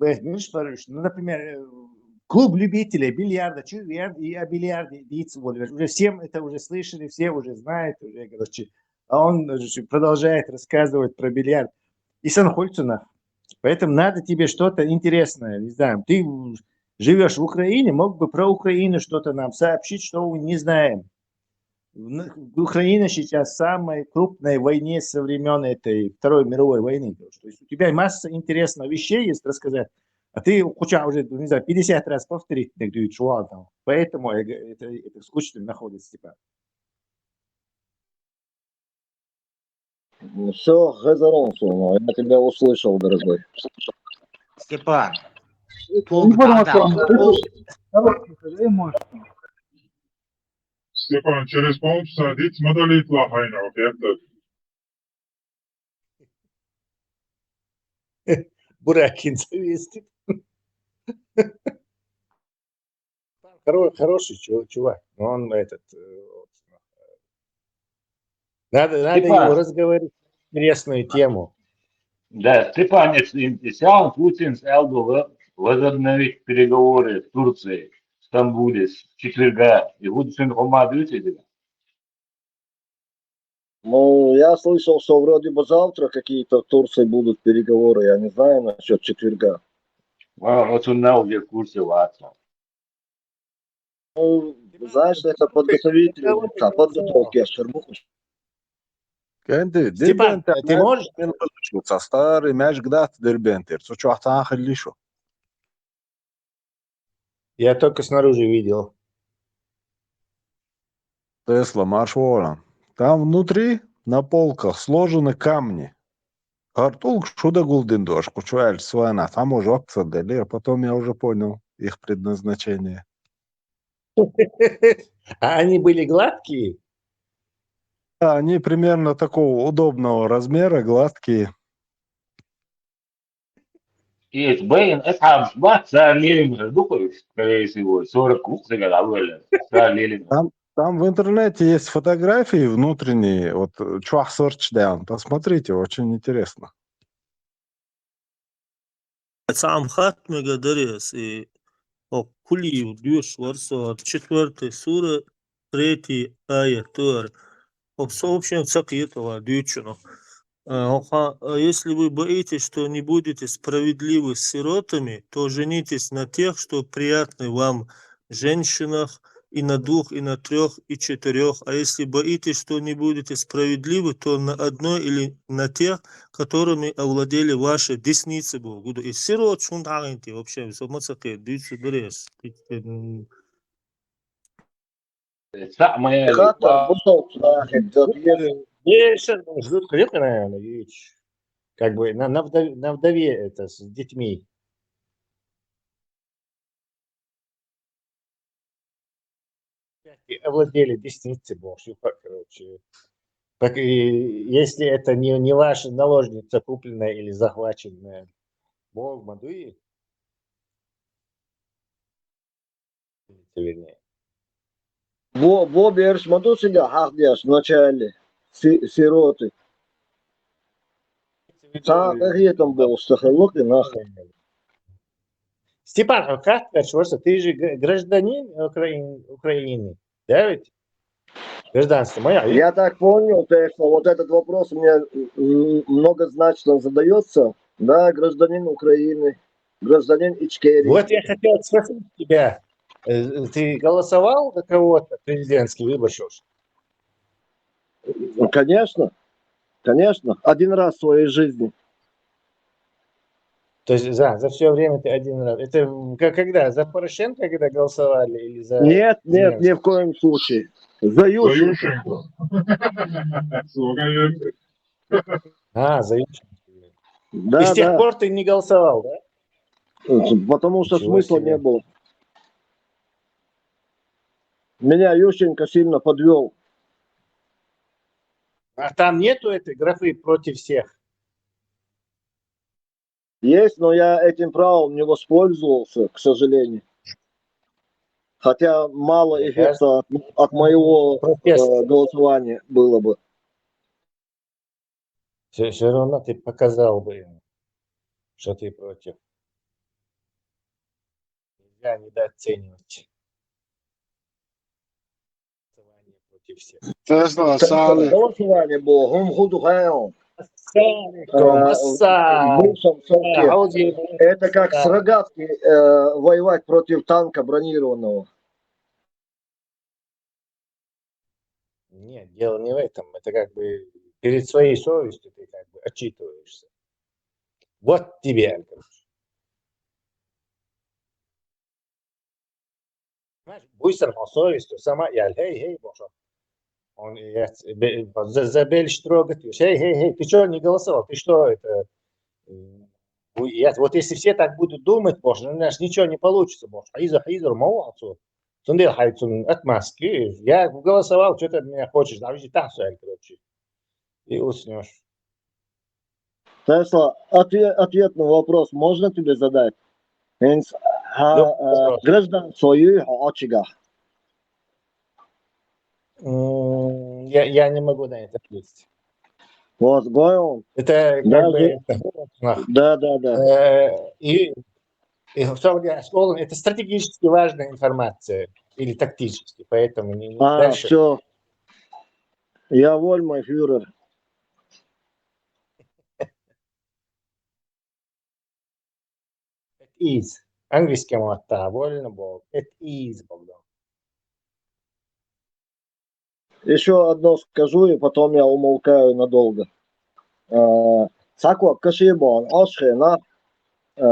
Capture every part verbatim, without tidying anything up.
Э, ну, что, ну, например, э, клуб любителей бильярда, чё, бильярд, и о бильярде идите, вот, уже всем это уже слышали, все уже знают, уже, короче, а он уже продолжает рассказывать про бильярд. И сон хуйцунах. Поэтому надо тебе что-то интересное, не знаю, ты живешь в Украине, мог бы про Украину что-то нам сообщить, что мы не знаем. Н- Украина сейчас в самой крупной войне со времен этой Второй мировой войны. То есть у тебя масса интересных вещей есть рассказать, а ты хочешь уже, не знаю, пятьдесят раз повторить, так говорит, что там. Поэтому я г- это, это скучно находится, типа. Все, Хезарон, я тебя услышал, дорогой. Степан, Ну, потом отправим. Короткий, да, может. Степан, через полчаса дайте модалит лахайна, вот это. Буракин завестит. Хоро- Хороший чу- чувак, но он этот... э, вот, надо, надо Степан. Его разговорить, интересную тему. Да, Степан, если сяун Путин сял бы возобновить переговоры с Турцией в Стамбуле с четверга, и будет сын Хома дюти. Ну, я слышал, что вроде бы завтра какие-то в Турции будут переговоры. Я не знаю насчет четверга. А, вот он на уже в курсе ватса. Ну, знаешь, это подготовительный, да, подготовки, я шармуху. Степан, ты можешь? Со старый мяч гдат Дербентер. Со чё ахтан хыллишо? Я только снаружи видел. Тесла, марш вора. Там внутри на полках сложены камни. Артулк шуда гулдин дош, кучуэль суэна, там уже опция делир, потом я уже понял их предназначение. А они были гладкие? Да, они примерно такого удобного размера, гладкие. Есть Бэйн, это Абсбах, Сарлин, Духович, скорее всего, сорок куб сыграл, Сарлин. Там, там в интернете есть фотографии внутренние, вот Чуах Search Down, посмотрите, очень интересно. Цаам хатмега дарес и о кулиев дюш варсо четвертый сура, третий аят туар. Обсо вообще цакъет ва дючуно. А, оха, а если вы боитесь, что не будете справедливы с сиротами, то женитесь на тех, что приятны вам, женщинах, и на двух, и на трех, и четырех. А если боитесь, что не будете справедливы, то на одной или на тех, которыми овладели ваши десницы Богу. И сирот шун тагинти вообще, со мацаке, дюцу дырес. Самое Хата вышел, да, это Дешер ждут крепко, наверное, ведь как бы на, на, вдове, на вдове это с детьми. Овладели десницы, бог, короче. Так и если это не, не ваша наложница, купленная или захваченная, бог мадуи, вернее. Бо, бо берш мадусига хахдеш вначале си, сироты. Та кахетом был, что халуки нах. Степан, а как ты, что ты же г- гражданин Украин- Украины, да ведь? Гражданство мое. Я так понял, то, что вот этот вопрос мне м, многозначно задается. Да, гражданин Украины, гражданин Ичкерии. Вот я хотел спросить тебя, э, ты голосовал за кого-то президентский выбор, что ж? Ну, конечно, конечно, один раз в своей жизни. То есть за, за все время ты один раз. Это в- ка- когда? За Порошенко, когда голосовали, или за... Нет, нет, Зеленский? Ни в коем случае. За За Ющенко. Ющенко. Слуга Ющенко. А, за Ющенко. Да, И с тех да. Пор ты не голосовал, да? Потому что Ничего смысла себе. Не было. Меня Ющенко сильно подвел. А там нету этой графы против всех? Есть, но я этим правом не воспользовался, к сожалению. Хотя мало эффекта от, от моего э, голосования было бы. Все, все равно ты показал бы им, что ты против. Нельзя недооценивать. Голосование против всех. Tesla, Sāli. Голосование было, هم خدوا خيرهم. Ассалам алейкум, Э, ассалам. бывшем совке. Это как с рогатки э, воевать против танка бронированного. Нет, дело не в этом. Это как бы перед своей совестью ты как бы отчитываешься. Вот тебе, Аль-Курш. Понимаешь, буйсар хьо совестью сама, я, эй, эй, боже. Он, я, бе- за, за Бель строго, ты, эй, эй, эй, ты что не голосовал? Ты что это? м, бу- я, вот если все так будут думать, боже, ну, у нас ничего не получится, боже. Хьийзар, хьийзар, молодцу. Цундел хьай цун отмазки. Я голосовал, что ты от меня хочешь? Да, видите, так всё, короче. И уснешь. Tesla, отве- ответ на вопрос можно тебе задать? Хинс, ха, Любой э, вопрос. Граждан сойюй хьо очигах. М, Я, я не могу на это ответить. Вот, гойл. Это как Даже- бы это, нах. Да, да, да. Э, И, и в целом, я сказал, это стратегически важная информация или тактически, поэтому не, не А, дальше. Все. Я воль, мой фюрер. It is. Английский мотта, вольно бог. It is, Богдан. Еще одно скажу, и потом я умолкаю надолго. Э, Саква кашибон, ошхена, э,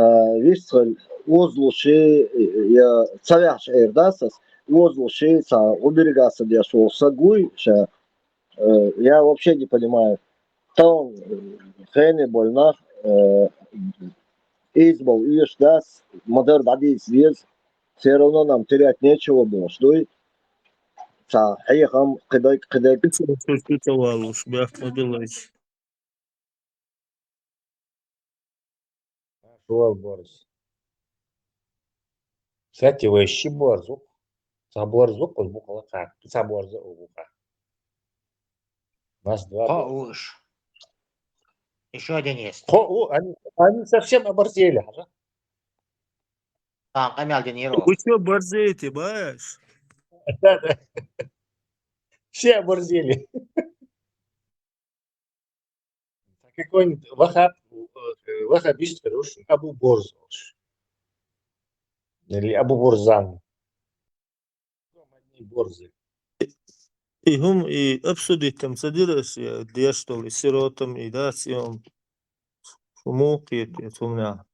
висхаль, озлуши, я цавяхш эрдасас, озлуши, са уберегаса дешул сагуй, ша, э, я вообще не понимаю. Тон, э, хене больнах, э, из был уеш дас, модер дадис вез, все равно нам терять нечего было, что и ца хьехам кыдык, кыдык. Чуть-чуть овалуш, бяхма билайс. Шуал борз. Кстати, вещи борзук. Са борзук, уз бухала как. Са борза у буха. Нас два Хо борза. уж. Еще один есть. Хо, у, они, они совсем оборзели, ага. А, камял диниру. Вы что, борзеете, баеш? Да, да. Все оборзели. Какой-нибудь вахаб, э, вахабист хороший, Абу Борзош. Или Абу Борзан. Одни борзы. И хум, и обсудить там садирас, я, деш, что ли, сиротам, и да, сиом. Шуму киет, я, сумня.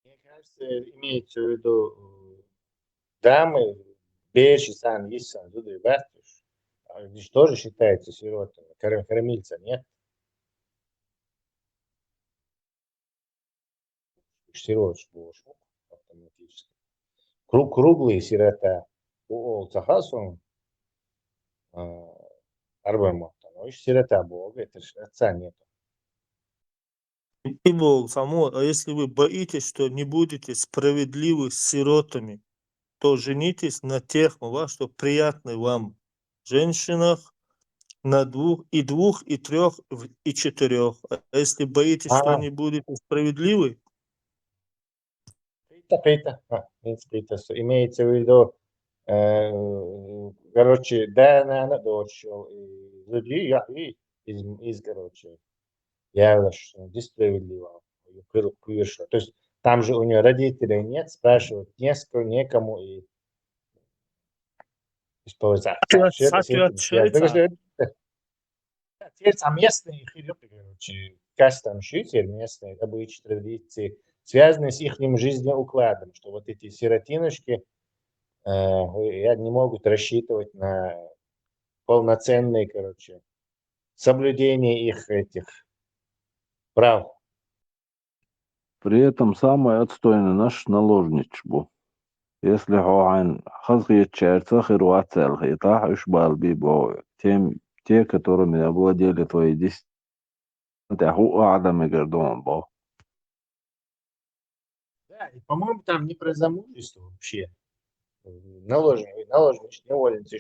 Мне кажется, имеется в виду, э, дамы, беши сан, есть сан, зуды, бахтуш. А они же тоже считаются сиротами. Кор-, кормильца нет. Сиротш бошук автоматически. Круг, круглый сирота. У олцаха сон, а, арбан мохтан. Ой, сирота бога, это ж отца нету. И бог само, а если вы боитесь, что не будете справедливы с сиротами, то женитесь на тех, ва, что приятны вам, женщинах на двух, и двух, и трех, и четырех. А если боитесь, что А. Не будете справедливы, Пита, пита. А, не пита, что имеется в виду, э, короче, да, она, она дочь, и люди, я, и из, из, короче, я, что несправедливо, и кыр-, кырша. То есть там же у нее родителей нет, спрашивать не с кем, некому, и использовать. Ответ, Всё это, всё это, ответ, я, ответ. Теперь там местные хирурги, короче, кастом шитер, местные обычаи, традиции, связанные с ихним жизнеукладом, что вот эти сиротинушки, э, они не могут рассчитывать на полноценные, короче, соблюдение их этих прав. При этом самый отстойный наш наложнич бу. Если хьо хьайн хазахетачаьрца хир вац аьлла хетахь, уьш бала бий боху. Тем, те, которыми овладели твои десятки, тӀехь хӀуъа Ӏадамигара ду хьуна боху. Да, и, по-моему, там не про замужество вообще. Наложен, наложен, невольница,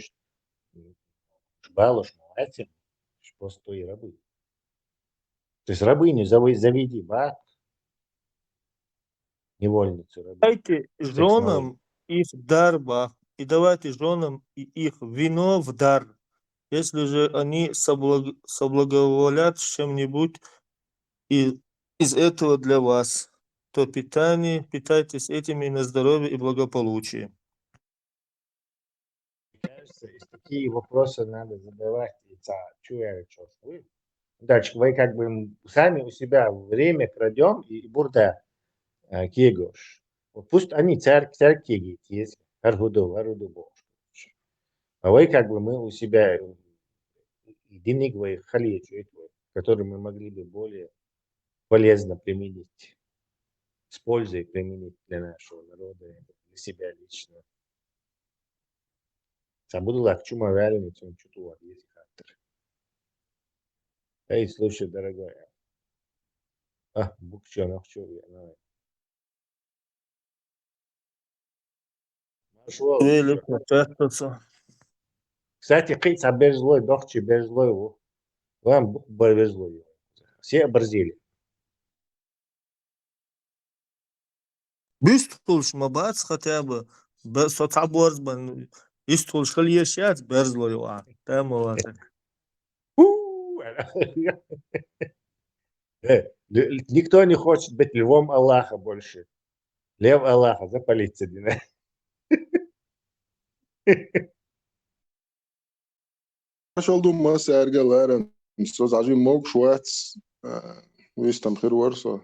балуш, молодец, просто и рабы. То есть рабыню зави-, заведи, ба. невольницу, рабыню. Дайте женам их в дар, ба, и давайте женам и- их вино в дар. Если же они соблаг- соблаговолят с чем-нибудь и- из этого для вас, то питание, питайтесь этими на здоровье и благополучие. Мне кажется, если такие вопросы надо задавать, и ца чуя чувствую. Дальше вы как бы, м, сами у себя время крадем и бурда кегош. Вот пусть они церк церк кегит есть, аргуду, аргуду бошкош. А вы как бы мы у себя, м, и диниг вы халечу, который мы могли бы более полезно применить, с пользой применить для нашего народа, для себя лично. Ца будулак чума вяльни, цун чутула есть хаттер. Эй, слушай, дорогой. А, букчо, нахчо, я, ну. Нашёл. Великий, часто. Кстати, кыйца бежлой, дохчи бежлой у. Вам б- б- бежлой. Все оборзели. Бюст тулш ма бац хотя бы. Б- Со ца борз бан. Ист тулш хал еш яц берзлой у. Там у вас. У, э, лю- Никто не хочет быть львом Аллаха больше. Лев Аллаха, запалиться, Дина. Шолду ма сэргэ лэрэн. Со зажи мог шуэц. Вистам хир варсо.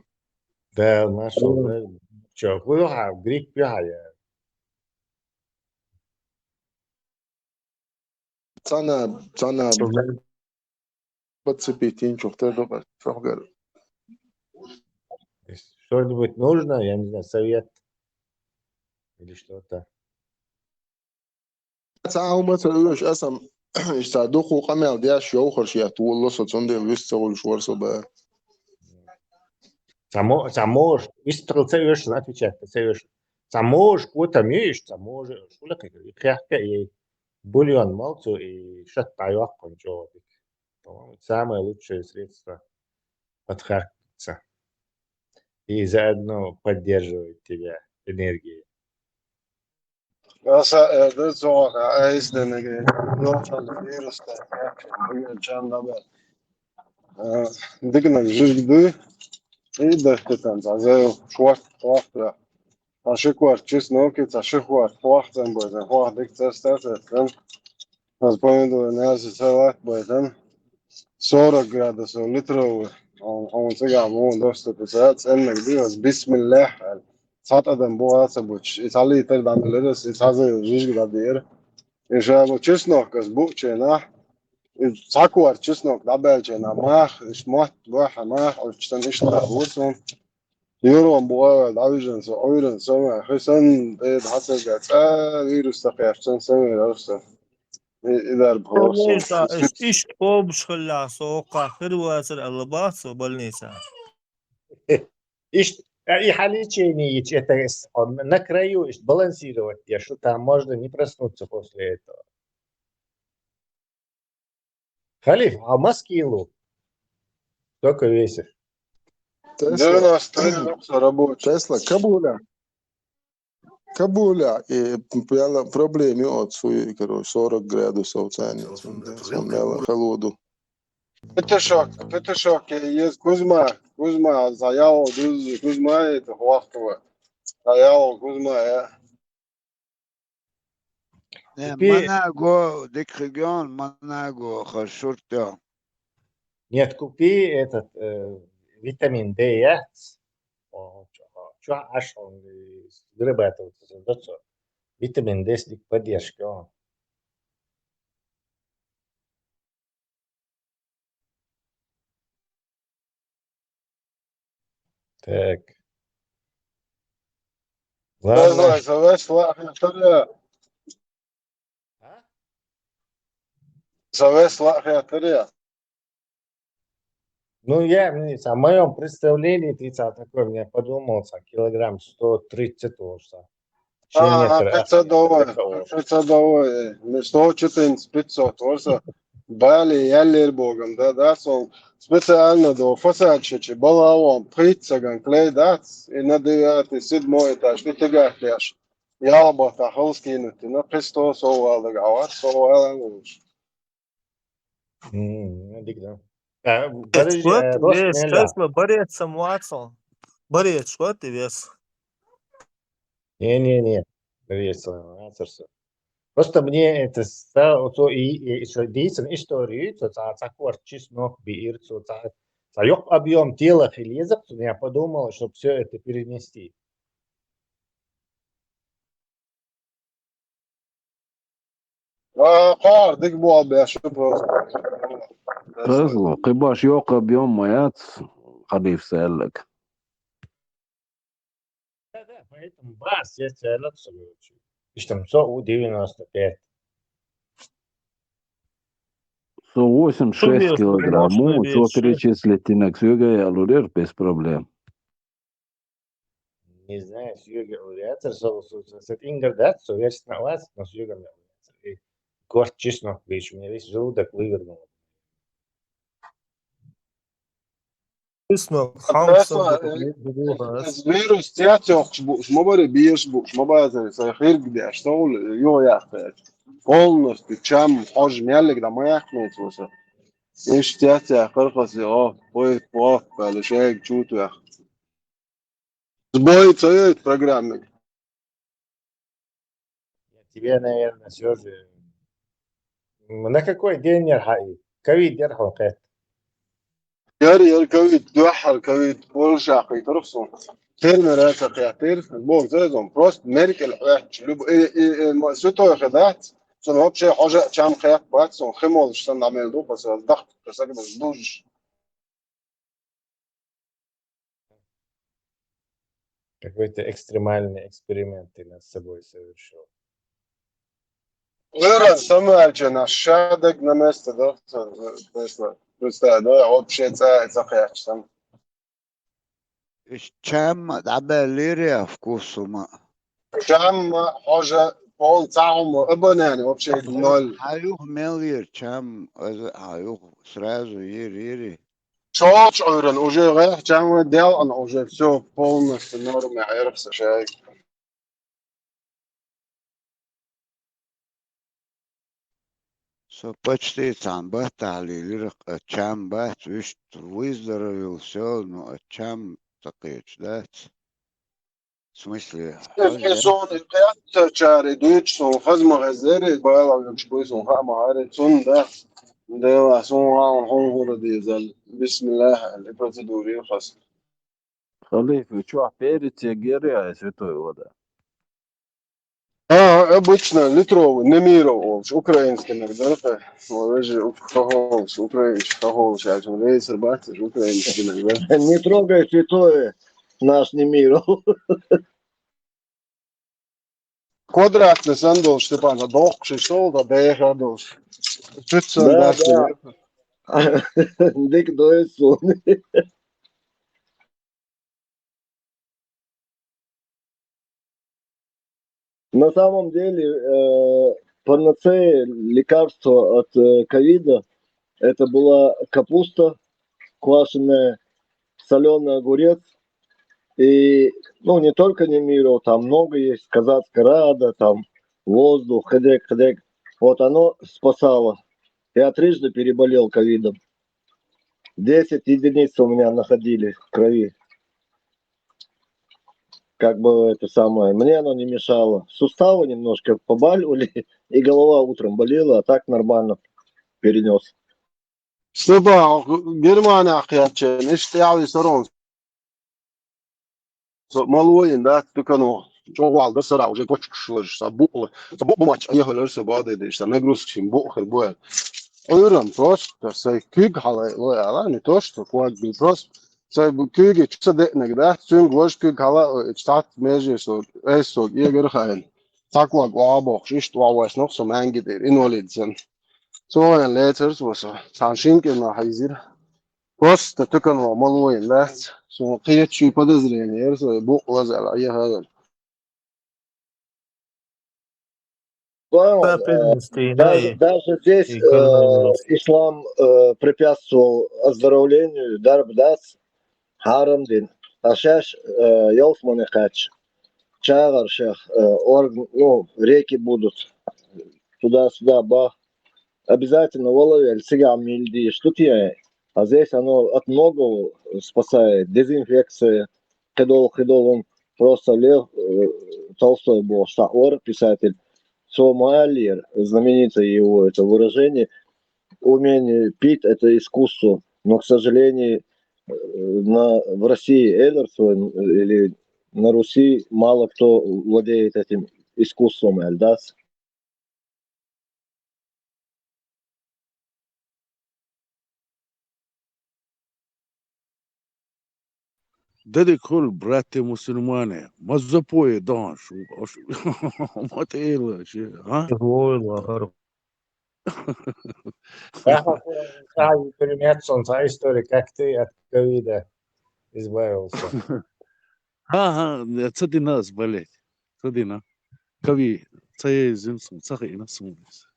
Да, нашёл, да. Чё, хуёха, грипп пиха я. Цана, цана подцепить, ин чухтер доба, чухгар. Если что-нибудь нужно, я не знаю, совет или что-то. Цаалма царуш асам, ишта духу камел дяш йохар шият улло со цундел вист цаулш варсо ба. Само, самож, вист цаулш, отвечать, цаулш. Самож, куда миш, самож, шула как, и хяхка, и бульон малцу, и шат тайвак кончо. По-моему, самое лучшее средство отхаркаться. И заодно поддерживает тебя энергией. Аса, э, да, цоха, а, эсденеге, ночан вируста, чан дабе. Дигнан жижгды, и да, тетан, за, за, шуарт, шуарт, да. А шиквар, чеснок, и ца шиквар, шуарт, зен бой, зен, шуарт, дик, ца, ца, ца, ца. Аз помидоры, мясо, салат, бой, там. Сорок градусов литровый. Он, он цыган, он доступ, ца, ценник, дивас, бисмиллях. Сат адам буаца буч. И цали тер дан лерес, и цазы жижг да дир. И жабу чеснок, кас бу чена. И цакуар чеснок да бел чена. Мах, и шмат, буаха мах, а чтан ишта бурсун. Юрон буа да вижен со, ойрен со, ма, хисан, э, хасага, ца, вирус та кяфтан, са, вирус та. И, и дар просто. Больница, иш, иш, обш хла, со, ка, хир вацар, алла бац, со, больница. Ишт, а, и халичение, это с- он на краю, ишт, балансировать, я что там можно не проснуться после этого. Халиф, а маски лу? Сколько весишь? Тесла, Девяносто три рабочий. Тесла, кабуля. Кабуля, и пяла проблеми от суи, короче, сорок градусов цени. Сумела холоду. Петушок, петушок, есть Кузьма, Кузьма, заяву, Кузьма, это Хуахтова. Заяву, Кузьма, я. Не, Купи- манаго, дик регион, манаго, хашуртё. Нет, купи этот э, витамин Д, я. О, чё, чё, аж он э, вырабатывается, да, чё? Витамин Д с поддержки, он. Так. Давай, Ладно. Завес, ла, хатаря. А? Завес, ла, хатаря. Ну, я, мне, о моем представлении, ты ца такой, мне подумался, килограмм сто тридцать уже. А, Метр, пятьсот долларов, это уже. пятьсот долларов, не сто четырнадцать, пятьсот, просто. Бале яьллера бохург дац, да, со специально до фасадчичи балаван пхийтта сагана клей дац, и на девятый, седьмой этаж, и тегахтеш. Ялбата халскинутина, Христос овалаг авар, со валан уж. М, дика да. А, подожди, вот, э, Рос, вес, Меля. Кайсла, борец сам вацал. Борец, вот и вес. Не-не-не, вес, а, ацарса. Просто мне это ста-, вот и, и, и что, действительно историю, то ца, ца кварт чеснок биир, то ца, ца ёк объём тела хилизак, то я подумал, чтобы всё это перенести. А, кхар, дика боху беш просто. Хазло, кхибаш йоккха объём ма яц, халиф саьллаг. Да, да, поэтому бас, я тебя лапсу. Иштта со у девяносто пять. Сто восемьдесят шесть килограмм, ну, что перечислить, инак сюга я лурер без проблем. Не знаю, сюга лурер, со, со, со, со, ингардат, со, я честно вас, но сюга лурер. И кварт чеснок, видишь, у меня весь желудок вывернул. Чеснок, хам, со, э, вирус тя тёхч буш, ма баре беш буш, ма базаре, са хирг деш, со, ё, я, полностью, чам, хож, мяллиг да, ма яхмец, со. Иш тя тя, хархас, о, бой, по, пале, шег, чутвях. Сбой ца йойту программин? Тебе, наверное, всё же. М, на какой день яр хьа и? Ковид яр хьо кхетта? Яр, яр ковид, дуьххьара ковид, Польша кхийтарх сона. Фермер а ца кхеттира, бог зайзон, просто Меркель хьоьттуш, люб-, и, и, и, ма, святой хи дац, сона вообще хьожа чам кхетта бац, сона хи молуш санна мел ду, паса дахка сагадаш луж. Какой-то экстремальный эксперимент ты над собой совершил. Лера, самое, что наш шадок на место, да? Представь, да, вообще ца, ца кхеташ там. Иш чам дӀабаьллира я вкусума? Чам, хьожа, пол, цхьа хӀума, абонент вообще ноль. Хьаюх мел йира чам, аза хьаюх сразу йир, йири. Чолч Ӏуьйран уже гӀехь чам вай делкъан уже всё полностью норме Ӏерх са шайга. Со почти цхьана баттахь лелира, а чам бац, вуьшта выздоровел, всё, ну, а чам ца кхеташ дац. В смысле, хьо Сон кхетта чаре дуьйцу, сон хаза ма хезара, бала вуьгуш буй, сон хаа ма хаьара, цунна да. Дела, сон хьалха хьуна хӀура дезал. Бисмиллахь, и процедура хас. Халиф, вы чё, перец егеря, святой вода? А, обычно литровый, Немиров, украинский иногда, да. Вот, вы же ук-, хохолш, украинский, хохолш, а что, рейсер бачишь, украинский иногда. Не трогай святое, наш Немиров. Квадратный сан долуш, Степан, а доккхуш, что ли, да, беха долуш. Чуть-чуть. Да, да. Дик дойсу. На самом деле, э, панацея, лекарство от, э, ковида, это была капуста квашеная, солёный огурец. И, ну, не только Немиров, там много есть, казацкая рада, там воздух, хедек, хедек. Вот оно спасало. Я трижды переболел ковидом. Десять единиц у меня находили в крови. Как бы это самое, мне оно не мешало. Суставы немножко побаливали, и голова утром болела, а так нормально перенёс. Степан, Германия кхетчен, иштта яли сарон. Со малвоин, да, тукано, чогвал да сара, уже кочкуш лаж, са бу-, са бу-, бумач, а я хвалер, са баде деш, са нагрузка шин бу-, хер буэр. Ойран просто, са куьг хьала, лой ала, не то, что квак бил, просто. Са бу-, куьги чу са деънег, да, цуьнг вож куьг хьала, ой, штат меже, со, эс со, егер хайн. Цхьа квак ва бохуш, иштта ва вайс нох, со манги дир, инвалид сан. Со вайн лецер, со, со, сан шинкина хьайзир. Просто тукано малвоин, да, со, кхечу подозрение, со, бу-, лазала, я хавел. Даже, даже здесь э, ислам э, препятствовал оздоровлению, дарба дац, хьарам дин. А шаьш э, ялсмане кхаьчча, чагӀар шех э, орг, ну, реки будут, туда-сюда бах. Обязательно валавелла цигахь мила дийш ду те? А здесь оно от многого спасает. Дезинфекция, кхидолу, кхидолу. Просто Лев э, Толстой бохуш цхьаъ вара писатель. Цо ма-аллера, знаменитое его это выражение: «Умение пить — это искусство». Но, к сожалению, э, на, в России эллерство или на Руси мало кто владеет этим искусством, аьлла дац. Дадик хуьлу, братья мусульмане, маззапое догӀанаш ву, аш ма тӀела ши, а? Войла хӀара. Ахьа, ахьа, примет, сон, цхьа история, как ты от ковида избавился. Ха-ха, ца дина ас болеть. Ца дина. Ковид ца езина суна, ца хиъна суна иза.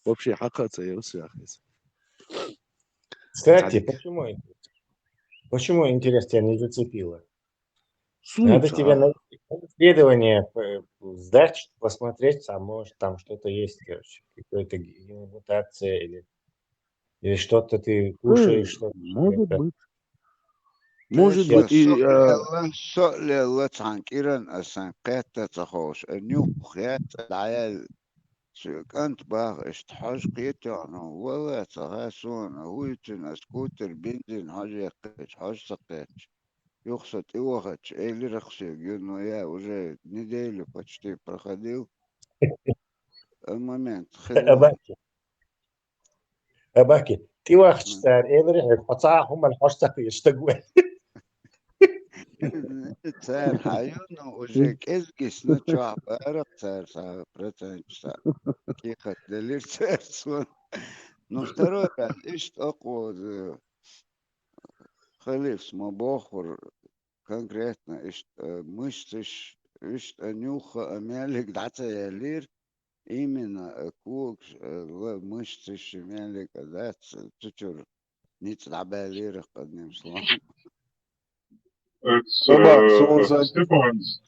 Вообще хьакха а ца яра ас яхиза. Кстати, почему, почему, интересно, тебя не зацепило? Надо тебе на исследование э, сдать, посмотреть, а может там что-то есть, короче, какая-то ге- мутация или, или что-то ты кушаешь, что-то. Может быть. Может быть, и, а, со лелла цхьан кӀиран асан кхетта ца ховш, э, нюх яц дӀаял. Цу кӀант баха, иштта хьожа кхетоьхьна, вала ца хасона, хӀуьйтина ас кутер бензин хьожа яьккхича, хьожа ца кхетча. Юха со тӀевахача, элира-кх соьга, ю, ну, я уже неделю почти проходил. Э, момент хила. Абаки. Абаки. ТӀевахача цара элира хьоьга, хьо цхьа а хӀуманна хьожа ца кхеташ стаг ву. Цара хьан ю, ну, уже кӀезгисна чохь бара-кх цара схьа процент схьа. Кехат делира цара суна. Ну, второй раз иштта акхоза. Халифас ма боххура конкретно иштта, э, мышцаш, иштта а нюха, а меллиг дӀа ца яьллера, именно, э, когаш, э, ла мышцаш, меллиг а дац, цу чуьра ницкъ дӀабаьллера-кх, одним словом. Э, Сабах, э, Степанс,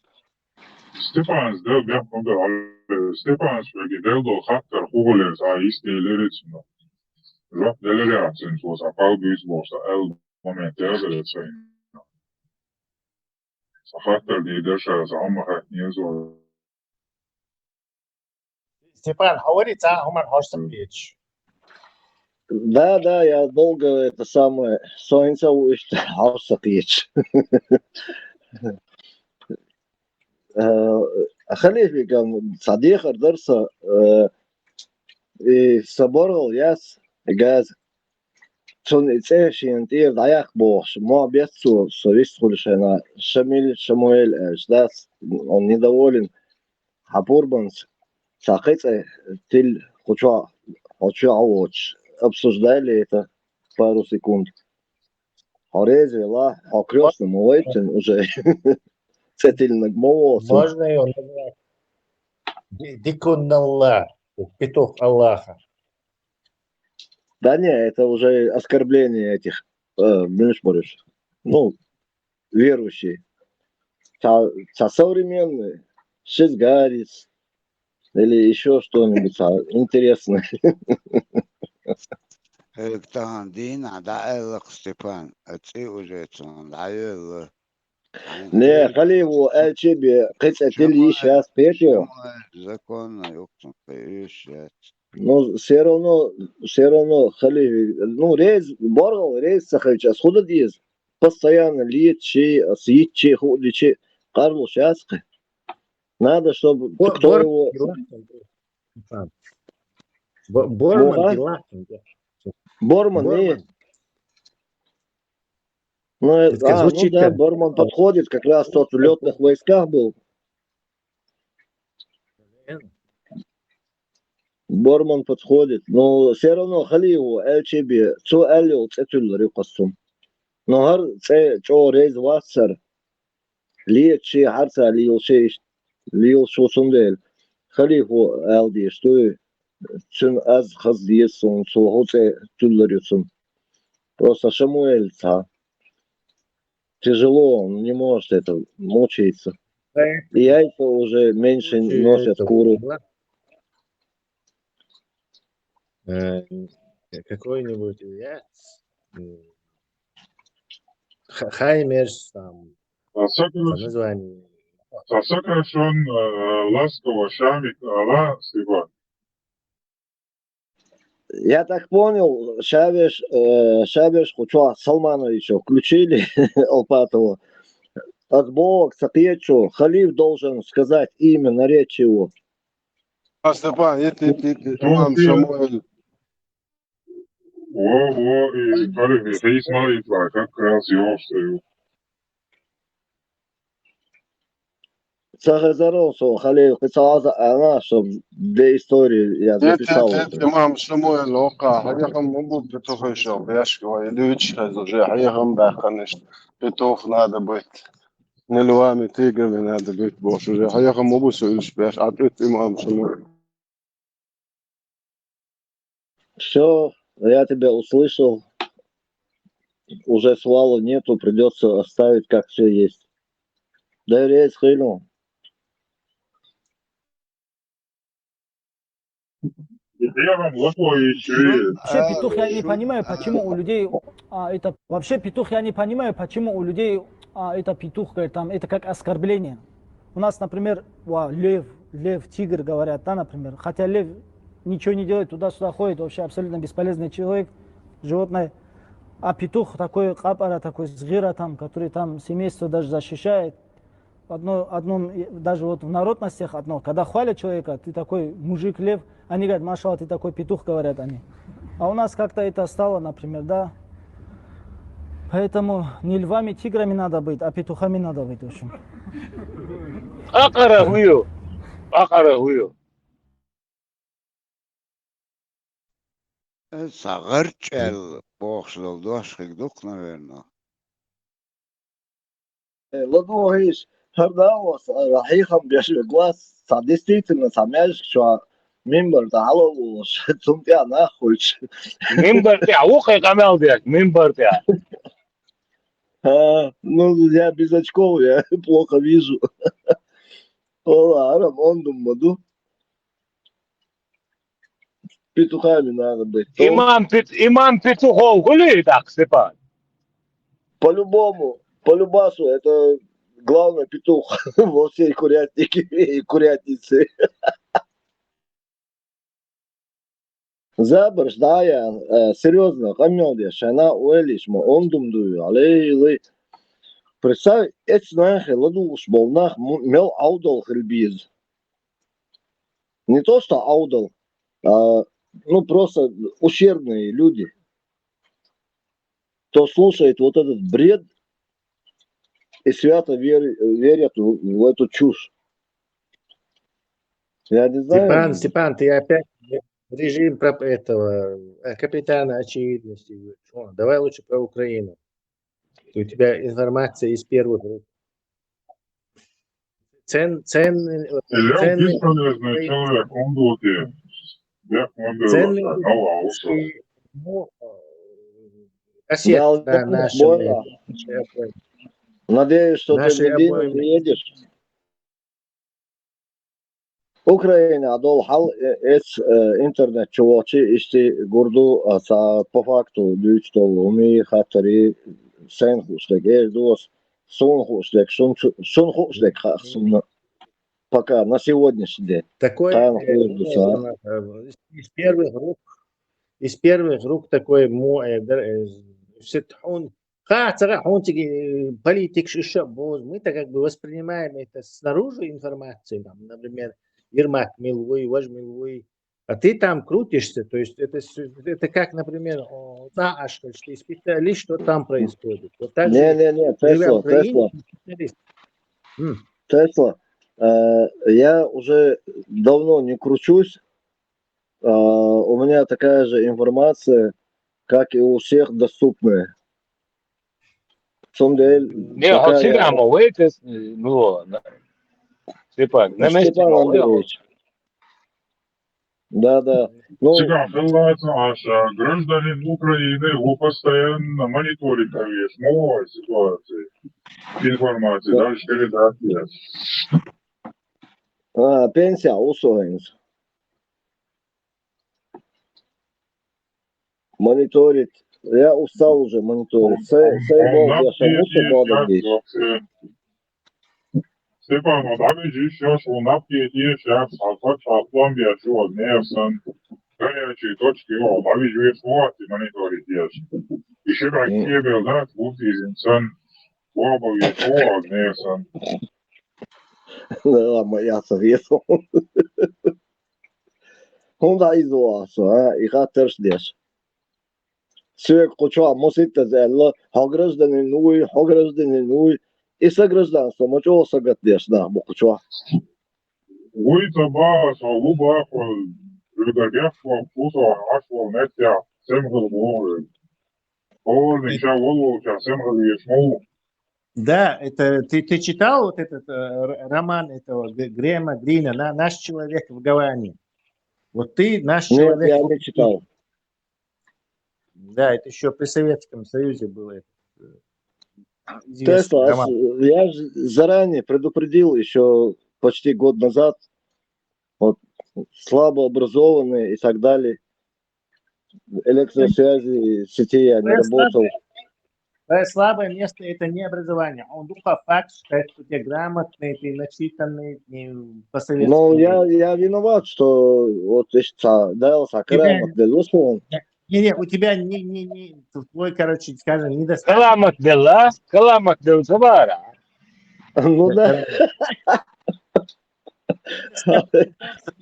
Степанс, да, бяхьа ма баьхьа, Степанс веги делла хаттар хӀун хилира, цхьа йист елира цунах. Жоп делира яц цуьнца, цо сан кхалбуьйцу бохуш, сан аьлла момент яра ца йина. Сан хаттар дийр дара ша, сан хӀумма хаттар еза. Степан, хьо вари цхьа а хӀуманна хьожа ца кхеташ? Да, да, я долго это самое, со хӀинца а ву иштта хьожа ца кхеташ. Э, Халификан цхьа дехар дара сан, э, и сан боргӀал яц, газа. Цунна и цӀе шена тӀера дӀаяккха бохуш, мохь бетта цо, со вист хуьлуш хенахь, Шамиль, Шамуэль аьлча, дац, он недоволен, хьан пурбанца цхьа кхин цӀе тилла кху чохь, хьо чохь а воцуш, обсуждали это пару секунд. Хьо реза велахь, хьо крестный ма вай цуьнан уже. ЦӀе тиллинарг ма ву цуьнан. Можно его назвать? Ди-, дикун Аллах, петух Аллаха. Да не, это уже оскорбление этих, э, понимаешь, Борис? Ну, верующие. Цхьа, цхьа современный, шизгарец или ещё что-нибудь цхьа интересное. Хьоьга тахана дийнахь дӀааьлла-кх, Степан, а цӀе уже цунна дӀайоьлла. Не, хали ву аьлчи бе, кхин цӀе тилла йиш яц, кхетий? Законно юкъ цунна кхин йиш яц. Ну, всё равно, всё равно, хали, ну, реза, боргӀал реза ца хилча, ас хӀун дан деза? Постоянно леташи, ас йитчи, хӀуъа дичи, къарлуш яц кхин. Надо, чтобы кто его... Борман, Борман. Ну, а, ну да, Борман подходит, как раз тот в лётных войсках был. Борман подходит. Но всё равно хали ву аьлчи бе, цо аьлла йолу цӀе туьллур ю кху суна. Но хӀара цӀе чӀогӀа реза вац хӀара. Леташи, хьарца лелаши, лелаш ву цундела. Халифа аьлла дезаш дуй, цуьнан аз хаза деза суна, цо хӀун цӀе туьллур ю цунна. Просто Шамуэль цхьа тяжело, он не может это, мучается. И яйца уже меньше носят куры. Э, какой-нибудь яц, м, ха-, хаймерс там, по названию. Сокращён, э, ласково, Шамик, ала, Степан. Я так понял, ша вешан, э, ша вешан кху чохь Салмановича включили, Алпатова. От Бога ца кхетачо, халиф должен сказать имя, наречие его. А, Степан, ит, ит, ит, ит, имам Шамуэль. Во, во, и халиф, и хьийсма, и тва, как раз его встаю. Ца хезара со, халиф, кхин ца хаза аьлла, чтобы для истории я записал. Ит, ит, ит, имам Шамуэль, оха, хьехам ма бу петухашал, бешка вай, дуьйцуш хеза уже, хьехам баьккхина иштта, петух надо быть. Не львами, тиграми надо быть, бохуш уже. Хьехам ма бу со уьш беш, а тӀуьту имам Шамуэль. Всё, я тебя услышал. Уже свала нету, придётся оставить, как всё есть. Доверяй схилу. Вообще, петух, я не понимаю, почему у людей, а, это, вообще, петух, я не понимаю, почему у людей, а, это петух, говорит, там, это как оскорбление. У нас, например, ва, лев, лев, тигр говорят, да, например. Хотя лев ничего не делает, туда-сюда ходит, вообще абсолютно бесполезный человек, животное. А петух такой, къапӀара такой, згӀира там, который там семейство даже защищает. Одно, одном, и даже вот в народностях одно, когда хвалят человека, ты такой мужик лев, они говорят, машалла, ты такой петух, говорят они. А у нас как-то это стало, например, да. Поэтому не львами, тиграми надо быть, а петухами надо быть, в общем. Акъара хӀу ю? Акъара хӀу ю? Э, сагӀар чӀел бохуш долу дош хиг дукха, наверное. Э, ладогӀа хӀийша, хӀара да а васа, ара хьехам беш ве глаз, цхьа действительно, цхьа маьждиг чохь мимбар тӀе хьала а волуш, цунна тӀехь нах хуьлуш. Мимбар тӀехь ву кхин къамел деш, мимбар тӀехь? А, ну, я без очков, я плохо вижу. Ола, хӀара ондум ма ду. Петухами надо быть. Имам Пет-, имам Петухов хуьлий тӀаккха, Степан? По-любому, по-любасу, это главный петух во всей Курятнике и Курятнице. Забарш, да, я, э, серьёзно, къамел деш, шайна ойлиш, ма ондум дуй, алей, лей. Представь, эцу нахе ладугӀуш болу нах му-, мел Ӏовдал хила беза. Не то, что Ӏовдал, а, ну, просто ущербные люди, кто слушает вот этот бред и свято вер-, верят в, в эту чушь. Я не знаю. Степан, Степан, ты опять режим про этого, э, капитана очевидности. О, давай лучше про Украину. У тебя информация из первых рук. Цен-, ценный, э, ценный, бесполезный человек, он был где? Ценный, ну, э, кассет на нашем, э, надеюсь, что ты в Медину приедешь. Украина а долу хьал, э, эц, э, интернет чу вахча, иштта гур ду, а, ца по факту дуьйцу долу, хӀумий хаттарий, сайна хууш дерг, эр дос, суна хууш дерг, шун чу-, шун хууш дерг хаьа суна. Пока, на сегодняшний день. Такой, э, из, из первых рук, из первых рук такой мо-, э, дер-, э, сет хьун-, Ха, цара хьуна цига, э, политикаш уьш а бозу. Мы-то как бы воспринимаем это снаружи информацию, там, например, Ермак мила вуй, важа мила вуй. А ты там крутишься, то есть это с-, это как, например, о, ДАИШ, то есть ты специалист, что там происходит. Вот так же не, не, не, Тесла, Тесла. Специалист. М. Тесла, э, я уже давно не кручусь, а, у меня такая же информация, как и у всех, доступная. На самом деле, не, пока я... Степан, ну, на, Степан, на месте Степан Андреевич. Да, да. Ну, Цигахь хилла ца Ӏаш, гражданин Украины, ву постоянно мониторинг хьавеш, мо вай ситуацию, информацию, Да. Даже передачи. А, пенсия, усоинс. Мониторить. Я устал уже мониторить. Сай, сай бог, я шагу свобода здесь. Степан, вот а видишь, сейчас он апдейт есть, сейчас а как а план я чего, Нельсон, горячие точки, вот а видишь, вот и мониторить есть. Еще как М. тебе, да, вот и инсан, оба есть, вот Нельсон. Да, моя совет. ХӀунда иза вахса, а? И хаттарш деш. Соьга кху чохь муситтаза аьлла, хьо гражданин вуй, хьо гражданин вуй. И сан гражданство ма чӀогӀа сагатдеш нах бу кху чохь. Вуй ца баха, со ву баха, Рюгер Бехшвал, Пусо, Ашвал, Меття, Семгал Богу. Олни, ша волу, ша Семгал Ешму. Да, это ты, ты читал вот этот э, р- роман этого Г- Грема Грина, на, «Наш человек в Гаване»? Вот ты наш Нет, человек. я в- не читал. Да, это еще при Советском Союзе было. Это, э, известный Тесла, роман. я же заранее предупредил еще почти год назад. Вот слабо образованные и так далее. Электросвязи, сети я не Тесла, работал. Твоё слабое место — это не образование. Он духа факт считает, что у тебя грамотный, ты начитанный, не по советскому. Ну, я, я виноват, что вот ишта дал сакрамат делушун. Не, не, у тебя не, не, не, твой, короче, скажем, недостаток. Каламат делла, каламат делла, Савара. Ну да. Ты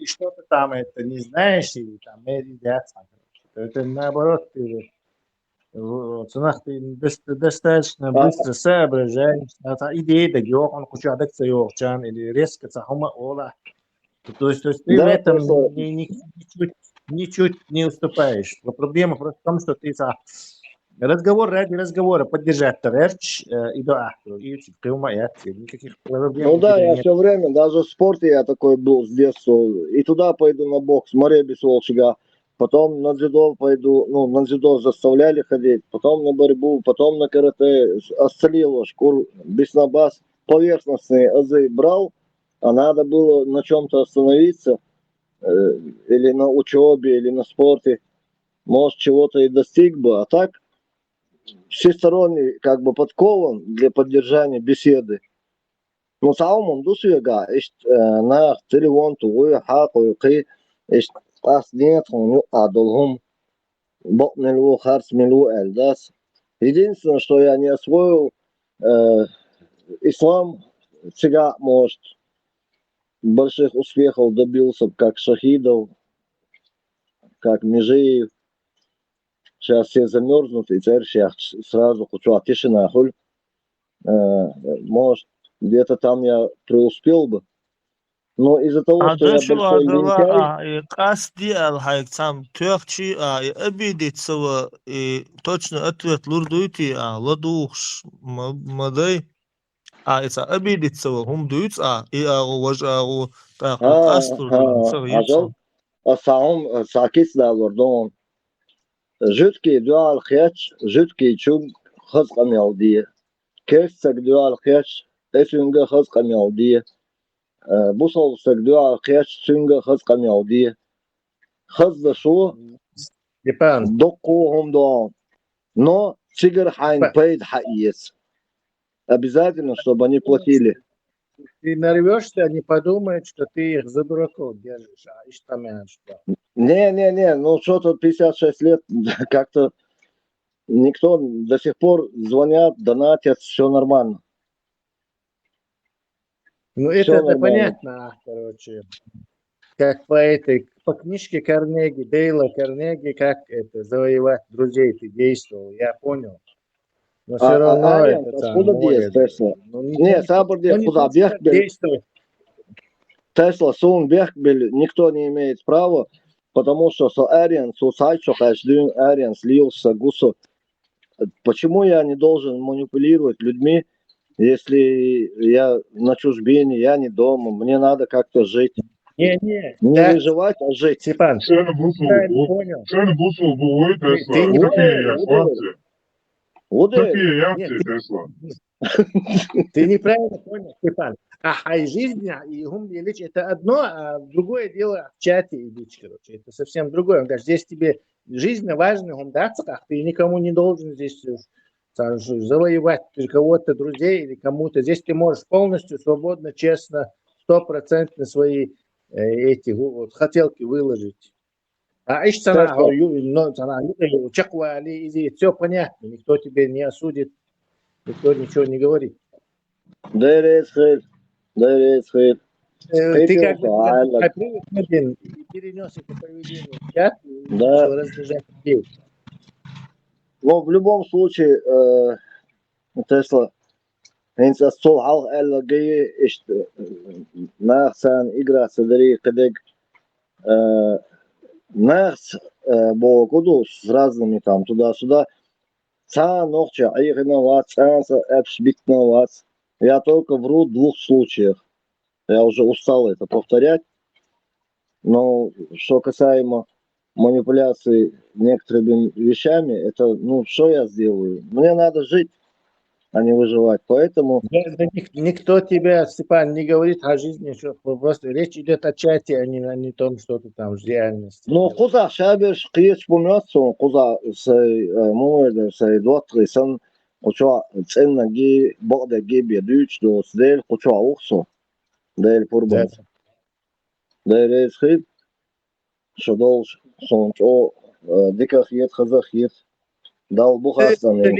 что-то там это не знаешь, или там медитация. Это наоборот, ты вот, цунах ты дос- достаточно А- быстро соображаешь, а та идея да йохан куча дак ца йохчан или резко ца хума ола. То есть, то есть ты в Да, этом просто- ни- ни- ничуть, ничуть не уступаешь. Но проблема просто в том, что ты ца разговор ради разговора поддержать тарерч э, и до ахту, и чуть кыма и отсюда. Никаких проблем Ну у да, тебя я нет. все время, даже в спорте я такой был с детства. И туда пойду на бокс, моребис волчига. Потом на дзюдо пойду, ну, на дзюдо заставляли ходить, потом на борьбу, потом на карате, остального шкур, биснабас, поверхностные азы брал, а надо было на чем-то остановиться, э, или на учебе, или на спорте. Может, чего-то и достиг бы, а так всесторонне как бы подкован для поддержания беседы. Ну, цхьа хӀумам ду соьга, иштта, э, нах телефон тугӀуй, хьакхуй, кхий, иштта къаста ден тхуна юкъа долу хӀума. Бакъ мила ву, харц мила ву аьлла дац. Единственное, что я не освоил, э, ислам цигахь, может, больших успехов добился, как Шахидов, как Межиев. Сейчас все замерзнут, и церш сразу кху чохь тишина хуьлу. Э, может, где-то там я преуспел бы. Но из-за того, А что я дашула большой дала лентяй, а, и къасди аьлла хьайга цхьамма тоьхчи а, и обидеться ва, и точно ответ лур дуй ти а, ладугӀуш ма, ма дай. А, и цхьа обидеться ва, хӀума дуьйцу а, и агӀу, важа агӀу, тӀаккха а, къастур а, ду, ца а, гӀийцу. жал, а, схьа хӀума, а, схьа кица далор ду хьуна. Жуьгтий дуьхьал хетча, жуьгтичуьнга хаза къамел де. Керста стаг дуьхьал хетча, и цуьнга хаза къамел де. Э, бусалба стаг дуьхьал хетча, цуьнга хаза къамел де. Хаза дашо Степан, доккхо хӀума ду хьуна. Но цигара хьайна Па- пайда хьаэца. Обязательно, чтобы они платили. ты нарвешься, они подумают, что ты их за дураков держишь, а иштта мянаш да. Не, не, не, ну что тут пятьдесят шесть лет, как-то никто до сих пор звонят, донатят, все нормально. Ну, Всё это, это нормально. Понятно, а, короче. Как по этой, по книжке Карнеги, Дейла Карнеги, как это, завоевать друзей ты действовал, я понял. Но все А, а, равно Ариан, это а там, куда море, дес, Тесла? ну, Не, не- сабр ну, дес, не куда просто бег, бег? действовать. Тесла, суна бехк бели никто не имеет права, потому что со аьрен, со сайт, со кхаьчдуьн аьрен, слился гусу. Почему я не должен манипулировать людьми, если я на чужбине, я не дома, мне надо как-то жить? Не, не, Не да, выживать, а жить. Степан, Шена бусул правильно бу. понял. Шена бусул бу, ой, Ты, ты Тесла. Какие я неправильно понял. факты? Вот Какие я Нет, факты, ты, Тесла? ты неправильно понял, Степан. А хай жизнь, а, и гьум делиш, это одно, а другое дело в чате идиш, короче. Это совсем другое. Он говорит, здесь тебе жизненно важный гьум дац, а ты никому не должен здесь э, там же завоевать кого-то, друзей или кому-то. Здесь ты можешь полностью, свободно, честно, стопроцентно свои э, эти гу- вот, хотелки выложить. А иш цана, Тесла. ю- но цана, ю- чаквали, изи, все понятно. Никто тебе не осудит, никто ничего не говорит. Дайрес хир, дайрес хир. Э, Ты Кайфе как бы ухааллаг. перенес это поведение в чат, и Да. начал раздражать людей. Но в любом случае, э, Тесла, хӀинца ас цул хьалха аьлла гайе, иштта, э, нах царна игра ца дарий кхидерг, э, нахаца, э, боху ду с разными там туда-сюда, цхьа нохчо Ӏехийна вац, цкъа а аьлча битина вац. Я только вру в двух случаях. Я уже устал это повторять. Но что касаемо манипуляций некоторыми вещами, это, ну, что я сделаю? Мне надо жить, а не выживать. Поэтому Да, да ник- никто тебе, Степан, не говорит о жизни, что просто речь идет о чате, а не, а не том, что ты там в реальности. Ну, кхузахь шаберш кхечу бу моьтту суна, кхузахь сай, э, муна дар сай доттагӀий санна, кху чохь цӀеннаг гий, бакъдерг гий бен дуьйцуш доцу Дела кху чохь ву-кх со. Дела пурбанца. Дела реза хир, шу долуш, суна чӀогӀа, э, дика хета, хаза хета. Далла бу хастам, кхин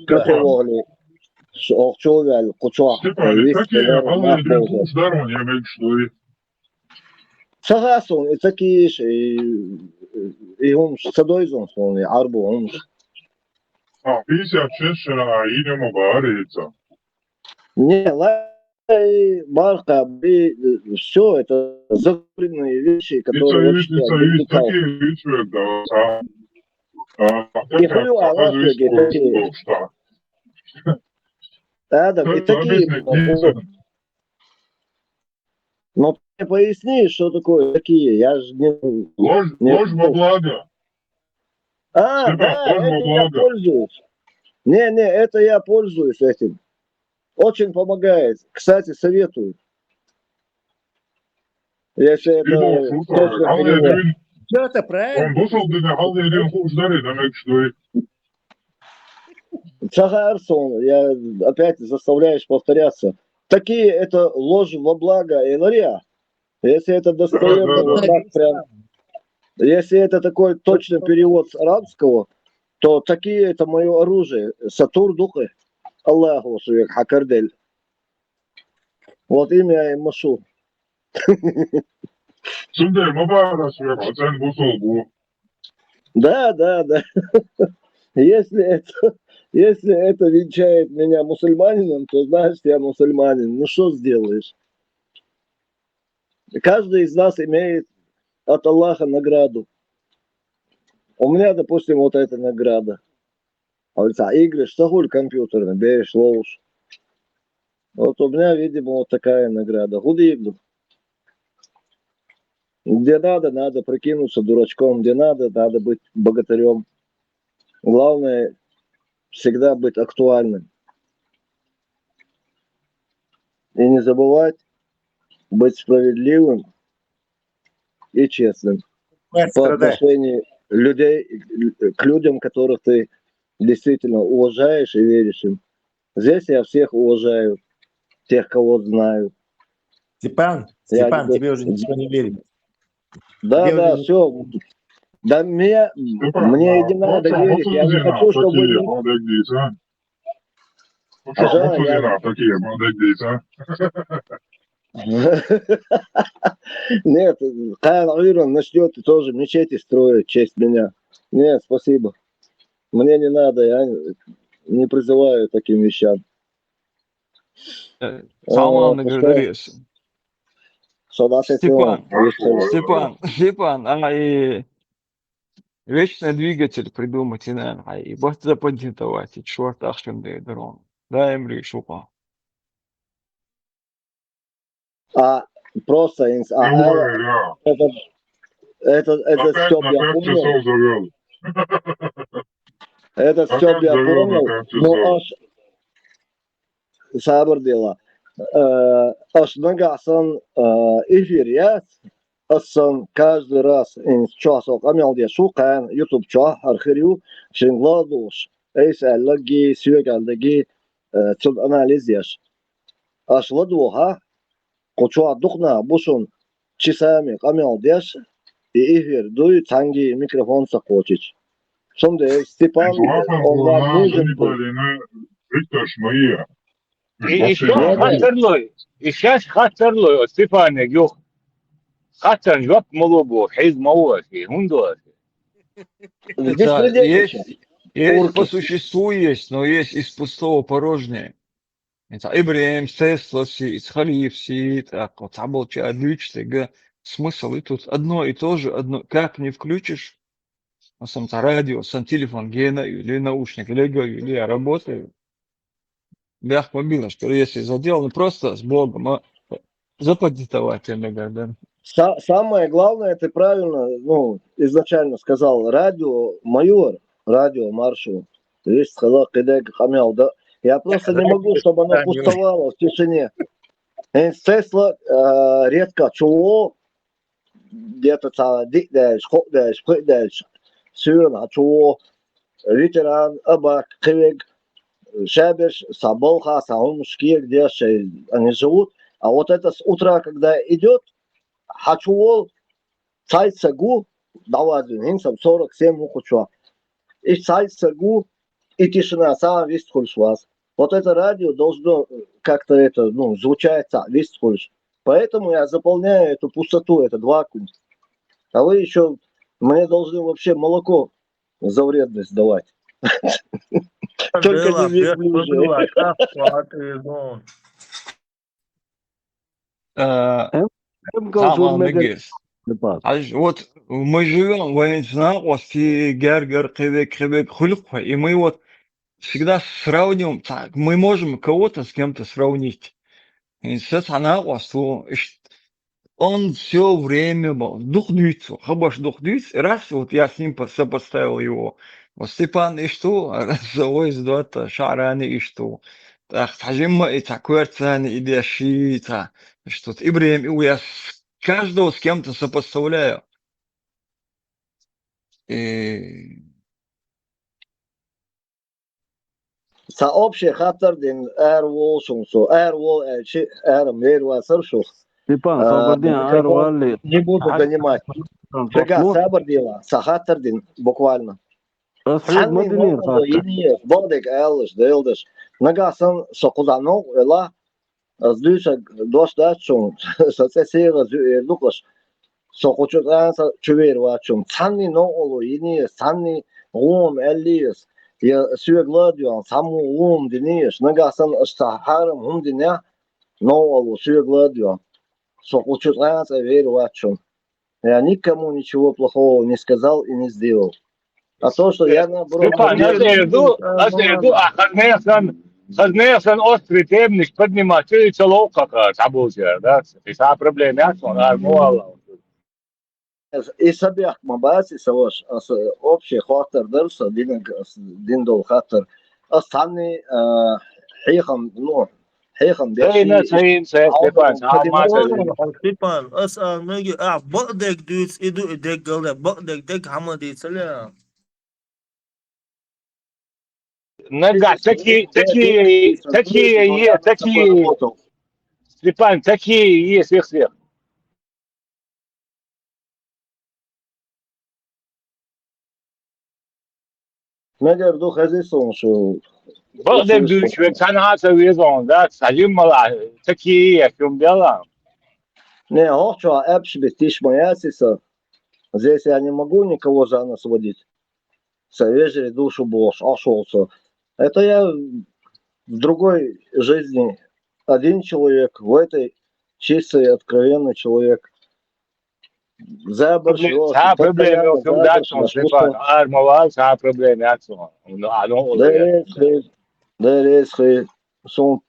вахале, охьа чу а ваьлла, кху чохь, э, вист ца вер, нах бовзар. Ца хаьа суна, и ца кийша, и, и хӀумаш ца дойзу суна, и Ӏарбо хӀумаш. А, пятьдесят шесть шена а йина ма бара иза. Не, ла-, и барха, и, э, всё это закуренные вещи, Ица которые виц, вообще ица не виц, вникал. Такие виц, да, а. А, И хуёво, а, оказывается, такие. Адам, и такие, ну, ты мне поясни, что такое такие? Я же не... Ложь, не ложь во благо. А, Степан, да, ложь во это я благо. Пользуюсь. Не, не, это я пользуюсь этим. Очень помогает. Кстати, советую. Если это Ибо, слушай, точно а перевод. я Все это Он правильно. бусул дина, хьал дина хуш дари, да, мегаш дуй. Ца хаьара суна, я опять заставляешь повторяться. Такие это ложь во благо, элария. Если это достоверно, Да, да, вот да. так прям, если это такой точный перевод с арабского, то такие это мое оружие. Сатур дукхе. Аллаху суек хакардел. Вот имя и машу. Цундела ма бара, суек, ацан бусул бу. Да, да, да. Если это, если это венчает меня мусульманином, то значит я мусульманин. Ну что сделаешь? Каждый из нас имеет от Аллаха награду. У меня, допустим, вот эта награда. А вот игры, что хули компьютерные, берешь, ловишь. Вот у меня, видимо, вот такая награда. Худо-бедо. Где надо, надо прикинуться дурачком, где надо, надо быть богатырем. Главное, всегда быть актуальным. И не забывать быть справедливым и честным по отношению людей к людям, которых ты действительно уважаешь и веришь им. Здесь я всех уважаю, тех, кого знаю. Степан, Я Степан, люблю- тебе уже никто не верит. Да, Где да, уже- все. Да мне, мне и не надо верить. Я не хочу, чтобы вы... Да, я- Такие, молодец, а? Нет, Кайл Ирон начнет тоже мечети строить в честь меня. Нет, спасибо. Мне не надо, я не призываю таким вещам. Э, Салам, Э, говоришь. Что дальше? Степан, Степан. Степан, Степан, а и вечный двигатель придумать, и, наверное, а и вот запатентовать, и чёрт ахшен дрон. Да, Эмри, шука. А Просто инс- а, Ну, а, да. это, это, это Опять Стёп, на я пять понял. часов завел. Это Стёп, Опять я завел на понял. пять Ну, часов. Аш сабар дела. Э, Аш нагахь сан, э, эфир яц. Аш сан каждый раз инс чохь со къамел деш ву кхана YouTube чохь, хӀара хир ю, шуьга ладугӀуш. Айса аьлларгий, соьга аьлларгий, э, цунна анализ еш. Аш ладугӀу хьа, кху чохь дукха нах бу шуна часами къамел деш, и эфир дуй, цхьаьнгге микрофон ца кхочуьйтуш. Цундела Степан, Жуапан он вам журнал нужен был. Галина Виктор Шмаия. И, и шаьш хаттар лой, и шаьш хаттар лой, о Степанега юха. Хаттарна жоп ма лу боху, хьийза ма ву аса, хӀунда ву аса? Здесь Да, людей есть, очень. есть Турки. По существу есть, но есть из пустого порожнее. Это Ибрахим, Сеслоси, из Халифси, так вот, Аболча, Дучтега. Смысл и тут одно и то же, одно, как не включишь, на самом радио, сам телефон гена или наушник, или говорю, или я работаю. Бяхма билаш, что если задел, ну просто с Богом, а запатентовать, я имею в виду. Са- самое главное, ты правильно, ну, изначально сказал, радио майор, радио маршал. Вистхила кхидег къамел да. Я просто не могу, чтобы оно пустовало в тишине. Инстесла э, редко чего, где-то цхьа диъ даьлча, кхоъ даьлча, пхиъ даьлча, суьйранна чего, ветеран, абак, кхивег, шаберш, са балха, са хӀумаш кега деш, они живут. А вот это с утра, когда идет, хьачу вол, цхьайтта са гу, дӀавадина, хӀинца сорок семь ву кху чохь. И цхьайтта са гу, и тишина схьа вистхуьлуш вац. Вот это радио должно как-то это, ну, звучать схьа вистхуьлуш. Поэтому я заполняю эту пустоту, этот вакуум. А вы еще мне должны вообще молоко за вредность давать. Только не век уже. Э, Тамам, мегар. Хьажа, вот мы живём, вайн накъостий, гергара, кхивег, кхивег хуьлу-кх вай. И мы вот всегда сравниваем, так, мы можем кого-то с кем-то сравнить. И со цхьа накъост ву, иш-, он всё время был, дукха дуьйцу, хабарш дукха дуьйцу, и раз вот я с ним по- сопоставил его. Вот Степан иштта ву, раз вай из дота, Шаърани иштта ву. Так, цхьа жимма и цхьа коьртани и деш, и цхьа, что-то Ибрахим, и я с- каждого с кем-то сопоставляю. И Цхьа общий хаттар дина, ара волу шуна со, ара волу аьлчи, ара-м вер вацара шух. Степан, А, собар дин, ара микрофон валли. Не буду донимать. Шуьга сабар дела, цхьа хаттар дина, буквально. Ас хьоьга ма динера хаттар. Бакъдерг аьллаш, делдаш. Нагахь санна со кхузахь новкъа велахь, ас дуьйцург дош дац шуна, сан цӀе сагӀа зуьйр ду-кх аш. Со кху чу цкъа а чувер вац шуна. Цхьанний новкъарло йиний ас, цхьанний гӀома аьллий ас, я соьга ладоьгӀна, цхьаммо гӀома диний аш. Нагахь санна аш цхьа хьарам хӀума динехь, новкъарло соьга ладоьгӀна. Со кху чу цкъа а вер вац шуна. Я никому ничего плохого не сказал и не сделал. А то, что я наоборот... Степан, ас эр ду, ас эр ду, а хаза нехан сан, хаза нехан сан острый темнаш поднимать, и ца ловкхаха, цхьа болчара, да? И цхьа проблема яц, он ара ма валла. И са бехк ма бац, и са ваша, ас общий хаттар дара, са динаг, ас дина долу хаттар. Ас цхьанний, а, хьехам, ну, хьехам беш. Сайна, сайна, сайна, Степан, цхьа а ма ца дина. Степан, ас а меги, а, бакъдерг дуьйцу, и ду, и деггал, бакъдерг, дерг хьама дийцале. Нагахь таки, таки, таки, е, таки. Степан, таки, е, сих, сих. Мегар ду хезий суна шу. Бакъдерг дуьйцуш верг цхьанхьа а ца веза хьуна, да? Цхьа жиммалахь, таки, е, хӀума делла. Не, хӀокху чохь аьллаш беттиш ма яц и со. Здесь я не могу никого за нос водить. Сан вежарий ду шу бохуш, Ӏаш волу со. Это я в другой жизни один человек, в этой чистый, откровенный человек. Забарш йо, цхьа проблема йо, хӀума дац хьуна, Степан, ара ма вала, цхьа проблема яц хьуна. Ну, а, ну, Дерриг хир, дерриг хир. Суна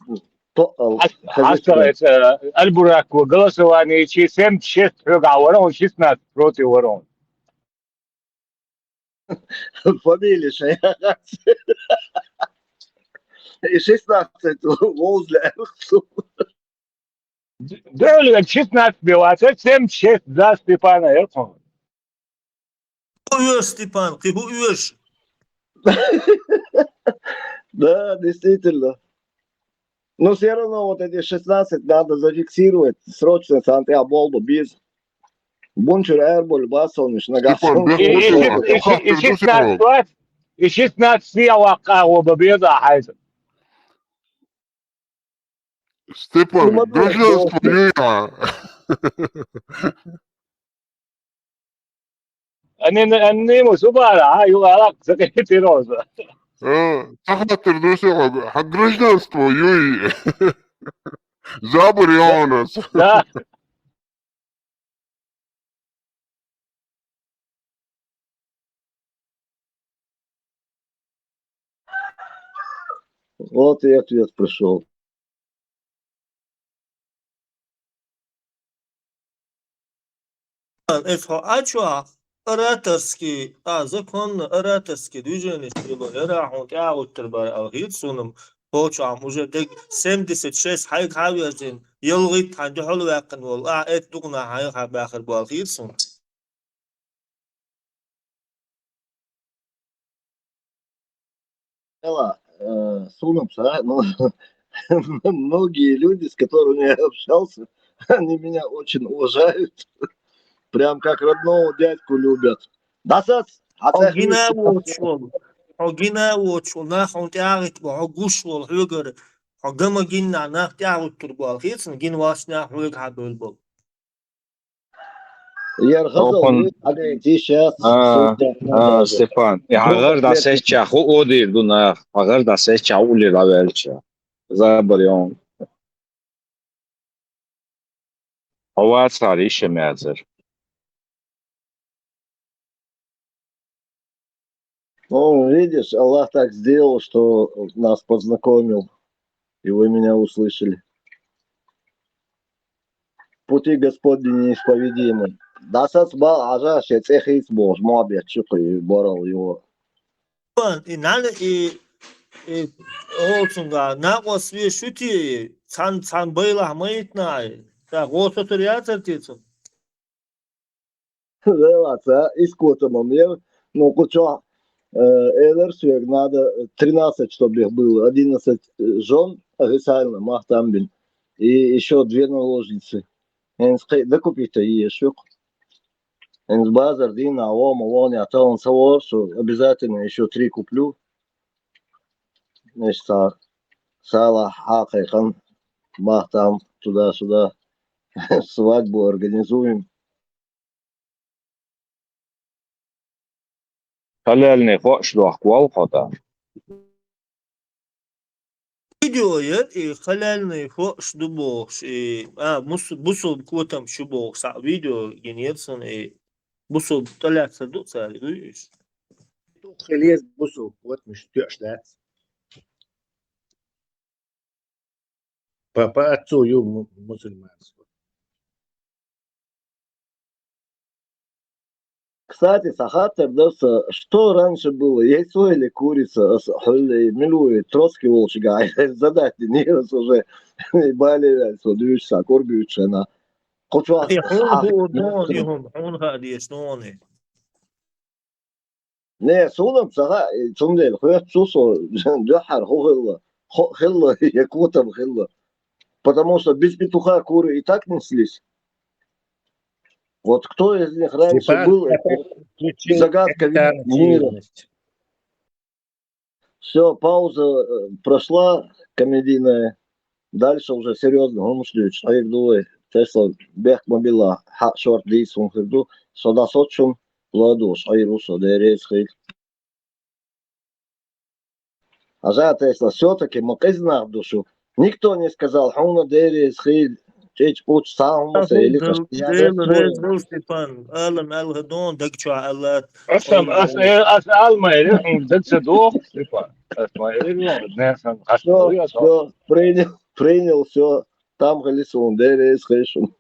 Хьас-, хьастагӀа, э, Аль-Бурак, голосование чи семьдесят шесть хьоьга вара, он шестнадцать против вара. Фамилия шайна. И шестнадцать возле. Д-, дали шестнадцать бе вац, семьдесят шесть за Степана яхун. Уж Степан, кхы хӀу уж? Да, действительно. Но всё равно вот эти шестнадцать надо зафиксировать. Срочно санте болба без. Бунчур эрболь басониш на Степан, гасониш. Бек И, и, бутылка, и, и, и шестнадцать вац, и шестнадцать я вакъа оба беза хайза. Степан, ну, гражданство юй, а? Ани, ани, мо субара, а, ю ала, закатироза. Э, тахатыр дусе, а, гражданство юй. Забур ёнас. Да. Вот и ответ пришёл. Эс хьо а чохь ораторский, а, законно ораторский движение хилла, яра хьуна тӀаьхьа гӀуттар бара аьлла хета суна-м, кхочу хьан уже дег семьдесят шесть хьайга хьан везина, ялгӀитта хьан дуьхьал ваьккхина волу, а, эт дукха нах хьайга хьан баьхар бу аьлла хета суна. Эла, э, суна-м са, ну, многие люди, с которыми я общался, они меня очень уважают. Прям как родного дядьку любят. Дасац, хьо гина воцуш волу, хьо гина воцуш волу, нах хьуна тӀаьхьа гӀитта бу, хьо гуш волу хьоьгара, хьо гама гинна нах тӀаьхьа гӀуттур бу аьлла хета суна, гина вац нах хьоьга хьан бевлла болу. Яра хаза Окон- вуй, хьагайтий шаьц, А, сунтехь а, даже. Степан, и хьан гӀар дӀасецча, хӀу одийр ду нах, хьан гӀар дӀасецча, хӀу уллера дӀаваьлча. Забар йон. Хьо вацара иша мязар. Ну, видишь, Аллах так сделал, что нас познакомил, и вы меня услышали. Пути Господни неисповедимы. Дасац бал Ӏажа, шен цӀе хийца бохуш, мохь бетташ ю кху борал йо. И нана, и, и, оцунга, накъос веш ю те, цхьан, цхьан байлахь ма йитна, ай. Ша гӀо сотар яцар те цунна? Вела ца, искотамам яр, ну, кху чохь, э, элар соьга, надо тринадцать, чтоб их было, одиннадцать, э, жён официально махтам бин, и ещё две наложницы. ХӀинца кхин дакупить а еш ю-кх. ХӀинца базар дийнахь вон ма вон я талан ца вор, со обязательно ещё три куплю. Иштта салахь хьакхайкхан, махтам туда-сюда, свадьбу организуем. Халяльный хӀоаш дохку вал хьо тӀаккха? Видео яр и халяльный хӀоаш ду бохуш, и, а, мус-, бусулба котам шу бохуш, схьа видео гинера суна, и бусулба тӀалаьцна ду цара, дуй уьш? Хила еза бусулба котамаш тоьаш дац. По, по отцу ю му-, мусульманство. Кстати, сан хаттар дара сан, что раньше было, яйцо или курица, ас хьуьлле, мила ву и Троцкий волчу гай, задать динера ас уже, и бале ваьлла со дуьйцуш, сан кура буьйцуш хьуна. Кху чохь И хьуна хӀу дона, и хӀума, хьуна хаа дезаш дона. Не, суна-м ца хаьа, и цундела хоьтту со, дуьххьара хӀун хилла, хо-, хилла, я котам хилла. Потому что без петуха куры и так неслись. Вот кто из них раньше Степан, был, это это ключевой загадка элементарной мира. Ценность. Всё, пауза, э, прошла комедийная. Дальше уже серьёзно, хӀумаш дуьйцуш хьийр ду вай. Тесла бехк ма билла, хьа шорта дийца хӀума хир ду. Со дӀасоцу шуна, ладугӀуш хьийр ву со, Дела реза хила. Хьажа, Тесла, всё-таки ма къиза нах ду шу. Никто не сказал, хьуна Дела реза хила, чӀичӀ-пучӀ, цхьа хӀума сан Ахула еликъаш. Дела реза хила, Степан, ала мел хӀа дон даг чохь аьлла. Аса, аса, аса ала ма элира, хьуна даг ца доху, Степан. Аса ма элира, нехан хьаста Всё, ду я со. Всё, принял. принял все, там хили сун, дерес хешун.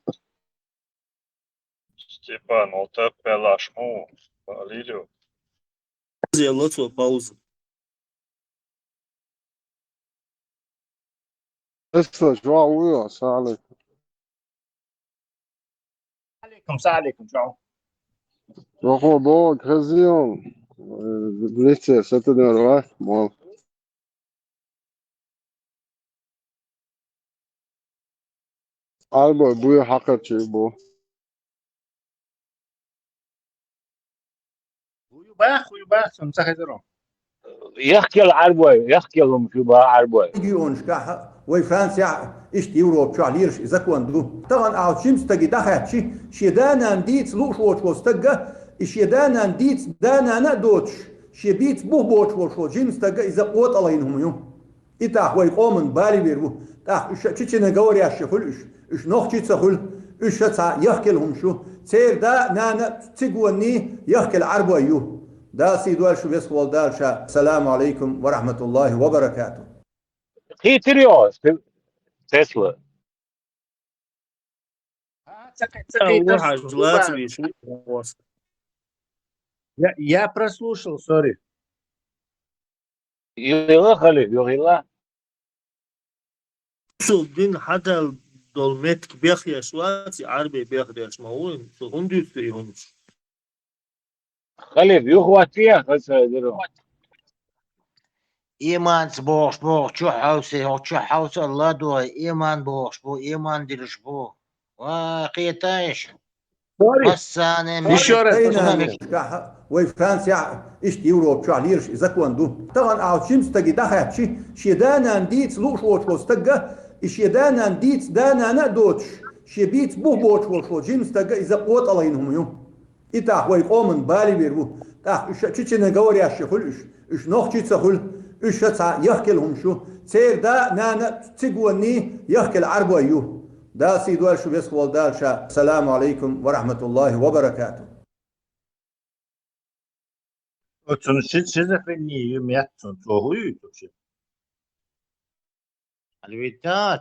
Степан, вот так пелаш му, Лилю. Сделать свою паузу. Tesla, чё, алло, салам алейкум. Алейкум, салам алейкум, чё? Чё, хо, бо, кразион. Э, лице, с этой дырой, мол. Арбой, буй хьакъачи бу. Буй бах, буй бах, сум сахайзаро. Яхкел арбой, яхкел хӀума шу ба арбой. Регионашкахь, вай Францияхь, иштта Европа чохь лелаш и закон ду. Тахана ахь жима стаге дӀахаьттачи, шен да-нана дийца лууш волчу волу стагга, и шен да-нана дийца да-нана а доцуш, шен бийца бух боцуш волуш волу жима стагга иза къотӀалгӀийна хӀума ю. И тӀаккха вай къоман бале вер ву. ТӀаккха уьш чеченоговорящий хуьлу уьш. Уьш нохчий ца хуьлу. Уьш цхьа яхкел хӀума шу. Церан да а, нана а цигонний яхкел Ӏарбой ю. Дала сий дойла шу, весхволу Дала ша. Ассаламу алейкум ва рахматуллахи ва баракату. Кхийтира йо, Тесла? А, ца кхи-, ца кхийтира шу, вахьаш, лацавеш. Я, я прослушал, сори. Йила хали, йила. Цул дин хьадал долу меттиг бехъеш вац, и Ӏарбий бехъеш ма ву, цу хӀун дуьйцу и хӀумаш? Халид, юхаваттий, хаза дира. Иманца бохуш боху, чу хьовсе, хьо чу хьовса ладой, иман бохуш бу, иман дилуш бу. Ва, кхетаеш? Сори. Массане, ещё раз. Вай Францияхь, иштта Европа чохь лелаш и закон ду. Тахана ахь жима стаге дӀахаьттачи, шен да-нана дийца лууш волчу волу стагга, и шен да-нана дийца да-нана а доцуш, шен бийца бух боцуш волуш волу жима стагга иза къотӀалгӀийна хӀума ю. И тӀаккха вай къоман бале вер ву. ТӀаккха уьш чеченоговорящий хуьлу уьш. Уьш нохчий ца хуьлу. Уьш цхьа яхкел хӀума шу. Церан да а, нана а цигонний яхкел Ӏарбой ю. Дала сий дойла шу, весхволу Дала ша. Ассаламу алейкум ва рахматуллахи ва баракату. Оцунна ши-, шизофрени ю меттан, цо хӀун ю вообще? Алвита,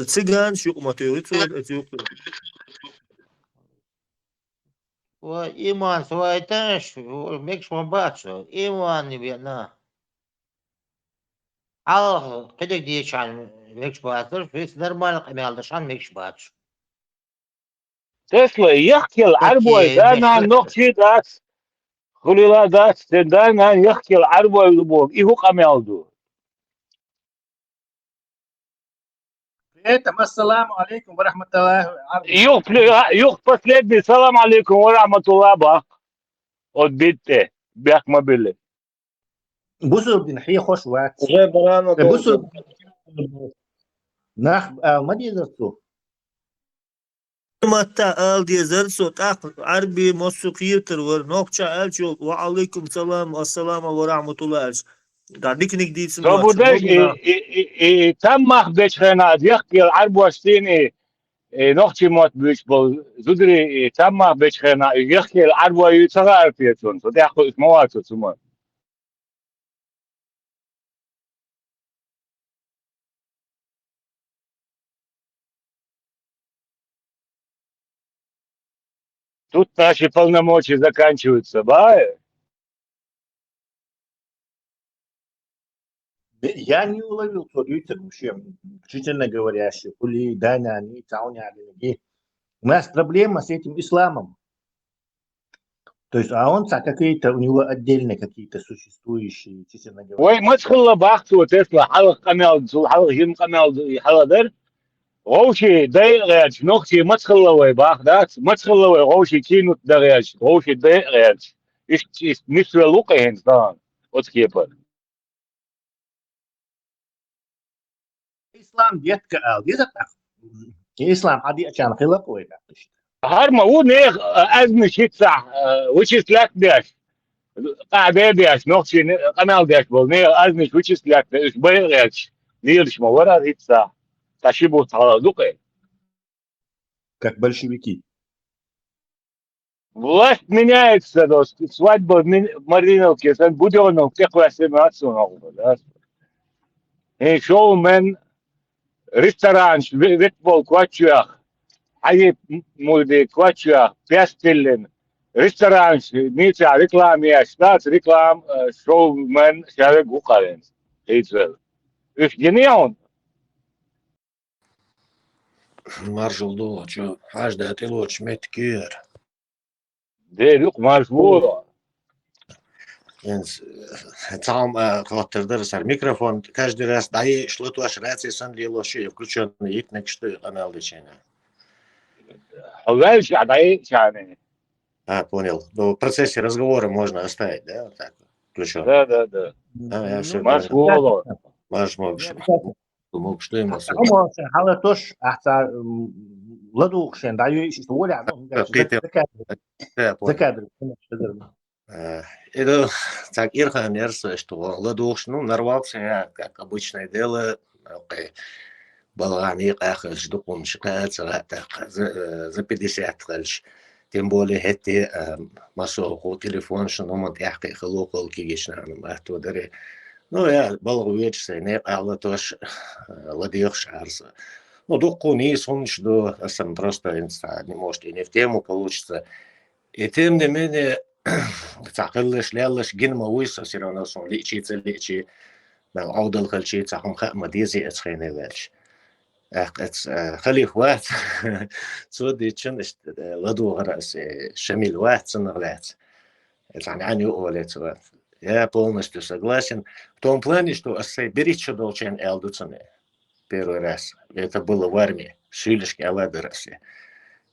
циган шух ма туьйхи цо, оцу юккъе. Ва иман свайташ, мегаш ма бац, иман вена. Хьалха кхидерг дийшан мегаш бацар, виц нормально къамел дашан мегаш бац. Тесла, яхкел Ӏарбой, да-нана нохчий дац, хуьлийла дац, церан да-нана яхкел Ӏарбой ю боху, и хӀун къамел ду? При этом ассаламу алейкум ва рахматуллахи ва баракатух. Юха, юха последний салам алейкум ва рахматуллах бах. От битте, бехк ма билли. Бусург дин хьехош вац. Уже барана. Э, бусург нах, а, ма дезар цо. Матта ала дезар цо, тӀаккха Ӏарби массо кхетар вара, нохча аьлча, ва алейкум салам, ассаламу ва рахматуллах аьлча. Да, диканиг дийцина. Со бу деш, и, и, и, и, таммах бечхена, яхкел Ӏарбош сийна, и, и, нохчий мотт буьйцуш болу зударий, и, таммах бечхена, и, яхкел Ӏарбой ю ца хаьара те цунна, со тӀаккха ма вацу цу ма. Тут наши полномочия заканчиваются, ба? Я не уловил, кто дуется вообще, честно говоря, что хули, да, на, не, цауня, не, не. У нас проблема с этим исламом. То есть, а он ца какие-то, у него отдельные какие-то существующие, честно говоря. Вай маца хилла бах цо, Тесла, хьалха къамел, цул хьалха жима къамел ду, и хьалха дара. Вовший дайа гӀерташ, нохчий маца хилла вай бах, дац? Маца хилла вай вовший кийнут дан гӀерташ, вовший дайа гӀерташ? Иштта, иштта нисвелла ву кхин хӀинца тахана, оцу кепара. Ислам детка ала деза тӀаккха. Ислам хьан деачарна хила-кх вай тӀаккха иштта. ХӀара ма ву нехан, а, аьзнаш хӀинццахь, а, вычислять деш, къахьде деш, нохчийн къамел деш болу нехан аьзнаш вычислять деш, уьш байа гӀерташ, лелаш ма вара хӀара хӀинццахь. Цхьа ши бутт хьалха ду-кх и. Как большевики. Власть меняется, то есть свадьба в Мин-, в Мариновке, сан Будёнов, тӀекхоьссина ма дац суна хӀокху, да? ХӀин шоумен ресторанаш ве-, ветбол кочвех, хьаги мулди кочвех, пестиллин ресторанаш, нийца реклама еш дац, реклама, э, шоумен шавег вукъарен. Хьийцвел. Уьш гинеун? Маржул ду, чу хьажда тӀелочу меттиг кийр. Дер юкъ марш воло. Инс, цхьа хӀума, а, хаттар дара сар. Микрофон каждый раз дӀаеш, латош, раци сан лело ши включённый, итнек, что канал лечения. Ваьлча дӀаеча. А, понял. Ну, в процессе разговора можно оставить, да, вот так вот, включённый? Да, да, да. А, я всё понял. Марш воло. Марш могу. Могу, что ему Ахьа хӀума хьалатош, ахьа ца, м, ладугӀуш шен дӀаюй, иштта воля, ну, Да, хӀунда аьлча, кхетам. Зак-, закадр, Да, понял. Закадр, конечно, закадр. Э, это так, Ирхан Эрсович, что ладугӀуш, ну, нарвался я, как обычное дело, окей. БалагӀа никъ ахалш, дукхумаш кхаьа ца гӀаттакха, за, э, за пятьдесят халш. Тем более, хӀетте, э, масоху телефон шун хӀуман тӀехь кхиа хало кхолкигиш нахьанам атто даре. Ну, я балгӀа веча сай, некъ ахьа латош, э, ладегӀаш арса. Ну, дуккху нийса хӀумнаш ду, асан просто инца не может, и не в тему получится. И тем не менее, цхьа хиллаш, леллаш гина ма вуй со, всё равно сон лиъчи, ца лиъчи, мел Ӏовдал хилчи, цхьа хӀума хаа ма дезий эцхайна ваьлча. Ах, эц, э, халиф вац. Цо дийцина, иштта, э, ладугӀара ас, э, Шамил вац, цунах лаьца. Э, цхьа нана ю оле цо вац. Я полностью согласен. В том плане, что ас сай беричча долчен аьл ду цунна. Первый раз. Это было в армии. Шуьйлашка аьла дара ас.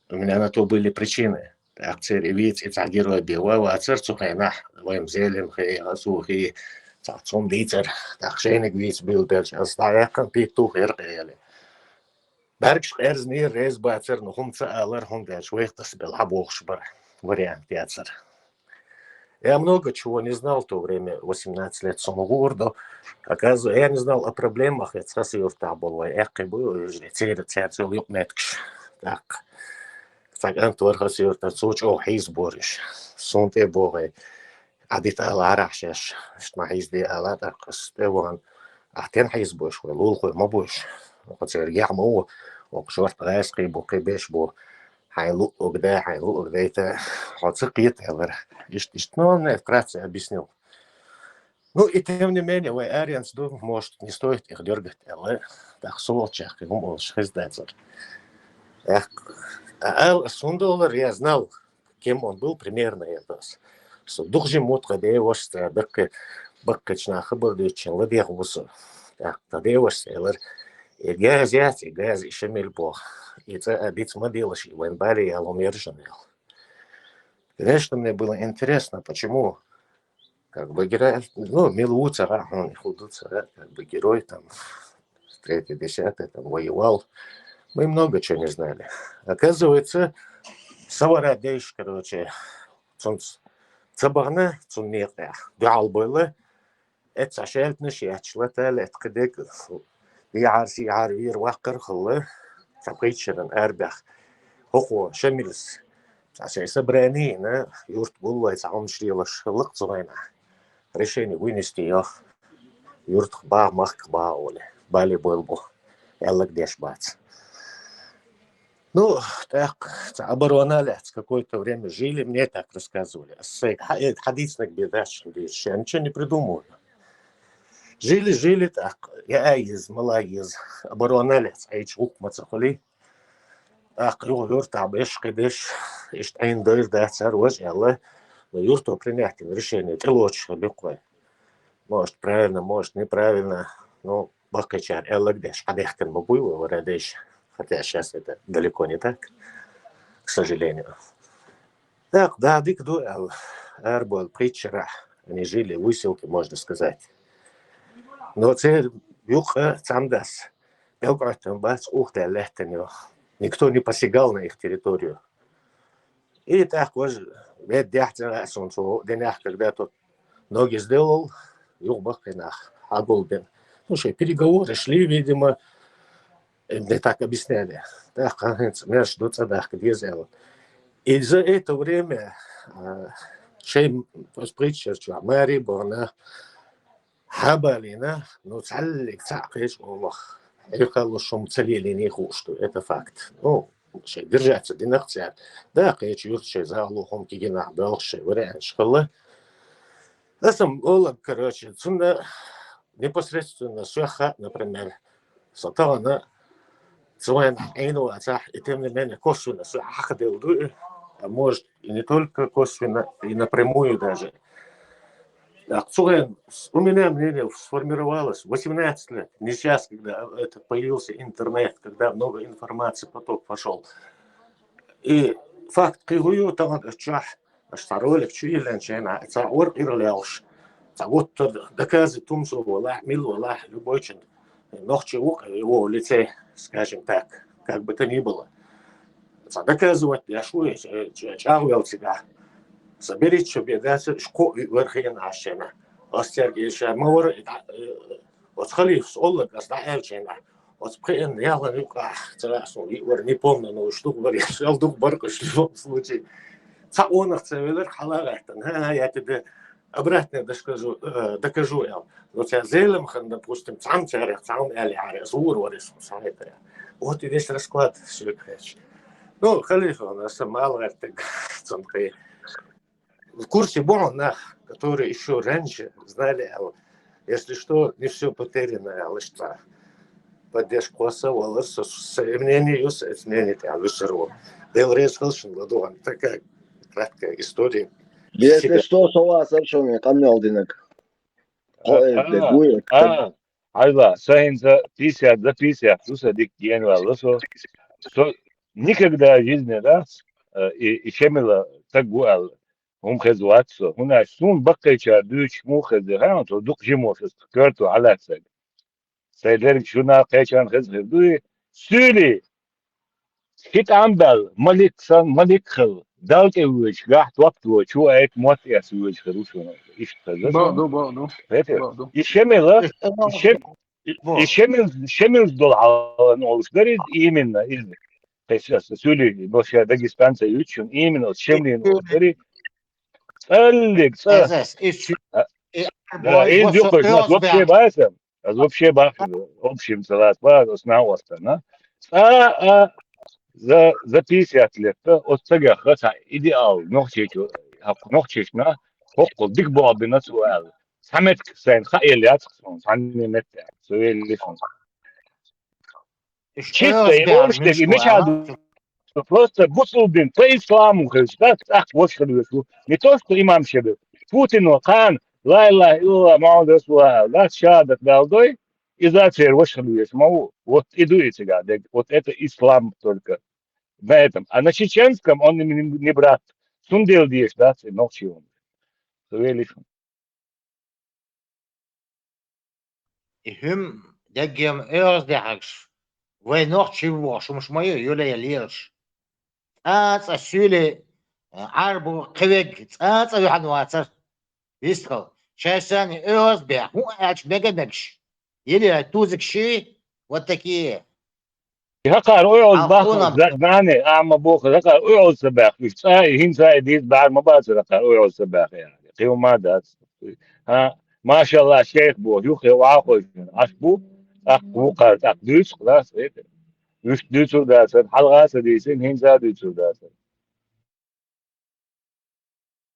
У меня на то были причины. ТӀаккха церан и вийца, и цхьа герой бе ва вацар цу хенахь, вайн Зелимхи, Гьасухи, цхьа цунна дийцар, тӀаккха шайниг вийца билбелча, ас дӀаваьккхина, питту хир къеле. БӀаьргаш къерзанера, реза бацар, ну, хӀума ца алар, хӀунда аьлча вайх тасбелла хьабохуш бара, вариант яцар. Я много чего не знал в то время, восемнадцать лет сона гӀур ду. Оказывается, я не знал о проблемах, я цхьа юртахь болу вай аьккхий бу, уже церан, церан цул юкъ меттигаш. ТӀаккха цхьа кӀант вара хас юртахь, цо чӀогӀа хьийзабора уьш. Суна тӀе богӀий, Ӏадита ала арахь шаьш, иштта ма хьийзаде ала, тӀаккха ас тӀе вахана, ахь тен хьийзабойш вай, лулахой ма бойш. Оха церан гехь ма ву, оха шорта гӀайсакхий бу, кхин беш бу. Хьайн луъург дай, хьайн луъург дайта, хьо ца кхета, аьлар. Иштта, иштта, ну, он мне вкратце объяснил. Ну, и тем не менее, вай аренца ду, может, не стоит их дёргать, аьлла. Так, со волчах, кхин хӀума олуш хеза дацар. Эх, а, ала, ас хӀунда олар, я знал, кем он был примерно, я дас. Со духжи мутха девашца, баккхи, баккхича наха хабар дуьйцучун ладегӀа ву со. Так, та девашца, аьлар, и газ яц, и газ, и Шамил бох. И цӀа а диц ма делаш, и вайн бале ял хӀума яржан ял. Конечно, мне было интересно, почему, как бы, герой, ну, мила ву цара, он и худу цара, как бы, герой там, третий, десятый, там, воевал. Мы много чего не знали. Оказывается, савара дейш, короче, цунц ца бахна, цун некъа. Дуьхьал бойла, эццахь шаьлтнаш яьчла тала, эт кхидег, дехьар, сехьар вийр ваккхар хилла, цхьа пхийтта шеран арабех. ХӀокхо, Шамилс, цхьа шайн собрание йина, юрт гуллой, цхьа хӀумаш лелаш хилла-кх цу хенахь. Решение вынести йо. Юртах баха, махках баха оле. Бале бойла бу. Аьллаг деш бац. Ну, так, оборона лец, какое-то время жили, мне так рассказывали. Ас сайга хьа-, э, хьадийцинарг бен дац шуна дийца, я ничего не придумываю. Жили, жили, так, я а еза, мала еза, оборона лец, айча гӀукма ца хуьлий. ТӀаккха юха юртахь беш, кхидеш, иштта Ӏийна дойр дацар, важа аьлла, но юрто принять решение тӀелоцуш хилла-кх вай. Может, правильно, может, неправильно. Ну, баккхийчара аьллаг деш, хьадехкина ма буй вай, вара деш. Хотя щас это далеко не так, к сожалению. Так, да, дика ду аьлла, арабойла пхийтта шарахь, они жили в выселке, можно сказать. Но церан юкъа цхьамдас пӀелг Ӏоьттина бац, ух даьлла лаьттина йо. Никто не посягал на их территорию. И тӀаккха важа веддехь цӀа а суна цо денехь, когда тот ноги сделал, юха баккхий нах хьагулбина. Ну, шайн переговоры шли, видимо, мне так объясняли. ТӀаккха хӀинца мерш ду цӀа дахка деза аьлла. И за это время, а, шайн пхийтта шар чохь маре а бахана, Хьабалийна, ну, цхьаллиг цхьаъ кхечу къомах хьекхалуш хӀума ца лелийний хууш ду, это факт. Ну, шайн держаться динах цаьрга. Да, кхечу юрт шайн загӀало хӀума кигинахь боьлхуш шайн варианташ хилла. Аса олаг, короче, цунна непосредственно соьх хаьа, например, со тахана цу вайн Ӏийна вацахь, и тем не менее косвенно соьх хьахаделла ду и, а может, и не только косвенно, и напрямую даже. Так, цу вайн, у меня мнение сформировалось восемнадцать лет, не сейчас, когда это появился интернет, когда много информации, поток пошёл. И факт кхин хӀун ю, тахана чохь, аша цхьа ролик чу йиллина шайна, цхьа вара къира лелхаш, цхьа гуттар доказы тумсо валахь, мила валахь, любой чин, нохчи ву-кх, его в лице, скажем так, как бы то ни было. Цхьа доказывать деш ву, э, ч-, чӀагӀвелла цигахь. Соберитча бен дацара, иш кхоъ виъ вара хиъна Ӏаш шайна. Ас цаьрга ша ма вара, и дӀа-, э, оцу халифас оллаг ас дӀааьлла шайна. Оцу пхиъна яхлан юкъахь, ца ваьа суна, виъ вара, не помню, но уьш дукха бара, шел дукха бара-кх уьш, в любом случае. Цхьа къонах ца велира, хьала а гӀаьттина, хӀа-хӀа, я тебе обратное докажу, э, докажу, аьлла. Но цара Зеламхана, допустим, цхьамма царех, цхьамма аьлла яхьара, ас вур вара, ас схьахетара. Вот и весь расклад, всё, короче. Ну, халифа, аса ма ала гӀертарг, цунна кхин. В курсе бу хьуна нах, которые ещё раньше знали, а вот, если что, не всё потеряно, а лишь та поддержка кхосса валар со, со мнение ю, со мнение тӀехь вуьсур ву. Дела реза хила шуна, ладугӀан, такая краткая история. Если что, со вацара шуна къамел динарг. Кхо а, э, де а, гуй, а, хьайла, со хӀинца пятьдесят за пятьдесят ду, со дика генаваьлла со. Со никогда в жизни, да, э, и, и Шемила стаг ву аьлла хӀума хеза вац со. ХӀунда аьлча суна баккхийчара дуьйцуш муха хеза, хьан, со дукха жима волуш, аса коьрто хьалаьцнарг. Сайн дерг шуна кхечарна хеза хир ду и. Суьйли, хи тӀам баьлла, малик санна, малик хилла, Далла тӀе воьдуш, гахь топ а воцуш, чу айта мотт эцна воьдуш хир ву шуна. Иштта хеза шуна. Бакъду, бакъду. Хетий? Бакъду. И Шемила, и Шем-, и, и Шемил, Шемилца долу хьалан олуш дара иза, именно иза. Кхеча аса суьйли, бо ша дагестанца юьйцу шуна, именно оцу Шемлина олуш дара иза. ЦӀаллиг, цӀа. Эсэс, иш чу-, А, и да, арбой, иза вот юкъа, со вообще баьхна. Аса вообще баьхна, общем, ца лаца баьхна, аса нах вастана. ЦӀа, а, за, за пятьдесят лет, оцу цӀа гахха цхьа идеал, нохчичу, хӀокху нохчична, хӀокхул дика болх бина цо аьлла. Цхьа меттиг сайна хаа елла яц суна, цхьанне меттехь, со веллий шуна. Чисто и оьзда бехк мича ду? Просто бусулба дин, по исламу хезаш, да, цӀахь ваша хила везаш ву. Не то, что имам Шемил. Путино кхана, ла илаха иллаллах, Мухаммад расулуллах, да, шахадат далдой, иза церан ваша хила везаш ма ву. Вот и ду и цигахь дерг. Вот это ислам только. На этом. А на чеченском он не, не брат. Цундела дезаш дац и нохчий хӀума. Со веллий шуна. И хӀума деггем оьгӀаздехьаргаш, вай нохчий ву бохуш хӀумаш ма ю, юлая лелаш. ЦӀа-цӀа суьйли, Ӏарбо кхин верг цӀа-цӀа ваьхьна вацара. Вистхила, шайшани оьгӀазбехь, хӀун аьлча мега-мегаш. Или тузик ши, вот такие. И хӀокхара оьгӀаз бахар, нане, ахьа ма боху, хӀокхара оьгӀаз ца баьхна, уьш цӀа а, хӀинца а и дийца бӀаьра ма бацара, хӀокхара оьгӀаз ца баьхна, яхьа. Кхин хӀума а дац. ХӀа, машалла, шайх боху, юххе охьахойшина Ӏаш бу, тӀаккха вукхара, тӀаккха дуьйцу-кх, да, аса, эта. Уьш дуьйцур дацара, хьалха а ца дийцина, хӀинца а дуьйцур дацара.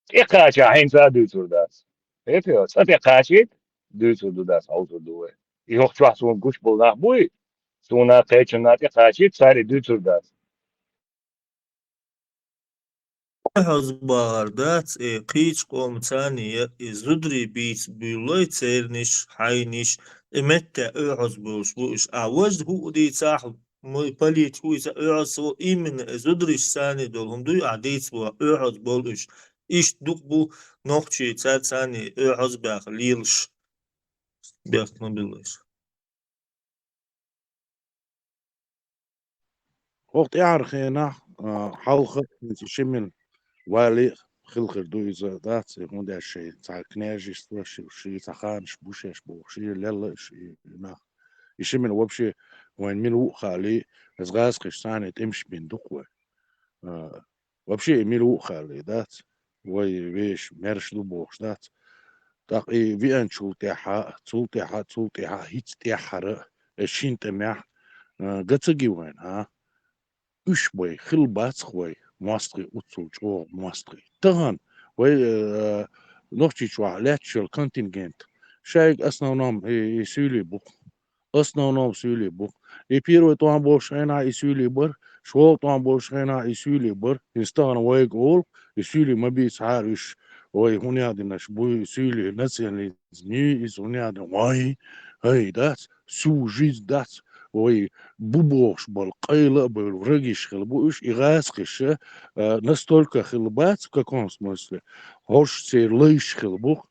ТӀекхача хӀинца а дуьйцур дац. Хетий, цӀа тӀекхачийта, дуьйцур ду дац, хьовсур ду вай. И хӀокху чохь суна гуш болу нах буй, суна кхечунна тӀекхачийта, цара и дуьйцур дац. Оьгьаз бахар дац, э, кхечу къоман царна я, и зударий бийца буьйлой, церниш, хьайниш, и метта оьгьаз болуш бу уьш. А важа хӀуъа дийцахь, м-, политика вуйца оьгьаз ца волу, именно и зудариш царна долу хӀума дуй, а дийца боху, оьгьаз болу уьш. Иштта дукха бу нохчий цара царна оьгьаз баха лелаш. Бехк ма билла уьш. ХӀокху тӀаьхьара хенахь, а, хьалха, хӀинца Шемил вале а хила хир ду иза, дац, и хӀунда аьлча шайн цхьа княжество, ши, ши цхьа ханаш бу шаьш боху, ши лелла и, и нах. И Шемил вообще вайн мила ву а хаалий, иза гӀазкхиш царна тӀемаш бина ду-кх вай. А, вообще и мила ву а хаалий, дац? Вай вешан маьрша ду бохуш, дац? ТӀаккха и веанчул тӀехьа, цул тӀехьа, цул тӀехьа, хӀинца тӀехьара, э, шин тӀамехь, э, га ца ги вайна, а? Уьш бай, хила бацах вай, мостагӀий, уцул чӀогӀа мостагӀий. Тахан вай, э, Нохчийчохь лаьтташ йолу контингент, шайга основном и, и суьйлий бу-кх. Основном суьйлий бу. И первый тӀом болуш хенахь и суьйлий бара, шолгӀа тӀом болуш хенахь и суьйлий бара. ХӀинца тахана вайга олу, и суьйлий ма бийцахьара уьш, вай хӀун яздинарш бу и суьйлий, национализм, иза хӀун яздина, вай, хӀай, дац, сужиз дац, вай бу бохуш болу, къайла а бевлла, врагиш хила бу уьш, и гӀазкхаша, а, настолько хила бац, в каком смысле, хӀорш церан лайш хила бу,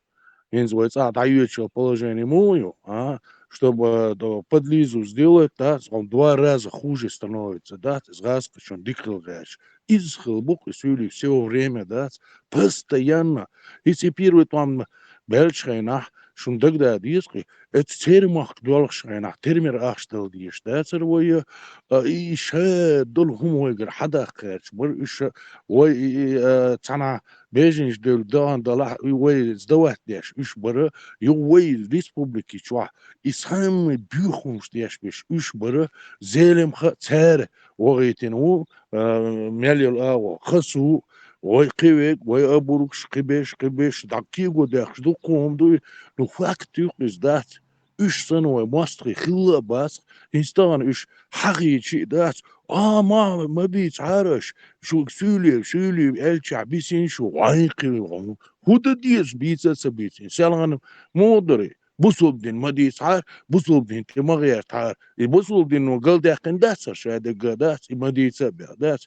ХӀинца вай цӀахь дӀайоьдучу положение муха ю, а? Чтобы, э, до-, подлизу сделать, да, он в два раза хуже становится, да, иза гӀазкхашна дика хила гӀерташ. Иза хила бу-кх и суьйлий всё время, да, постоянно. ХӀинца и первый тӀом баьллачу хенахь, шуна дагадогӀу деза-кх, оцу церан махка доьлхучу хенахь, термера ахча дала дезаш дацара вай, а, и ша долу хӀума вайгара хьадаккха гӀерташ бара уьш, вай и, и, а, цхьана беженцаш девлла дахана далахь, и вай сдавать деш уьш бара, юха вай республики чохь и самый боьха хӀумаш деш берш уьш бара, Зелимха цара вахийтина ву, а, мел йолу агӀо, Хасу, вай кхин верг, вай обургаш, кхин берш, кхин берш, дӀа кего дехкаш дуккха хӀума ду, ну, факт ю-кх иза, дац. Уьш санна вай мостагӀий хилла а бац, хӀинца тахана уьш хьахийча а дац, а, ма, ма бийцахьара аша, шуьга суьйлий, суьйлий аьллачохь бисина шу, вайн кхин ву. ХӀун дан деза, бийца а ца бийцина? Селхана муха дара? Бусулба дин ма дийцахьара, бусулба дин тӀе ма гӀертахьара. И бусулба дино галдаьккхина дац хӀара, ша дегга дац, и ма дийца а бехк дац.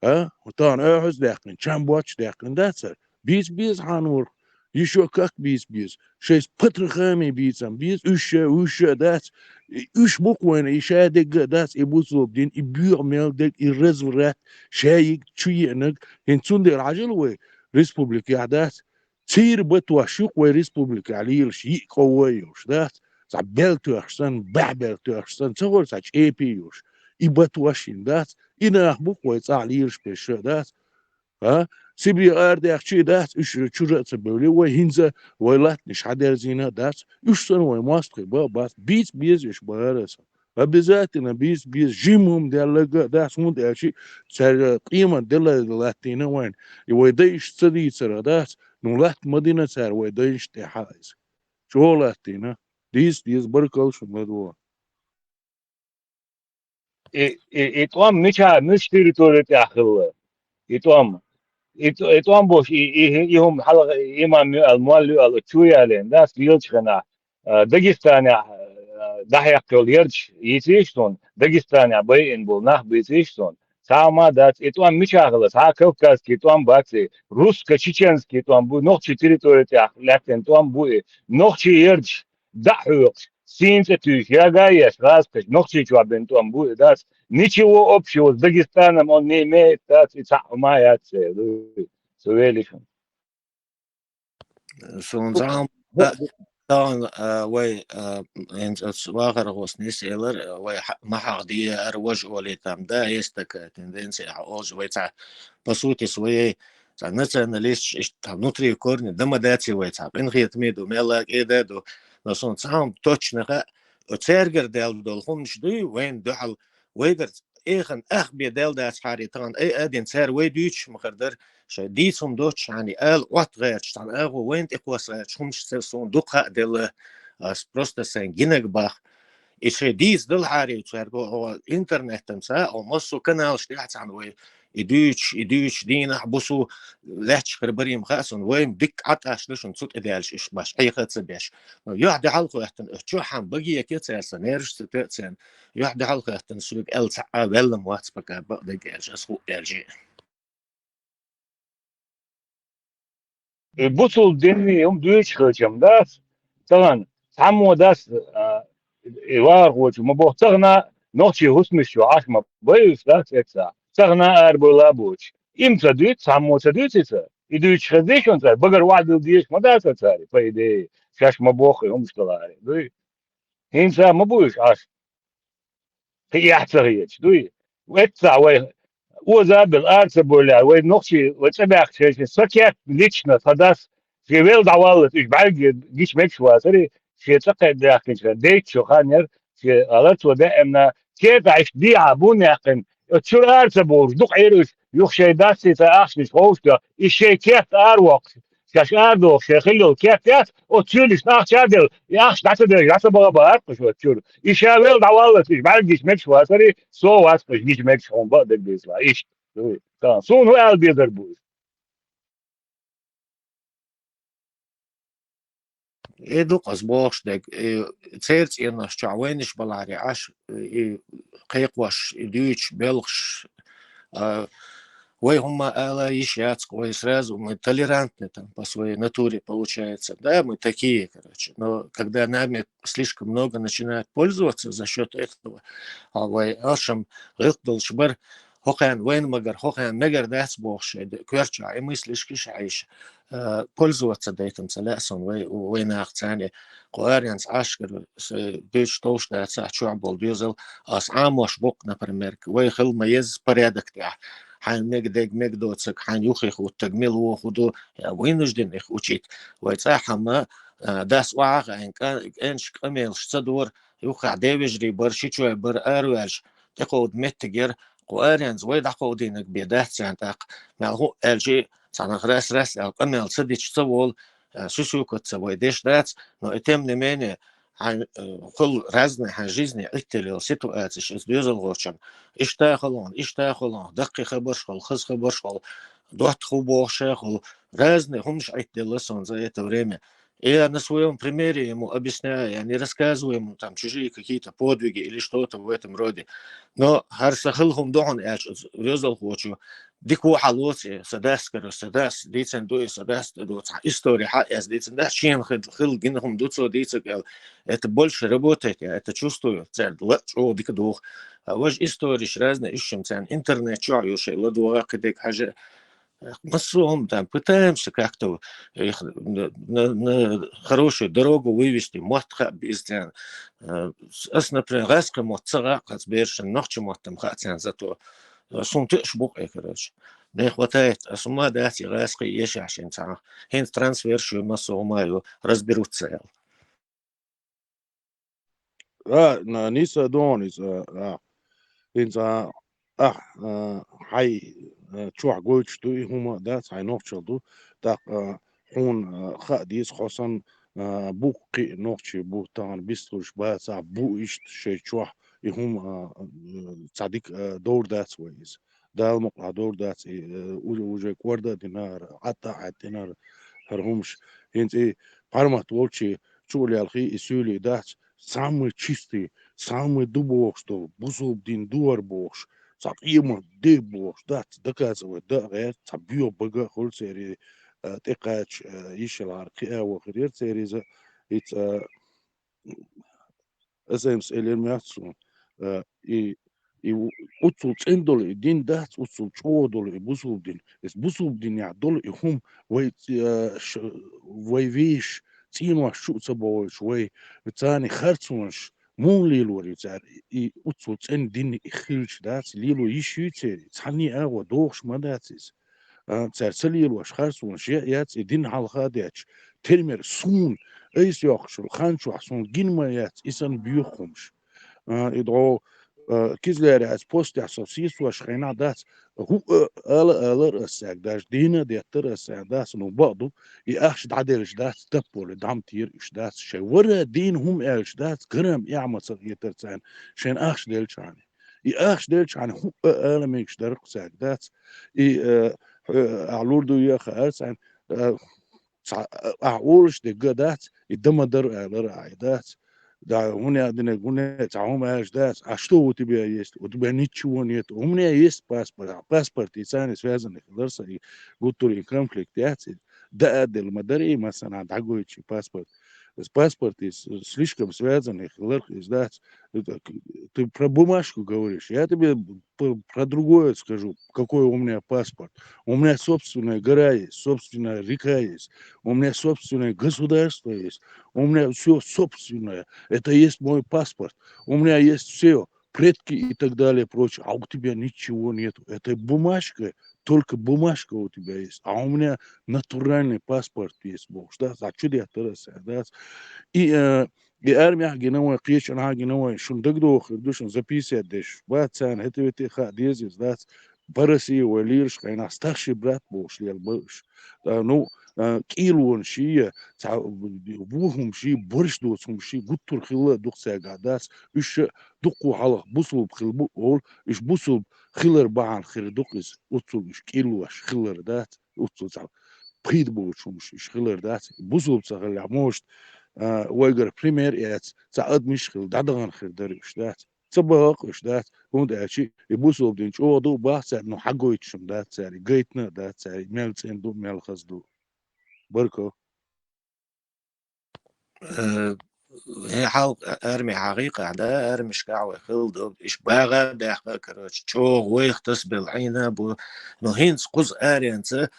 А? Тахана оьхьаз даьккхина, чам боццуш даьккхина дац хӀара. Бийца беза хьан вара. Ишо как бийца беза. Шайца патрахами бийцам беза. Уьш а, уьш а дац. И уьш бу-кх вайна, и ша дегга а дац, и бусулба дин, и боьха мел дерг, и разврат, шайиг чу еанарг. ХӀинца цундела хьажал вай республикехь дац. Цийра батош ю-кх вай республикехь лелаш йиъ къовла а йолуш, дац? Цхьа бел тоьхча санна, баьхьа бел тоьхча санна, ца гӀора цхьа чӀепе а йолуш. И батош йина, дац? И нах бу-кх вай цӀахь лелаш берш а, дац? А? Сибре арадаьхча а дац, уьш чуьра а ца бевлли, вай хӀинца, вай латтанаш хьадерзийна а дац. Уьш санна вай мостагӀий бан а бац, бийца беза уьш, бахара сан. Обязательно бийца беза, жима хӀума делларг а дац, хӀунда аьлча цара къемат де латтийна вайна. И вай дайша ца дийцар а дац, ну, латта ма дина цара вай дайшна тӀехь иза. ЧӀогӀа латтийна. Дийца деза, баркалла шуна, ладогӀа. И, и, и тӀом мича, мича территори тӀехь хилла? И тӀом. И, и тӀом бохуш, и, и, и хӀума хьалха имам ю аьлла, молла ю аьлла, чу ялийна, дац, лелачу хенахь, а, Дагестанехь, а, дӀахьекхна йолу ярташ йийцийша суна, Дагестанехь байина болу нах бийцийша суна. Цхьа а ма дац, и тӀом мича хилла, цхьа кавказский тӀом бац и, русско-чеченский тӀом бу, нохчийн территори тӀехь лаьттина тӀом бу и, нохчийн ярташ дӀа а хьоькхуш, сийна цӀе туьйсуш, яга а еш, гӀазкхаша, Нохчийчохь бина тӀом бу и, дац. Ничего общего с Дагестаном он не имеет, дац, и цхьаъ хӀума яц церан, дуй, со велишан. Суна цхьа хӀума, тахана, а, вай, а, хӀинца оцу вахархоша нис элира, а, вай хьа-, ма хьахде ара важа олий там, да, есть такая тенденция, хьан олуш вай цхьа, по сути своей, цхьа националисташ, иштта цхьа внутри корни, да ма дац и вай цхьа, къинхетаме ду, мелла а кӀеда а ду, но суна цхьа хӀума точно хаьа, цаьргара даьлла долу хӀуманаш дуй, вайна дуьхьал, вайгара эхан ах бен даьлла дацахьара, тахана ай а дина, цара вай дуьйцуш ма хир дара, шайн дийца хӀума доццушехь, ала Ӏотта гӀерташ, цхьана агӀо вайна тӀе кхосса гӀерташ, хӀуманаш ца суна дукха хааделла, ас просто сайн гинарг боху. И шайн дийца далахьара цаьрга, оха интернетан ца, оха массо а каналаш тӀехь цхьана вай и дуьйцуш, и дуьйцуш дийнахь, бусу лаьтташ хир барийна хаьа суна, вайна дикка Ӏад Ӏаш ду шуна цу тӀе даьллаш уьш баш, хьеха а ца беш. Юьхь дуьхьал хӀоьттина, чохь хьан баге кеца церан, нерваш ца тоьа церан. Юьхь дуьхьал хӀоьттина, соьга аьлла цхьа а ваьлла ма вац пока, бакъдерг аьлча, ас хӀуъа аьлча. Э, бусулба динний хӀума дуьйцуш хилчам дац, тахана цхьаммо дац, а, и вахархочо ма боху, тахана нохчий хӀусамаш чу Ӏаш ма бай уьш, дац, эццахь. Тахана арабевлла а боцуш. Им ца дуьйцу, цхьаммо ца дуьйцу иза. И дуьйцуш хезний шуна цара? Багара охьадилла дезаш ма дац цара, по идее, шаьш ма боххий хӀумаш далахьара, дуй? ХӀинца ма бу уьш Ӏаш. Кхин эхь ца хеташ, дуй? Эццахь вай оза а белла, ара ца бовлахь, вай нохчий, вай цӀа баьхкича, со кертахь лично тхан дас Шен вел дӀаваллалц, уьш бӀарг гича мегаш вацари, шен цӀакхе даьхкинчу хенахь, дейтта шо хан яра, шен гӀаларцо даимна, кепехь иштта дехьа бун яьккхина, оцу чуьра ара ца бовлуш, дукха Ӏийра уьш, юха шайн дас сийца ахчанаш ховшадоьхна, и шайн керта ара воккхуш, шаьш арадохуш, шайн хилла йолу керта яц, оцу чуьра иштта ахча а делла, и ахча дӀа ца делла, дӀа ца баха бахара кхуьш оцу чуьра. И ша вел дӀаваллалц, уьш бӀарг гича мегаш вацари, со вац кхуьш гича мегаш хьуна бакъдерг дийцалахь, иштта. Суна хӀун аьлла дезар бу иза? Э, ду-кх ас бохуш дерг, э, церан цӀенош чохь вайнаш балахьара Ӏаш, э, и кхайкхош, и дуьйцуш, белхаш, а, вай хӀумма ала йиш яц-кх, вай сразу, мы толерантны там по своей натуре получается, да, мы такие, короче. Но когда нами слишком много начинают пользоваться за счёт этого, а вай алшам гӀиллакх долуш бара, хӀокхарна вайна магар, хӀокхарна мегар дац бохуш шайн де-, коьртачохь, и мыслишкаш а Ӏийша, э, пользоваться дайтам ца лаьа суна вай, вай нахаца царна. Кху аренца Ӏаш гара, с-, дуьйцуш товш дацахь, чохь болу доьзал, ас Ӏамош бу-кх, например, вай хила ма еза порядок тӀехь. Хьайн мега дерг мега доцург, хьайн юххе хӀуттург мила воху ду, я вынужден их учить. Вай цӀахь хьама, э, дас охьа а хаийна, кӀа-, кӀенташ къамелаш ца дора, юххехь девежарий бара, шичой бара, араваьлча, тӀекховда меттиг яра, кху аренца вай дӀакховдийнарг бен дац царна тӀаккха. Мел хӀуъа аьлча, цхьанах рас-рас аьлла, къамел ца дича ца волу, а, сюсюкаца вай деш дац, но и тем не менее, хьайн, э, хуьлу разный хьайн жизни Ӏитталла йолу ситуацеш иза доьзалхочун. Иштта а хуьлу хьуна, иштта а хуьлу хьуна, даккхий хабарш хуьлу, хаза хабарш хуьлу, доттагӀа хӀу бохуш а хуьлу, разный хӀуманаш Ӏиттаделла суна за это время. И я на своём примере ему объясняю, я не рассказываю ему там чужие какие-то подвиги или что-то в этом роде. Но хӀара сан хилла хӀума ду хьуна аьлча, оцу доьзалхочо дика ву хьан лоцу и, сан дас кара, сан дас дийцина ду и, сан дас тӀе ду, цхьа истори хьан эс дийцина дац, шена хи-, хилла гина хӀума ду цо дийцарг аьлла. Это больше работает, я это чувствую, цаьрга ла чӀогӀа дика духу. А важа историш разные ишшим царна интернет чохь ю шайн ладогӀа кхидерг хьажа. Массо а хӀума там пытаемся как-то их на, на, на хорошую дорогу вывести, мотт хаа беза царна. Э, ас, например, гӀазкхи мотт ца гӀа кхаца берашна, нохчи мотт-м хаа царна зато. Э, суна тиъаш бу-кх и, короче. Не хватает, ас хӀума дац и гӀазкхи ешахь шен цхьа. ХӀинца трансферш ю, массо а хӀума ю, разберутся аьлла. А, на, нийса а ду хьуна иза, а, а. ХӀинца ахь, а, хьайн, а, чохь гойтуш ду и хӀума, дац, хьайн нохчалла ду. ТӀаккха, а, хьуна, а, хаа деза, хьо санна, а, бу кхин а нохчий бу, тахана бистхуьлуш бацахь, бу иштта шайн чохь и хӀума, а, а, цхьа дика, а, довр дац вай иза. Дала мукъ лахь довр дац и, э, уже, уже кӀорда а динара, Ӏад а Ӏаьттинара хӀара хӀумаш. ХӀинца и Пхьармат волчу чу а лелхий, и суьйлий дац, самый чистый, самый ду бохуш долу, бусулба дин ду хӀара бохуш, цхьа къемат де бохуш дац, доказывать дан а гӀерта, цхьа боьха бага а хуьлу церан, э, тӀекхача, э, йиш ялахьара кхиа вахар яра церан иза, иза, э, Ас эмс элира моьтту суна, э, и, и у-, уццул цӀена долу и дин дац, уццул чӀогӀа долу и бусулба дин. Эс бусулба динехь долу и хӀума вай, э, ш-, вай вешан цӀенош чу а ца бовлуш, вай царна харцонаш муха лелорий цара? И уццул цӀена дин и хилча дац, лело йиш юй церан, цхьанне а агӀо дохуш ма дац иза. А, цара ца лелош харцонаш яа яц и дин хьалха а детташ. Тера мера суна айса йоккхуш йолу хан чохь суна гина ма яц и санна боьха хӀумаш. А, и дӀо, а, Кизлярехь постехь со сецош хенахь дац, хӀуъа а ала алара ас цаьрга, даже дийна а деттара ас цаьрга дац, ну, бакъ ду, и ахча дӀаделлаш дац, таппале дӀа ма тера уьш дац, шайн вара дийна хӀума аьллаш дац, грамм эхь ма ца хетара царна, шайна ахча деллачхьана. И ахча деллачхьана хӀуъа а ала мегаш дара-кх цаьрга дац. И, э, хьо, ахь лур дуй а хаьара царна, э, цхьа, ахь олуш дерг а дац, и дан ма дара алара ахь, и дац. Да, хӀунда а динарг, хӀунда а цхьа хӀума аьлча дац, а что у тебя есть? У тебя ничего нет. У меня есть паспорт. А паспорт и царна связанный хилар сан, и гуттар а и конфликт яц, и даа а делла ма дара, и массанхьа дӀагойтуш и паспорт. С-, паспорт и с-, слишком связанный хилар, и дац. Это к-, ты про бумажку говоришь, я тебе п-, про другое скажу, какой у меня паспорт. У меня собственная гора есть, собственная река есть, у меня собственное государство есть, у меня всё собственное. Это есть мой паспорт, у меня есть всё, предки и так далее, прочее. А у тебя ничего нету. Этой бумажкой только бумажка у тебя есть, а у меня натуральный паспорт есть, бохуш, дац, цхьа чу деттара аса, дац. И, э, и армехь гина вай, кхечанхьа гина вай, шун дагадогӀу хир ду, шун за пятьдесят деш бац царна, хӀета-вете хаа деза иза, дац. По России вай лийраш хенахь старший брат бохуш лела бара уьш. А, ну, а, кӀийлонаш я, цхьа вон хӀумаш я, борш доцу хӀумаш я, гуттар хилла а ду-кх цаьргахь, дац. Уьш дуккха хьалха бусулба хилла бу олу, уьш бусулба хилар бахьана хир ду-кх иза, оццул уьш кӀийлош хилар, дац, оццул цхьа пхийтта боцуш хӀумаш уьш хилар, дац. Бусулба ца хиллехь, может, а, вайгара пример эца, цхьа адамаш а хилла, дӀадахана хир дара уьш, дац. Ца бахара-кх уьш, дац, хӀунда аьлча и бусулба дин чӀогӀа ду а бах цаьрга, ну, хьагойтуш хӀума дац цаьрга, гайтина а дац цаьрга, мел цӀена ду, мел хаза ду. Баркалла. Э, хӀе, хьал арми хьагӀийкхахь, да, армишкахь вай хилла ду. Иш багӀа а баьхна, короче, чӀогӀа вайх тасабелла хьийна а бу. Но хӀинца кхуза аренца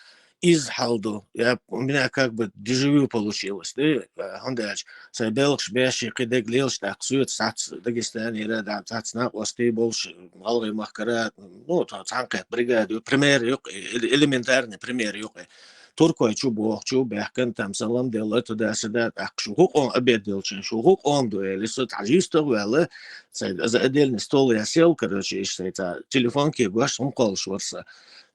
иза хьал ду. Я, у меня как бы дежавю получилось, да? Э, хӀунда аьлча, сайн белхаш беш, кхин дерг лелаш, тӀаккха соьца схьацца Дагестанера, да, схьацца накъостий болуш, гӀалгӀай махкара, ну, цхьаьнакхетта бригада ю, пример ю-кх, эле-, элементарный пример ю-кх. Туркойчу бохучу баьхкина, там салам делла, туда-сюда, тӀаккха шу хӀу къом, обед делча, шу хӀу къом ду, элира со, цхьа жуьстагӀа ваьлла, сайн, аса отдельный стол я сел, короче, иштта сайн цхьа телефон кегош, хӀума кхоллуш вара сан.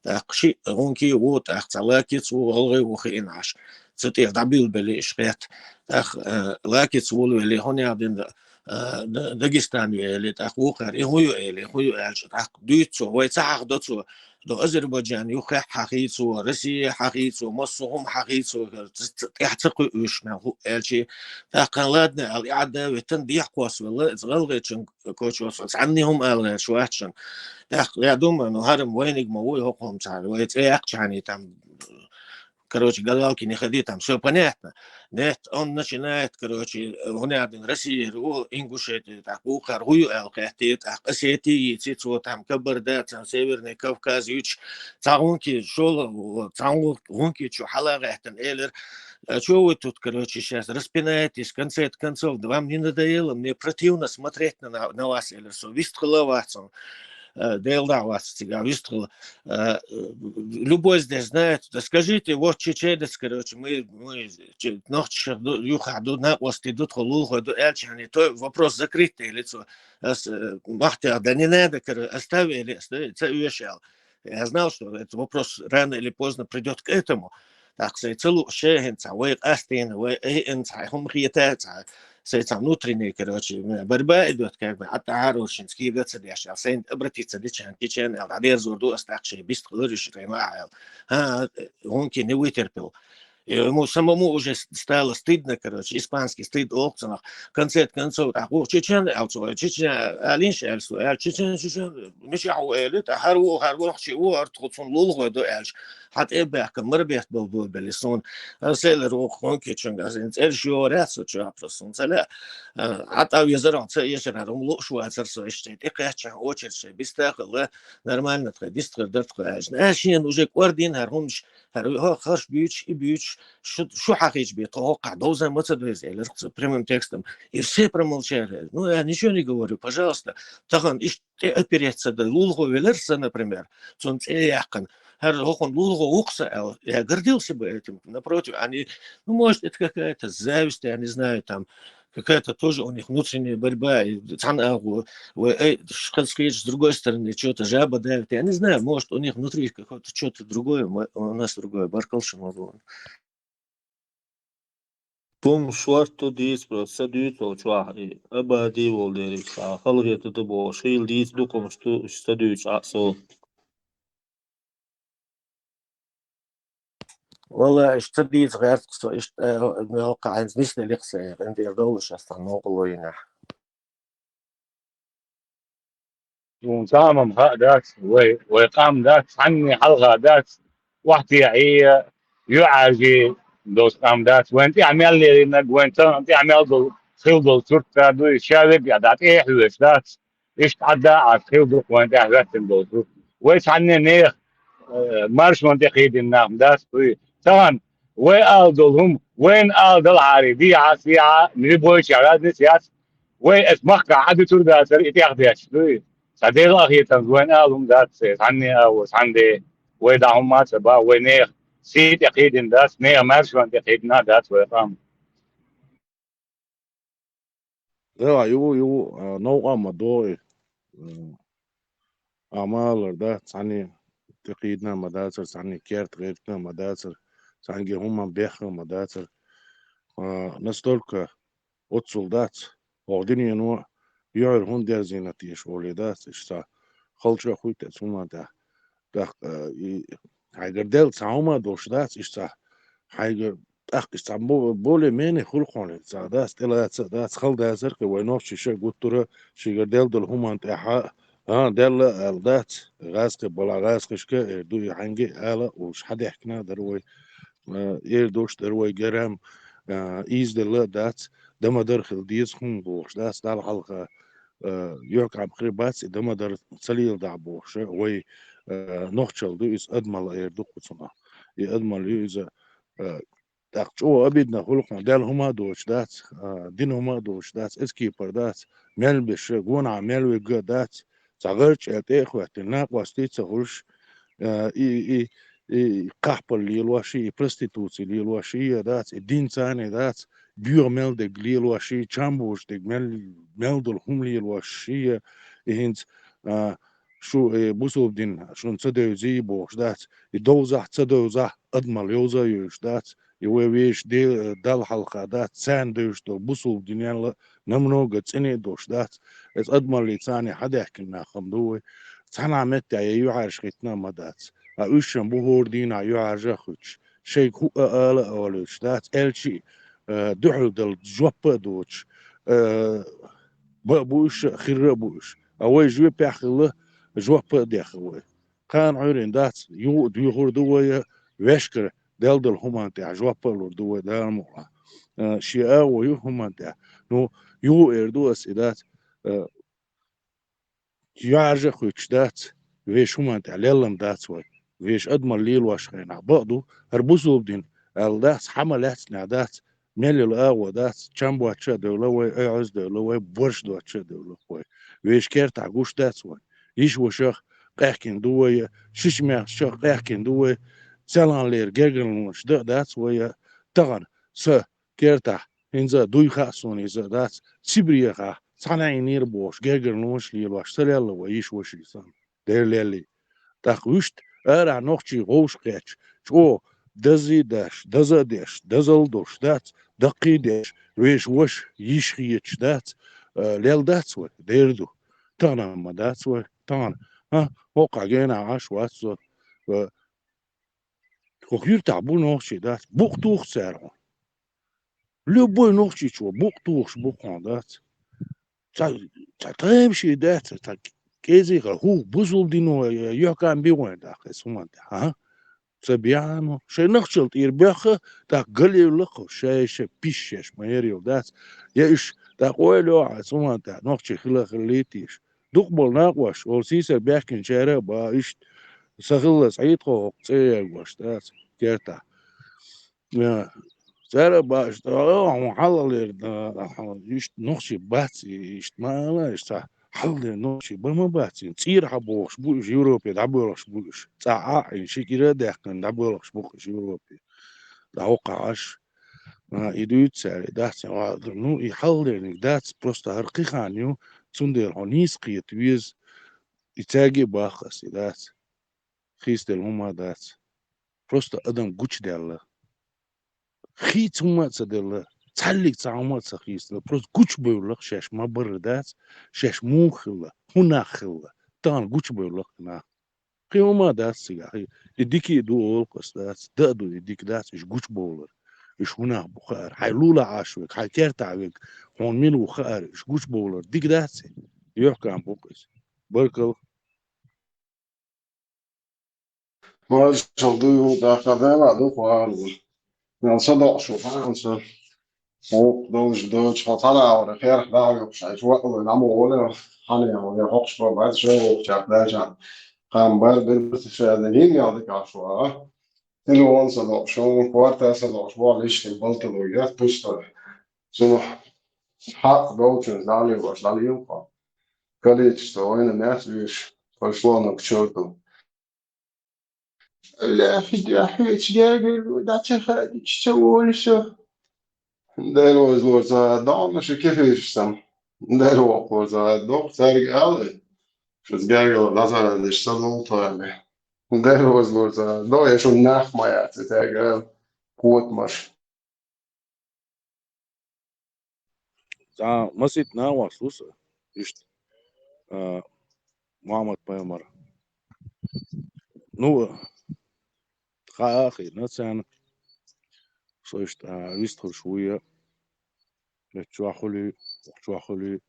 ТӀаккха шиъ гӀунки ву, тӀаккха цхьа лакица ву, гӀалгӀай ву хиъна Ӏаш. Цу тӀера дӀабуьйлабелли иш хетта. ТӀаккха, э, лакица волавелли, хӀун яхь дина, э, Д-, Дагестан ю элли, тӀаккха вукхара, и хӀун ю элли, хӀун ю аьлча, тӀаккха дуьйцу цо, вай ца хьахдо цо, до Азербайджан юха хьахийцо, Россия хьахийцо, массо а хӀума хьахийцо, ц-, ц-, тӀехь ца кхуьуш, мел хӀу аьлчи. ТӀаккха ладна аьлла, и Ӏадда а веттан, дехьа кхоссавелла, иза гӀалгӀайчун кочо со цхьанне хӀума ала гӀерташ вац шуна. ТӀаккха я думаю, ну, хӀара-м вайниг ма ву, хӀокху хӀума цхьа, вай цӀе яккхачхьана там, короче, гадалки не ходи, там всё понятно. Нет, он начинает, короче, хӀун яхь дина, Россияра ву, Ингушетия, тӀаккха вукхара хӀу ю аьлла хаьттира, тӀаккха Осетия йийци цо, там Кабарда, там Северный Кавказ юьтуш, цхьа гӀунки шола, цхьа гӀун-, гӀунки чу хьала а гӀаьттина, элира, а, чё вы тут, короче, щас распинаетесь, в конце концов, вам не надоело? Мне противно смотреть на, на, на вас, элира со, вистхила а вац хьуна. Э, Дела дӀа а вац цигахь вистхила. Э, любой здесь знает, да скажите, вот чеченец, короче, мы, мы че-, нохчашах ду, юххехь ду, накъостий ду тхо, лулахой ду аьлча, хьуна, то вопрос закрыт, элира цо. Ас, э, махтех, да не надо, короче, оставь, элира ас, да, ца оьшу аьлла. Я знал, что этот вопрос рано или поздно придёт к этому. ТӀаккха сайн ца лууш, ша хӀинца вай къастийна, вай айина цхьа хӀума хета, цхьа, сайн цхьа внутренний, короче, у меня борьба идёт, как бы, хьатта хьаруршинца кега ца деш, аьлла, сайна обратиться дича, кичен, аьлла, дӀадерзор ду ас, тӀаккха шайн бист хилар уьш, райна а, аьлла. А, он не вытерпел. И ему самому уже с-, стало стыдно, короче, испанский стыд олу цунах. В конце концов, тӀаккха ву чечен аьлла цо, чечен алийша аьлла цо, аьлла, чечен, чечен, мичахь ву элира, тӀаккха хӀара ву, хӀара вахчи ву, хӀара тхо цунна лулахой ду аьлча, хьан тӀе а баьхкина, мара бетта болу бу белли суна. Аса элира вукху гӀункичуьнга, аса хӀинца цӀераш йогӀур яц со чохь просто, хӀинца лаьа. А, хьан тӀе везара хьуна ца эшар хӀара, хӀума лууш вацара со, иштта тӀекхаьчча, очередь шайн биста а хилла, нормально тхайн дистхир дара тхо аьлча. Аса шена уже кӀордийна хӀара хӀуманаш, хӀара хӀо-, харш буьйцуш, и буьйцуш, шу, шу хьахийча бен, тхо хӀокхахь довза ма ца довза, элира цо прямым текстом. И все промолчали. Ну, я ничего не говорю, пожалуйста. Тахана иштта тӀе опереться дан лулахо велира сан, например, цунна цӀе а яьккхина. ХӀара хӀокхуьнан лулахо ву-кх сан аьлла, я гордился бы этим. Напротив, они, ну, может, это какая-то зависть, я не знаю, там, какая-то тоже у них внутренняя борьба, и цхьана агӀо, вай, ай, ш-, хаза хеташ, с другой стороны, чё-то жаба давит. Я не знаю, может, у них внутри какое-то чё-то другое, мы, у нас другое. Баркалла шуна, ма боху. Бум шорта ду дийца, просто ца дуьйцу волчохь, и абади волу дерриг цхьа халахета ду бохуш, хӀийла дийца дукха хӀумаш ду, уьш ца дуьйцу Ӏа со. Валла, иштта ца дийца гӀерта со, иштта, э, мелкха хьайнца нисделира сан, гӀин тӀера довлуш ас цхьана новкъарло йинехь. Суна цхьа а ма хаьа дац, вай, вай къам дац, цхьанне хьалха дац, охьатехье, юьхьӀаьржий долчу къам дац. Вайн тӀехь мел леринарг, вайн царна тӀехь мел долу, хилла долу сурт ца ду, иза ша вегга дӀа тӀе а хьоьжуш дац. Иштта Ӏадда а Ӏаш хилла ду-кх вайн тӀехь хӀоьттина долу сурт. Вай цхьанне нехан, э, маршонна тӀе кхийдина нах ма дац, дуй. Тахана вай ала долу хӀума, вайна ала далахьара, дехьа, сехьа, любойчехь разница яц. Вай аса махкахь Ӏа дуьтур дацара и тӀехдетташ, дуй. Цхьа Делан къинхетамца вайна ала хӀума дац, цхьанне а ву, цхьанне. Вай дӀа хӀумма а ца ба, вай нехан сий тӀе кхийдина дац, нехан маьршонна тӀе кхийдина дац вай къам. Дела, ю, ю, а, новкъа ма догӀи. М, амалар да, цхьанне тӀе кхийдина ма дацар, цхьанне керта гӀертина ма дацар, цхьанне хӀумма бехха ма дацар. А, настолько оццул дац, оха динено юьхьар хӀунда дерзийна теша оле дац, иштта халча хуьйту цу хӀуман тӀехь. ТӀаккха, а, и хьайгара делла цхьа хӀума а долуш дац, иштта хьайгара тӀаккха иштта цхьа бо-, более-менее хуьлу хьуна, цхьа дац, тӀелаца а дац, хала дацар кхин вай нохчий ша гуттара, шигара делла долу хӀуман тӀехь а, а, делла а аьлла дац, гӀазкхи бала гӀазкхишка а эр ду, и хьаьнга а ала а олуш хьадаьхкина а дара вай. Э, эр долуш дара вай герам, э, ийзделла а дац, дан ма-дарра хила деза хӀума бохуш дац, Далла хьалха, э, юьхькӀам хир бац, и дан ма-дарра ца леладахь бохуш, вай, э, нохчалла ду иза, адамалла эр ду кху цунах. И адамалла ю иза, э, тӀаккха чӀогӀа обидно хуьлу хьуна, делла хӀума а доцуш дац, э, дина хӀума а доцуш дац, эцкепар дац, мел беш, гонахьа мел вегга а дац, цхьа гӀарчӀ а тӀе а хӀоьттина, накъостий а ца хуьлуш, а, и, и, и кхахпал лелош, и проституци лелош, и а дац, и динца а дац, боьха мел дерг лелош, и чам божу дерг мел, мел долу хӀума лелош, и а, и хӀинца, а, шу, и бусулба дин шуна ца девзий бохуш дац, и довзахь, ца довзахь, адамалла йовза а йовзуш дац, и вай вешан де-, Далла хьалха дац, царна девзаш долу бусулба динелла намного цӀена а долуш дац. Иза адамаллица царна хьадаьхкина нах хӀума ду вай. Цхьана а меттехь я юьхьӀаьржа хӀиттина а ма дац. Ткъа уьш шайн бу хӀора дийнахь юьхьӀаьржа а хӀуьттуш, шайга хӀуъа а ала а олуьйтуш дац, аьлчи а, дуьхьал дала жоп а доцуш, а, ба а бу уьш, хир а бу уьш. Ткъа вай жоьпехь хилла, жоп а дехна вай. Кхана Ӏуьйрина дац, юха а доьхур ду вай, вешкара делла долу хӀуманна тӀехь жоп а лур ду вай, Дала мукъалахь. Э, шен агӀо ю хӀуманна тӀехь. Ну, юха а эр ду ас и дац, э, юьхьӀаьржа а хӀуьттуш дац, вешан хӀуманна тӀехь леллам дац вай. Вешан адамалла лелош хенахь бакъ ду, хӀара бусулба дин аьлла дац, хьан ма лаьцнехь дац, мел йолу агӀо дац, чам боцчу а девлла вай, айхьаз а девлла вай, борш доцчу а девлла вай. Вешан кертахь гуш дац вай. Йиш-вашах къаьхкина ду вай, шишмаьхчах къаьхкина ду вай, селханлера гергарнаш дан а дац вай, тахана са кертахь, хӀинца а дуй хаьа суна иза а дац, Сибрехахь цхьана Ӏийнера бохуш, гергарнаш лелош, ца лелла вай йиш-ваший санна, дера леллий. ТӀаккха вуьшта арахь нохчий гӀовш кхетча, чӀогӀа даззий а даш, даза а деш, дозалла долуш дац, даккхий а деш, вешан ваша йиш хеташ дац, а, лелла дац вай, дера ду. Тахана ма дац вай, тахана, хӀа, хӀокху генахь Ӏаш вац со, а, хӀокху юьртахь бу нохчий дац, букъ туху цара хьуна. Любой нохчийчо букъ тухуш бу хьуна дац. Ца, ца тхайма ший дац, ца кӀезига хӀух бусулба дино юьхькӀам бигӀойн даккха иза хӀуманна тӀехь, а? Ца бехьа ма, шайн нахчалла тӀера боьхха, тӀаккха галевлла кху, шай-шай пиш шаьш ма яр йолу дац. Я уьш, тӀаккха ойла йохьа иза хӀуманна тӀехь, нохчий хила а хилла тийша. Дукха болу накъош, олу сийсара баьхкинчара а бан, иштта, сан хиллалц Ӏийткъо хӀокху цӀе ергош дац, кертахь. Э, цара а бан, иштта, а, хьуна хьалалера, а, хьуна иштта нохчий бац, иштта ма ала, иштта хьалалера нохчий бан ма бац, цӀера хьан бохуш бу уьш, Европе дӀабоьлхуш бу уьш. ЦӀахь Ӏа а Ӏийна, ши кӀира а даьккхина, дӀабоьлхуш бу-кх уьш Европе. ДӀахӀоккхахь Ӏаш. А, и дуьйцу цара, и дац, а, ну, и хьалхалерниг дац, просто хӀара кхин хан ю, цундела хьо нийса кхета веза, и цаьрга а боху ас, и дац. Хийцаделла хӀума а дац. Просто адам гучудаьлла. Хийца хӀума а ца делла, цхьаллиг цхьа хӀума а ца хийцаделла, просто гучубевлла-кх шаьш ма-барра дац, шаьш муха хилла, хӀун нах хилла, тахана гучубевлла-кх и нах. Кхин хӀума а дац цигахь. И дика а ду олу-кх ас дац, дан а ду и дика дац, уьш гучубовлар. Уьш хӀун нах бу хаар, хьайн лулахь Ӏаш верг, хьайн кертахь верг, хьуна мила ву хаар, уьш гучубовлар дика дац и? ЮьхькӀам бу-кх иза. Баркалла. Маршалла ду, юха тӀаккха Дела ду кху агӀор. Мел са докъуш ву хаьа сан. Вукху долуш доцуш хьо цхьана агӀор херах дӀа а юкъуш, айса ваъ вайн Ӏамо волу, хьан яхьа вайн хьокхуш бан бац, шайн вокхучарах даьлчарна. Кхам бар, бир бу ца шаьрна, йина ял дика Ӏаш ву агӀа. Телефон са докъуш, шун корта са докъуш, боху лишна балтало яц пустое. Цунах хьакъ долчунна дӀалелош, дӀалело хьо. Количество вайна мец веш, пошло на к черту. Лаьхи дуьхьа хьоьца гергарло дӀа ца хаьдича, ца волу со. Дела возлорца догӀна ши кефирш сам. Дела воккхорца догӀу, цаьрга ала, шуьца гергарло дӀазаран деш ца долу тхо аьлла. Дела возлорца догӀу, я шуна нах ма яц, цаьрга ала, котамаш. Цхьа масийтта накъост ву сан, иштта, а, Мухьаммад-пайхамар. Ну, хаа а хиъна царна, со иштта, а, вистхуьлуш вуй, я, эцу чохь хуьлий, укх чохь хуьлий.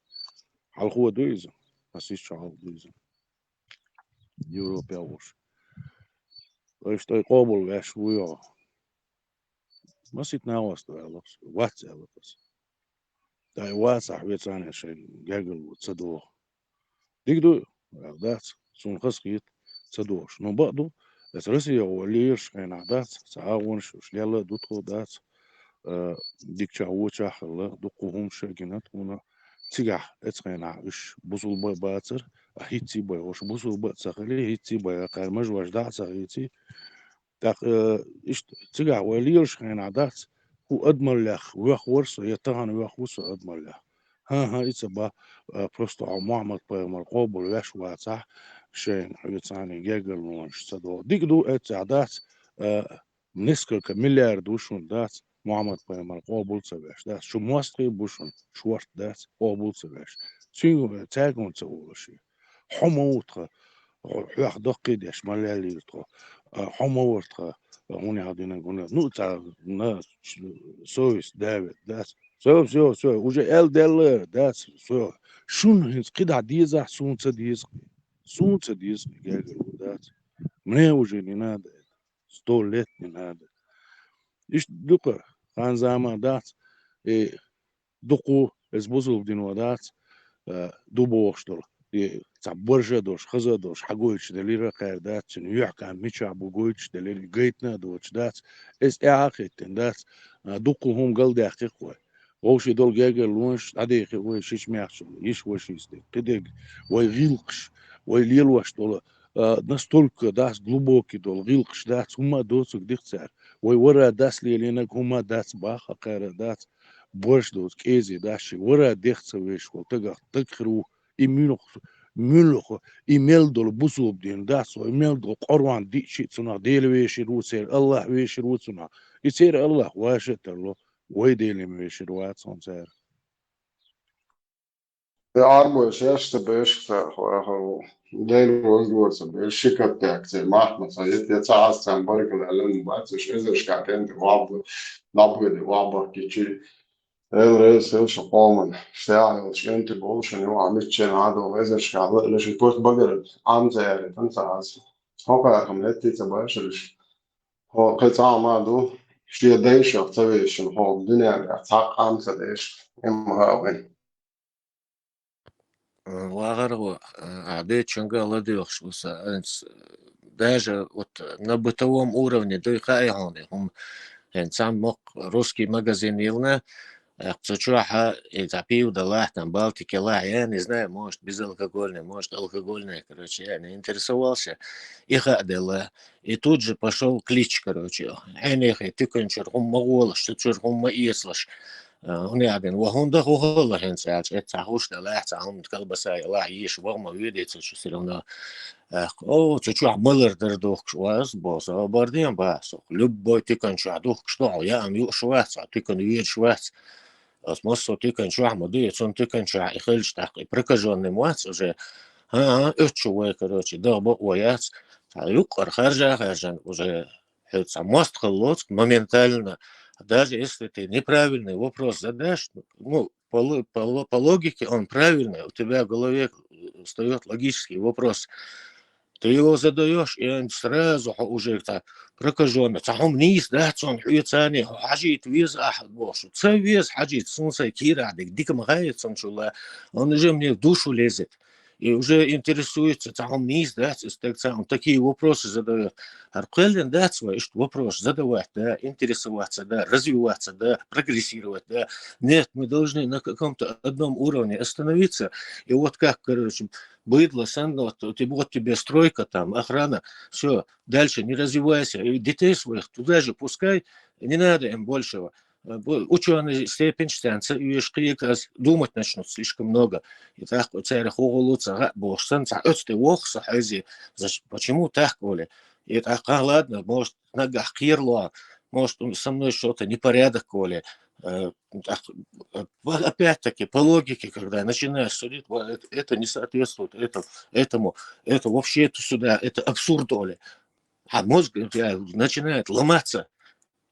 Хьалхо ду иза, масийтта чохь хьалха ду иза. Европехь волуш. Иштта къобал веш вуй хьо. Масийтта накъост ву аьлла, вац аьлла аса. Дай вацахь, вецане шайн гергарло ца догӀу. Дика ду, аьлла дац, суна хазахета ца догӀуш. Но бакъ ду, аса Россия гӀо лелаш хенахь дац, ца агӀонаш уьш лелла а ду тхо дац, а, дикачохь вочохь а хилла, дуккха хӀума ша гина тхуна. Цигахь эцу хенахь уьш бусулба бацара, а хӀинций байхуш бусулба а ца хили, хӀинций байха кхара мажош дӀа а ца хийций, ТӀаккха, э, иштта цигахь вай лелаш хенахь дац, хӀун адамаллех воьхвар со, я тахана воьхву со адамаллех. ХӀан-хӀа, и ца бан, э, просто хьо Мухьаммад-пайхамар къобал веш вацахь, шайна хьоьцаний гергарлонаш ца догӀу. Дика ду, эццехь дац, э, несколько миллиард ву шуна дац, Мухьаммад-пайхамар къобал ца веш дац. Шу мостагӀий бу шуна, шорта дац, къобал ца веш. Цуьнга, цаьрга хӀунда ца волуш и? Хьо ма ву тхан, хьо-, хьох даккхийдеш ма лелийра тхо. А, хьо ма вара тхан, хӀунда аьлла динан гуна. Ну, цхьа, на, совесть давит, дац. Всё, всё, всё, уже аьлла даьлла, дац, всё. Шуна хӀинца кхидӀа дезахь, суна ца деза. Суна ца деза, гергарло, дац. Мне уже не надо это. Сто лет не надо. Иштта дукха хан-заман дац, и дукха ву, иза бусулба дино дац, а, ду бохуш долу. И цхьа баржа а долуш, хаза а долуш, хьагойтуш делира кхаьра дац, цуьнан юьхькӀант мичахь бу гойтуш делира, и гайтина а доцуш дац, иза тӀаьхьа а хӀиттина дац, а, дуккха хӀума галдаьккхи-кх вай. Вовшийн долу гергарлонаш дӀадехи вай шича мехчул, йиш вай шийца дерг. Кхидерг вай гӀиллакхаш, вай лелош долу, а, настолько дац глубокий долу гӀиллакхаш дац, хӀумма а доцург дих цара. Вай вара дац лелийнарг хӀумма а дац баха кхара дац, борш доцу кӀезий дац ши, вара дех ца веш волу тагах таг хир ву, и муьлха, муьлха, и мел долу бусулба дин дац, вай мел долу Къуръан диъчи а цунах Дела вешир ву церан, Аллах вешир ву цунах. И церан Аллах ваша а тарло, вай Делим вешир вац хьуна цара. И Ӏарбой шаьш ца беш цара хӀора хӀара ву. Дела возло ца беш, ши катдехка церан махкана ца йита, я ца Ӏазцарна баргал аьлла ма бац, уьш эзаршкахь кӀентий вахьбу-, дӀабоьду вахьбахкичи. Эла реза хила шу къоман. Ша йолчу кӀентий болу шуна юкъахь мичча а догӀу эзаршкахь лаьа, ши пурт багара Ӏам ца яритан ца Ӏаз. ХӀокхара хӀума хӀетте ца башараш. ХӀо кхин цхьа а ма ду, шен дайшах ца вешина, хӀо дуьненахь цхьа а къам ца деш, имма хӀавгӀин. Вахар ву, ахь дечунга ладоьгӀуш ву сан, хӀинца даже вот на бытовом уровне дуй хаьа хьуна, хӀума, хӀинца цхьамма мокх русский магазин йилна, цу чохь и цхьа пиво далахь, там, Балтики лахь, я не знаю, может, безалкогольное, может, алкогольное, короче, я не интересовался, и хаа делла. И тут же пошёл клич, короче, хьенехе туькан чуьра хӀума ма гӀолаш, цу чуьра хӀума ма эцалаш. А, хӀунда аьлла, ва хӀунда хӀу хала хӀинца аьлча, эццахь хӀуш далахь, цхьа хӀума, колбаса ялахь, йиш ваха ма вуьйдий цу чу всё равно. Эх, о, цу чохь малар дара духкуш, ваз бо, со барден ба, со любой туькан чохь духкуш ду хьо, яа ам юуш вац, хьо туькан везаш вац. Ас массо туькан чохь ма дуй, цунна туькан чохь и хилча тӀаккха и прокажённый ма вац уже. ХӀан-хӀа, оьцу чу вай, короче, даха бакъо яц. Цхьа юккъара харжа а хаьржина уже хьо цхьа мостагӀалла лоцу моментально, даже если ты неправильный вопрос задашь, ну, по ло-, по ло-, по логике он правильный, у тебя в голове встаёт логический вопрос. Ты его задаёшь, и он сразу хьо уже цхьа прокажённый, цхьа хӀума нийса дац цунна хьоьца, хьо хьажийта веза ахьа бохуш. Ца веза хьажийта, суна сайн кийрахь дерг дика ма хаьа цунна чула, он уже мне в душу лезет. И уже интересуется, цхьа хӀума нийса дац, и стаг цхьа хӀума, такие вопросы задаёт. ХӀара кхоьллина дац вай иштта вопрос задавать, да, интересоваться, да, развиваться, да, прогрессировать, да. Нет, мы должны на каком-то одном уровне остановиться. И вот как, короче, быдло, санна, вот, вот, вот тебе стройка, там, охрана, все, дальше не развивайся. И детей своих туда же пускай, не надо им большего. Э, бу-, учёные степень штанца, и шкиек, думать начнут слишком много. И так вот царь хогулу цага бохсан, ца оцте вохса хази. Зач-, почему так, Коля? И так, а, ладно, может, ногах кирло, может, он со мной что-то непорядок, Коля. Э, так, э, по-, опять-таки, по логике, когда начинаешь судить, вот это, это не соответствует это, этому, это вообще это сюда, это абсурд, Оля. А мозг, э, начинает ломаться.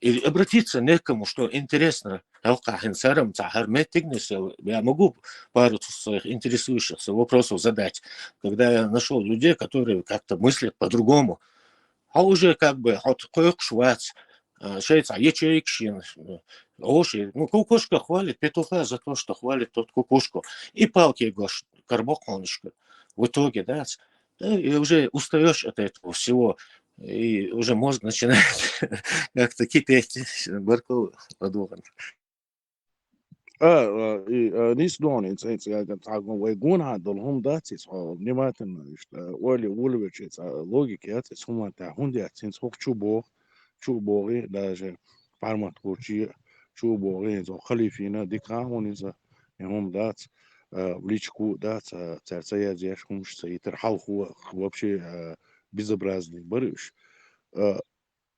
И обратиться некому, что интересно. Алкахин сарам, цахар меттигнесел, я могу пару своих интересующихся вопросов задать, когда я нашел людей, которые как-то мыслят по-другому. А уже как бы от кое швац, э, шейца ячейкшин, э, оши, ну, кукушка хвалит петуха за то, что хвалит тот кукушку. И палки гош, карбоконышка. В итоге, да, да, и уже устаешь от этого всего. И уже мозг начинает как-то кипеть. Баркал, Адуган. А, а, и, а, нис дон, ин цен цен цен цен вай гун ха дол хум дацис, а, внимательно, ишта, оли улвечи, а, логики, а, цис хуман та хун дацис, хок чубо, чубо, даже пармат курчи, чубо, зо халифина, дика хун иза, и хум дац, а, в личку дац, а, цер цер зеш хумш, цер итер халху, вообще, а, безобразный барыш. А,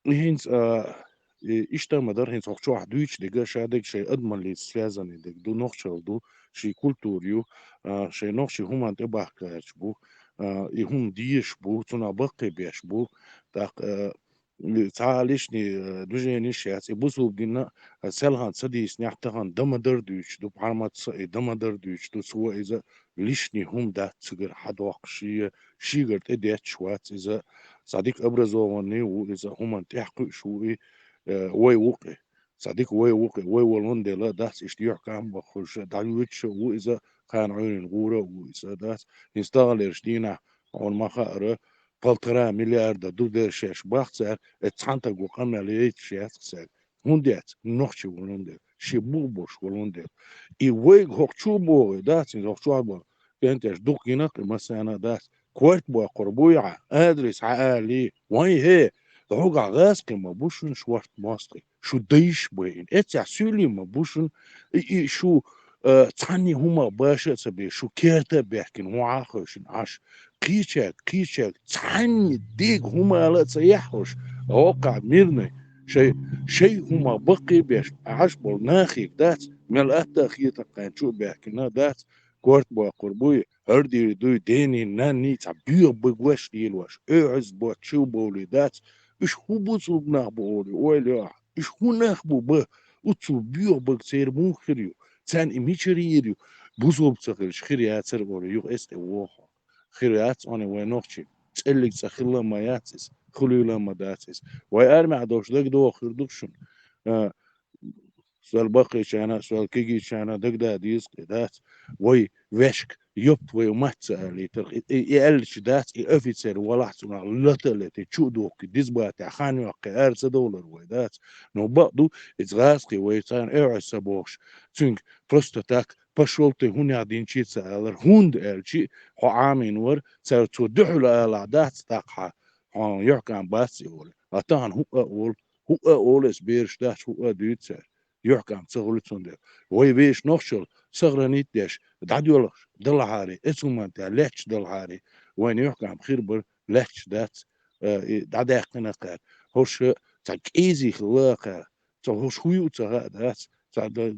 хинц, а, и, ишта мадар хинц хок чуах дуйч, дега шадег шей адманли связанный дег, ду нохчал ду, ши культурю, а, шей нохчи хуман те бахкач бу, а, и хум диеш бу, цуна баккы беш бу, так, а, и ца лишний, э, движение шац, и бусуб дина, э, селхан цадис няхтахан дамадар дуйч, ду пармат ца, и дамадар дуйч, ду цуа иза лишний хум да цигар хадох ши, шигар те дет швац, иза садик образованный у, иза хуман тяхку шу, и, э, вай вукы. Садик вай вукы, вай валун дела, дас ишт юхкам бахуш, да юча у, иза хан уйрин гура у, иза дас. Инстагал эрш дина, он маха ара, полтора миллиарда дудер шеш бахцар, э, цанта гу камел ейт шеш цар. Хундец, нохчи валундер, ши бу бош валундер. И вейг хок чу бо, да, цин хок чу бо. Кентеш дук гинак, и масана дас. Кварт бо, курбуя, адрес, а, али. Вай хе, хога гас кема бушун шварт мосты. Шу дейш бейн. Эця сюли ма бушун, и, и шу, э, цани хума баша цабе, шу керта бяхкин, хуа хошин аш. Кичак, кичак, цани диг хума ала ца яхош. Ока мирный. Шей, шей хума бакы беш, аш бол нахик дац. Мел атта хита кан чу бяхкина дац. Корт бо курбуй, ардир дуй дени нани ца бюа быгваш лилваш. Э, аз бо чу боли дац. Иш хубуц убнах боли, ой, ля. Иш хунах бу ба, уцу био бак цер мун хирю, цан и мичер ирю, бузуб цахил хир яцер ор юг эсте вохо. Хир яц они вай нохчи, целлик цахилла ма яцис, хулюла ма дацис. Вай армия дош даг до хир дукшун. А, свал бакы чана, свал киги чана, даг да дис дац. Вай вешк, ёб твою мать, ца али, тар, и, и, и али чи дац, и офицер валах цуна лата лети, чу дохки, дизбати, хан юакки, арца доллар вай дац. Но баду, и цгас ки вай цан, э, аса бохш. Цунг просто так, пошёл ты, хуня динчица, алар хунд али чи, хо амин вар, цар цу духла ала дац, так ха, хон юхкан бац и вол. Атан ху а вол, ху а вол эс берш дац, ху а дюцер. Юхкам ца гулцунде. Вай веш нохчул, сохранить деш, дадюлаш, далахари, эцуманта, леч далахари. Вай юхкам хирбар, леч дац, э, и дадяхкина кар. Хош, ца кизи хлака, ца хош хую ца га дац, ца да,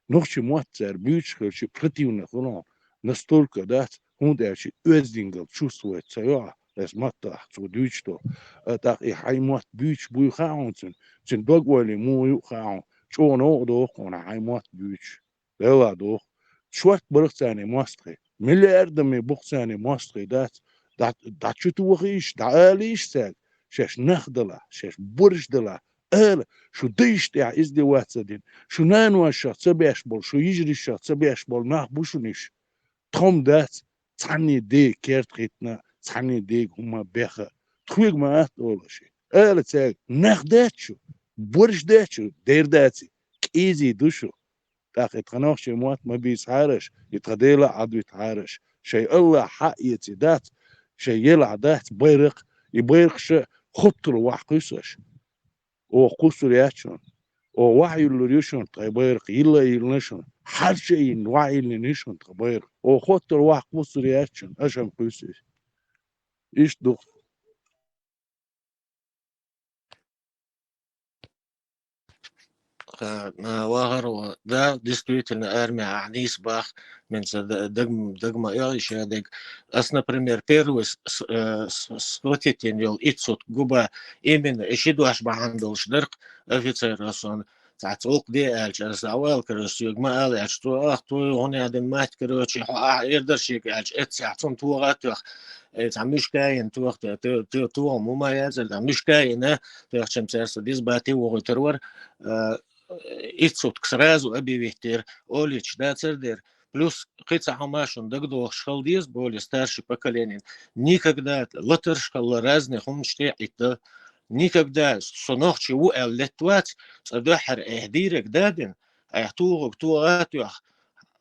нохчи муат цар бюч херчи противно хулон. Настолько дац, хундерчи оздингал чувствует ца ё, эс матта, цу дючто. А так и хай муат бюч буй хаун цин, цин дог вали му ю хаун. Чоно дохона хай муат бюч. Дела дох. Шварт барыхцани мастхи. Миллиардами бухцани мастхи дац. Да, да чу ту вахиш, да алиш саг. Шеш нах дала, шеш бурш дала. Эл, шу дыш тя издеваться дин. Шу нан ваша цабеш бол, шу ижриш ша цабеш бол, нах бушуниш. Том дац, цани де керт хитна, цани де гума беха. Тхуиг ма ат олаши. Эл цаг, нах дачу, бурш дачу, дер даци. Кизи душу. ТӀаккха и тха нохчий мотт ма бийцахьара аша, и тха Дела Ӏадвитахьара аша. Шоай Аллахь хьаэца дац, шоай елахь дац байракх, и байракх ша хоттур вахь кхуьйсу аша. Оха кхуссур яц шуна. Оха вахь юллур ю шуна тха байракх, йилла а йиллина шуна. Хьарча а йинна, вахь йиллина ю шуна тха байракх. Оха хоттур вахь кхуссур яц шуна, аша-м кхуьйсу иза. Иштта ду. Ха, а, вахар ва, да, действительно, армия ахь нийса бах, мен ца д-, даг-, дагма эгӀ иша дег. Ас, например, первый с-, с-, э, с-, схватить йина йолу итт сутка губа, именно и ши дош бахьана долуш дарх офицер сон цхьацца гӀуллакх де аьлча, аса дӀавала караш соьга ма ала аьлча, цо ах, той хӀун ядан мать, короче, хьо ахь эр дара шега аьлча, эццехь цунна тоха а тоьхна, э, цхьа муьшка а йина тоьхна, те, те, те, тоха ма яцара, цхьа муьшка а йина, тоьхчам цаьрца диза бати вохуьйтур вара, э, итт сутка сразу объявить дера, олийча дацара дера. Плюс кхин цхьа хӀума шуна дагадогӀуш хила деза, более старший поколениен. Никогда латарш хилла разный хӀуманаш тӀе а Ӏитта. Никогда со нохчи ву аьлла летта вац, цкъа дуьххьара айхьа дийриг дадина, айхьа тухург тоха а тоьхна,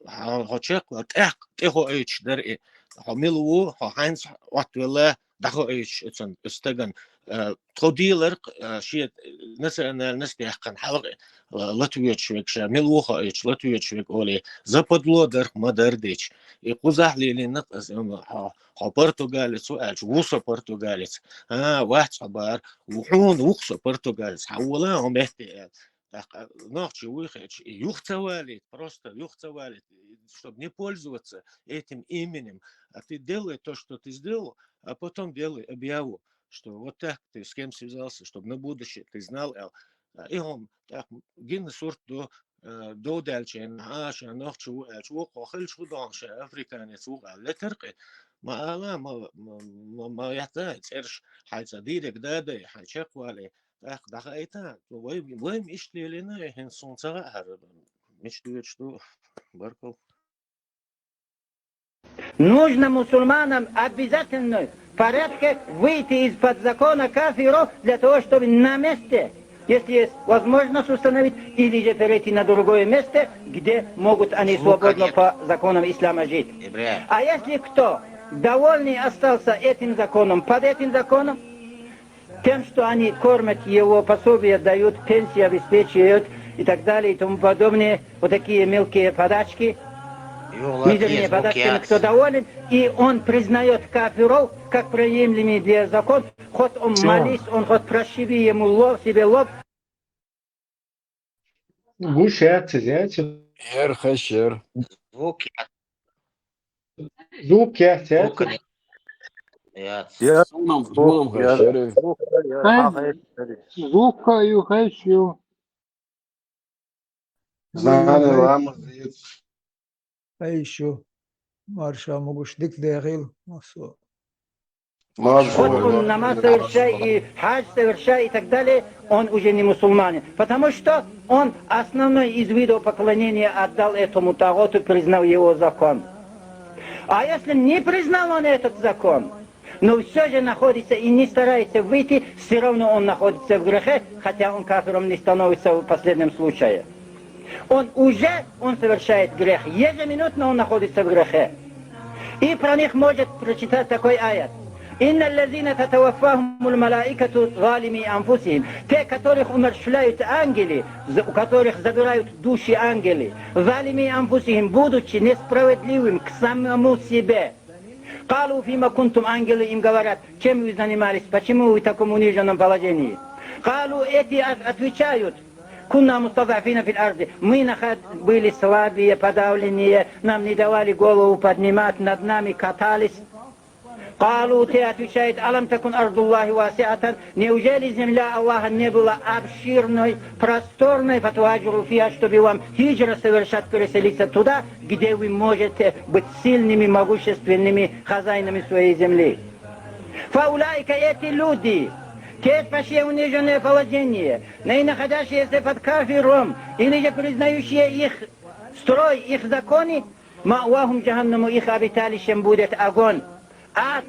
хьо, хьо чекхвала, тӀаккха тӀе хоуьйтуш дара и. Хьо мила ву, хьо хьаьнца Ӏоттавелла, дӀахоуьйтуш оцунна, оцу стагана. Э, тхо дийларх, э, шен национальность яьккхина хьалха, э, латвечу вега ша, мила ву хоуьйтуш латвечу вега олий, западло дарх ма дара дича. И кхузахь лелийнарх аса, м, хьо, хьо португалец ву аьлча, ву со португалец. А, вац хьо бара, ву хьуна ву-кх со португалец, хьан вола хьо метте аьлла. ТӀаккха нохчи вуй хеташ, и юха ца валийта, просто юха ца валийта, чтобы не пользоваться этим именем. А ты делай то, что ты сделал, а потом делай объяву, что вот так ты с кем связался, чтобы на будущее ты знал, аьлла. А, и хӀума, тӀаккха гина сурт ду, э, дов даьлча, а, ша нохчи ву аьлча, вукхо хилча хӀу дохна ша африканец ву аьлла летаркъе. Ма ала, ма, ма, ма, ма яхта, цӀераш хьайца дийриг дадай, хьай чекхвалий, тӀаккха дӀахаийта, вай, вай иштта лелийна, хӀинца суна ца хаьара, мича доьдуш ду, баркалла. Нужно мусульманам обязательно в порядке выйти из-под закона кафиров для того, чтобы на месте, если есть возможность установить, или же перейти на другое место, где могут они свободно по законам ислама жить. А если кто довольный остался этим законом, под этим законом, тем, что они кормят его, пособие дают, пенсии обеспечивают и так далее и тому подобное, вот такие мелкие подачки, мизерные подачки, кто доволен, и он признает кафиров как приемлемый для закон, хоть он молись, он хоть прошиби ему лоб, себе лоб. Гуш яц иза, яц иза? Яр хашар. Звук яц. Звук яц, яц иза? Яц. Яц. Звук яц. Звук яц. Хай, звук хай, ю, хай, ю. Знание ламаз яц. Хай шу. Марша могуш дика дехил, масо. Вот он намаз совершай и хадж совершай и так далее, он уже не мусульманин. Потому что он основной из видов поклонения отдал этому тагуту, признал его закон. А если не признал он этот закон, но все же находится и не старается выйти, все равно он находится в грехе, хотя он кафиром не становится в последнем случае. Он уже, он совершает грех. Ежеминутно он находится в грехе. И про них может прочитать такой аят. إن الذين تتوفاهم الملائكة ظالمي أنفسهم. Те, которых умерщвляют ангелы, за-, у которых забирают души ангелы, ظالمي أنفسهم, будучи несправедливым к самому себе. قالوا فيم كنتم, ангелы им говорят, чем вы занимались, почему вы в таком униженном положении? قالوا, эти от-, отвечают, كنا مستضعفين في الأرض, мы наход-, были слабые, подавленные, нам не давали голову поднимать, над нами катались. قالوا, те отвечают, ألم تكن أرض الله واسعة, неужели земля Аллаха не была обширной, просторной, فتهاجروا فيها, чтобы вам хиджра совершать, переселиться туда, где вы можете быть сильными, могущественными хозяинами своей земли. فأولئك, эти люди, те, спасшие униженное положение, не находящиеся под кафиром, или же признающие их строй, их законы, مأواهم جهنم, их обиталищем будет огонь, ад.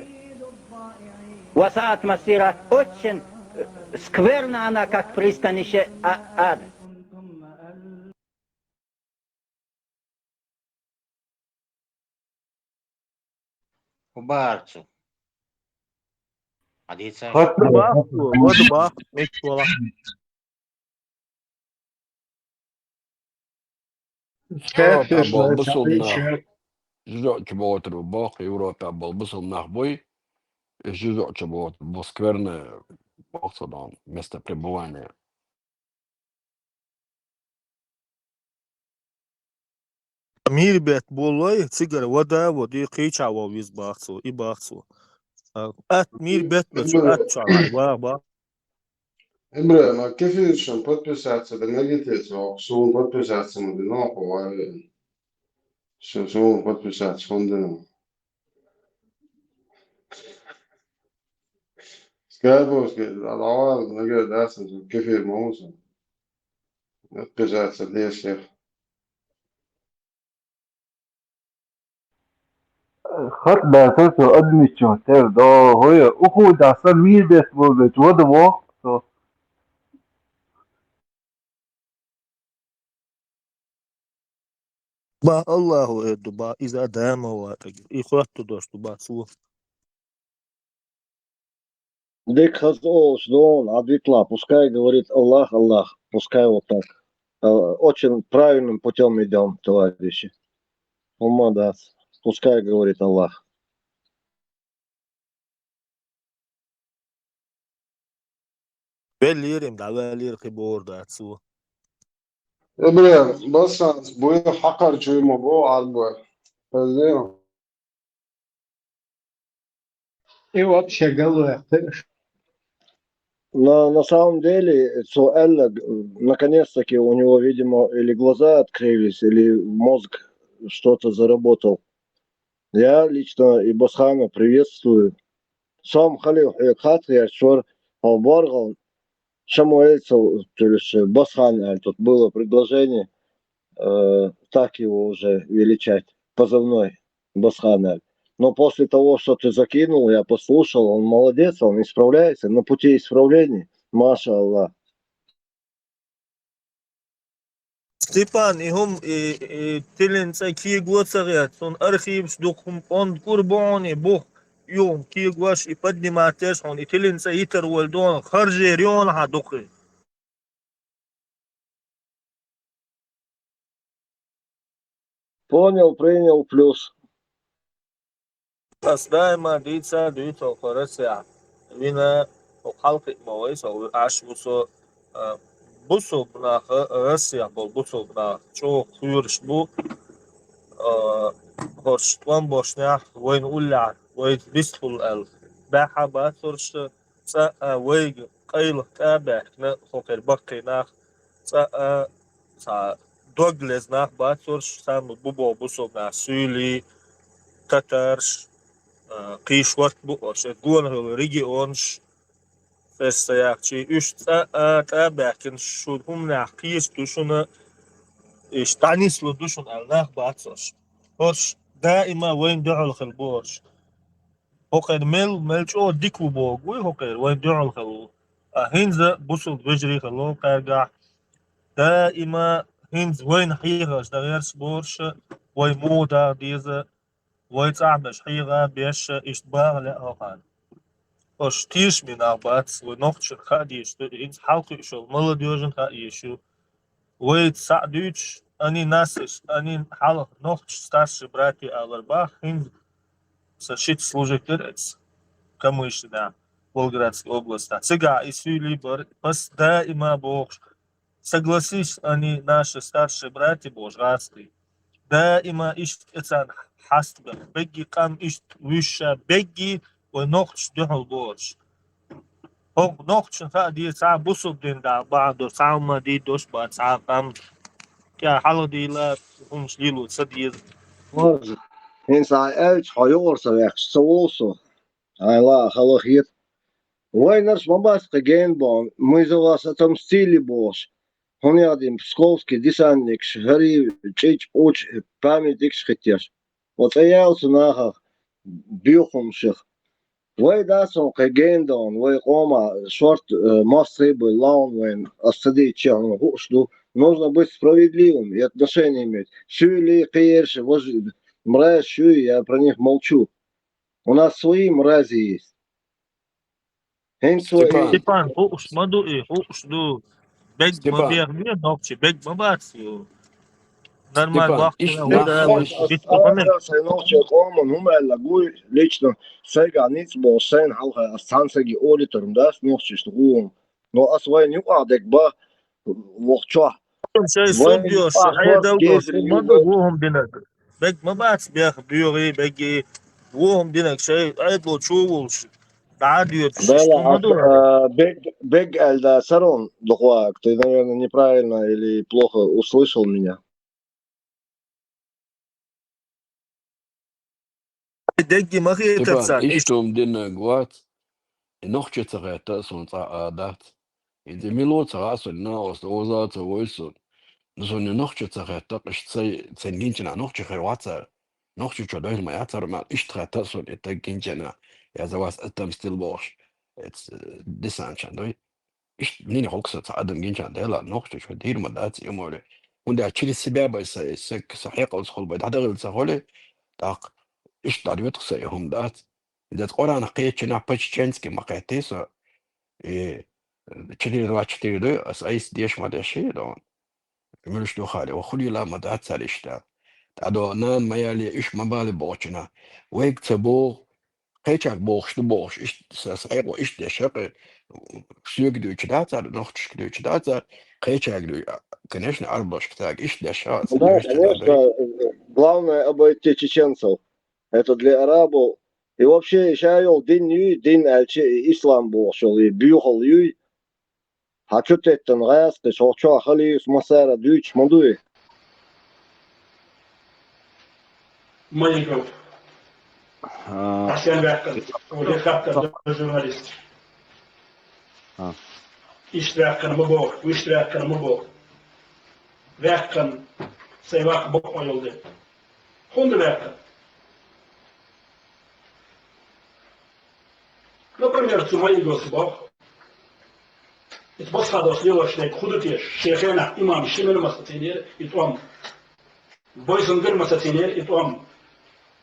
وساءت مصيرا, очень, э, скверно она, как пристанище, а-, ад. Хубарцу. Хадийца. Вада баху, вада баху, меккола. Европа болу бусулба нах. Жужоъчу бохур боху, Европа болу бусулба нах буй. Жужоъчу бохур бу скверное боху со дон место пребывания. Мир бет болой, цигара вада, води, кийча вов виз бахцу, и бахцу. Ат мир бет бет, ат ча, ва, ва. Эмре, ма кефиршан подписаться да нагите, со сун подписаться ма дина, ховай. Со сун подписаться фондена. Скайбовский, давай, наге даса, кефир мауса. Подписаться для всех. Хат даса со адмичо тер до хое уху даса мир бет болбет вода во со. Ба Аллаху эду ба иза дама ва таги. И хватту дош ду ба су. Дик хаза олуш дон, адвитла, пускай говорит Аллах, Аллах, пускай вот так. Э, Очень правильным путем идем, товарищи. Умма да, пускай говорит Аллах. Беллирим, да, беллир хибор да цу. Эмре, басанс, буй хакар чуйма бу арба. Хаза. И вообще голуя. На, на самом деле, цу Эллаг, наконец-таки у него, видимо, или глаза открылись, или мозг что-то заработал. Я лично и Басхана приветствую. Сам халил хат я чор, а баргал Шамуэльцев, то есть Басхан, а тут было предложение, э, так его уже величать, позывной Басхан. Но после того, что ты закинул, я послушал, он молодец, он исправляется, на пути исправления. Маша Аллах. Степан, и хум, и, и тилин цӀа киго ца гӀерт, цун архиваш дукха хум къонд кур бохьуни бух, и хум кигош, и подниматеш хьун, и тилин цӀа йитар воль дон, харжер йон хьа дукха. Понял, принял, плюс. Ас даима дийца дуьйцу хӀокху Россехь. Вина хӀокху хьалкхиъ ма вай со, Ӏаш ву со, а, бусулба наха, Россехь болу бусулба наха чӀогӀа кхоьруш бу, а, хӀорш тӀом бошнехь, вайна уллехь, вайца бистхула аьлла. Баьхьа бацурш, цӀа а вайга къайлаха тӀа а баьхкина, хӀокхеран баккхий нах, цӀа а цхьа дог лезна нах бацурш, самый бу боху бусулба нах, суьйлий, татарш, а, кхий шорта бу орш, гонахула регионаш, цӀерш ца яхчий, уьш цӀа а тӀа а баьхкина, шун хӀуманехь кхеча ду шуна, иштта дӀанислур ду шуна аьлла нах бацурш. ХӀорш даима вайна дуьхьал хила бу орш. ХӀокхеран мел, мел чӀогӀа дика ву боху вуй хӀокхеран, вайна дуьхьал хила ву. А хӀинца бусулба вежарий хила ло кхаьргахь. Даима хӀинца вайна хьехарш дан гӀерта борша, вай муха даха деза, вай цӀахь берш хьеха беш, иштта баха лаьа хӀокхарна. Ош тешаме нах бац, вай нохчашна хаа дезаш ду, хӀинца хьалакхуьуш йолу молодёжна хаа езаш ю. Вайца схьа а дуьйцуш, они нас, они хьалха нохчаш старший братья алар бах, хӀинца сан шиц служить дира эца Камышинехь, Волгоградской областехь. Цигахь и суьйлий бара, пас даима бохуш, согласись, они наши старшие братья бохуш гӀазкхий. Даима иштта эцарна хьаста бен, бегги къам иштта вуьйша, бегги вай нохчаш дуьхьал бохуш. ХӀокху нохчашна хаа деза, цхьа бусулба дин дӀа бахьана долуш, цхьа хӀума дийр долуш бац, цхьа къам кӀа хьалха дийла, хӀумаш лело ца деза. ХӀинца хьан аьлча, хьо юкъара ца ваьккхаш ца волу со. Хьайн ла а хала хета. Вайнарш ма бац кхин гена боху, мы за вас отомстили бохуш. ХӀунда аьлла Псковский десантникаш хӀарий чӀичӀ, учу памятникаш хиттеш. Оцу ял цу нахах, боьхамашах. Вай дац хьуна кхин гена дон, вай къоман шорта, э, мостагӀий буй лаун вайна, ас ца дийцича хьуна хууш ду. Нужно быть справедливым и отношение иметь. Суьйлий, кхиерш, важа, мразь, шуй, я про них молчу. У нас свои мрази есть. ХӀинца вай Степан. Степан, хӀуъуш ма ду и, хӀуъуш ду. Бег ма Степан. Бех бе, нохчи, бег ма бац ю. Нормально Степан, вахтина иш хӀу да, нахуй вай иш бит ма бе. Аса нохчи къоман хӀума аьлла гуй, лично сайга ниц бо, сайн хьалха, ас цхьан саги олитарм дас нохчишта гӀум. Но ас вайн юкъа дегба, вохчо. Шай Вайн суд йо, юкъа шай хос дал гезри ма ду юга. ВухӀум динаг. Бег ма бац бех, буьгӀи, беги, ВухӀум динаг, шай айдло чу вулш. ДӀа дуьйцуш, Дала, ишта ма ду. А, бег, бег аль да сарон духвак. Ты, наверное, неправильно или плохо услышал меня. Дегги ма хетар Степан, царна, иш- иштум динаг вац. И нохчи ца хетта, сон цӀа а дац. И де мило ца гӀа сон, на ост оза ца вой сон. Ну сон и нохчи ца хетта, иш цай, цай гинчина нохчи хай вацар. Нохчи чо дойр ма яцар, ма ишт хетта сон, и таг гинчина. Я за вас отомстил бохш. Эц, э, десанчан дой. Ишт нини хокса ца адам гинчан дела, нохчи чо дир ма дац, и море. Унда через себя бай са, сек, са хекъал схол бай, дадагил ца холе, так, ишт дадвет хса, и хум дац. Дет Коран кечина по-чеченски ма кете со. И четыре два четыре ду, ас айс деш ма деши, да. Милш ду хали, ва хули ла ма да царишта. Та до нан ма яли иш ма бали бочина. Век ца бо, кечак бохш ду бохш, иш са сайго иш дешак, сюг ду чда цар, нохчиш ду чда цар, кечак ду, конечно, арбаш так иш деша, Да, конечно, конечно, главное обойти чеченцев. Это для арабов. И вообще, ещё дин юй, дин альчи, и ислам бохшол, и бюхол юй. Хьа чу теттан гӀаьста, шо чо халийс масара дуьйцуш ма дуй. Ма йигав. А, Ахьен ваьккхана, уже хаттар да журналист. А. Ишт ваьккхана ма боху, вишт ваьккхана ма боху. Ваьккхана, сай ваккха бокъо йолу де. ХӀунда ваьккхана? Например, цу ма йигос боху. Ит басхадос лелош дерг худа теш, шен хенахь имам Шимина ма сацийнера и тӀом. Бойсунгар ма сацийнера и тӀом.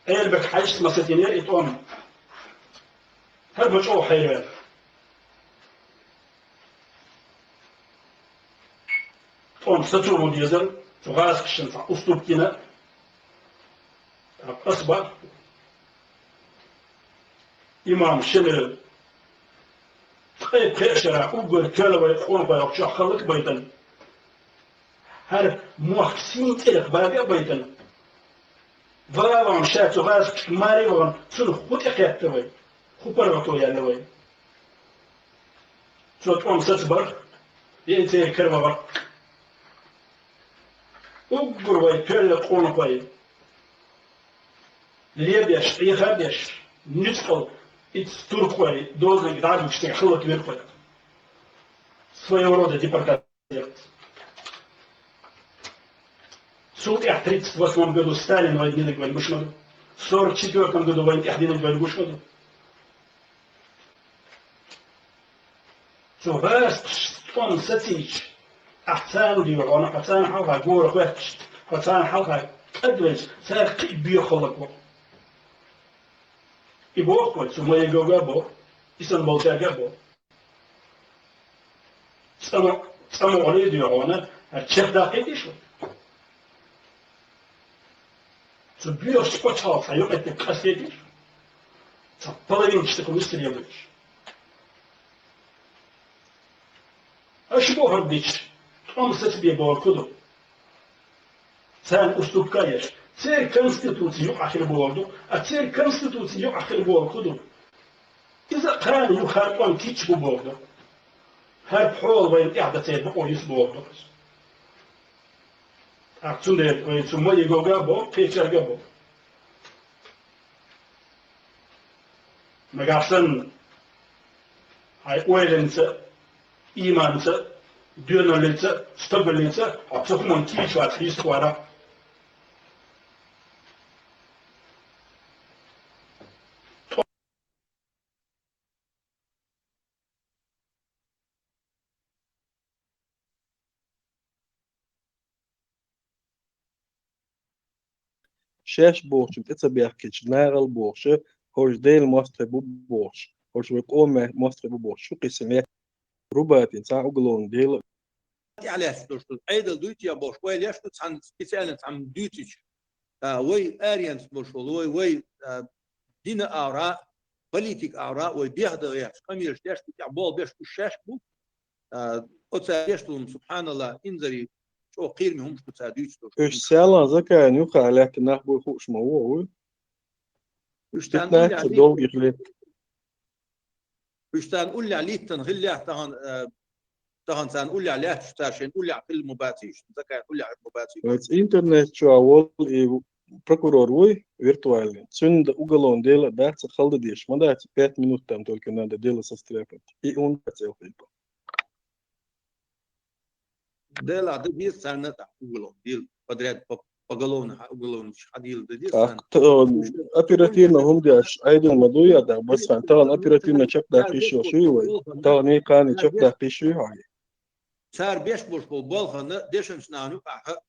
Эльбек Хьаьжас ма сацийнера и тӀом. ХӀара ма чӀогӀа хьайра. ТӀом сацо ма дезара, цу гӀазкхашна цхьа уступкина. Ас бакъ. Имам Шемил, ткъе пхеа шарахь уггар тоьлла вай къонахой чохь хӀаллак а байтина. ХӀара мохк сийна тӀера бага а байтина. Вала вахана ша цу гӀазкхашка маре а вахана, цунах хӀун тӀекхетта вай, хӀун паргӀато яьлла вай. Цо тӀом сацабар, я и церан каравахар. Уггар вай тоьлла къонахой. Лебеш, Ӏеха а беш, нуьцкъала, иза туркхой, дозаниг дӀа а дуьгуш, цигахь хӀаллак вира вай. Своего рода депортация. Цул тӀаьхьа тридцать восьмом году Сталин вайн динарг вайн гуш ма ду. Сорок четвёртом году вайн тӀаьхьа динарг вайн гуш ма ду. Цу гӀазкхашца тӀом сацийча, ахь царна дуьйхьа, хьо царна хьалха гора хоьттуш, хьо царна хьалха кӀадвелча, цара кхин а боьха хӀаллак ву. И боху вай, цу Майгога а боху, и санна болчаьрга а боху. ЦӀа мо-, цӀа могӀале а дуьйхьа, хьуна, хӀара чекхдаккхийтий шу? Цу боьхачу пачхьалкхехь юкъа тӀе къастийтира, цхьа половинчатакх вуьсур ю вуьш. Аша бохург дича, тӀом сацабе бохург хӀун ду? Царна уступка а еш, церан конституци юкъахь хир бохург ду, а церан конституци юкъахь хир бохург хӀун ду? Иза а кхана ю хӀара тӀом кийча бу бохург ду. ХӀара пхьола вайна тӀехь дан церан бакъо йису бохург ду. ТӀаккха цундела вай цу Майгога а боху, кхечаьрга а боху. Нагахь санна, хьайн ойланца, ийманца, доьналлица, стогаллица, хьо цу хӀуманна кийча вац хьийса хӀара. Шаьш бохучун тӀе ца бехкича, нахал бохуша, хӀорш Делан мостагӀий бу бохуш, хӀорш вай къоман мостагӀий бу бохуш, шу кхийсина лаьтташ, рубатин цхьа уголовни дела. ТӀехьа лаьтташ долуш ду, Ӏедал дуй те бохуш, вай леш ду цхьана специально цхьамма дуьйцича, а, вай аренца болуш волу, вай, вай, а, дина агӀора, политика агӀора, вай бехдан гӀерташ, къамелаш деш ду, тӀехь болх беш уьш шаьш бу. А, оцара деш долу, субханаллахӀ, инзаре чӀогӀа кхераме хӀумаш ду цара дуьйцуш долуш. Уьш Саьлан Закаевна юххехь лаьттина нах буй хууш ма ву, вуй? Уьш царна уллехь долгих лет. Уьш царна уллехь литтана хиллехь тахана, а, тахана царна уллехь лаьтташ цара шайна уллехь хилла ма баций, уьш Закаевна уллехь хилла ма баций. Оцу интернет чохь волу и прокурор вуй виртуальный. Цуьнан уголовный дело дац, хала дан дезаш ма дац, пять минут там только надо дело состряпать. И он дац элхийпа. Дело дан деза царна тӀаккха уголовный дело, подряд по-, поголовно, хьа, уголовно хьадийла дан деза царна. ТӀаккха, э, оперативно хӀума деш Ӏедал ма ду я, тӀаккха, Басхан, тахана оперативно чекхдаккха йиш йолуш ю вай? Тахана и кхана чекхдаккха йиш ю хьан? Цара беш болуш болу балхана дешначу нахана юкъахь,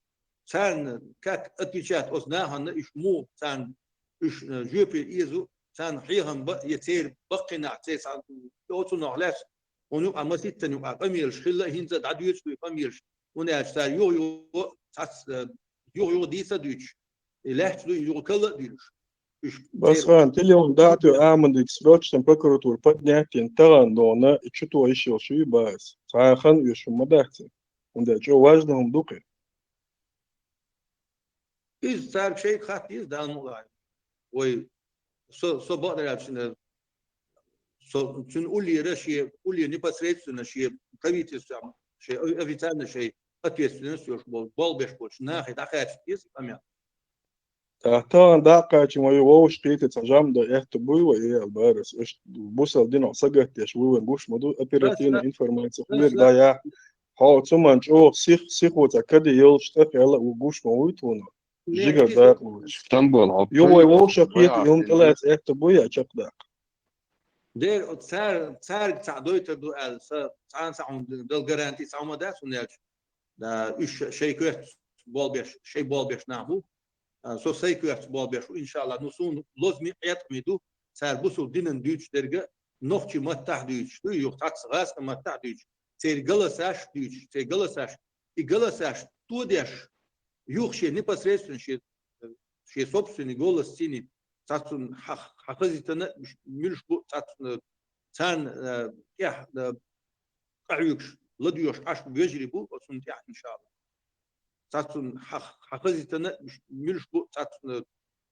царна как отвечать оцу нахана, уьш муха царна, уьш, э, жоьпе эзо, царна хьехам бан, я церан баккхий нах, церан цхьа, оцунах лаьцна, хьуна юкъахь маситтана юкъахь къамелаш хилла, хӀинца а дӀадоьцуш ду и къамелаш. ХӀунда аьлча цара юха-юха цхьацца, э, юха-юха дийца а дуьйцуш, и лаьтташ ду, юха калла а дуьйлуш. Уьш Басхан, телефон дӀа а тоьхна, Ахьмадик, срочно прокуратура поднять йина, тахана дона и чу тоха йиш йолуш ю баьс. Цхьа а хан оьшуш хӀума ма дац и. ХӀунда аьлча важно хӀума ду кхин. Иза цаьрга шайга хатта деза, Дала мукъ лахь. Вай, со, со бакъдерг аьлча, со, цуьнан уллера шен, уллера непосредственно шен правительстве, шен о-, официально шен ответственность йолуш болу, болх беш болчу нахе дӀакхачийта деза и къамел. ТӀаккха тахана дӀа а кхачийна, вай вовшахкхетий, цхьа жамӀ дан аьтто буй вай, э, аьлла бара ас. Аша бусалба динах сагатдеш вуй, вайн гуш ма ду, оперативно информация хӀуманиг дӀаяхьа. Хьо цу ман чӀогӀа сих-, сихо цхьа каде йолуш тӀехъяла а ву гуш ма вуй тхуна. Жигара дакъа лоцуш. Стамбул, хьо Ю вай вовшахкхетий, юм тӀелаца аьтто буй а чекхдаккха. Дера, оцу цара, цаьрга цхьаъ дойтур ду аьлла, сан цхьана а цхьа хӀума дала гаранти цхьа хӀума дац, хӀунда аьлча, да, уьш шайн коьртаца болх беш, шайн болх беш нах бу. А, со сайн коьртаца болх беш ву, иншалла. Ну, суна лозаме а, Ӏеткъаме а ду, цара бусалба динан дуьйцуш дерг а, нохчийн маттахь а дуьйцуш ду, юха цхьацца гӀазкхийн маттахь а дуьйцуш, церан голосаш а дуьйцуш, церан голосаш, и голосаш тодеш, юха шен непосредственно шен, шен собственный голос цӀийна, цхьаццунна хьа-, хьахазийтина, муьлш бу цхьаццунна, царна, э, тӀехь, э, къахьоьгуш, ладоьгӀуш Ӏаш бу вежарий бу, оцунна тӀехь, иншалла. Цхьаццунна хьа-, хьахазийтина, муьлш бу цхьаццунна,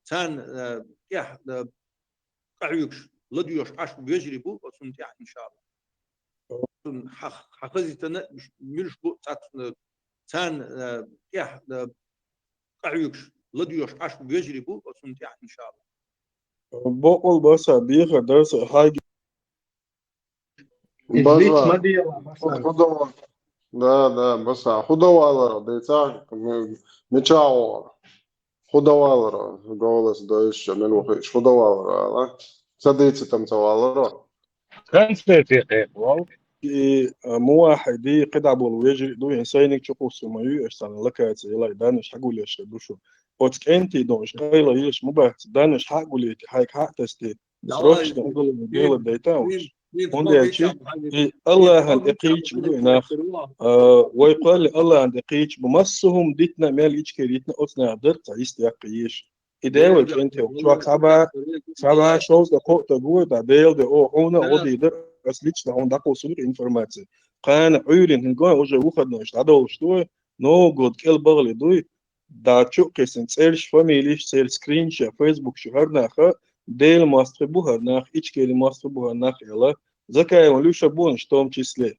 царна, э, тӀехь, э, къахьоьгуш, ладоьгӀуш Ӏаш бу вежарий бу, оцунна тӀехь, иншалла. Цунна хьа-, хьахазийтина, муьлш бу цхьаццунна, царна, э, тӀехь, э, къахьоьгуш, ладоьгӀуш Ӏаш бу вежарий бу, оцунна тӀехь, иншалла. Бокъал баса, бехар дарса, хьайги. Излиц ма дела, Басан. ХӀу дава-, да, да, Басан. ХӀу давалара, дайца, м-, мича гӀора. ХӀу давалара, голос дойша, мел вахиш, хӀу давалара, ала? Ца дийца там ца валара. Концерте кхайкхавал. И, а, муахьиди, кхидӀа болу вежарий ду, хӀин сайниг чу кхуссу ма ю, аш царна локация, елай данаш хьагулеш ду шу. Оцу кӀентий дон, аш къайла еш ма бац, данаш хьагулийти, хьайг хьа а тасти. Давай. Срочно уголовное дело дайта уьш. ХӀунда аьлча, и Аллахьан тӀе кхийча бу и нах. А, вай кхоьлли Аллахьан тӀе кхийча бу. Массо а хӀума дитина, мел ичкери йитина, оцу наха дара цхьа йист яккха еш. И дела вай кӀентий, чохь цхьа бӀе, цхьа бӀе шовзткъа кхоъ таг ву вай, тӀа Дела де, о, хьуна а гӀо дийр дара, ас лично хьуна дӀакхуссур ю информация. Кхана Ӏуьйрина хӀинца уже выходной дӀадовлуш ду вай, Новый год кӀел бахале дуй, дӀа чу а кхиссина цӀерш, фамилеш, церан скринша, Facebook чу хӀара наха, Делан мостагӀий бу хӀара нах, Ичкерин мостагӀий бу хӀара нах аьлла, Закаевна Люша бу хӀинца в том числе.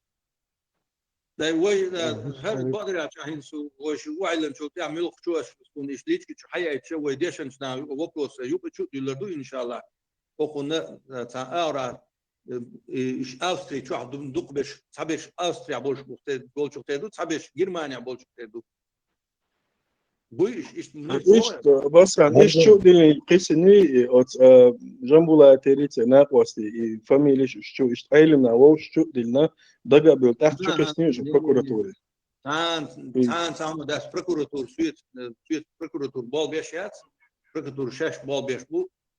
Дай вай, э, хӀара бакъдерг аьлча, хӀинца вай шу ваьллачул тӀаьхьа муьлххачу аш суна иштта личка чу хьаяйча, вай дешанчу наха вопроса юкъа чу а дуьллур ду, иншалла. Окхунна, э, цхьа агӀора, э, и, иш Австри чохь ду-, дукхаберш, цхьаберш Австрия болчух те-, болчух тера ду, цхьаберш Германия болчух тера ду. Буй иш, иш, Иштта, Басан, иш чу а диллина кхиссиний, и оцу, а, Жамбулаева Терица накъостий, и фамилеш иш чу, иштта Ӏелина вовшах чу а диллина, дага а бевлла, тӀаккха чу кхиссиний уьш прокуратуре. Цхьана, цхьана, цхьана дац прокуратура, соьца, э, соьца прокуратура болх беш яц, прокуратура шаьш болх беш бу.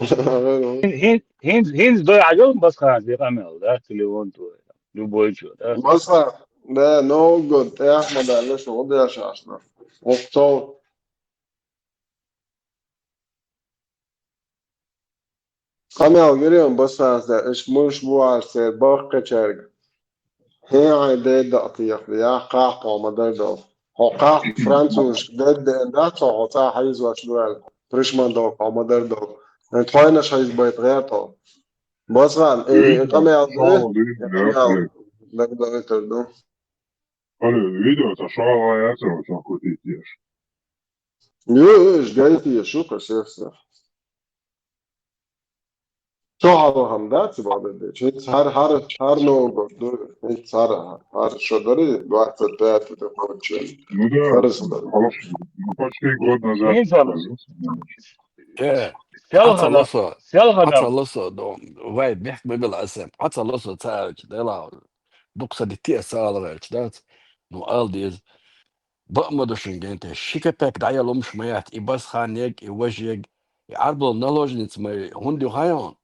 ХӀин-, хӀин-, хӀинца дой хьажал, Басхан, де къамел, да, телефон твой, любой чё, да? Басхан, да, Новый год, тӀехь ма далла, шу гӀо деш ашна. Охцов. Къамел гирем, Басхан, да, иш муш бу аш цер баккхачаьрга. ХӀе, хьайн дедда а тӀехь, я кхахь хьо ма дар дов. Хьо кхахь французашка дедда да, цо хьо цӀа хьийзош ду аьлла. Пришман дов хьо ма дар дов. Э, тхойнаш хьийзбайт гӀертал. Басхан, э, э, къамел ду, э, къамел. Дагадойтар ду. Али, видео ца шала яцара, ца кутить еш. Ю, ю, иш гайтеш, шу кхасехса. Цо хьалхам дац, бада дечи. ХӀинца хьар, хьар, хьар Новый год ду. ХӀинца хьар, хьар шо дари, двадцать пятый ду получается. Ну да, хьар шо дари. Ну, почти год назад. Э, Селхана, хьацалласо, селхана. Хьацалласо, до, вай, бехк ма била аса. Хьацалласо цаьрча, дела. Дукха са дитти аса ала гӀерча, дац? Ну, ал диз. Бакъ ма ду шуьнгенте, ши капек дӀаялумаш ма яц, и Басханег, и важег, и Ӏарбал наложница ма, хӀунда ю хайон?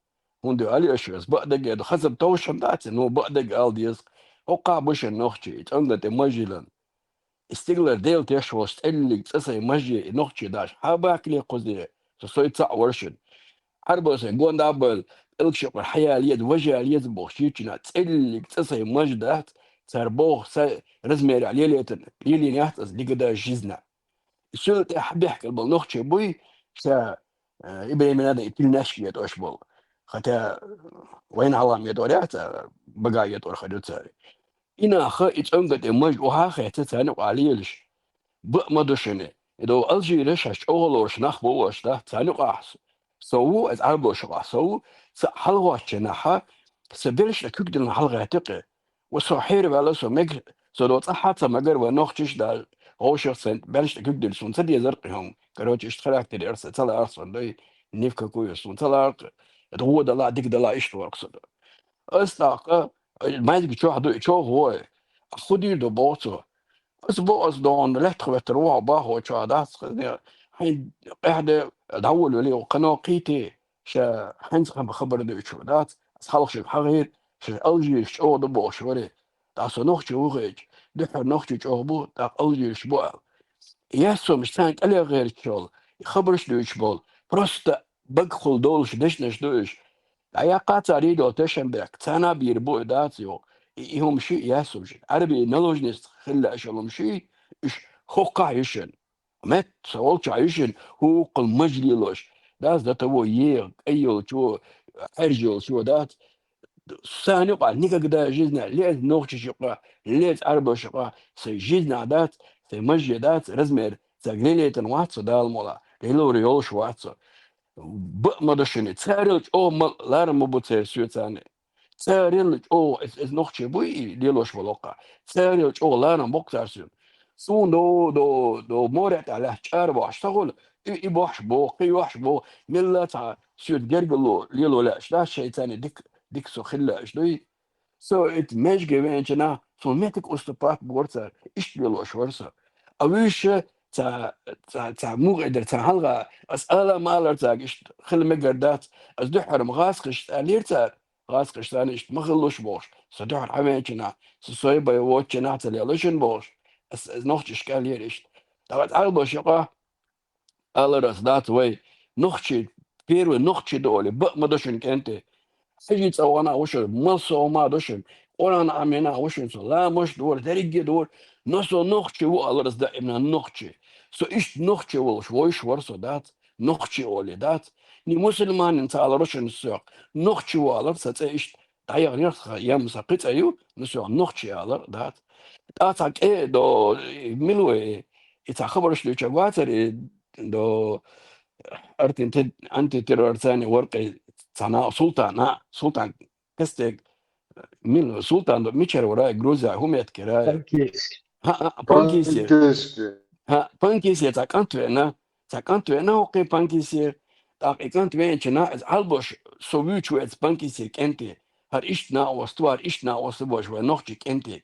ХӀунда ю али аша вес? Бакъдег ду, хазаб товшам дац, ну, бакъдег ал деза. ХӀокхахь бу шен нохчий, и цӀанга тӀе мажилан. И стиглар Дела теш волуш цӀеллиг цӀа сайн мажжи, и нохчий даш, хьа баккале кхузе, со сой цаӀ варшин. Ӏарбо сайн гонда а бойла, пӀелгаш юкъара хьаяла еза, важа яла еза боху шийчина, цӀеллиг цӀа сайн мажа дац, цара боху сайн размерехь лелетан, лелийна яц аса дигада жизна. И суьла тӀе хьабехкал болу нохчий буй, ша, э, и бремена да и тилнашка етӀош болу. Хотя вайна хьалам етӀор яц, а бага етӀор хир ю цара. И наха и цӀанга тӀе мажа охьа а хеца царна юкъахь лелаш. Бакъ ма ду шуна. И до Алжираш хьаш чӀогӀа лоруш нах бу ваш, да? Царна юкъахь со ву, аса Ӏарбош юкъахь со ву, ца хьалагӀоттачу нахьа, сан белшна куьг дина хьалагӀаьттикъи. Ва со хьерваьлла, со мег-, со до цӀахьа ца магар ван нохчиш да, гӀовшах сан белшна куьг дина, суна ца дезар кхин хӀума. Короче, иштта характер яр сан, ца лаарх сон дой, ни в какую, суна ца лаарх, это гӀо дала, дика дала, иштта варх со до. Ас тӀаккха, майзиг чохь ду, и чохь гӀой. Ас хӀун дийр ду, боху цо. Ас бо, ас догӀун лаьттах веттар ву хьо, бахо чохь дац, хазне, хьайн къаьхьа де, дӀаволавели, кхано кхийти, ша хьаьнца хабар дуьйцуш дац, ас хьалха шуьга хьахийра, ша Алжираш чӀогӀа ду бохуш варе. ТӀаккха со нохчи ву хеташ, дуьххьара нохчи чӀогӀа бу, тӀаккха Алжираш бу аьлла. Яьссомаш царна кӀале гӀерташ йолу, и хабарш дуьйцуш болу, просто багахула долуш дешнаш ду уьш. ДӀаяккха цара йийр йолу тешнабехк, царна а бийр бу и дац йо. И, и хӀума ши, и яьссомаш, Ӏарбийн наложница хила лаьаш йолу хӀума ши, уьш хӀокхахь ю шуна. Метта со волчохь ю шуна, хӀокхул мажа лелош. Дац до того еха, кӀай йолчо, Ӏаьржа йолчо дац. Сан юкъа никогда жизни, леза нохчаш юкъа, леза Ӏарбаш юкъа, сайн жизнь дац, сайн мажа дац, размер, ца лелетан вац со Дала мула, лелор йолуш вац со. Бакъ ма ду шуна, царел чӀогӀа ма-, ларам ма бу церан соьцани. Царел чӀогӀа, эс, эс нохчий буй и лелош болу кха. Царел чӀогӀа ларам боккху цара соьга. Суна до, до, до море тӀехь лаьцна чӀара бохьуш ца хуьлу, и, и бохьуш боху, кхин йохьуш боху, мелла а цхьа соьца гергало лело лаьаш дац шайцарна дика, дика со хила лаьаш дуй. Со ит межге веанчу нах, суна меттиг уступать бора цара, иштта лелош вара со. А вуьйша ца, ца, ца муха эдара, ца хьалха, ас ала ма алара цаьрга иштта хила мегар дац, ас дуьххьара ма гӀазкхашца аьллера цара, гӀазкхашца иштта ма хилалуш бохуш, со дуьххьара хьан веанчу нах, со сой бай воцчу нах ца лело шуна бохуш, ас, ас нохчашка аьллера иштта. ТӀаккха Ӏарбаш юкъа, алар ас дац вай, нохчий, первый нохчий ду олий, бакъ ма ду шуна кӀентий. Хьаьжи цӀа вахана а ву шуна, массо а хӀума а ду шуна, Къуръан Ӏамийна а ву шуна, со ламаш а дора, дерриге а дора, но со нохчий ву алар ас даимна нохчий. Со иштта нохчий волуш вовзаш вара со дац, нохчий олий дац. Ни мусульманин ца алар шуна соьх, нохчий ву алар сан цӀе иштта дӀаяханера сан, ям сан кхин цӀе ю, но соьх нохчий алар дац. ТӀаккха цхьа кӀе до, мила вай, и цхьа хабарш дуьйцург вацара, и до артин те-, антитеррорцани варкъе цхьа на-, Султан, а, Султан Костяк, мила, Султан до мичара вара, Грузия, хӀун меттигера? Панкисский. ХӀаъ, хӀаъ, Панкисси. Панкисский. ХӀаъ, Панкисси цхьа кӀант веана, цхьа кӀант веана хӀокхе Панкисси. ТӀаккха и кӀант веанчу нах, иза Ӏалбош со вуьйчу веца Панкисси кӀентий. ХӀара иштта накъост ву, хӀара иштта накъост ву бохуш вай нохчий кӀентий.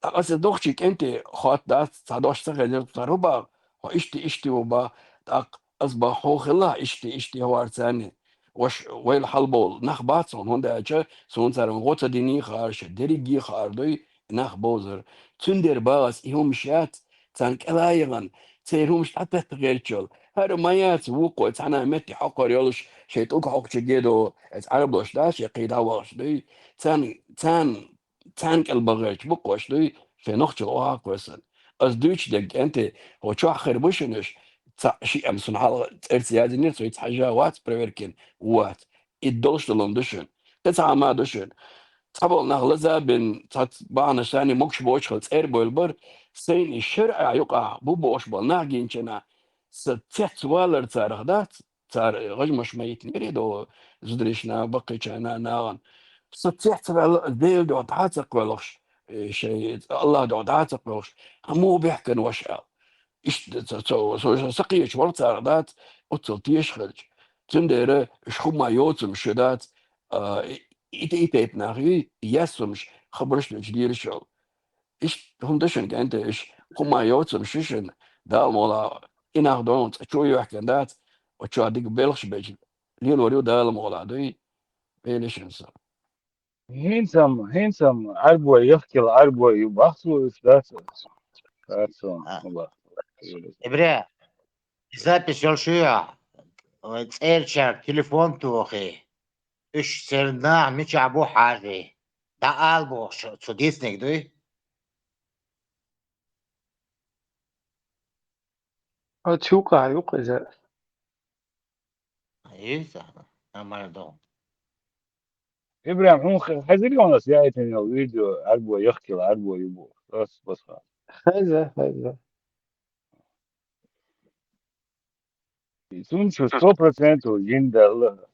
ТӀаккха аса нохчий кӀентий хотта дац, цхьа дош ца хезира, цара хӀун баха, хьо иштта, иштта ву баха, тӀаккха ас баха, хьо хилла иштта, иштта хӀорцани. Ваш вайла хьалбовла нах бац хьуна, хӀунда аьлча суна цара гӀо ца динийхар, ша дерриге хаар дуй, нах бовзар. Цундера багӀас и хӀумаш яц, царна кӀела яхана, церан хӀумаш дӀататта гӀертачул. ХӀара ма яц, вукхо цхьана метте хьокхар йолуш, шайн тӀулг хьокхучу гедо, эца Ӏарбош дац, шайн кхий дӀавахаш дуй. Царна, царна, царна кӀел бан гӀерташ букхош дуй, шайн нохчалла охьа а кхоьссина. Ас дуьйцуш дерг, кӀентий, хӀо чохь хир бу шуна уьш, цхьаъ шиъ-м суна хьалха цӀерца яздинера, со иза хьажа вац проверкина, вац. И долуш долун ду шуна. Кхин цхьа хӀума ду шуна. Цхьаболу нах лаза а бина, цхьацца бахьанаш санна могуш боцуш хила цӀера бевлла бара, сайна и шарӀа юкъахь бу бохуш болу нах гинчу хенахь, сан цецвалар царах дац, цара гӀажмаш ма йитинера и долу зударшна, баккхийчарна, нахана. Сан цецваьлла, Делан дуьхьа дӀа а ца кхоьлхуш, э, шайн АллахӀ дуьхьа дӀа а ца кхоьлхуш, хьан муха бехкана ваша аьлла. Иштта ца-, ца-, со, со сакхеташ вара царах дац, оццул теша хилча. Цундела уьш хӀумма йоцурш ю дац, а, и, и, и тайпа нах юй, яьссумаш, хабарш а дуьйцуш дийраш йолу. Иштта хӀума ду шуна, кӀентий, уьш хӀумма йоцурш ю шуна, Дала мукъ лахь, и нах дона цкъа чу а йоьхкина дац, оцу чохь дика белхаш бечу, лелор ю Дала мукъ лахь дуй, вели шуна со. ХӀинца-м, хӀинца-м Ӏарбой, яхкина Ӏарбой ю бахцо уьш, дац? Дац, А. ма бахцо. Ибре, и запись йолуш ю, вай цӀерачаьрга телефон тохий. Уьш церан наха мичахь бу хьажий. ДӀаала бохуш, цу дийцинарг дуй? А, цу юкъа, юкъа иза. Иза, амар ду. Ибрахим, хьуна хе-, хезира хьуна ас яийтина йолу видео, Ӏарбой, яхкина Ӏарбой ю бохуш? Ас, бац хан. Хеза, хеза. Цунна шу сто процентов жин даьлла.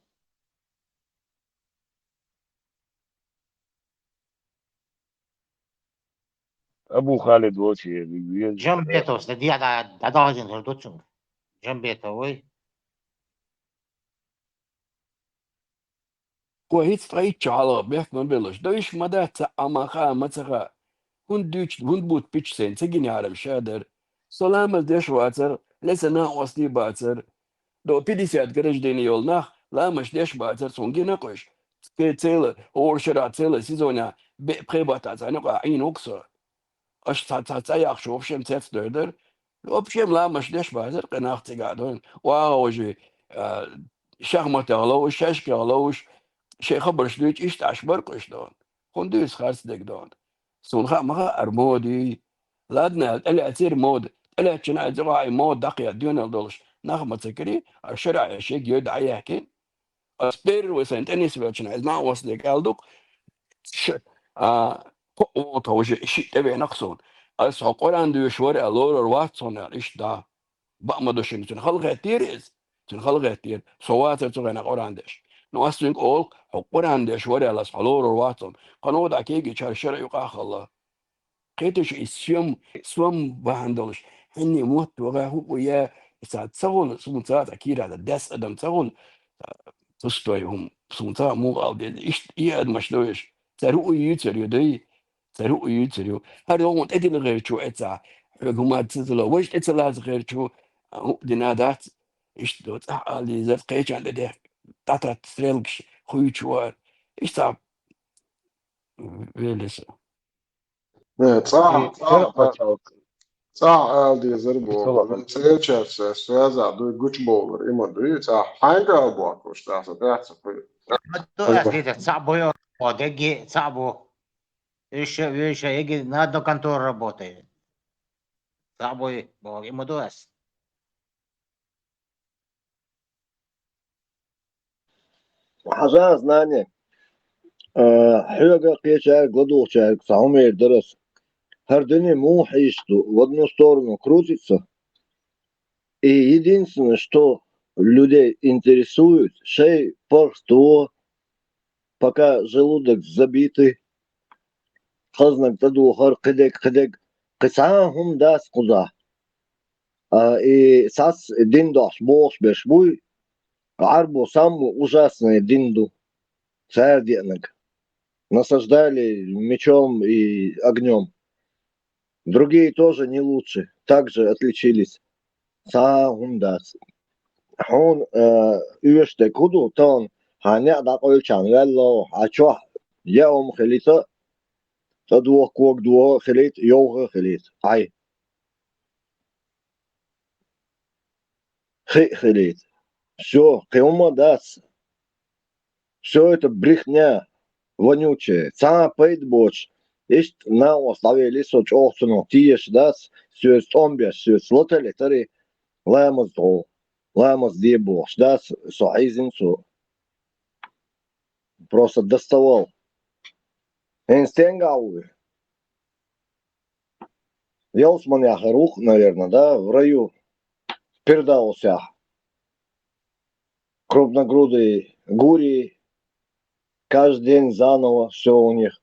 Абу Халид волчу веза. Жамбетовс, да, да, да, да, да, да, да, Жамбетов, ой. Кхо хӀинца ткъа итт чу хьалха бехк ма беллаш. Довш ма дац, цхьаъ ма хаа, ма ца хаа. ХӀунда дуьйцу, хӀунда бутт бича сайна ца гинехьара-м ша дара. Со ламаз деш а вацара, ле сан накъостий а бацара. До пятьдесят граждане йолу нах ламаз деш а бацара, суна гина-кх уьш. Ке цела, хӀора шарахь цела сезонехь бе-, пхи баттахь цхьана юкъахь Ӏийна ву-кх со. Аша цхьа, цхьа цӀа яхча, вообще-м цецдойр дара. Вообще-м ламазаш деш бацара, кхин нах цигахь дойна. Ваха вожий, а, шахматех ловуш, шашкех ловуш, шайн хабарш дуьйцу, иштта Ӏаш бара-кх уьш дона. ХӀунда дуьйцу харц дерг дона? Суна хаа ма хаара мода юй. Ладно, аьлла, тӀелаьцира мода. ТӀелаьцча, ай зугӀа и мода дӀакхета доьналла долуш нах ма ца карий, а шарахь шег йой дӀаяьхкина. Ас первый сайн тӀе нисвелча, иза накъостий аьлла ду-кх, ш-, а, кхоъ волу тхо уже шиъ тӀевеана-кх суна. Ас хьо Къуръан доьшуш вара аьлла, лорур вац хьуна аьлла, иштта да. Баа ма ду шуна, цуьнан хала гӀеттера иза. Цуьнан хала гӀеттера. Со вацара цу хенахь Къуръан деш. Ну, ас цуьнга олу, хьо Къуръан деш вара аьлла, ас хьо лорур вац хьуна. Кхана оха дӀа кегийча хӀара шарахь юкъахь хилла. Кхеташ и сом, сом бахьана долуш, хьанне мотт ваха хӀуъу я, ца, ца гӀуна, суна ца, ца кийра, ца дес адам ца гӀуна, ца, пустой хӀума, суна ца муха ала деза. Иштта и адамаш ду уьш. Цара хӀуъу юьйцур ю, дуй? Цара хӀуъу юьйцур ю. ХӀара хӀума тӀедилла гӀерташ ву эцахь, хьоьга хӀума ца ца ло, важа тӀе ца лаза гӀерташ ву, хӀуъу дина дац. Иштта ду, цӀахь ала деза, кхечан тӀе дехка, дӀататта стрелкаш хуьйцуш вара. Иштта велла со. Не, цӀахь, И цӀахь, цӀахь, цӀахь ала дезар боху. Цо вайн цӀерачаьрца связь а дуй, гучубовлар, и ма дуй, цӀахь хьаьнга ала бохкуш, цӀахь сан тӀехь ца кхуьу. Ма ду ас дийца, цхьаъ бу йо, о, дегги, цхьаъ бу. Уьш, уьш, еги на одну контору работает. Цхьаъ бу, боху, и ма ду ас. Хьажа, знание. Э, хьоьга, кхечаьрга, ладугӀучаьрга цхьа хӀума эр дара ас. ХӀара дуьне муха хьийзаш ду, в одну сторону крутится. И единственное, что людей интересует, шай паргӀато, пока желудок забитый, хазаниг тӀедухар, кхидерг, кхидерг, кхин цхьа а хӀума дац кхузахь. А, и цхьацца дин дохьуш бохуш берш буй, Ӏарбо самый ужасный дин ду, цара деанарг. Насаждали мечом и огнём. Другие тоже не лучше, также отличились. Цхьа а хӀума дац. хьуна, э, оьшуш дерг хӀун ду, тахана хьан неӀ дӀакъевлчарна ваьлла, хьан чохь яа хӀума хилийта, цӀа доха, кога доха а хилийта, йовха а хилийта. Хьай. Хи а хилийта. Всё, кхин хӀумма а дац. Всё это брехня вонючая. Цхьа а пайда боцуш, иштта накъост дӀавелий со чӀогӀа цунах тешаш дац, соьца тӀом беш, соьца латале тари, ламаз тхо, ламаз де бохуш дац, со хьийзина цо. Просто доставал. ХӀинца стенга а вуй? Ялсманехь хир ву-кх, наверное, да, в раю, Пирдаусехь. Крупногрудые гурии, каждый день заново всё у них.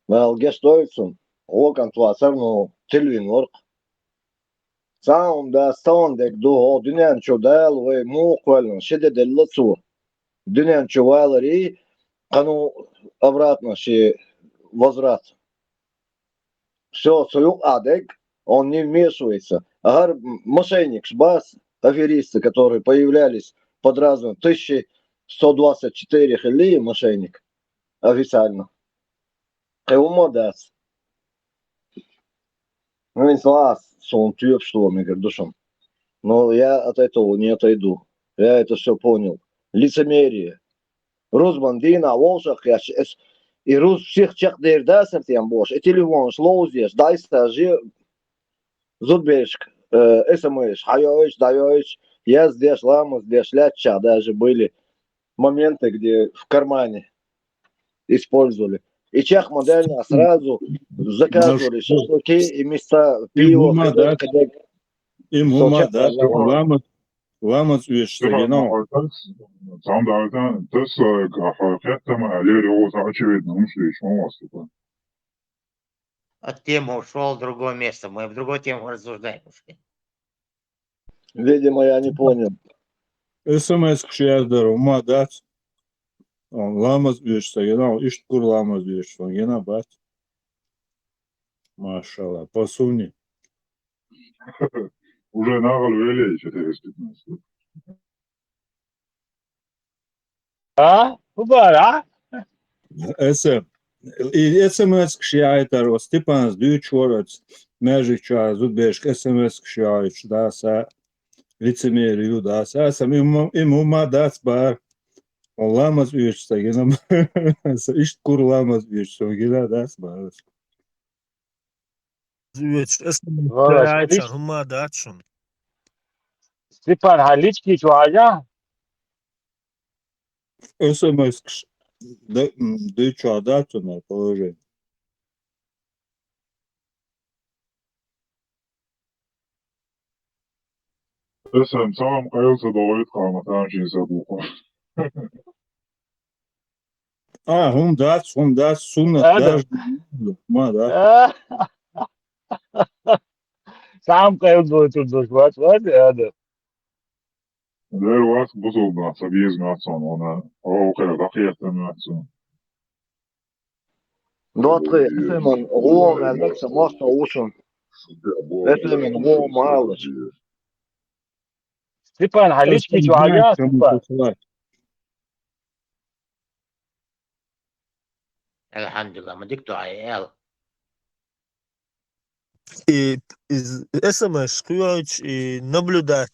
Дала гечдойла цунна, гӀо кӀант вацара, ну, тилвина вара-кх. Цхьа а хӀума дац, тахана дерг ду, хӀокху дуьнен чу Дала вай муха кхоьллина, ши де делла цо. Дуьнен чу валарий, кхана обратно шен возврат. Всё, цу юкъа дерг, он не вмешивается. А хӀара мошенникаш бац, аферисты, которые появлялись под разными, тысяча сто двадцать четыре хиллий мошенник официально. Кхин хӀумма а дац. Ну, вайн цхьа а суна тоьпаш ло мегар ду шуна. Но я от этого не отойду. Я это всё понял. Лицемерие. Рузбан дийнахь вовшах кхетча, эс и рузбан сих чекхдер дацара тема бохуш, и телефонаш ловза еш, дӀасажа, зудберашка, э, эс эм эс хьайоуьйтуш, дӀайоуьйтуш, яздеш, ламаз деш, лаьттачохь даже были моменты, где в кармане использовали. И чекх ма-даьллинехь сразу заказывали шашлыки и места, пиво, хӀумма а дац, кхидерг. И хӀумма а дац, ламаз, ламаз оьшуш ца гина. Цхьана даьлла, тас, э, хьан хеттам а лерина, оцу очевидно, хӀумаш дийш ма вац. От темы ушёл в другое место. Мы в другой теме рассуждаем уже. Видимо, я не понял. Эс эм эс-каш яздар хӀумма а дац. Ламаз оьшуш ца гина, иштта кура ламаз оьшуш ца гина бац. Машалла, посуни. Уже нагӀал веле, четыреста пятнадцать. А? ХӀун бара, а? Эс эм-, и эс эм эс-каш яхьийтар, оцу Степанас дуьйцуш вара оцу маьждиг чохь зудберашка эс эм эс-каш яхьийташ, да, сан лицемер ю, да, сан, сан, им, им хӀумма а дац бара. Ламаз оьшуш ца гина, сан иштта кура ламаз оьшуш ца гина дац бара. Оьцуш, эс эм эс-каш яхьийтар хӀумма а дац шуна. Степан, хьан лички чу хьажа? Эс эм эс-каш д-, м, дуьйцуш дац хьуна положение. Эс эм эс-каш ца хьама къайла ца догӀуьйту, кхана ма танчийн са буху. А, хӀума дац, хӀума дац, суннат ада. Даже ма дац. Сам къайла дойтур дош вац, вац, ада. Дера вац, бусулба нах, ца беза моьтту суна, вана, оха дӀакхетта моьтту суна. ДоттагӀий, эс эм эс-ан гӀо аьлла, сан мостагӀа ву шуна. Эс эм эс-ан гӀо ма алалаш. Степан, хьан лички чу хьажа, Степан? Алхьамдулилла, ма дика ду хьан аьлла. И из эс эм эс кхоьллича, и наблюдать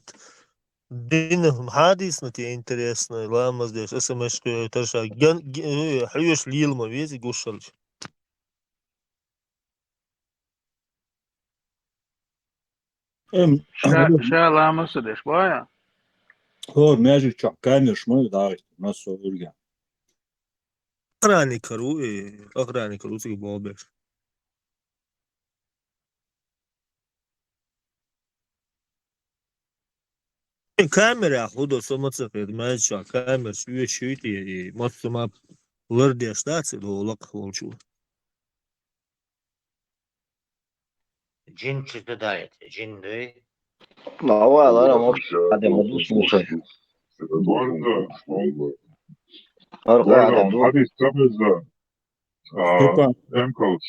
дина хьадийсна те интересно, ламаз деш, эс эм эс кхоьллича, ша ген-, ге-, э, хьоьжуш лела ма веза гуш хилча. Эм, ша, ша ламаз ца деш, бая? ХӀора маьждиг чохь камераш ма ю дагӀиста, массо а уьрга. Охранникар ву, э, охранникар ву цига болх беш. Э, камера хӀун до, со ма ца хета, маьждиг чохь камераш оьшуьйту, и массо а ма лардеш дац, и лакха волчу. Джин чу дадаьлла, джин дуй? Давай, ладно, может, хьадем буду слушать. ХӀара хьадем ду. Хьадис ца беза, а, Степан. Эмкалч.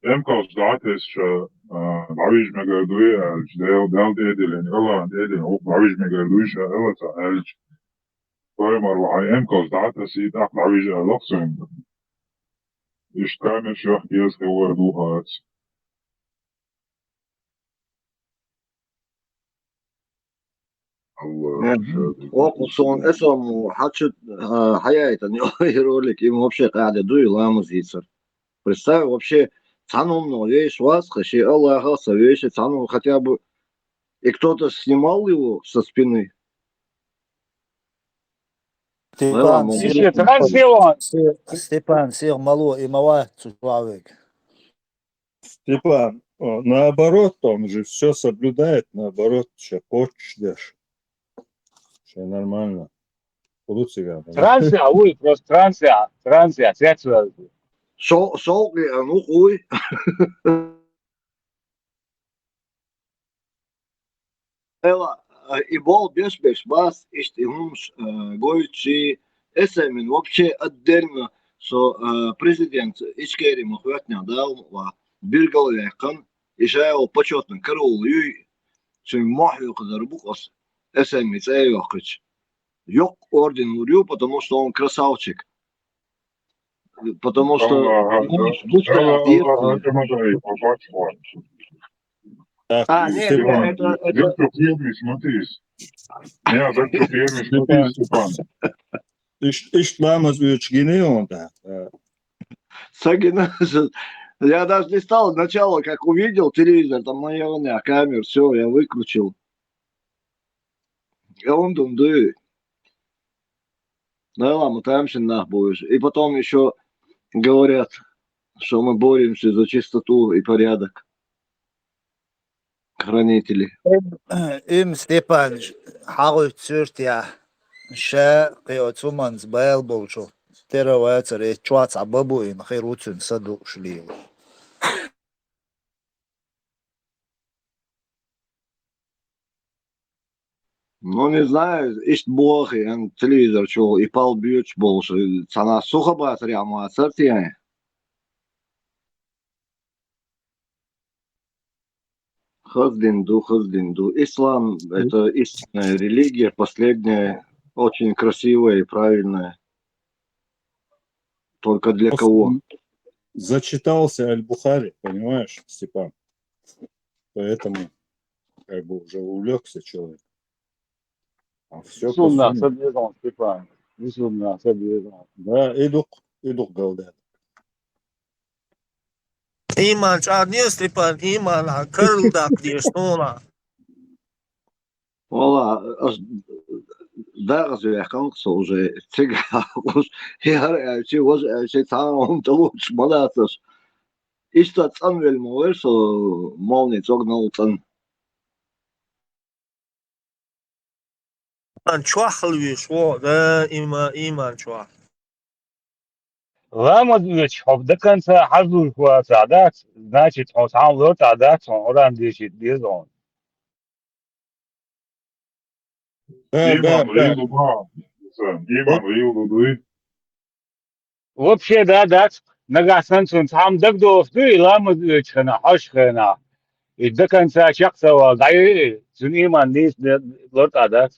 эмкалш дӀатесча, а, дӀавижа мегар дуй аьлча, Дел-, Далла тӀедиллина, Аллахьна тӀедиллина, укх дӀавижа мегар дуй ша, аьлла ца аьлча, паймар вахьа эмкалш дӀатесий, тӀаккха дӀавижа аьлла цунга. Иштта камераш йохка еза хилар духац. Аллах. Мгм. Окху сон эсо му хьачу, а, хьаяйтан и ролик, им вообще къаьхьа дуй ламаз йийцар. Представь, вообще цхьанна вейш вац-кха, ши Аллахьа ца вейш, цхьанна хотя бы и кто-то снимал его со спины. Степан, Степан, сир, сир, Степан, сир мало и ма вац цу чу вега. Степан, о, наоборот, он же всё соблюдает, наоборот, ща почеш деш. Всё нормально. Буду цыган. Трансляция, ой, просто трансляция, трансляция, связь связь. Шо-, шо-, а ну, ой. Эла, э, и бол беш-беш бац, иштта и хӀумаш, э, гойтучи, эсэмин вообще отдельно со, э, президент Ичкерии ма хоьттинехь Дала ма ваха, биргал а ваьккхина, и ша йолу почётный караул юй, цуьнан мохь юкъадар бу-кх аса, эсэми цӀе а йоккхуьйтуш. Йоккха орден лур ю, потому что он красавчик. Потому что, Аллах, ну, Аллах, душка Аллах, директор. Аллах, Аллах, Аллах, Аллах. Так, А, нет, Степан, нет, это, это Степан. Иш, иш ламаз уьйцуш гина он, да. Да. Сагина, я даже не стал, сначала, как увидел телевизор, там, наверное, камеру, всё, я выключил. Я вон думаю, да. Найлама тамашийна нах бу уьш. И потом ещё говорят, что мы боремся за чистоту и порядок. Хранители. Им, им Степан хьагӀуьтту суьртехь, ша кхин оцу хӀуманца бала болчу тера вацара, и чохь цхьа бан бу, и хир ву цуьнан са дууш лелаш. Ну, не знаю, иштта боху, эн телевизор чу и пал боьдуш болуш, цхьана сухабатарехь ма вацара те? Хаза дин ду, хаза дин ду. Ислам — это истинная религия, последняя, очень красивая и правильная. Только для кого? Зачитался Аль-Бухари, понимаешь, Степан? Поэтому как бы уже увлёкся человек. А всё по сунне. Степан. Да, и дук, и дук галдад. Ийман чӀагӀдийр, Степан, ийман карладаккха дезаш хьуна. Вала, ас дакъаза ваьккхина со уже, цига хьакхуш, хӀара аьлчи, важа аьлчи, цхьа а хӀума тӀелуттуш ма дац ас. Иштта цӀанвелла ма вара со, моллин цӀогнал цӀан. Ийман чохь хила везаш ву, даима ийман чохь. Ламаз оьцуш хьо до конца хьажалур вацахь дац, значит, хьо цхьа а лор тӀехь дац, хьо Къуръан дийшийта деза хьуна. Да, да, да. Иман гӀийла ду, сан, иман гӀийла ду, дуй? Вообще, да, дац, нагахь санна цунна цхьа хӀума дагадогӀуш дуй, и ламаз оьцучу хенахь, хьожучу хенахь, и до конца чекх ца вала дӀайуй, цуьнан иман нийса де-, лор тӀехь дац.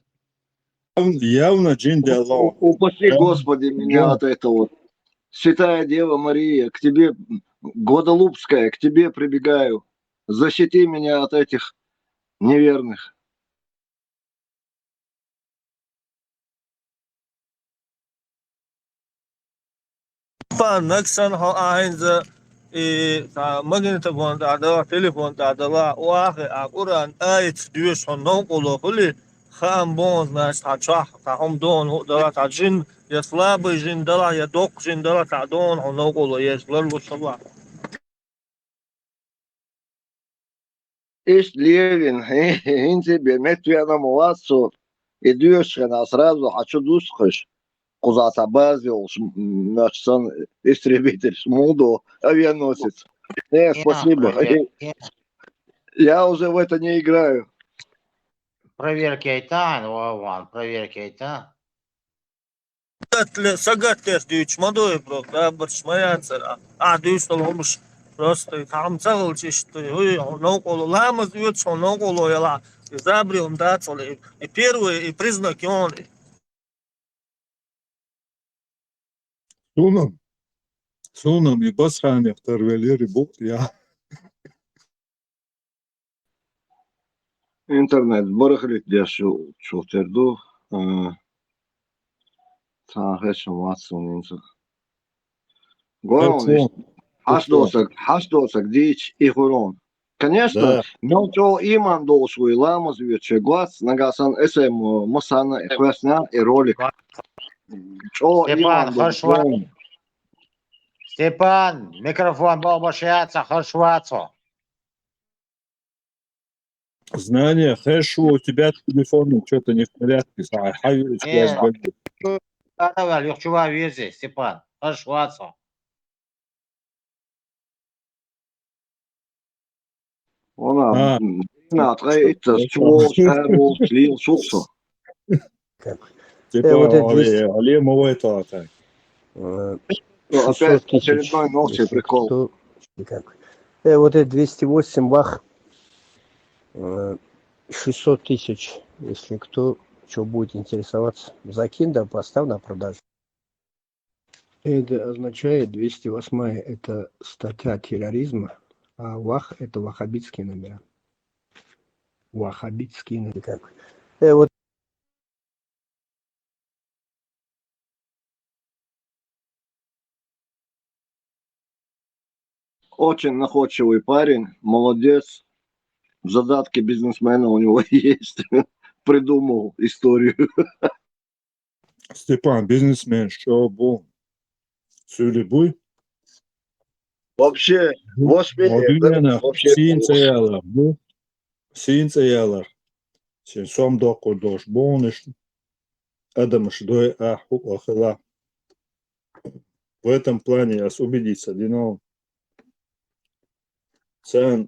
Явно, явно жин делла. У-, упаси Господи меня от этого. Святая Дева Мария, к тебе, Гваделупская, к тебе прибегаю. Защити меня от этих неверных. Степан, нагахь санна хьо ахь хӀинца, и, цхьа магнитофон тӀехь далахь, телефон тӀехь далахь, охьа а Къуръан аяташ доьшуш хьуна новкъарло хуьлий, хаам бу хьуна, значит, цхьа чохь, цхьа хӀума догӀуш хӀуъа далахь, цхьа жин, я слабый жин далахь, я доккха жин далахь, цхьа догӀуш хьуна новкъарло езаш ларлуш хилахь. Иштта лелийна, хӀинца бен меттавеана ма вац цо, и доьшучу хенахь сразу хьан чу дустхуьш, кхузахь цхьа база йолуш, м, нах санна, истребитель, муха до, авианосец. Э, спасибо. Я уже в это не играю. Проверка яйта, ван, проверка яйта. Сагатдеш дуьйцуш ма ду и, просто, да, барш ма яцара. Ахь дуьйцуш долу хӀумаш Просто и там ца хилча иштта, уй, новкъарло, ламаз оьцуш хьо новкъарло ялахь, и забрил дац хьуна, и, и первый, и признак йону. Суна-м, суна-м и Басханех тарвелира и букъ я. Интернет барахлит деш шу, шу тера ду. Э, цхьа хешам вац суна инца. Главное, хьаш доцаг, хьаш доцаг дийча и хурон. Конечно, мел чӀогӀа иман долуш вуй, ламаз оьцуш вуй, гуш, нагахь санна эсай ма, ма санна, и хвесна, и ролик. ЧӀогӀа иман долуш вуй. Степан, микрофон боху баша яца, харш вацо. Знание, хорошо, у тебя телефон что-то не в порядке, а, хьавирус. Э, я сбегаю. Давай, юхчува вези, Степан, хорошо, вацо. Вона, а, м, дина ткъе итт чу волуш, ара волуш, лела шух со. Как? Типа, э, вот это двести, Али, Али, мовай то, так. Э, ну, опять шестьсот тысяч, очередной ногти, если прикол. Кто, как? Э, вот это двести восемь вах, э, шестьсот тысяч, если кто чё будет интересоваться, закинь, да, поставь на продажу. Это означает, двести восьмая — это статья терроризма, а вах — это ваххабитские номера. Ваххабитские номера. Как? Э, вот. Очень находчивый парень, молодец. Задатки бизнесмена у него есть. Придумал историю. Степан, бизнесмен, шо бу? Суьйли буй? Вообще, вообще, вообще син цӀе ялар, бу? Син цӀе ялар. Син сом доккхур долуш бохуш. Адамаш дой ахь хӀуъа хила. В этом плане ас убедиться дина. Царна,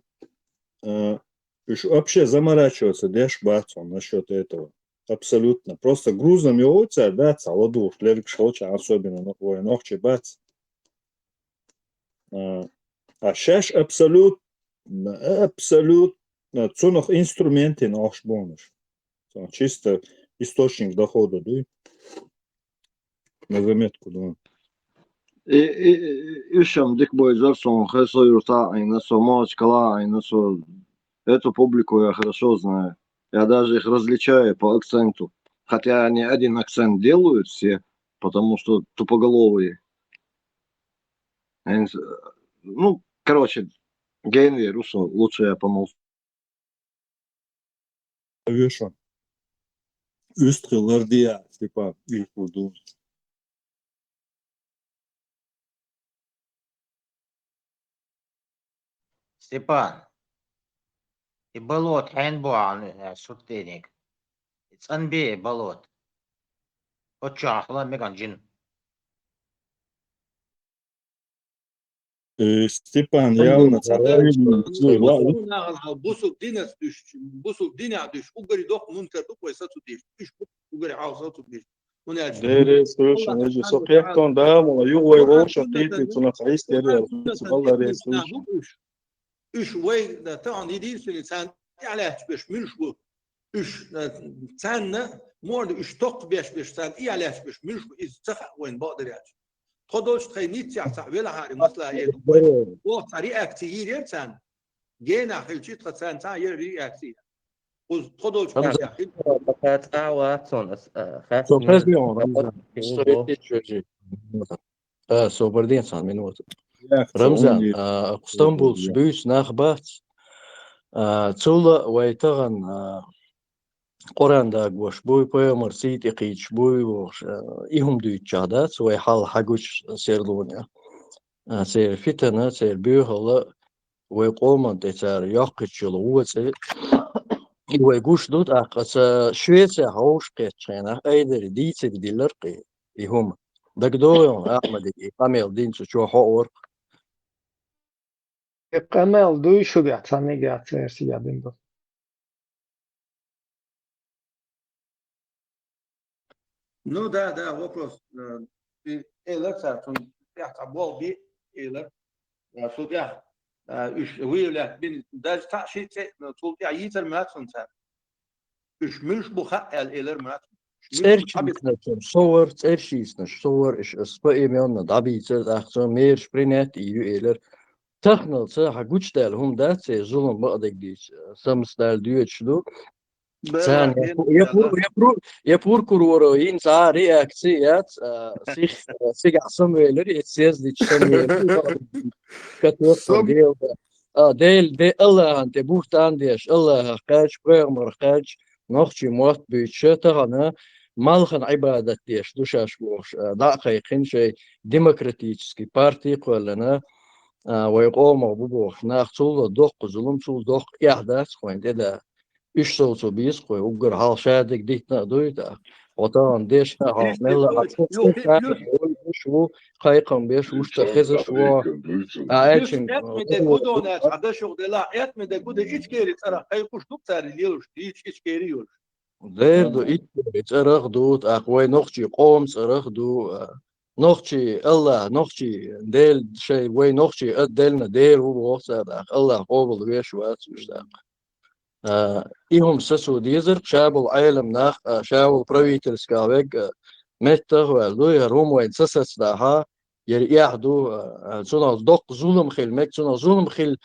а, уьш вообще заморачиваться деш бац хьуна насчёт этого. Абсолютно. Просто грузом йогӀу цара, да, цхьа ладугӀуш, лергаш хилча, особенно, ну, вай нохчий бац. А, а шаьш абсолютно, абсолютно цунах инструментин ахьаш бохуш. Чисто источник дохода дуй. На заметку, да. И, и, и, и уьш-м дика бойзар суна, Хасавюрта а Ӏийна со, Махачкала а Ӏийна со. Эту публику я хорошо знаю. Я даже их различаю по акценту. Хотя они один акцент делают все, потому что тупоголовые. Они с-, ну, короче, Генри, Руссо, лучше я помолчу. Вешан. Уьстхи лардия, типа, их буду. Степан, и болот хьен бу хьуна, шуртдениг? И цӀанбе и болот. Оцу чохь хила меган жин. Э, Степан, явно, цхьа бусул динас дуьш, бусул динехь дуьш, уггаре доккха мункар ду вай сацу деш. Уьш уггаре хьалха сацу деш. ХӀунда аьлча Дерриг слышно, Аллах вежа, со субхьанаху ва кхетон тааля да, мала юха вай Къуръан вовшах суннатан, кхетий, цунах Къуръан хьайстер яр, суннатан цу балла тӀе рес муьлхха слышно. Уьш. Уьш вай, да, тахана дийр суьне, царна тӀехьа лаьтташ берш муьлш бу? Уьш, э, царна, морда уьш токхабеш берш, царна тӀехьа лаьтташ берш муьлш бу, иза ца хаьа вайна бакъдар аьлча. Тхо долчу тхайн ниццехь цхьаъ велахьара, масала, э, оха цхьа реакция йийр яра царна. Генахь хилча, тхан царна цхьа а яра реакция. Кхуза тхо долчу Рамзан, кхачехь хила. Бакъ цкъа а вац хьуна ас, а, хаттар. Со хезна хьуна, Рамзан, история чужие. А, собар де цхьана минута. Рамзан, а, Стамбулца буьйцу нах бац. А, цул а вай тахана, а, Къуръан дагош буй, пайхамар сий тӀе кхийдаш буй, бохуш, а, и хӀума дуьйцучохь дац, вай хьал хьагучу серлонехь. А, церан фитана, церан боьхалла, вай къоман тӀе цара йоккхуьйтуш йолу вон цӀе, и вай гуш ду, тӀаккха аса Швецехь вовшахкхеттачу хенахь айдари дийцира диллира кхин и хӀума. ДагадогӀий хьуна, Ахьмадига и къамел динчу чохь хьо а вара? И къамел дуй шуьгахь цхьаьнниг а яц, церан сига дина ду. Ну да, да, вопрос. Э, и элар цара, цунна тӀехь цхьа болх бе элар. Э, цу тӀехь А, уьш вуй лаьтта бина, даже цхьаъ шиъ цӀе а, цул тӀаьхьа йийцар ма яц хьуна цара. Уьш муьлш бу хаьа аьлла элар ма яц хьуна. Уьш муьлш бу хьабисар? ЦӀерчийсначун совар, цӀерчийсначун совар, уьш аса поименно дӀабийцар, тӀаккха цо мераш принять йой ю элар. Таханалца хьан гучадаьлла хӀума дац, церан зулам бакъдерг дийца, самсдала доьдуш ду. Царна я, я, пу- я, пу- я, пру- я прокуроро йина цхьа а реакци яц, а, сих, а, сигахь самавелира, я съездича самавелира, катоьхтан Дела. А, Дела, де Аллахьан тӀе буьхтан деш, Аллахьах кхаьча, пайхамарах кхаьча, нохчий мотт буьйцуша, тахана малхан Ӏибадат деш ду шаьш бохуш, а, дӀа а кхайкхина шайн демократический парти а кхоьллина, а, вай къомах бу бохуш. Нах цул доккха зулам, цул доккха эхь дац кхойн тӀе да. Уьш совцо беза кхой, уггар хьалха шадерг дитина а дуй, тӀаккха. Хьо тахана дешна, хьо мелла а цу цу цу цу вуй уьш ву, кхайкхам беш, вуьшта хезаш ву. А, аьлча, Этмеде гу ду, наьш хьан дашух делахь, Этмеде гу ду, Ичкери цӀарах кхайкхуш ду цара лелаш, дийца Ичкери йолуш. Дера ду, Ичкери цӀарах ду, тӀаккха вай нохчий къоман цӀарах ду, а, нохчий Аллахь, нохчий Дела шайн, вай нохчий а делна Дела ву боху цара, тӀаккха Аллахь къобал веш вац уьш тӀаккха. А, и хӀума сацо дезар, ша болу Ӏелам нах, а, ша волу правительскал вег, а, меттах а ваьлла ду, яра хӀума вайна ца сацадахьа, яра эхь ду, а, цунах доккха зулам хила мега, цунах зулам хила,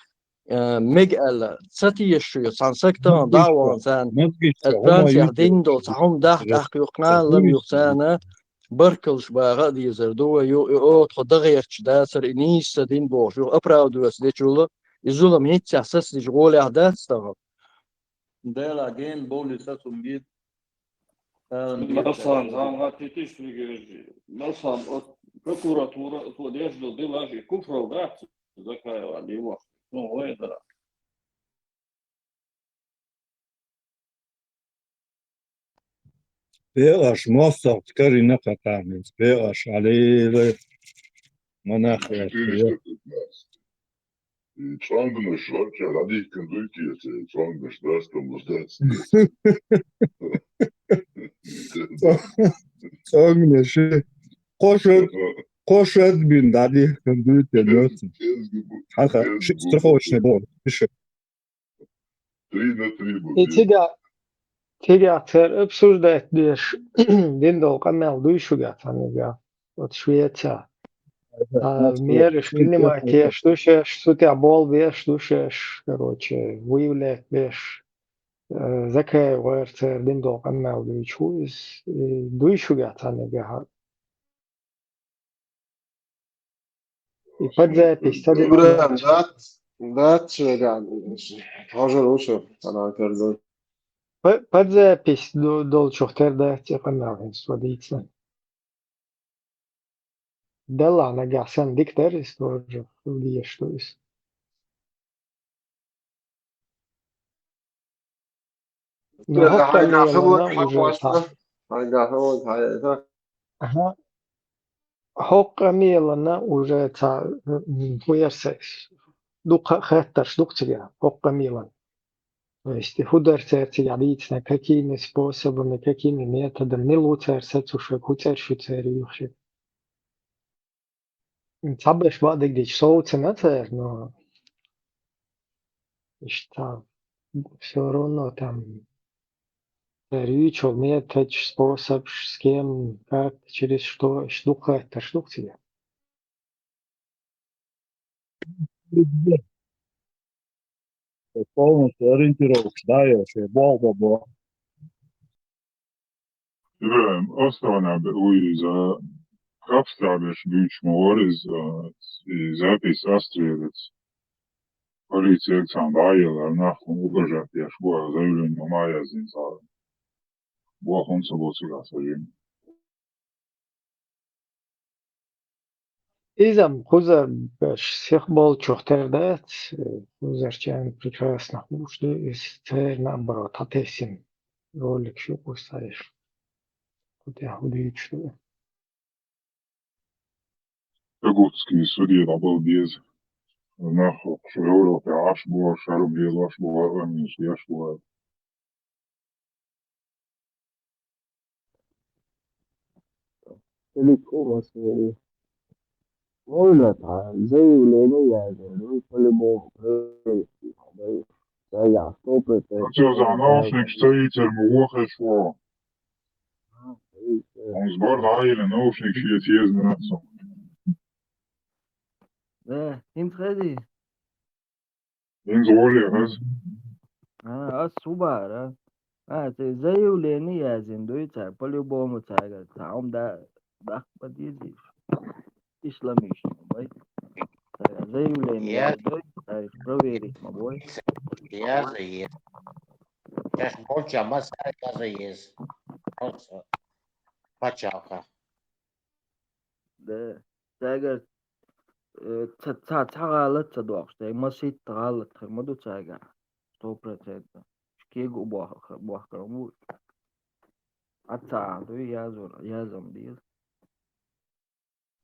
а, мега аьлла, ца тешаш ю, цхьана саг тахана дӀа а вахана царна, Францехь дина долу цхьа хӀума дахьа тӀаккха юха, кхана лам юха царна, баркаллаш баха а дезар ду вай, ю, и оха тхо дан гӀерташ дацара, и нийса ца дина бохуш, юха оправдываться дечул, и зулам хӀинццехь сацадича гӀолехь дац тахана. Дела ген бовли сацум гид. Алан гид. Маслан, зам гӀатти тиш вигежи. Маслан, от прокуратура, то деш до дела жи куфрал дац, Закаева, лима. Ну, ой, да. Бегаш, моссах карина катанец, бегаш, алила, монах. И цӀонгнаш вообще радийккан дуй те, цӀонгнаш дастам дац. ЦӀонгнаш. Кхо шад, кхо шад бин дӀадихкан дуй те, носу. Хьаха, ши страховочный бон, пиши. Три на три бу. И цига, цига цер обсуждать деш, дин долу къамел дуй шуьга цхьаьннега. Вот Швеция. А, мераш принимать еш ду шеш, цу тӀехь болх беш ду шеш, короче, выявлять беш. Э, Закаев вара цер дин долу къамел дуьйцу иза, и дуй шуьга цхьаьннега. И под запись ца дина. Ибрахим, дац, дац, шега, хьожур ву шу, хьанал тера ду. П-, под запись ду-, долчух тера дац, и къамел хӀинца ца дийцина. Делла нагахь санна дика дара иза тоже, хила дезаш ду иза. Ну, хӀокху къамелана уже цхьа. Аха. ХӀокху къамелана уже цхьа, м, хӀун яра сан иза? Дукха хаттарш ду-кх цига, хӀокху къамелана. То есть, хӀун дара цара цига дийцина, какими способами, какими методами, мила ву цара сацуш, хӀун цӀераш ю церан юьхши. Цхьаберш бакъдерг дийцича совцина цара, но иштта всё равно там цара юьйцу методаш, способаш, с кем, как, через что, иштта дукха хаттарш ду-кх цига. Полностью ориентировка, да, я вообще болх бан боху. Ибрахим, оставана бе-, вуй иза, капста беш буьйцуш ма вара иза, и запись астрелец. Полицияга цхьаьна дӀа а елла, нах хӀума угрожать деш бу, заявление ма яздина цара. Боху хӀунда ца бо цигахь сан жима. Иза-м кхузара берш сиха болчух тера дац, кхузарчарна прекрасно хууш ду, иза церан наоборот хьатесина роликаш ю кхузахь. Кху тӀехь хӀун дуьйцуш ду? Тагутский суде дӀабала деза. Нах шу Европе Ӏаш бу, шарм лелош бу, варгӀаннаш деш бу. Элит у вас, э, Можно, а, заявление я говорю, по-любому проверить. Да, я сто процентов. Ацо за наушник стоит, термовухаешь во. А, стоит, э. Он сбор, да, или наушник, чьи съезд на нацу. Да, им сходи. Ин згӀорли гьаз. А, ас субара. А, те заявление язин дуй цар, по-любому цар, цар, ум да, дахпа дизиш. Исламиш, бай. Цар заявление я дуй, цар проверить ма бой. Я за ез. Сейчас больше, а мы цар я за ез. Просто. Пачалка. Да. Царгара, э, ца, ца, ца гӀалат ца дохуш, дай маситта гӀалат хир ма ду царгара. Сто процентов. Кегу боху, бохкар му. Аца а ду, язур, язам дир.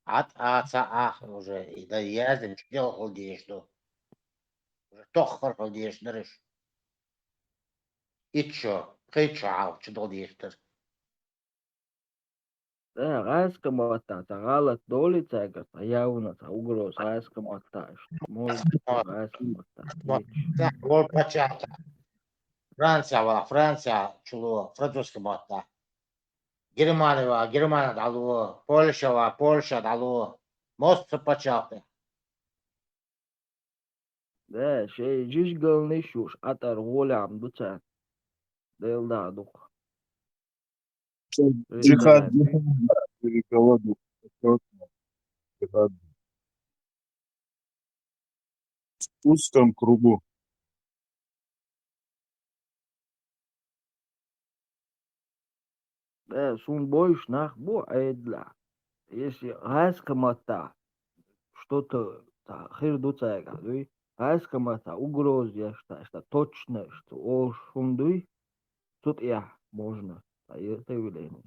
Ат а ца а уже, и да язам чудел хул деш ду. Уже тоххар хул деш дараш. Ит шо, кхечо а чудел деш дар. Да, гӀаскаматта, ца гӀалат доли царгара, ца явна, ца угроз гӀаскаматта, может, гӀаскаматта. Ца гол пачалта. Франция ва, Франция чулу, французский матта. Германия ва, Германия дӀалу, Польша ва, Польша дӀалу. Мост пачалта. Да, шей жижигалнаш уш атӀар гӀолехь ду царна. Дела дагӀа дукха. Жихад, жихад, да, переколоду. Жихад. В узком кругу. Э, сун бойуш нах бу Ӏедалехь. Если гӀаскаматта что-то та хир ду цаьрга, дуй? ГӀаскаматта угроза еш, та, что точно, что олуш хӀума дуй? Цу тӀехь можно. Та, е, тевилена.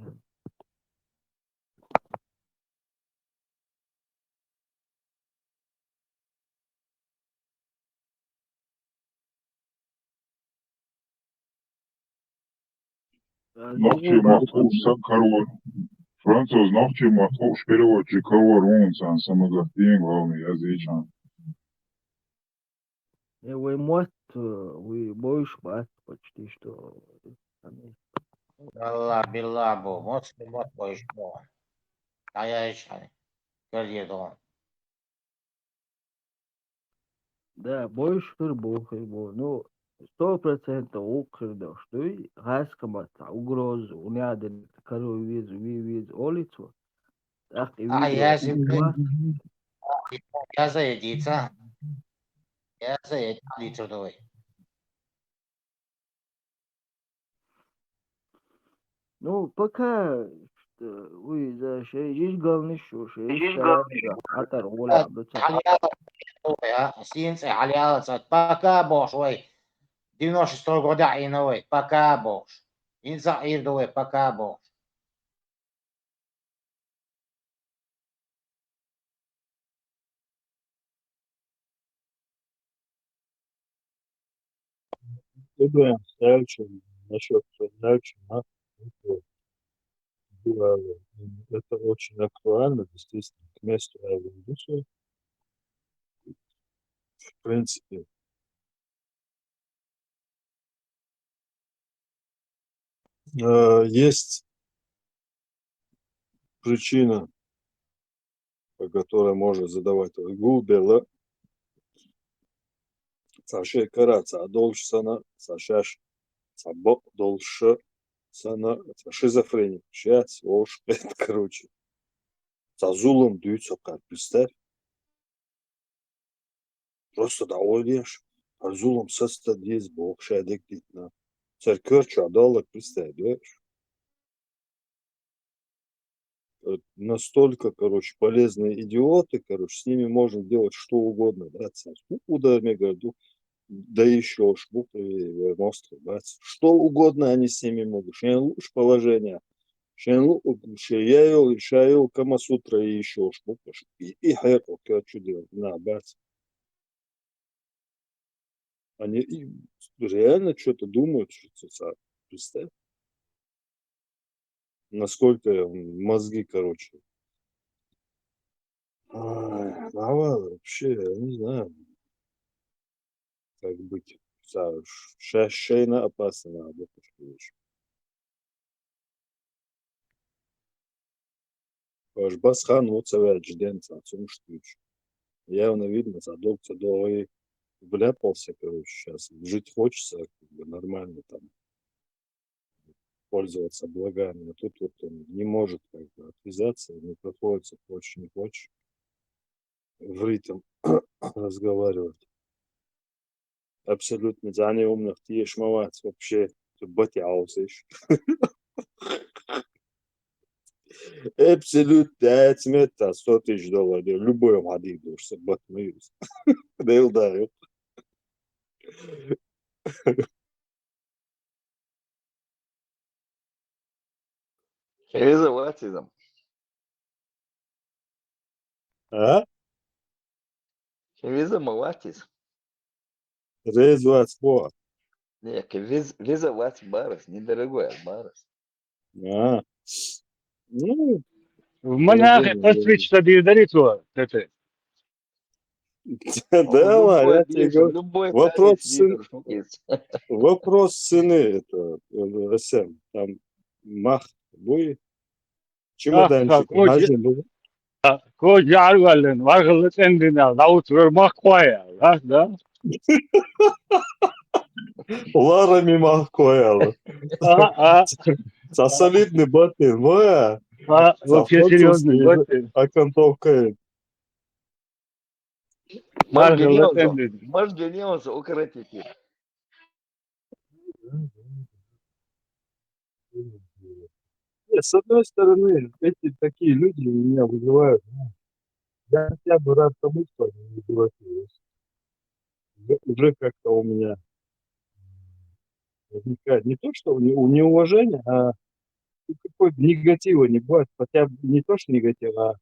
Нохчийн мотт хууш саг карор. Француз нохчийн мотт хууш переводчик карор ву царна самагат дийна главный язычан. Э, вай мотт, э, вай бойуш бац почти что. Алла, билла бу, мотт, мотт бойуш бу. Ай, ай, шай. Гардье дон. Да, бойуш хир бу, хир бу. Ну, сто процентов вукху хир долуш дуй, гӀаскаматта угроза, у неаден каро веза, ви веза, олий цо. ТӀаккха и А, видео язим, яза я дица. Яза я дицур ду вай. Ну, пока, э, уй, за шей жижигалнаш шу, шей жижигалнаш шу. Хатар гӀолехь ду ца. Хьалаяла, сийна цӀе хьалаяла ца. Пока бохуш вай. Девяносто шестой годехь Ӏийна вай. Пока бохуш. ХӀинца а Ӏийр ду вай, пока бохуш. Выбираем следующее, насчёт следующего, а? Это очень актуально, действительно, к месту я вернусь. В принципе, э, есть причина, по которой можно задавать гулбела, ца шекара, ца долуш сана, ца шаш, ца бо долуш сана, ца шизофреник, шац, ош, короче. Ца зулам дуьйцу кхара, представь. Просто да ойла еш, хӀара зулам саца дан деза боху ша дегдитина. Цара коьртачохь долларг представь, деш. Э, настолько, короче, полезные идиоты, короче, с ними можно делать что угодно, да, цара. Ну, удар, мегар ду, да ещё ж, бу, э, мостагӀ, бац. Что угодно они с ними могут. Шен луш положение. Шен лу-, шен я йол, ша йол, Камасутра и ещё ж, бу, и, и хьекъал, короче, делать. На, бац. Они и реально чё-то думают, что это, представь. Насколько мозги, короче. Ай, Слава вообще, я не знаю, как быть. Са-, ш-, ща-, шейна опасно надо, потому что аж басхан вот цавяжден, ца цумштуч. Явно видно, ца дог, ца дог и вляпался, короче, сейчас. Жить хочется, как бы, нормально там пользоваться благами. А тут вот он не может как бы отвязаться, не проходится, хочешь, не хочешь. В ритм разговаривать. Абсолютно. Зани умных тиеш мавац вообще. Бати аусиш. Абсолютно. Цмета сто тысяч долларов. Любой мадик душ. Бат маюз. Дел даю. Резоватизм. А? Виза маватис. Резовать по. Не, виз-, виза ват барас, недорогой, а барас. А. Ну, В Монахе по свече дирдарит, это. Да ладно, я тебе говорю. Вопрос цен-, вопрос цены это, э, Сэм. Там мах будет. Чемоданчик. Кожа арвален, варгала цендина, лаут вер мах коя, да, да? Ларами мах коя. А, а. Са солидный батин, моя. А, вообще серьезный батин. Окантовка. Может, гневался, может, гневался, укоротить их. Нет, с одной стороны, эти такие люди меня вызывают, ну, я хотя бы рад тому, что они не превратились. Уже, уже как-то у меня возникает не то, что не-, неуважение, а, ну, какой-то негатива не бывает. Хотя бы не то, что негатива, а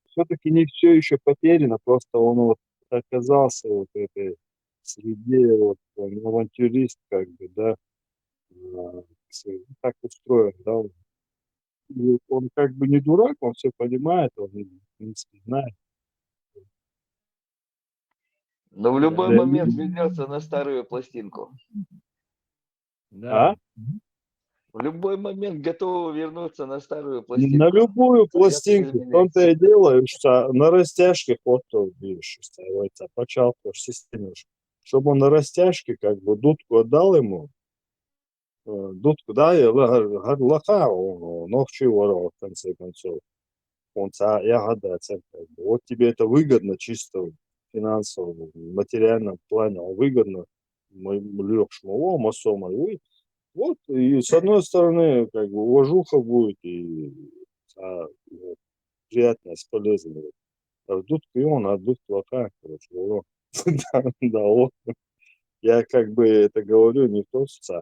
все-таки не все еще потеряно, просто он вот оказался вот в этой среде, вот он авантюрист, как бы, да, а, с-, так устроен, да, он. И он как бы не дурак, он все понимает, он, в принципе, знает. Но в любой момент вернется на старую пластинку. Да. А? В любой момент готовы вернуться на старую пластинку. На любую пластинку. В том-то и дело, что на растяжке вот то, видишь, что это почалка системы. Чтобы он на растяжке, как бы, дудку отдал ему, э, дудку, да, и ла-, ла-, лаха, он, он, ногчи ворвал, в конце концов. Он ца-, я гадаю, ца-, как бы, вот тебе это выгодно чисто в финансовом, материальном плане, а выгодно, мы, лёг шмало, масома, и вот, и с одной стороны, как бы, уважуха будет, и, а, вот, приятность, полезная. А дудку и он, а дудку лаха, короче, вот. Да, да, вот. Я как бы это говорю не то, что ца-,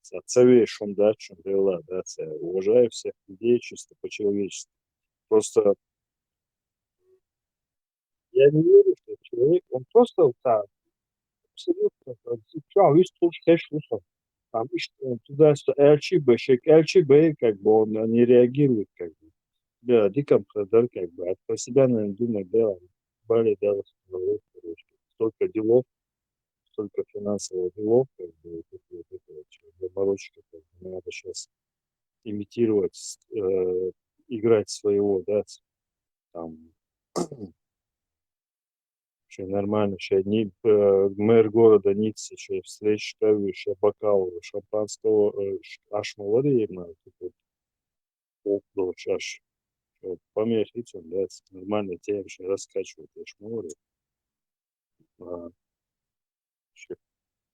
ца-, цавей шум, да, чё, да, ладно, да, ца-, уважаю всех людей чисто по-человечески. Просто я не верю, что человек, он просто вот так, абсолютно, там, всё, весь тут хэш, ну, там, ещё, э, туда-сюда, эльчи бы, щек, эльчи бы, как бы он, э, не реагирует, как бы. Да, диком хадар, как бы, а про себя, наверное, думает, да, более, да, вот, короче, столько делов, столько финансовых делов, как бы, вот это, вот это, вот, чё, заморочки, как бы, надо щас имитировать, э, играть своего, да, с-, там, ещё нормально, ещё ни-, э, мэр города Ниццы, ещё встреча, ещё бокал шампанского, э, ш-, ашма воды, я знаю, тут вот, о, дочь аж. Э, помехи, да, с-, нормально, тем, что раскачивает, я ж говорю. А, ещё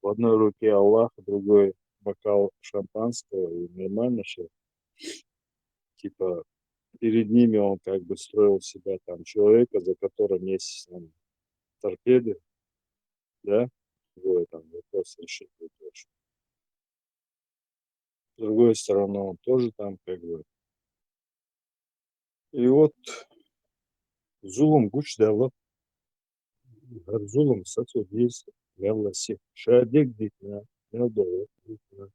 в одной руке Аллах, в другой бокал шампанского, и нормально всё. Типа, перед ними он как бы строил себя там человека, за которым есть, там, торпеды, да? Вот, там вопрос решить не то, что. С другой стороны, он тоже там как бы. И вот зулум гуч дала. Гьар зулум сацо диз мелла си. Шадик дитна, мел дала дитна.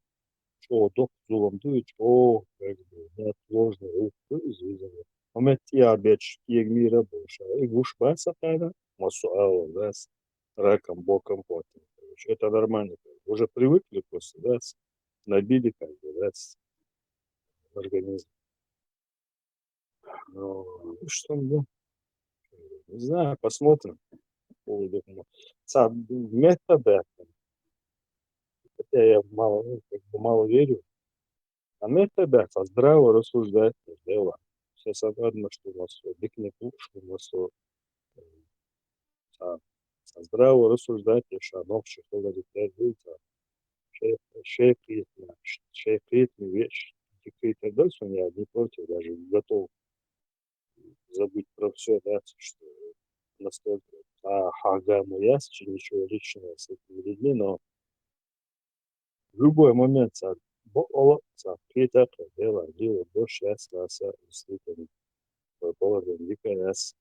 чӀоагӀа доккха зулам ду, чӀоагӀа, как бы, неотложный гӀулакх ду иза везаш. Хьо меттаярбеча кегамира болуш, и гуш бац сан кхана, массо а ала, дац, раком, боком, короче. Это нормально. Уже привыкли просто, дац, набили, как бы, дац, организм. Ну, что, ну, не знаю, посмотрим. Ца метта бехтам. Хотя я мало, ну, как бы мало верю. А метта бехтам, здраво рассуждать, дело. Сейчас одно, что у нас всё, дикник, что у нас всё, э, ца, ца здраво рассуждать, я ша нохчи говорит, я говорю, ца, шей, шей кхетаме, шей кхетаме веш, дика кхетар дар суна, я не против, даже готов забыть про всё, да, что настолько, а, хьагаму яц, чи ничего личного с этими людьми, но в любой момент ца бо-, ола, ца кхетар, дело, дело, дош яц, да, ца, действительно, положение дика яц.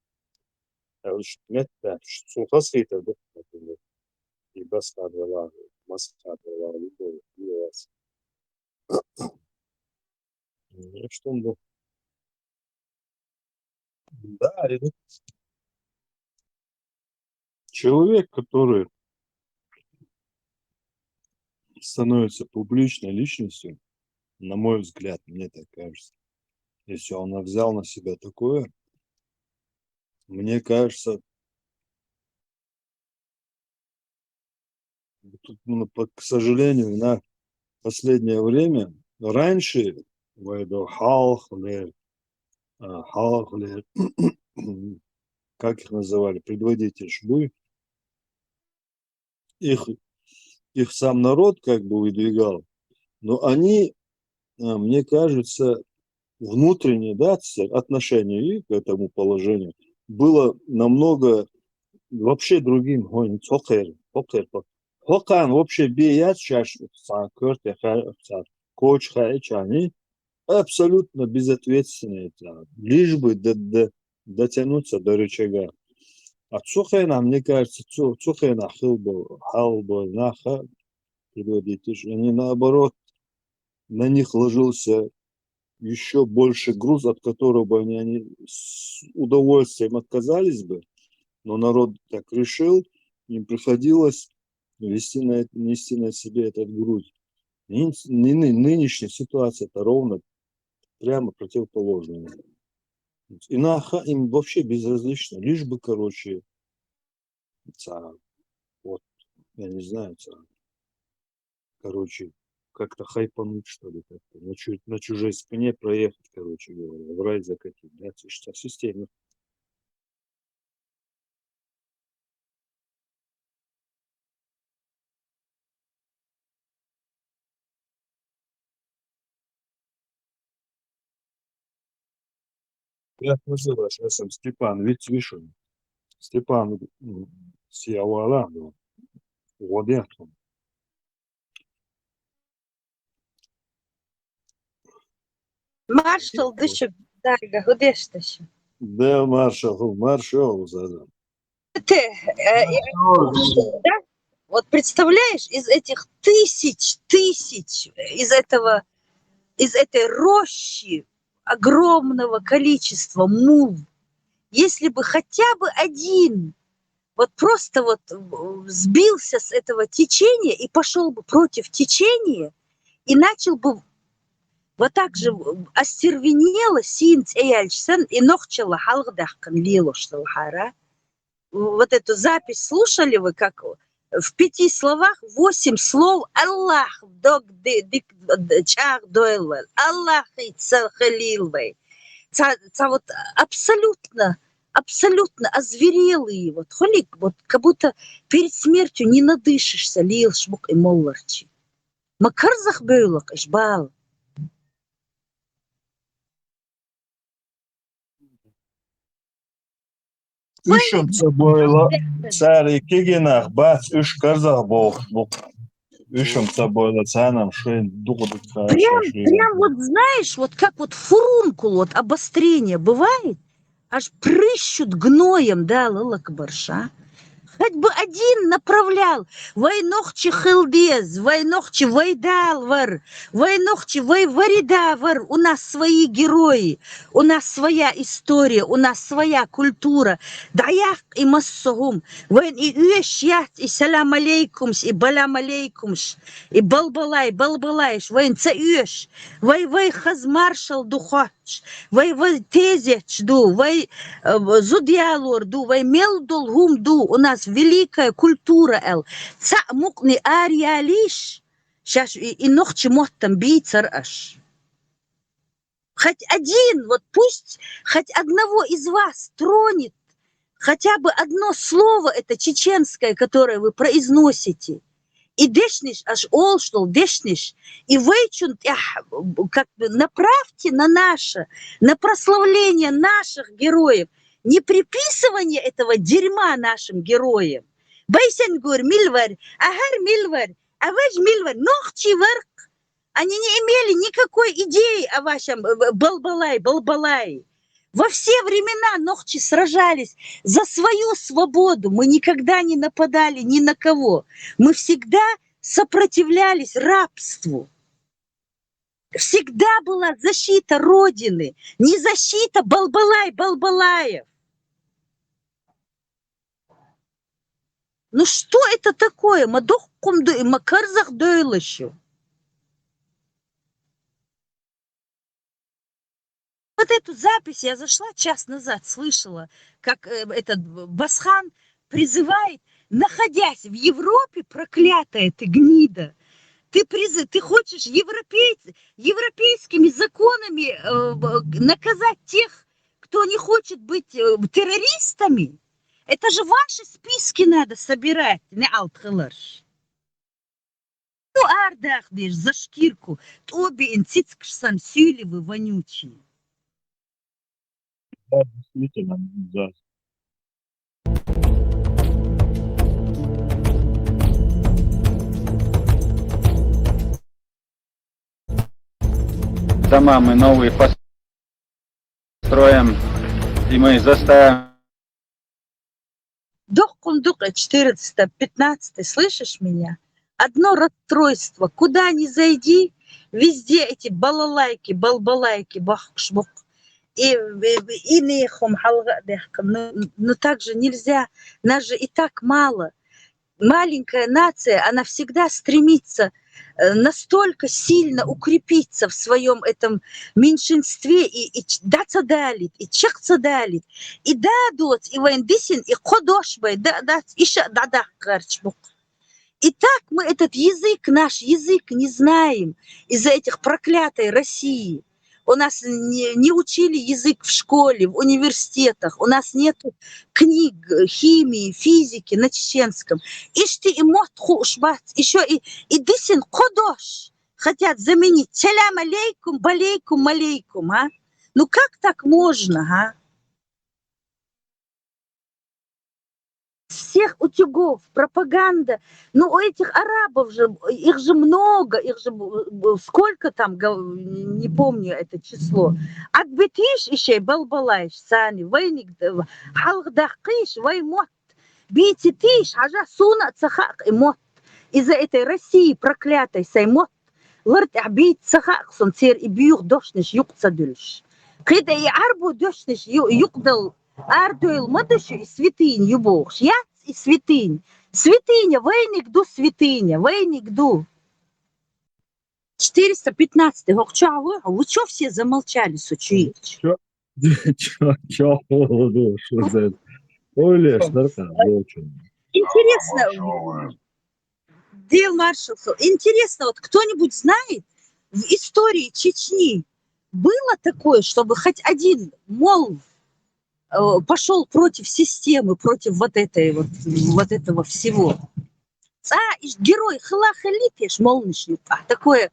А уж метта, цу хас кхетар ду, например, и бас хадвала, мас хадвала, любой, дело яц. Ну, что он был? Да, и человек, который становится публичной личностью, на мой взгляд, мне так кажется, если он взял на себя такое, мне кажется, тут, ну, по-, к сожалению, на последнее время, раньше, вайдо, хьалха лер, а, хьалха лер, как их называли, предводитель шбуй, их, их сам народ как бы выдвигал, но они, а, мне кажется, внутреннее, да, ц-, отношение и к этому положению было намного вообще другим. Хьо-, хьо кхер, хьо кхер, хьо. Хьо кхана вообще бе яц шаьш, ца корте ха-, ца коч хаьча, они абсолютно безответственные, ца, лишь бы д-, д-, дотянуться до рычага. А цу хенахь, мне кажется, цу, цу хенахь хилла бо-, хьалха болу нах, предводитель, они наоборот, на них ложился ещё больше груз, от которого бы они, они с удовольствием отказались бы, но народ так решил, им приходилось вести на эт-, нести на себе этот груз. Ин-, ны-, ны-, нынешняя ситуация — это ровно прямо противоположная. И нах им вообще безразлично, лишь бы, короче, ца, вот, я не знаю, ца, короче, как-то хайпануть, что ли, как-то на чу-, на чужой спине проехать, короче говоря, в рай закатить, да, ц-, ц-, система. Як называешь, эсэм Степан, виц вишун. Степан, м, сиявала, ну, гӀодехтун. Маршал ду шу, дага, хӀу деш ду шу? Да, маршал, маршал, зада. Те, э, и Маршал. Да? Вот представляешь, из этих тысяч, тысяч, из этого, из этой рощи огромного количества мув, если бы хотя бы один вот просто вот, э, сбился с этого течения и пошёл бы против течения, и начал бы вот так же, э, остервенело, сийна цӀе яьлча санна, и нохчалла хьалхадаьккхина лелош ца вахьара. Вот эту запись слушали вы, как в пяти словах восемь слов: «Аллах дог ди-, дик, д-, чӀагӀ дойла вай, Аллах хӀинца хилийла вай». Ца, ца вот абсолютно, абсолютно озверелые, вот, хулик, вот, как будто перед смертью не надышишься, лелаш бу-кх и молларчий. Ма карзахбевлла-кх уьш бала. Уьш-м ца бойла, цара и кегий нах бац, уьш карзахбовлуш бу-кх. Уьш-м ца бойла, царна-м шайн дукха дика хаьа. Прям, прям вот, знаешь, вот как вот фурункул, вот обострение бывает, аж прыщут гноем, да, лалакбарша. Хоть бы один направлял. Вай нохчий хила деза, вай нохчий, вай Дала вар, вай нохчий, вай вари да вар. У нас свои герои, у нас своя история, у нас своя культура. ДӀаяккха и массо хӀума. Вайна и оьшуш яц, и салам алейкумаш, и балам алейкумаш, и балбалай, балбалайш. Вайна ца оьшу. Вай, вай хаза маршал ду хо. Вай, вай тезеташ ду, вай, э, зуда ялор ду, вай мел долу хӀума ду, у нас великая культура аьлла. Цхьаъ мукъане ара ялийша, шаьш и, и нохчий мотт-м бийцар аш. Хоть один, вот пусть хоть одного из вас тронет хотя бы одно слово это чеченское, которое вы произносите. И дешнаш, аш олуш долу дешнаш, и вайчун тӀехь, как бы, направьте на наше, на прославление наших героев, не приписывание этого дерьма нашим героям. Байсен гур милвар, ахар милвар, аваж милвар, нохчий варх. Они не имели никакой идеи о вашем, э, балбалай, балбалай. Во все времена нохчи сражались за свою свободу. Мы никогда не нападали ни на кого. Мы всегда сопротивлялись рабству. Всегда была защита Родины, не защита балбалай, балбалаев. Ну что это такое? Ма дохкхум ду, ма карзах дойлаш ю. Вот эту запись я зашла час назад, слышала, как, э, этот Басхан призывает, находясь в Европе, проклятая ты гнида, ты приз-, ты хочешь европейц-, европейскими законами, э, б-, наказать тех, кто не хочет быть, э, террористами? Это же ваши списки надо собирать, неӀалт хиларш. Ну, ардах деш, за шкирку, тӀо биъна цицкаш санна суьйлий вы, вонючие. Да, действительно, да. Дома мы новые построим, и мы заставим. Дохкун дукъе четыреста пятнадцатый, слышишь меня? Одно расстройство. Куда ни зайди, везде эти балалайки, балбалайки, бахкшбук. И, и, и нехум халга дехка. Ну, ну так же нельзя. Нас же и так мало. Маленькая нация, она всегда стремится, э, настолько сильно укрепиться в своём этом меньшинстве и, и ч-, да цадалит, и чек цадалит, и да доц, и вайн дисин, и кодош бай, да, да, иша да, да, гарч бук. И так мы этот язык, наш язык не знаем из-за этих проклятой России. У нас не, не учили язык в школе, в университетах. У нас нет книг, э, химии, физики на чеченском. Ишти и мотт хууш бац, ишо и, и дисин кодош хотят заменить. Салам алейкум, балейкум, малейкум, а? Ну как так можно, а? Всех утюгов, пропаганда. Ну, у этих арабов же, их же много, их же б-, б-, сколько там, гов-, не помню это число. Акбитиш ишей балбалайш сани, вайник д-, халгдахкиш, вай мотт. Бицитиш, хажа суна цахак и мотт. Из-за этой России проклятой сай мотт. Лар тӀехь бийца ца хаьа сон церан и буьйху дошнаш юкъ ца дуьллуш. КхидӀа и Ӏарбо дошнаш ю-, юкъдал ардойл ма ду шу и святыня ю бохуш. Яц и святыня. Святыня, вайниг ду святыня, вайниг ду. Четыреста пятнадцатый, хӀокху чохь ву, вы чё все замолчали, сучуьйча? Чё? Чё, чё, что за это? Ой, Леш, таркан, бочу. Интересно, Дел маршал, интересно, вот кто-нибудь знает, в истории Чечни было такое, чтобы хоть один мол, э, пошёл против системы, против вот этой вот, вот этого всего? А, и герой хила хилитеш молниш юкъа. Такое,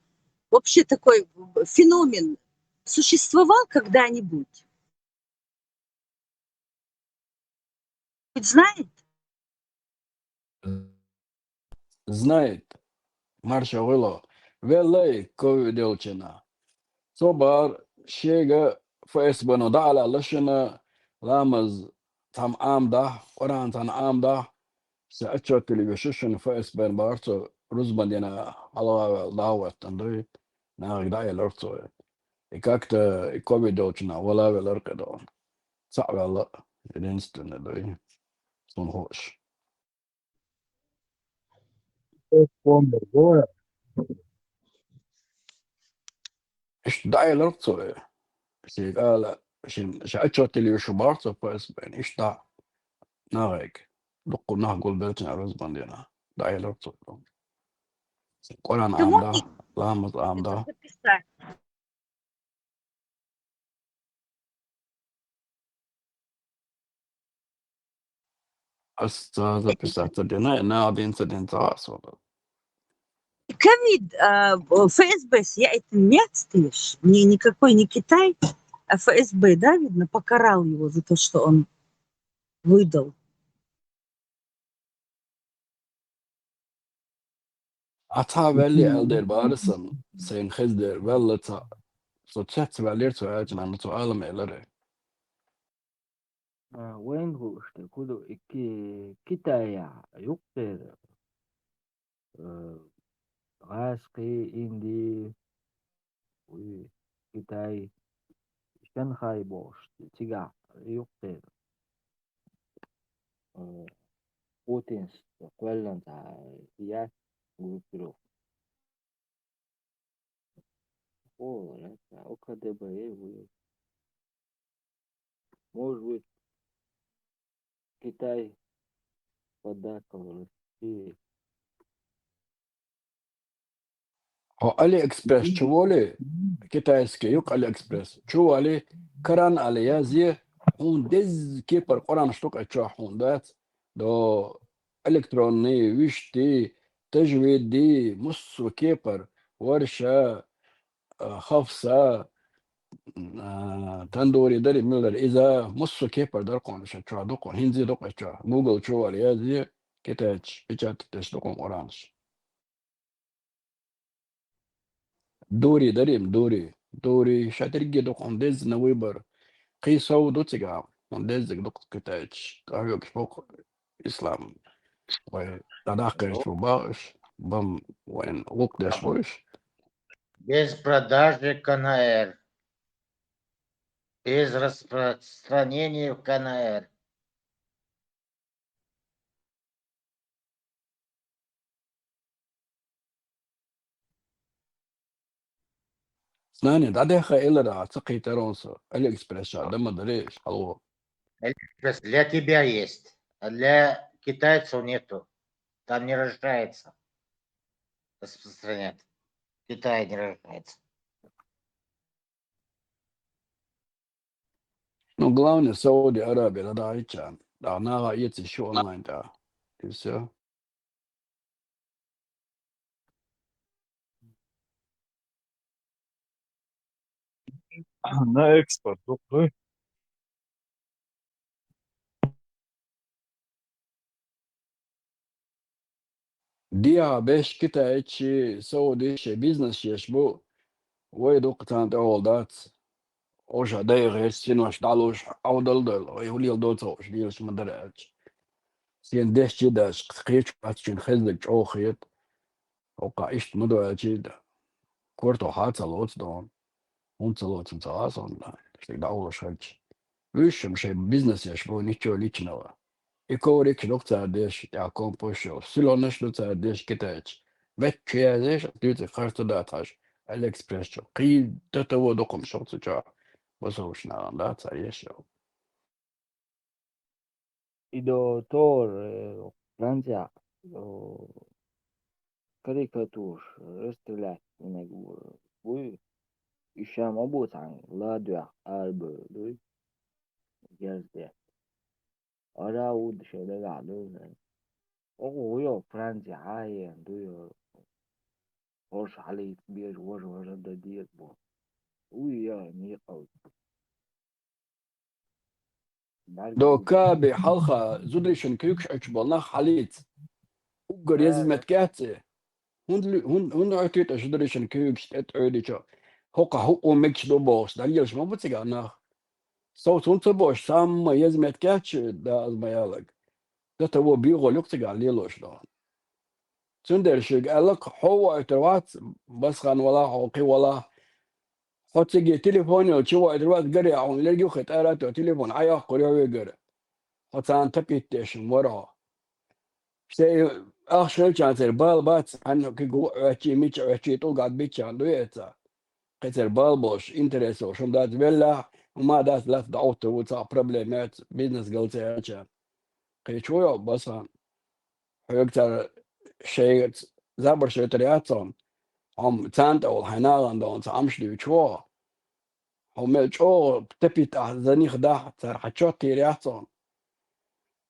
вообще такой феномен существовал когда-нибудь? Знает? Знает. Марша гӀуьло. Веллай, ковиделчина. Собар шега ФСБ-но дӀа а лалла шуна, ламаз цхьамма Ӏамадахь, Къуръан цхьамма Ӏамадахь, Са отчёт вешаш шуна, ФСБ-н бахар цо, рузбан дийнахьа хьалхаваьлла дӀахӀоттан дуй, нахага дӀаэлар цо. И как-то и ковид йолчу наха вала велар кхидӀа. Цхьаъ ваьлла, единственный дуй, суна хууш. Иштта дӀаэлар цо. Шега ала, шен, ша отчёт вешаш шу бахар цо ФСБ-н, иштта нахага. Дуккха нах гулбелча рузбан дийнахьа. ДӀаэлар цо. Къуръан Ты Ӏамда, можешь ламаз Ӏамда. Записать? Ас ца записаться дина, я на один ца дин ца асула. Ковид, а, ФСБ сияет мецтиш. Не, никакой не Китай, а ФСБ, да, видно, покарал его за то, что он выдал. Ӏа цхьа ваьлли аьлла дера бара сан, сайна хеза дера, ваьлла ца, со цец ваьллера цо аьлча, нанна цо алам элара. А, вайн хууш те, куду и Ки-, Китая юккъера, э, гӀаскхи, Инди, уй, Китай, Шанхай бохуш, цигахь юккъера. Э, Путинс кхоьллина цхьа яц группировка. О, это, ОКДБ, э, вы. Может быть, Китай поддакивал России. Хьо Алиэкспресс чу волий, китайский ю-кх Алиэкспресс. Чу валий, Коран ала язъе, хьуна деза кепара Къуранаш ду-кх чохь, хьуна дац, до электронный, вуьшта, тажвид, муссо кепара, варша, а, хафса, а, тандури дари миллара иза, муссо кепара дара кхуна ша чохь ду-кх, хӀинца ду-кх чохь. Google чу валий язъе, китайцаш печатать деш ду-кх Къуранаш. Дури дарим, дури. Дури, ша дерриге ду-кх хьуна деззина выбор. Кхин сов ду цигахь, хьуна деззиг ду-кх китайцаш. ТӀехьоьгуш бу-кх ислам. Вай дӀадаккхийча бу бахаш, бан вайн гӀуллакх деш бу уьш. Без продажи КНР. Без распространения в КНР. Знание, дӀадаьхха элира, ца кхийтара хьуна со. Алиэкспресс ша дан ма дарий, хьалха. Алиэкспресс для тебя есть, а для китайцев нету. Там не разрешается распространять. В Китае не разрешается. Ну, главное, Сауди Араби дӀадахьийтча, дӀа наха эций шу онлайн тӀа. И всё. На экспорт ду-кх дуй? Диа беш китайчи, саудиш шайн бизнес еш бу, вай дукха царна тӀехула дац. Оша дайгӀерча, синош дӀалуш, Ӏовдал дойла, вай хӀу леладо ца хууш, лелаш ма дара аьлча. Сен деш чи даьлча, кхечу паччина хезлиг чӀогӀа хета. ХӀокху иштта ма ду аьлчи, корта хьа ца лоцу дона. ХӀунда ца лоцу ца а сонна, шайга дӀа а волуш хилча. Вуьш-м шайн бизнес еш бу, ничего личного. И коврикаш ду-кх цара деш, тӀехь компош йолуш, силонаш ду цара деш китайча. Вет чу яздеш, дуьйцург харц ца дац хьажа, Алиэкспресс чу. Кхин д-, т-, того ду-кх-м шух цу чохь. Басовш нахана дац цара еш йолу. И до тор, э, Францияхь, э, карикатураш расстрелять динарг бу-, буй, и ша ма бу цхьаьна ладоьгӀна арабевлла дуй, герз де. Ара а ву шайн дагахь дуй, оха вуй Францияхь а еана дуй, хӀорш хьалийца беза, важа-важа дан деза бу. Вуй я, некъал. До Каби хьалха зударийшин куьйгаш Ӏуьттуш болу нах хьалийца. Уггар еза меттиг яц и. ХӀунда лу-, хӀун-, хӀунда Ӏуьттуьйту аша зударийшин куьйгаш тӀе тӀоьдича? ХӀокхахь хӀуъу мегаш ду бохуш, дӀалелаш ма бу цигахь нах. Сов цунна ца бохуш, самма еза меттиг яц ши да аз ма ялаг. До того бегал юха цигахь лелош доху. Цундела шуьга аьлла-кх, хьо воуьйтур вац, Басхан валахь, хьо кхин валахь. Хьо цига телефон йолчу воуьйтур вац, гарехь хьуна лерг юххе тӀара а тоьхна, телефон хьайоккхур ю вегара. Хьо царна тапиттеш вара хьо. Шайн ахча хилчахьана церан бала бац, хьанна кхин гу Ӏоьттий, мича Ӏоьттий, тӀулгахь биччахьана дуй эца. Кхин церан бала болуш, интерес йолуш хӀума дац, веллахь, хӀума дац, лаьцна дӀахӀуттур ву, цхьа проблема яц, бизнес галца яьлча. Кхечо йо, Басхан. Хьоьга цара шайга забарш йойтар яц хьуна. Хьо-м царна тӀе волу хьайн нахана дохуна ца Ӏамаш дуьйцуш ву хьо. Хьо мел чӀогӀа тапиттахь заних дахь, цара хьан чот тийр яц хьуна.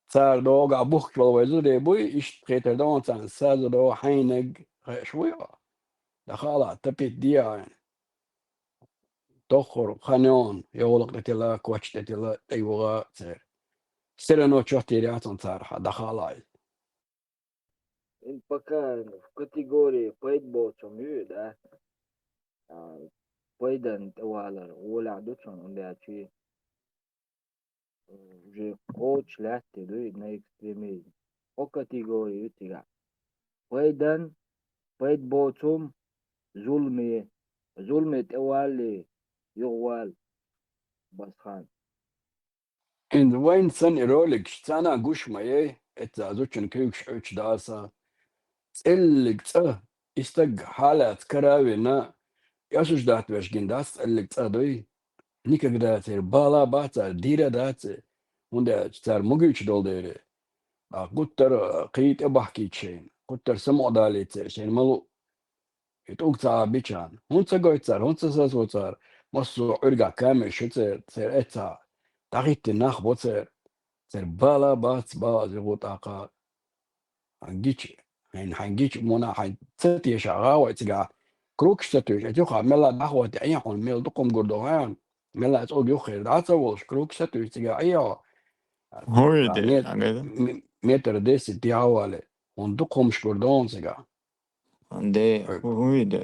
Цара догӀу бухкуш вала вай зударий буй, иштта кхетар дохуна царна, са зуда хьайнаг хаьаш вуй хьо. Даха ала, тапитт де хьайна. Тоххур хан йогӀу, йовлакх тӀе тилла, коч тӀе тилла, тӀе югӀа церан. Все равно чот тийр яц хьуна цара хьан, даха ала иза. Ин пока в категории пайда боцу хӀума ю, да? А, пайдан тӀе валар гӀолехь ду цунна, хӀунда аьлча, э, уже кхочуш лаьттий дуй на экстремизм. Кхо категори ю цигахь. Пайдан, пайда боцу хӀума, зуламе, зуламе тӀе валале, юхавала, Басхан. ХӀинца вайн санна и роликаш царна гуш ма яй, эцца зудчун куьйгаш Ӏуьттуш дан аса. ЦӀеллиг цӀа, и стаг хьалаца кара а вина, осуждать веш гина дац цӀеллиг цӀа дуй. Никогда церан бала а бац цара, дийр а дац, хӀунда аьлча цара магийча долу дерриг. Ткъа гуттар а кхин тӀе бахкийча шайна, гуттар а самукъадалийта церан, шайна ма луъу. И тӀулг ца Ӏабичахьана. ХӀунда ца гойту цара, хӀунда ца сацо цара? Массо а Ӏуьргахь камераш ю церан, церан эццахь дӀахӀиттина нах бо церан. Церан бала а бац, бала а зугӀу тӀаккха. Хьайн гича, хьайн, хьайн гича муна, хьайн ца тешахь гӀа вай цигахь, крукаш ца туьйсу, эца юххе мелла дӀахӀотта Ӏе хьуна, мел дукха хӀума гур ду хьайна, мелла цӀуг юххера дӀа а ца волуш, крукаш ца туьйсу цигахь Ӏе хьо. ХӀун ю де, ме-, ме-, метр десять дӀа а вале, хьуна дукха хӀумаш гур ду хьуна цигахь. Де, хӀу-, хӀун ю де?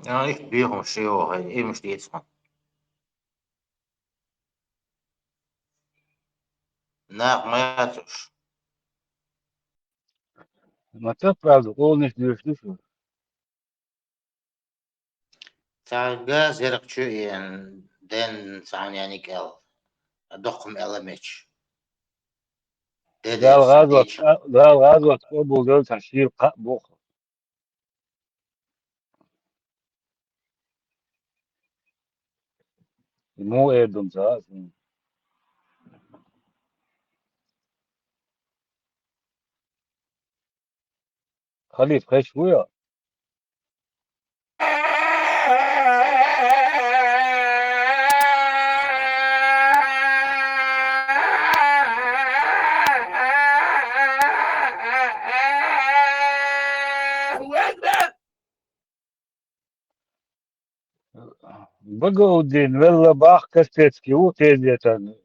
А, иштта бехамаш ю, хӀай, имаш дийца хьуна. Нах ма яц уьш. Ма ца правда, къонаш доьшуш ду шу. Цхьа газа яркъа чу еана, ден цхьаьна яьниг аьлла, доккхам аьлла меча. Де Дала ден гӀазот, дийца. Дала гӀазот къобалдойла, цхьа шийла кхаъ боху. Муха эр ду ца а сен? Халиф, хезаш вуй хьо? Багаудин, велла бах, Каспецкий ву, тезетан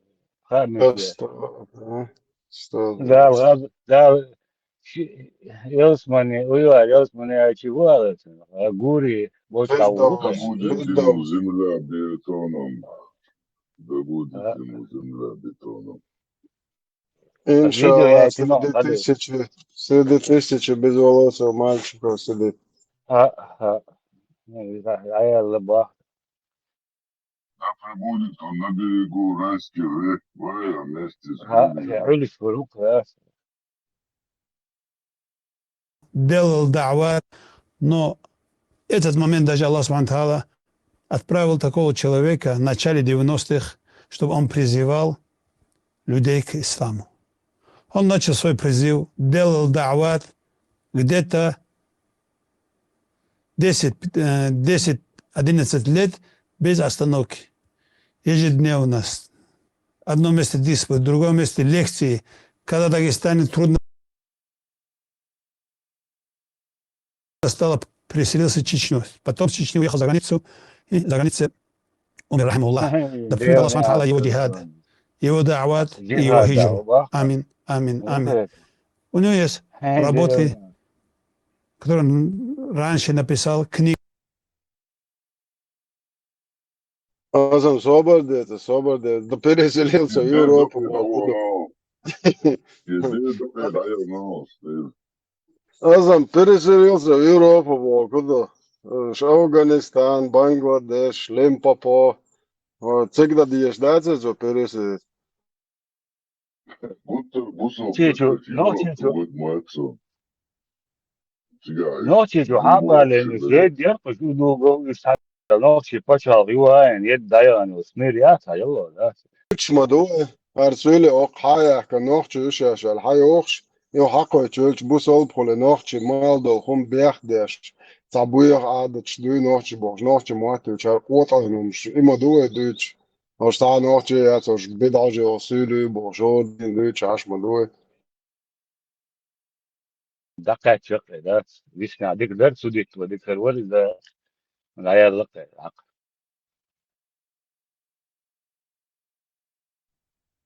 хаамаш. Сто, ага, сто. Дала гӀаз-, Дала ши-, ялсмани, уйла, ялсмани а чи ву алацун, а гури, бочка ву. Да будет ему земля бетоном. Да будет ему земля бетоном. Иншаллах, среди тысячи, среди тысячи безволосых мальчиков сидит. А, а. Ну, и да, а я лаба. Да пребудет он на берегу райских рек, в раю вместе с... А, я улис в руку, да. Делал да'ват, но этот момент даже Аллах Субхану Тааля отправил такого человека в начале девяностых, чтобы он призывал людей к исламу. Он начал свой призыв, делал да'ват где-то десять, э, десять, одиннадцать лет без остановки. Ежедневно. С-, одно место диспут, другое место лекции. Когда Дагестане трудно стало, переселился в Чечню. Потом с Чечни уехал за границу, и за границей умер, рахимахуллах. Да примет Аллах Субхану Тааля его джихад, его да'ват и его хиджру. Амин, амин, амин. У него есть работы, которые он раньше написал, книги. Аз-м собар де, собар де. Да переселился в Европу. Аз-м переселился в Европу, боху ду. Ш Афганистан, Бангладеш, Лимпопо. Цига дан дезаш дац иза переселиться? Гуттар бусалба Чичу, нах чичу. Нах чичу хьабален, жед дерхуш удугов иш нах чи пачалхи юхаен, ед даян, смир яц, а ялла, да? Иш ма ду, хӀара суьйле оккха хьаяхка нохчи уьшашал хьайохуш, ю хьакхойчуьлчу бусалба хули нохчи мал дол хӀума бехдеш, цхьа буьйха Ӏадаташ дуй нохчи бохуш, нохчи моттуьйтуш, хӀара къотӀалгӀан хӀумаш, и ма ду вай дуьйцуш. Ош цхьа нохчи яц, ош бидӀажо суьйлуьй бохуш, ордин дуьйцуш, хьаш ма ду вай. ДӀакхаьчча кхе, да? Висна дика дара, цу дитта дика хир вара иза, дӀаялла кхе, дӀакха.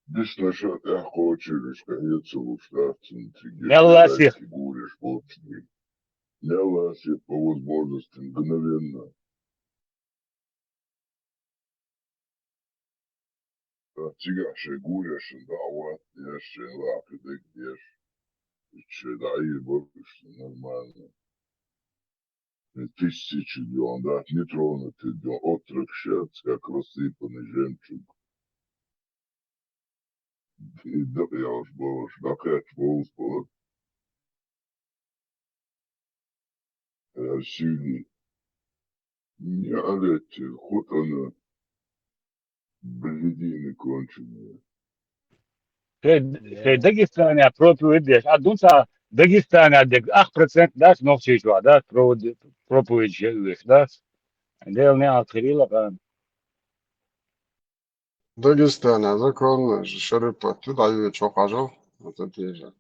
Дишна ша тӀехь кхочуьраш кхе хьецалуш дац цунна цига. Мелла сих. Гуреш болчу дика. Мелла сих по возможности мгновенно. Цигахь шайн гуреш дӀа а ваттеш, шайн лакхе дегдеш, шайн дӀа а йибаргаш нормально. Тысяча дён, да, нетронутый дён, отрок щас, как рассыпанный жемчуг. И дакъа ялш болуш, дӀакхаьчча болуш болу. Арсили. Не алетти, хутана. Бледины конченые. Шей, шей Дагестане проповедь деш. А дунца Дагестане дек ах процент дац нохчийчу, да, провод-, проповедь же уьш, да. Дел не алхирила кан. Дагестане законно же шарипат, да, ю чохажо, вот это же.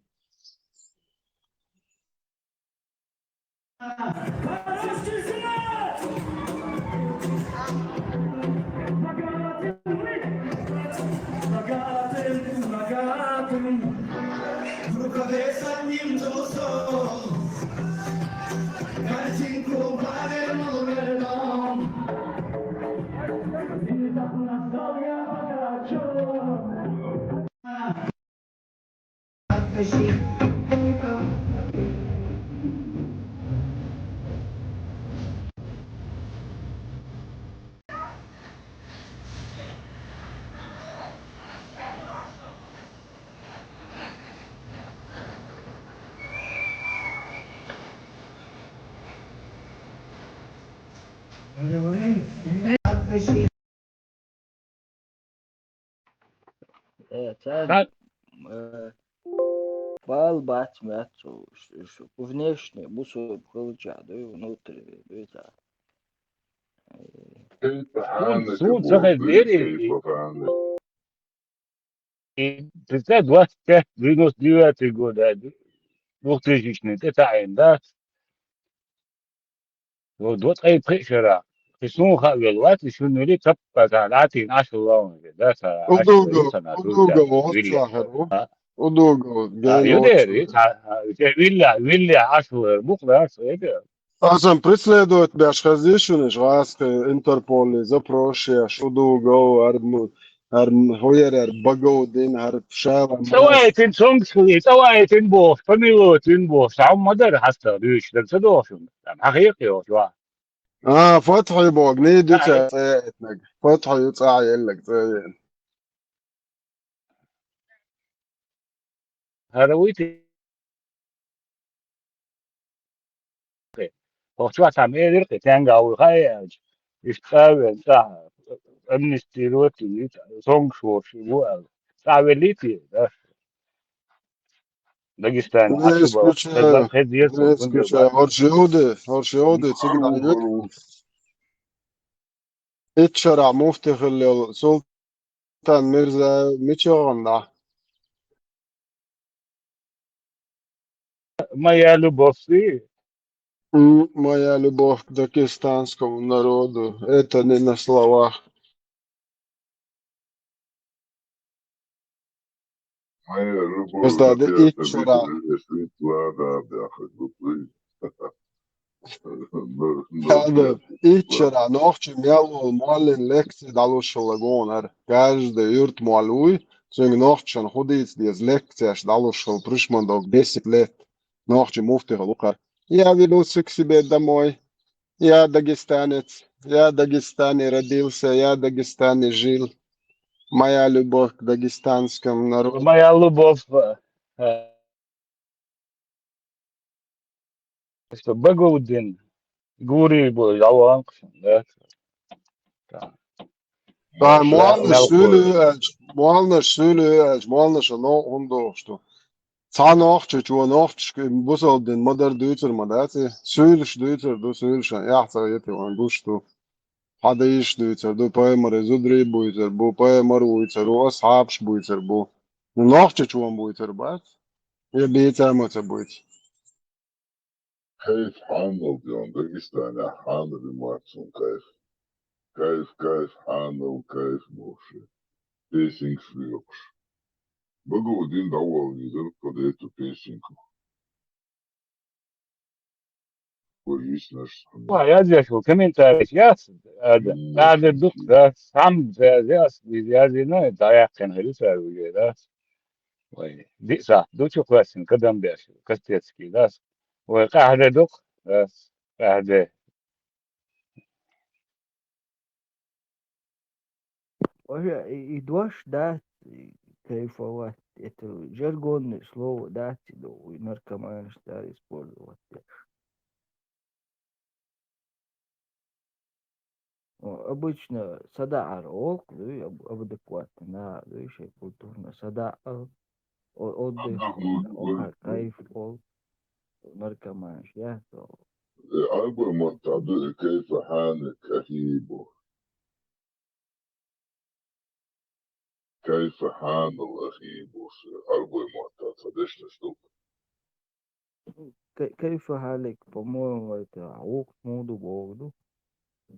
Э, цара, э, бала бац, маьццо, ш-, ш-, внешне бусурба хилча дуй, внутренне дуй цара. Э, суна, суна ца хеза лери, и, и, и, и, двадцать пять, девяносто девятый год, а, двухтысячный, тӀе таӀийна дац. Вай до ткъе пхи шарахь. И суна хаа велла вац, и шуна вели таппа цхьа латийна Ӏаш ловна, да, цхьа Ӏаш Удугов, ловна, цхьа Удугов, вилли. Удугов, А? Удугов, А, гена ю дер, оцу. И цхьа, а, те вилли, вилли Ӏаш ловна, букъ дац, эга. Асан преследовать беш хезий шуна, гӀаскхи Интерполе запросеш, Удугов, арму-, ХӀара м-, хӀу яра, хӀара багов дина, хӀара шала ма- ЦӀавайтина цомгаш хили, цӀавайтина бохуш, помиловать вина бохуш, цхьа хӀума ма дара хьастагӀа дуьйцуш, дага ца дохуш хӀума. Хьан хьекхайохуш ваха? А, Фатхьи боху, нийса дуьйцу цӀе а этнаг. Фатхьи ю цӀахь еллаг цӀе а. ХӀара вуй те? ХӀокху чохь цхьамма элира кхин, стенга вуй хаьий аьлча, иштта цӀа а веана, цӀахь амнистировать а вуьту, цомгаш волуш ву аьлла. ЦӀахь веллий те, да? Дагестане Ӏаш бала хеза, хеза еза, хеза еза. ХӀорш йовде, хӀорш йовде, цига дӀа ю. Итт шарахь муфти хилла йолу Султан Мирзаев мича гӀан дӀа? Моя любовь ты. М, моя любовь к дагестанскому народу. Это не на словах. Моя любовь Просто да, итт шарахь. Ишшара нохчийн мел волу моллин лекци дӀалуш хилла гонара. Каждый юрт молла вуй, цуьнга нохчашна хӀун дийца деза лекцеш дӀалуш хилла, пришмандок десять лет. Нохчийн муфти хилла ву кхара. Я вернулся к себе домой. Я дагестанец. Я в Дагестане родился. Я в Дагестане жил. Моя любовь к дагестанскому народу. Моя любовь, э, э, что Багаудин гури бу яланг, да? Да. Ша, молланаш суьйлу аьлча, молланаш суьйлу аьлча, молланаша новкъа хӀунда дохуш ду? Цхьа нохчочо нохчашка бусалба дин ма-дарра дуьйцур ма дац и? Суьйлуш дуьйцур ду, суьйлушан эхь ца хетий вайн гуш ду. Хьан дайша дуьйцур ду, пайхамаран зударий буьйцур бу, пайхамар вуьйцур ву, асхьабаш буьйцур бу. Ну, нохчочо ма буьйцур бац? Я бийца ма ца буьйцу. Кайф хьанал ден Дагестанехь хьанал и мацун кайф. Кайф, кайф, хьанал кайф бохуш. Песенкаш лоькхуш. Багаудин дӀаволла везара под эту песенку. Ой, йиснаш. Ва, язъеш ву комментарийш яц, ада. М. Ада дукха, да, сам, да, яз, язйина, да, яхкина хили сар уже, да. Вай, диса, ду чу кхоьссина, кадам беш, Костецкий, да. Вай, къаьхьа де дукха, да, къаьхьа де. Вообще, и, и дош дац, и кайфовать, это жаргонное слово дац, и, ну, и наркоманаш цара использовать деш. О, обычно садаӀар олу, дуй, об-, обадекватно, да, дуй, шайн культурно садаӀар, о-, отдых, отдыхать, о, ка-, кайф олу, наркоманаш, я, то. Э, арбой мотт ду и кайфа хьанак ахи бу. Кайфа хьанал ахи бу, арбой мотт ца дешнаш ду. Кай-, кайфа хьалик, по-моему, это гӀуллакх муха ду боху ду.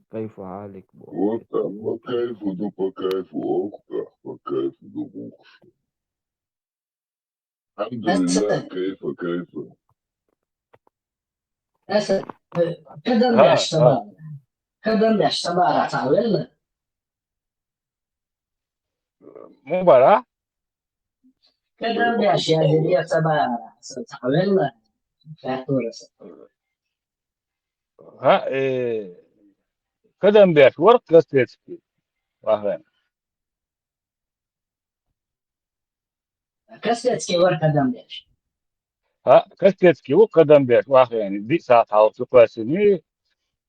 Кайфа хьалик боху. Вот там, по кайфу ду, по кайфу, ох, да, по кайфу ду гӀуллакхаш. Алхьамдулиллах, кайфа, кайфа. Аса, э, кадам беш сабара. Кадам беш сабара цхьа велла. Мубара? Кадам беш язъе сабара, аса цхьа велла. Фатураса. Ха, э, кадам беш вара Костецкий. Вахана. Костецкий вара кадам беш. А, Костецкий ву кадам беш, вахана, диъ сахьат хьалха цу кхоьссина.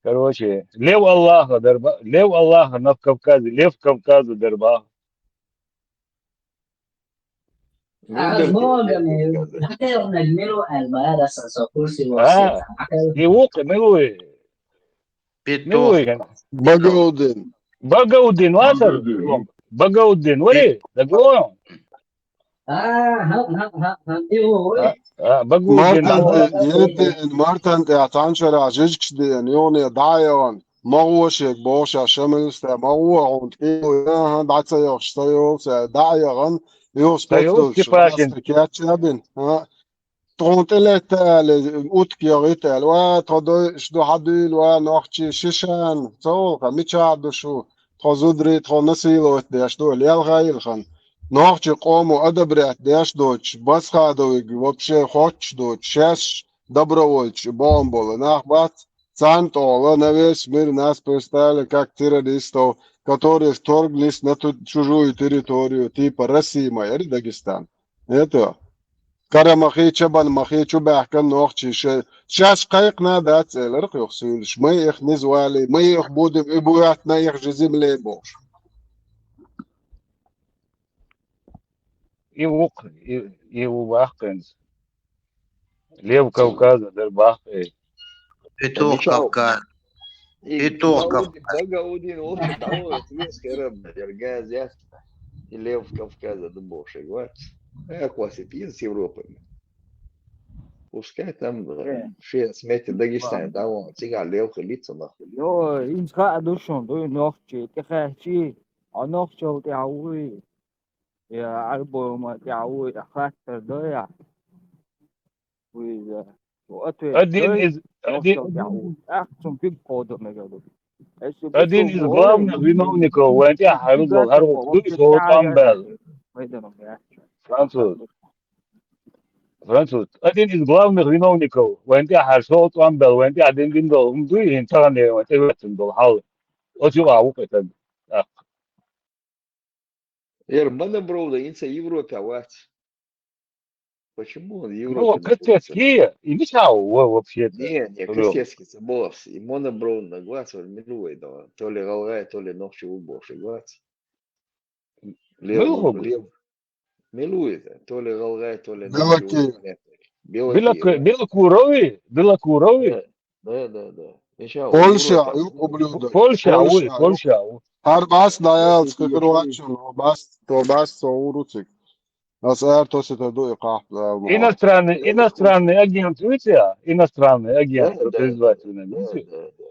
Короче, Лев Аллаха дара бах, Лев Аллаха на Кавказе, Лев Кавказа дара бах. Аз богами, хьатӀаьхьнарг мила ву аьлла бара сан, со курсе воккхуш. А, и ву-кх, мила ву? Петух. Мила ву? Багаудин. Багаудин вацара? Багаудин. Багаудин вай? Дагон? А, хӀа, хӀа, хӀа, хӀа, и ву вай. А, а, Багаудин. Мартан тӀе, Мартан тӀе цхьана шарахь жижигаш деана, юхане дӀа а яхана. Ма гӀо шега бохуш, ша Шамилста, ма гӀо хьуна тӀе, аха, дӀа ца йохуш, ца йолу, ца дӀа а яхана, юха спецдолчу кечъяьбина, а? Тхуна тӀелетта аьлла, утка йогӀийта аьлла, ва, тхо дойуш ду, хьан дуьйла, ва, нохчий, шишан, ца олу-кха, мичахь ду шу, тхо зударий, тхо насиловать деш ду, лелха а йилхина. Нохчийн къомо одобрять деш доцуш, Басхадовиг вообще хоттуш доцуш, шаьш добровольцаш богӀун болу нах бац, царна тӀехула на весь мир нас представили как террористов, которые вторглись на ту-, чужую территорию, типа Россия моя или Дагестан. Это Карамахи, Чабанмахи, чу баьхкина нохчий ше-, шаьш кхайкхина дац, элира кхуьх суьйлуш. Мы их не звали, мы их будем, и буятна их же земле бохуш. И ву-кх, и, и ву баккхинца. Лев Кавказа дара баккхий. Петух Кавказ. Петух Кавказ. Багаудин, Багаудин, вот это, вот, весь корабль, Гергаздяс. И Лев Кавказа ду бохуш вац. Э, кхоссийта иза с Европой. Пускай там, э, шен смете Дагестане, да, вон, цигахь лев хилийта ца нах. Йо, иза хаа ду шуна, дуй, нохчий, тӀекхаьччий, а нохчалла тӀехь вуй. Я Ӏарбойма тӀехь вуй, я хаттар дай, я. Вуй иза. Один из, один, один из главных виновников вайн тӀехьа хьаржа дола хӀара вокх дуй, со тӀом баьлла. Француз. Француз. Один из главных виновников вайн тӀехьа хьаржа, со тӀом баьлла, вайн тӀехьа дин дин дола хӀума дуй, хӀинца таханлеран вайн тӀехьа веттан дола хьал. Оцу юкъа ву-кх и стаг. ТӀаккха. Ер Монобров да, инца Европе вац. Почему он в Европе находится? Ну, кыцецкий, и мича ву вообще-то? Не, не, кыцецкий ца боху. И Монобров наг вац, вара мила ву, да, то ли гӀалгӀай, то ли нохчи ву бохуш вац. Лев, мила хӀу бу? Лев. Мила ву иза? То ли гӀалгӀай, то ли нохчи ву. Белокий. Белокий, Белоку-, да. Белокурови? Белокурови? Да, да, да, да. Мича ву? Польша, Европе. Ю-, ублюдок. Польша ву, Польша ву. ХӀара бас дӀаяла, цкъа хир вац шуна, хӀо бас, хӀо бас со ур ву цига. Аса ара тосуьйтур ду и кхахьпа, Дала мукъ лахь. Иностранный, иностранный агент вуй цигахь? Иностранный агент, да, да, призвательный, да, вуй цигахь? Да, да.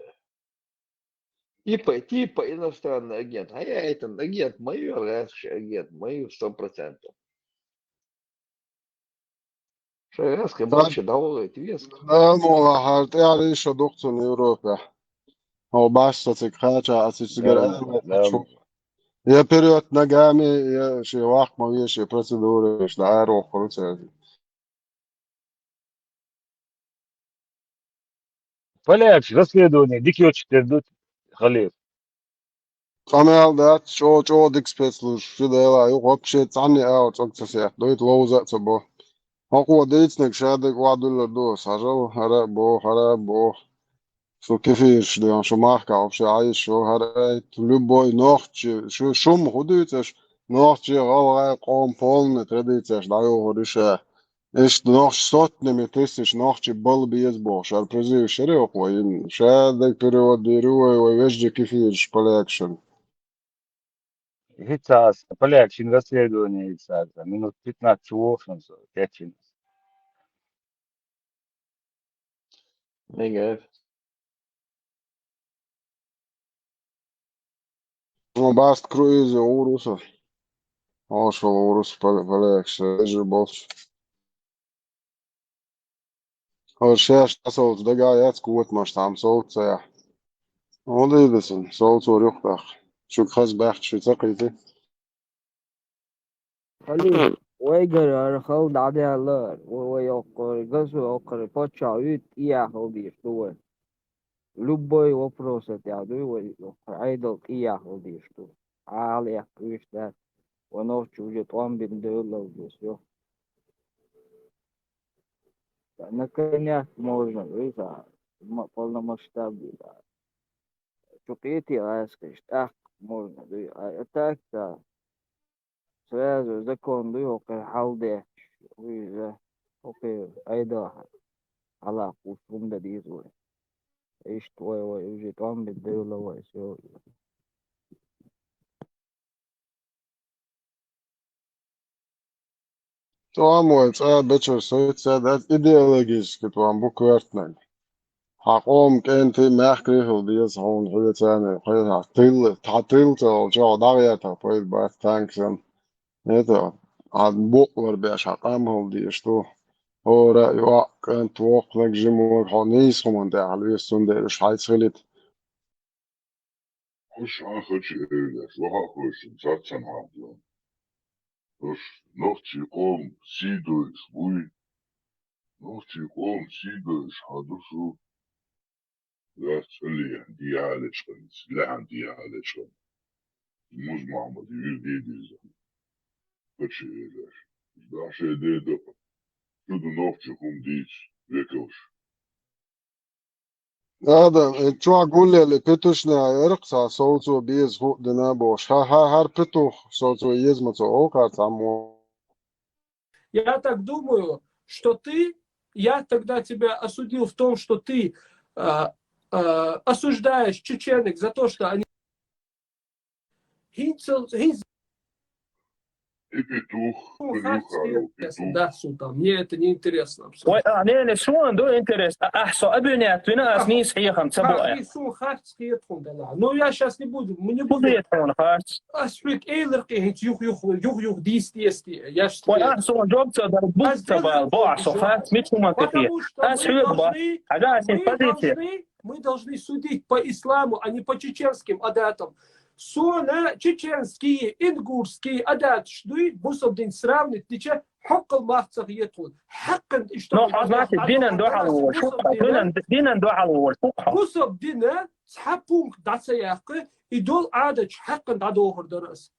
Типа, типа иностранный агент. А я этот агент мою, а я агент мою, сто процентов. Шайн веза-кх, больше дӀавахийта веза-кх. Да, ну, ла, хӀара тӀаьхьа риша ду-кх цунна Европехь. ХӀо бас со цига кхача, аса цигара ара ваьлла. Я вперёд ногами, я шен ваккха ма веза, шен процедураш дӀа ара воккхур ву церан. Полякаш расследование дика йоцуш тера ду, Халиф. Къамел дац, чӀогӀа, чӀогӀа дика спецслужба, ши дела ю, вообще цхьанне а агӀор цӀог ца сехьа, дуйта ловза а ца бо. ХӀокхо дийцинарг шадерг охьадуьллур ду аса, хьажал, хӀара а боху, хӀара а боху. Шу кефираш ду, шу махкахь вообще Ӏайша шу, хӀара а, любой нохчи, шу, шу-м хӀун дуьйцу аш, нохчи, гӀалгӀай, къоман полный традицеш дӀайохур ю ша. Иштта нохчий сотнями тиссачу нохчий бала беза бохуш, хӀара призыв шаре вокхо йина. Шадерг перевод дийр ю вай, вай вежарий кефираш полякашна. ХӀинца аса полякашна расследование йиса аса, минут пятнадцать чу вохуш со кечйина. Мегар. Ну, баст круизе ур ву со. Оша ур ву со, пол-, полякаш, вежарий болчу. ХӀара шаьш тӀасовлуш дагахь яц, котамаш тхьамсовлу ца яхь. ХӀун дийр ду цунна, совцор юкъа тӀаккха. Шуьга хаза баьхкича шу ца кхийти? Халиф, вайгара хӀара хала дӀадаьлла, вай, вай йоккхур, гасо йоккхур, паччахь вуьйцу, тӀеяхьал дийш ду вай. Любой вопроса тӀехь дуй вай, йоккхур, Ӏедал тӀеяхьал дийш ду. Ӏаьла эккха вуьйш дац. Вай нохчо уже тӀом бина девлла веза, йо. Наконец можно, вуьйца, ма-, полномасштабный, да. Чу кхетий гӀаскхиш, тӀаккха можно, дуй, а, а так-то сразу закон дуй, хӀокхуьнан хьал детташ, вуьйза, хӀокхуьнан Ӏедал хьалакхуш хӀума дан деза вай. Иштта вай, вай, уже тӀом бина девлла вай, всё. ТӀом вай цӀа бечара соьца дац, идеологически тӀом бу коьртаниг. Хьан къоман кӀентий, мехкарий хила деза хьуна, хьоьца а, хьоьца тилла, тхан тилла ца волчохь дӀагӀертахь пайда бац, танкаш санна. ХӀета, хьан букъ лар беш, хьан къам хила дезаш ду. ХӀора а йоккха кӀант, воккханиг, жиманиг, хьо нийса хӀуманна тӀехь лоьцу, цундела уьш хьайца хилийта. Уьш хьан хача элира, ваха а ховшина, цхьацца хьан хьан. Уьш нохчий къоман сий дойуш буй? Нохчий къоман сий дойуш хьан ду шу? Ваьш цӀа лехьа, дехьа а лечкъанца, лехьа дехьа а лечкъанца. Муз-Мохьмад вир дийдиза. Хача элира. Дахьа шайн ден дакъа. Шу ду нохчий хӀума дийца, векалш. Адам, э, чохь гуллел и петушня эркъ цхьа совцо беза хӀуъа дина бохуш. Ха-, ха-, хӀара петух совцо еза ма ца олу кхара цхьаммо. Я так думаю, что ты, я тогда тебя осудил в том, что ты, а, а, осуждаешь чеченок за то, что они ХӀинца, хӀинца и петух, Ну, хули харц хьаров интересно, петух. Да, султан, мне это не интересно Вай, абсолютно. а, не, не, суон ду интерес. А, а, со абюнят вина, ас нийс хьехам ца Ха, боя. и сун харц хетхун дала. Ну, я сейчас не буду, мы не Буду будем. я тон харц. Ас хуик эйлер кхи хинц юх, юх, юх, юх, дис, дис, дис. Я ж Вай, тебе- а, со жоб ца дар, буд Аз ца бал, делаю бо, а, со обзор. харц, мит хуман Потому кефе. что Ас мы хуик ба. должны, А, да, ас не мы позиция. должны, мы должны судить по исламу, а не по чеченским адатам. Сона чеченские, ингушские адаташ дуй, бусабдин сравнить дича, хьоккал махцах етхун. Хьаккан ишта Но, а, значит, динан дохал вол, шуха, динан, динан дохал вол, шуха. Бусабдина цхьа пункт дацаяккха, и дол адаташ хьаккан дадохар дарас.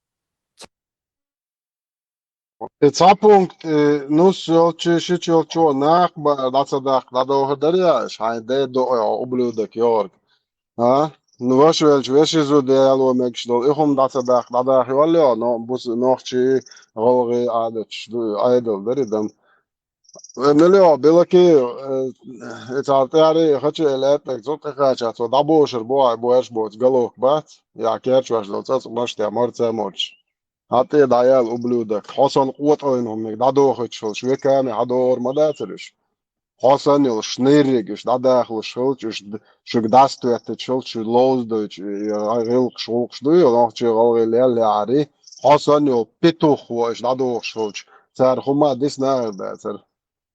И цхьа пункт, э, ну, сёлчи, шичёлчо нах ба, дацадах, дадохар даряш, хай де до, о, ублюдок, Йорг. А? Ну, ваш велч, веши зу де, ало, мекш дол, и хум дацадах, дадах, валё, но, бус, нохчи, голги, адаташ, ду, айдол, дари, дам. Э, миллио, белаки, э, э, цар тяри, хочу, эле, так, зот, как, ча, цо, дабошер, бо, ай, бо, эш, бо, голок, бац, я, керч, ваш дол, цац, баш, тя, морца, морч. ХьатӀе дӀаяла, ублюдок. Хьо санна къотӀаллин хӀуманиг дӀадохуьйтуш хилча, векаме хьадогӀур ма дацар уж. Хьо санна йолуш, нерриг уьш дӀадахалуш хилча, уьш д-, шуьга дӀасатоьттуш хилча, шу ловзадойтуш, и гӀилкхаш, гӀуллакхаш дуй, нохчий, гӀалгӀай леллехьари, хьо санна йолу петух ву уьш дӀадохуш хилча, цара хӀума дисна а дацара.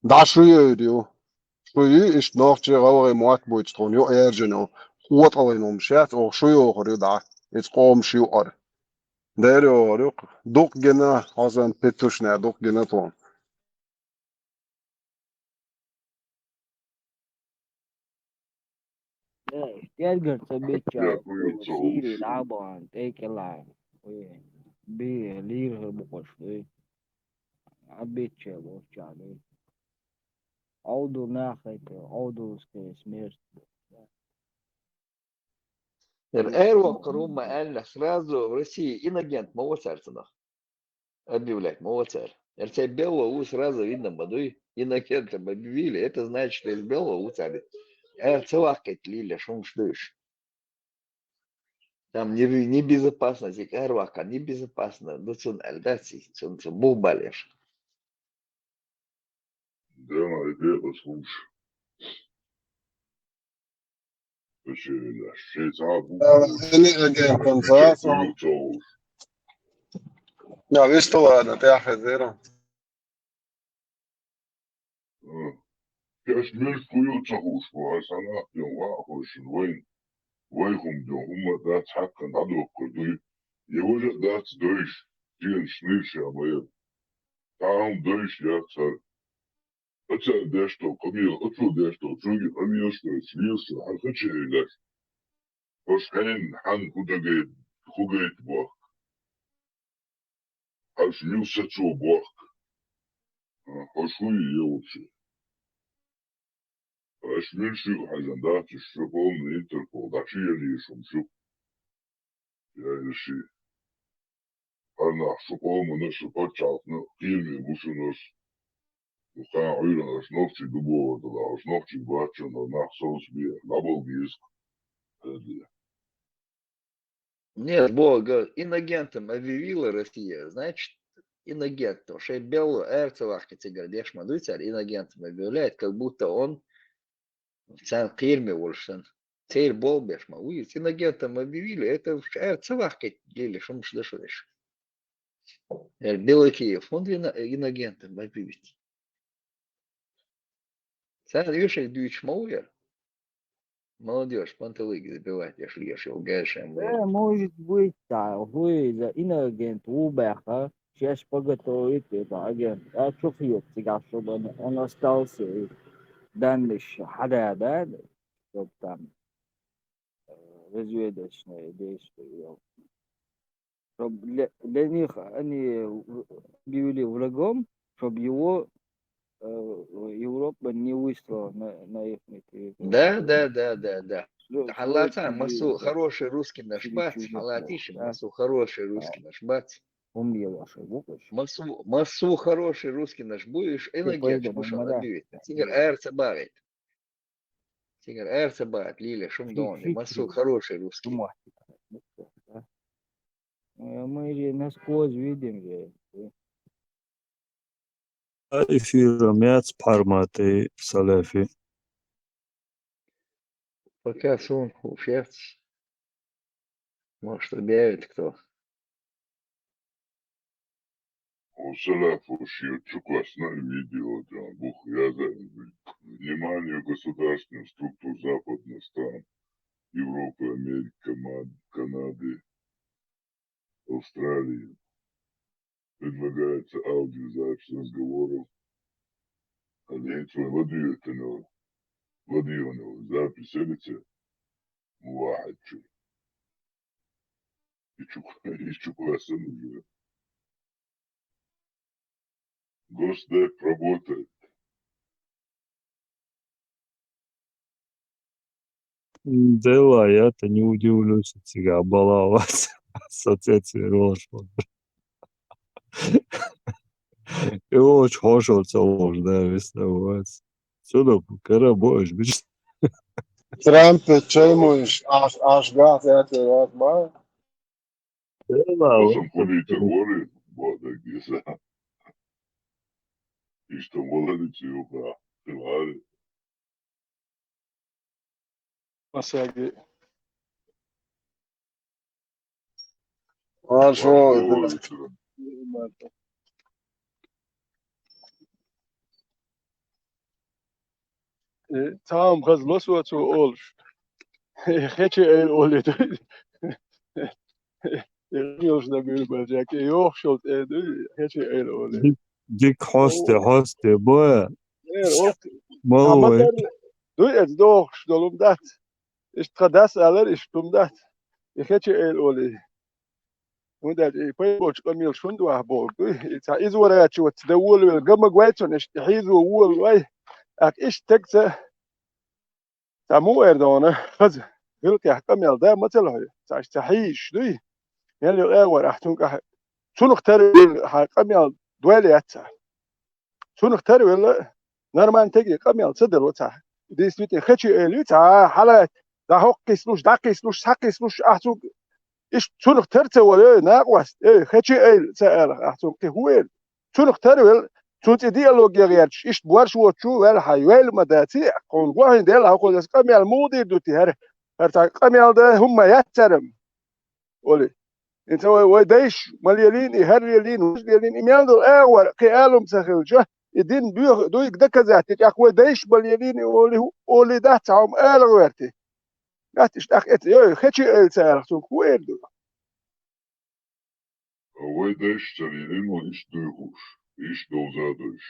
ДӀа шу йойр ю. Шу ю, иштта нохчий, гӀалгӀай мотт буьйцу тхуна юкъа яьржина йолу къотӀаллин хӀума шаьц, оха шу йохур ю дӀа, иза къомаш юкъара. Дера йогӀур ю-кх. Дукха гина, хьо санна петушна дукха гина тхуна. Э, тергар ца бичча, Сири дӀабахана, тӀекӀелахь. Ой, би лийр хӀара букъаш дуй. Ӏа бичча бохча дуй. Ӏовдал нах хӀайта, Ӏовдалская смерть. Яра аэровоккхар хӀумма аьлла, сразу в России инагент ма вацара цунах. Объявлять ма вацара. Яра цай белла ву сразу видно ма дуй. Инагентом объявили, это значит, что из белла ву цара. Аэро ца ваккхийта лийла, шумаш дуйш. Там не, небезопасно, зик аэроваккха, небезопасно. Ну, цун аьлла дац, цун, цун мух балеш. Дела и бекъа хӀумаш. Шен цхьа бу- Ини агентам цхьа а со. Да, висту ладно, тӀаьхьа зира. Кеш муьлш кхуьйла ца хууш бу, хьан санна а ден ваахошин вайн. Вай хӀума ден, хӀумма дац хьаккхана дӀадоккхур дуй. Я важа дац дойш, шена шнир ша ма яра. Тахьа хӀума дойш яц хӀара. Оцара деш долу къамел, оцо деш долу, цуьнга къамелаш дойш, везаш хьан хача хӀейлаш. Хьо шайна хьан хӀу дагайта, хӀу гайта бохку? Хьаш мил сацо бохку? Хьо шу йе вообще? Хьаш мил шу хьажан дац, шу къоман Интерпол, дӀа чу ялийша хӀума шу? Я, я ши. Хьан нах шу къомана, шу пачхьалкхана кхераме бу шуна аш. Шу кхана Ӏуьйранна аш нохчий ду бохург дала, аш нохчий баччана нах совца бе, дӀабала беза-кх. Хьаьдале. Нет, бога, инагентом объявила Россия, значит, инагентом. Шайн белла аэро ца ваккхи цигара деш ма дуй цара, инагентом объявляет, как будто он царна кхераме волуш санна. Церан болх беш ма вуй иза. Инагентом объявили, это уж аэро ца ваккхийта лелаш хӀумаш даша веш. Э, Белокиев, хӀунда вина инагентом объявить? Царна оьшург дуьйцуш ма ву яра? Молодёжь, панталыги забивать еш леш йолу гайшен. Э, может быть, да, хӀу иза инагент ву баьхна, шаьш поготовить это агент, а чу хета цигахь, чтобы он остался и данныш хьада, да, чтоб там, э, разведочные действия вел. Чтоб для, для них они в-, объявили врагом, чтоб его, э, Европа не выслала на, на их территорию. Да, да, да, да, да. Слу-, Хьан лаца, слушай, массо хороший русский наш бац, хьан латийша, массо хороший русский наш бац. ХӀума лелош ву уьш. Массо, массо хороший русский наш бу, уьш инагенташ бу шуна объявить. Цигара аэро ца багӀийта. Цигара аэро ца багӀийта, лелаш хӀума догӀу, массо хороший русский. Э, мы же насквозь видим же. А эфиром яц пхьарма тӀе салафи. Пока суна хууш яц. Может, объявит кто. О, салафо шиъ чу кхоссана видео, да, бух яза. Внимание государственных структур западных стран, Европы, Америки, Кама-, Канады, Австралии. Предлагается аудиозапись разговоров. А для этого ладуётано, ладуёно запись, это мувахачу. И чук-, и чуквасан уже. Госдеп работает. Дела, я-то не удивлюсь, цигара балагӀа вац. Соцсетия волаш вац. И волаш хьошал ца волаш, да, весна вац. Цудоп, кара бош, бич. Трамп чаймуш, аш, аш гах, я те вац, ма. Дела, Осам вот. Хули тер вори, бода гиса. Иштта валари цуюха, тевари. Масаги. Ашо. Э, цхьа хӀума хаза ло со цо олуш. Хечи айла олий ду. Э, йолуш дан буьйлу баьлча, э, йохуш йолу тӀе ду, хечи айла олий. Дик-, дика хьосте, хьосте, боя. Э, ох. Мало а ма вай. Дуй эца дохуш долу дац. Иштта тхан дас алара, иштта хӀума дац. И хечи айла олий. ХӀунда аьлча и пайхочу къамелаш хӀунда ваха бохург ду? И цхьа иза вара аьлча, вац де волавелла, гамаг вай цунна, иштта хьийзо волавай. ТӀаккха иштта стегца цхьа муха эр догӀана, хаза, гӀиллакхехь къамел да, ма ца лохьуй. Цхьа иштта ца хьийзаш дуй? Мел йолу агӀор ахь цунна кӀахь, цунах тарвелла хьан къамел дойла яц цхьа. Цунах тарвелла, нормально теге къамел ца дало цхьа. Действительно, хечи айла цхьа, хьалаьцна, дӀахӀокхкхийсалуш, дӀакхийсалуш, схьакхийсалуш, ахь цуьнга иштта цунах тар ца вала, эй, накъост, эй, хечи айла ца алахь, ахь цуьнга кхин хӀун эр? Цунах тарвелла, цуьнан цӀе диалоге гӀерташ, иштта борш воцучу ваьлла хьан йойла ма дац, хьуна гохьийна делла хьо кхуза къамел муха дийр ду те хӀара? ХӀара цхьа къамел дан хӀумма яц цара-м. Оли. ХӀинца вай, вай дайша ма лелийна, и хӀара лелийна, хӀуша лелийна, и мел долу агӀор кхин алум ца хилча, и дин дуьйх-, дуйга доказать, и тӀаккха вай дайша ма лелийна, и оли, оли дац, хьо-м ала гӀоьрти. Дац, иштта тӀаккха эца, йой, хечи айла ца алахь, цунга хӀун эр ду? Вай дайша ца лелийна, вай иштта дуй хууш, иштта довза дойш.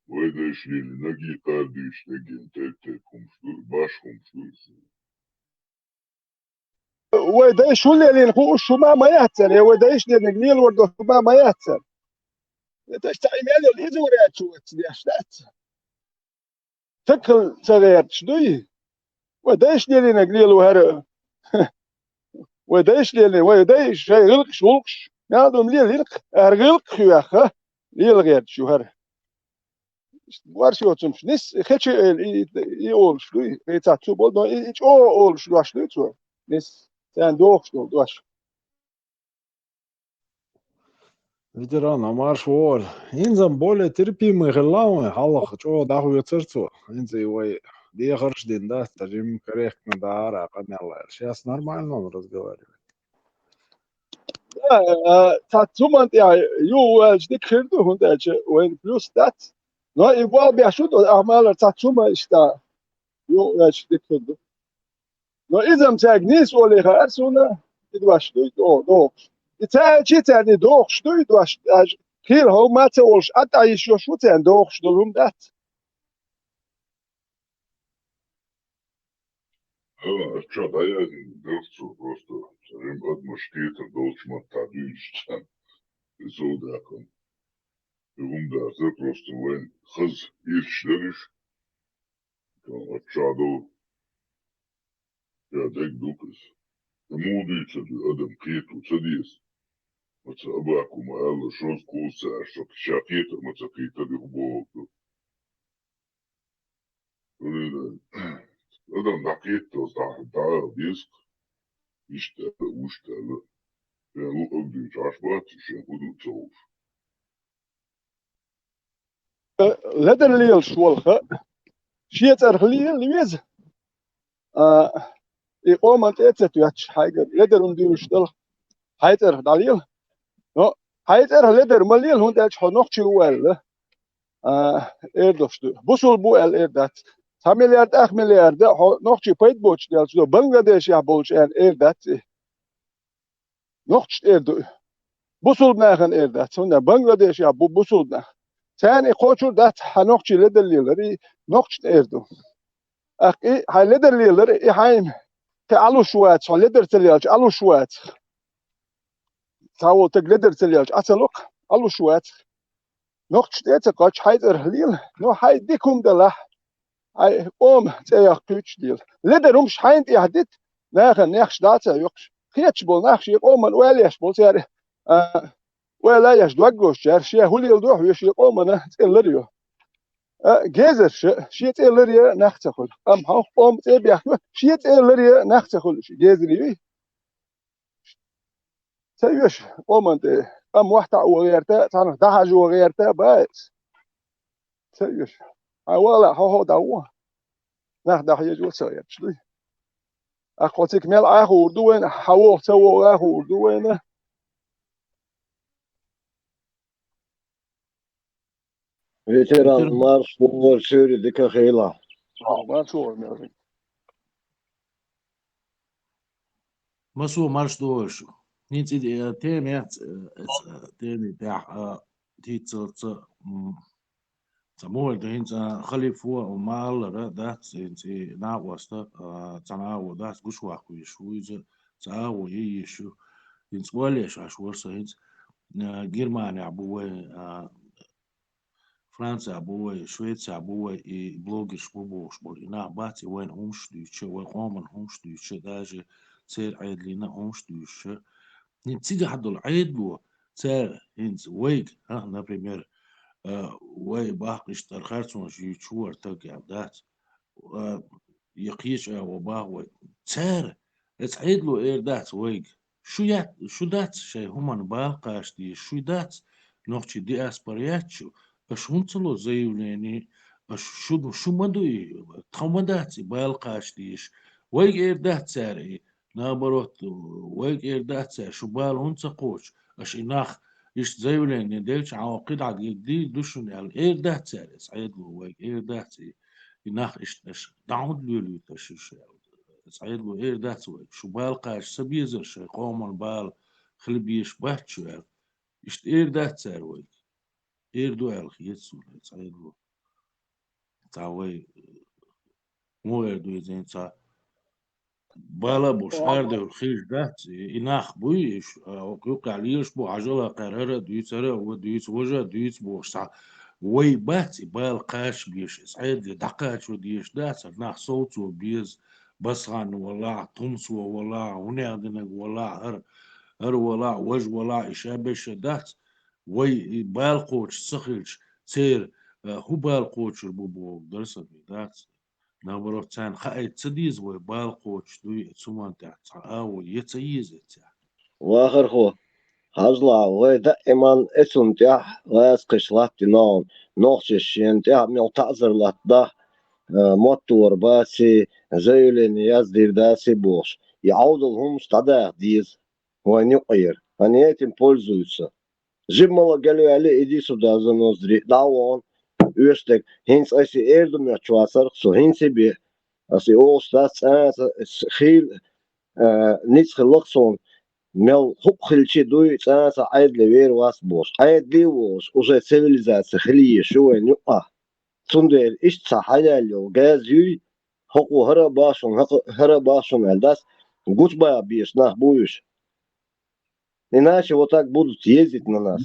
Вай дайша лелийнарг и кхардуьйсу деггина тайп-тайпа хӀумаш ду, баш хӀумаш ду. Вай дайша хӀун лелийна хууш хӀума ма яц цара, я вай дайша лелийнарг лелор долуш хӀума ма яц цара. Вай дайша цхьа и мел йолу иза вариант чу вац деш дац. Ца хила ца гӀерташ дуй? Вай дайша лелийнарг лело хӀара. Вай дайша лелийна, вай дайша шайн гӀиллакхаш, гӀуллакхаш, мел ду-м лелийна-кх, хӀара гӀиллакх хьоьху, лела гӀерташ ю хӀара. Борш йоцурш нис, хечи айла, и, и, и олуш дуй, и цхьацца цу болу, но и, и чӀогӀа олуш дош дуй цо. Нис, царна дохуш долу дош. Ветеран, а марш вогӀале. ХӀинца-м более терпимый хилла вайн, хьалха чӀогӀа дӀахоьцура цо. ХӀинца и вай дехарш дина дац, ца жимма корректно дахьара а къамел аьлла. Сейчас нормально он разговаривает. Да, а, цхьацца хӀуманна тӀехь юхаваьлча дика хир ду, хӀунда аьлча вайна плюс дац. Но и болх беш ву, ахьа ма-аллара, цхьацца хӀума иштта юхаваьлча дика хир ду. Но иза-м цаьрга нийса олий хаьара суна, и дош дуй, до-, дохуш. И ца аьлча а царна и дохуш дуй, и дош, аж кхийра хӀума ца олуш, ӀатӀа йиш йолуш ву царна дохуш долу хӀума дац. Ала, а чо дӀаяздина дара цо просто, церан адамаш кхетар долчу маттахь дуьйцуш царна. И сов даккха. И хӀума дац, просто вайн хаза ирча дара уьш. Тхан оццахь долу. Я дерг ду-кх иза. Ткъа муха дуьйцур ду адам кхето ца деза? Маца Абакума аьлла, шозза кхузза ца аьлча, со ша кхетар маца кхетар юха бохург ду. Адам дӀакхетта, дӀа-, дӀа-, деза-кх. Иштта аьлла, вуьшта аьлла. Шен луъург дуьйцу Ӏаш бац, шен хӀун ду ца хууш. Э, ледар лелаш волу хаа, шен цӀарах лела веза. А, и къоман тӀе а ца тоьттуш, хьайгара ледар хӀума дуьйлуш дала, хьайн цӀарах дӀалела. Но хьайн цӀарах ледар ма лела, хӀунда аьлча хьо нохчи ву аьлла, а, эр долуш ду. Бусулба ву аьлла эр дац. Цхьа миллиард, ах миллиард, хьо нохчи пайда боцуш делча, до Бангладешехь болчу аьлла эр дац и. Нохчашна эр ду и. Бусулба нахана эр дац, хӀунда Бангладешехь бу бусулба нах. Царна и кхочур дац, хьан нохчи ледар лелар, и нохчашна эр ду. ТӀаккха и хьайн ледар лелар, и хьайна кхин Ӏалуш вац, хьо ледар ца лелча Ӏалуш вац. Цхьа волу стаг ледар ца лелча Ӏа ца ло-кх, Ӏалуш вац. Нохчашна тӀе а ца кхочу, хьайн цӀарах лела, но хьайн дика хӀума далахь, хьайн къоман цӀе яккхуьйтуш дела. Ледар хӀумаш хьайна тӀехь дита, нахана нехаш дӀа а ца хьоькхуш. Кхеташ болу нах шен къоман ойла еш болу цара, а, ойла еш дог лозучара, шен хӀун леладо хьоьжуш, шен къомана цӀе ларйо. А, гезарша, шен цӀе ларъян нах ца хуьлу. Амма хьо къоман цӀе бехке, шен цӀе ларъян нах ца хуьлу, шен гезаре юй. Ца оьшу къоман тӀе, къам мохь таӀо гӀерта, цхьанах дӀахьажо гӀерта бац. Ца оьшу. Хьан вала хьо хьо дӀавон? Нах дӀахьежо ца гӀерташ дуй? Ахьа кхо цига мел Ӏахур ду вайна, хьан вогӀу ца вогӀу Ӏахур ду вайна? Ветеран, марш вогӀур, суьйре дика хила. Марш вогӀур, мел вин. Масо марш догӀур шу. ХӀинца и, э, тема яц, э, эца, э, теми тӀехь, а, тицалца, м, ца муха ду хӀинца, а, халифо, а, ма-аллара, дац, хӀинца и накъоста, а, цхьана агӀо дац, гуш ваккха везаш ву иза, цхьа агӀо е езаш ю. ХӀинца оллеш Ӏаш вара со, хӀинца, а, Германехь бу вай, а, Францехь бу вай, Швецехь бу вай, и блогерш бу бохуш болу и нах бац, и вайна хӀумаш дуьйцуша, вай къоман хӀумаш дуьйцуша, даже церан Ӏедална хӀумаш дуьйцуша. ХӀинца цигахь долу Ӏедало, цара хӀинца вайга, а, например, а, вай баккхийчу тӀара харцонаш юьйцуш вара таг аьлла дац, а, я кхечу агӀо баха вай. Цара, эца Ӏедало эр дац вайга. Шу яц, шу дац шайн хӀуманна бала кхача дезаш, шу дац нохчий диаспора яц шу, аша хӀунда ца ло заявление, аша шу, шу ма ду и, тхо ма дац и бала кхача дезаш. Вайга эр дац цара и, наоборот, вайга эр дац цара, шу бала хӀунда ца кхочу, аша и нах иштта заявление делча, хьан кхидӀа гиг дийр ду шуна аьлла, эр дац цара, эца Ӏедало вайга эр дац и, и нах иштта аша дӀа хӀунда лелуьйту аша уьш аьлла. Эца Ӏедало эр дац вайга, шу бала кхача ца безара, шайн къоман бала хила безаш бац шу аьлла. Иштта эр дац цара вайга. Эр ду аьлла хета суна, эца Ӏедало. Цхьа вай, муха эр ду иза, цхьа бала а болуш, арадевлла хилча дац, и, и нах буй, и ш-, а, оцу юккъехь лелаш бу, хьажал а кхаьра, хӀара а дуьйцу, хӀара а ван дуьйцу, важа а дуьйцу бохуш, цхьа вай бац и бала кхача безаш, эца Ӏедале дӀакхачо дезаш дац, хӀара нах совцо беза, Басхан валахь, Тумсо валахь, хӀунех динарг валахь, хӀара, хӀара валахь, важа валахь, и ша-беша дац. Вай и бала кхочуш ца хилча, церан, а, хӀун бала кхочур бу бохург дара сан, дац. Наоборот, царна хаийта ца деза вай бала кхочуш дуй, эца хӀуманна тӀехь цхьа агӀо е ца еза эццехь. Вахархо, хьажал, вай даиман эцунна тӀехь гӀазкхиш латтина, нохчаш шена тӀехь мел таӀзар латтадахь, а, моттор баций, заявление яздийр даций бохуш, и Ӏовдал хӀуманаш дӀадаха деза вайна юкъера. Они этим пользуются. Жимма гал ваьлли, иди сюда, заноза, дӀа а вахана, оьшург, хӀинца аса и эр ду моьттуш вацара-кх со, хӀинца бен аса и олуш дац, цкъа а аса хила, а, ницкъ хилла-кх суна, мел хӀуъа хилча а дуй, цкъа а аса Ӏедале вер вац бохуш. Ӏедале а волуш, уже цивилизация хила езаш ю вайна юкъахь. Цундела иштта цхьа хьадаьлла йолу газ юй, хӀокхо хӀара а боху шуна, хӀокхо хӀара а боху шуна аьлла дац, гучубаха безаш нах бу уьш. Иначе вот так будут ездить на нас.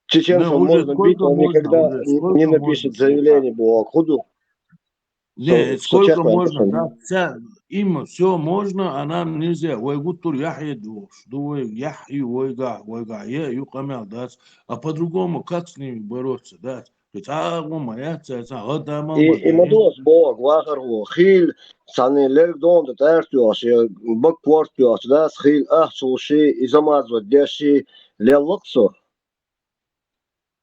Чеченцам можно бить, он никогда не напишет заявление, боху. Худу. Не, сколько можно, да, вся, им всё можно, а нам нельзя. Вай гуттар яхье дохуш ду, вай яхье, вайгахь, вайгахь е, ю къамел дац. А по-другому как с ними бороться, да? Кхин цхьа а агӀо ма яц цаьрца, гӀадамал ма дац. И ма доху боху, вахархо, хийла цхьана лерг дона тӀе тӀарта йохуш, я бак корта йохуш, дас хийла ахча луш, и замазот деш, лелла-кх со.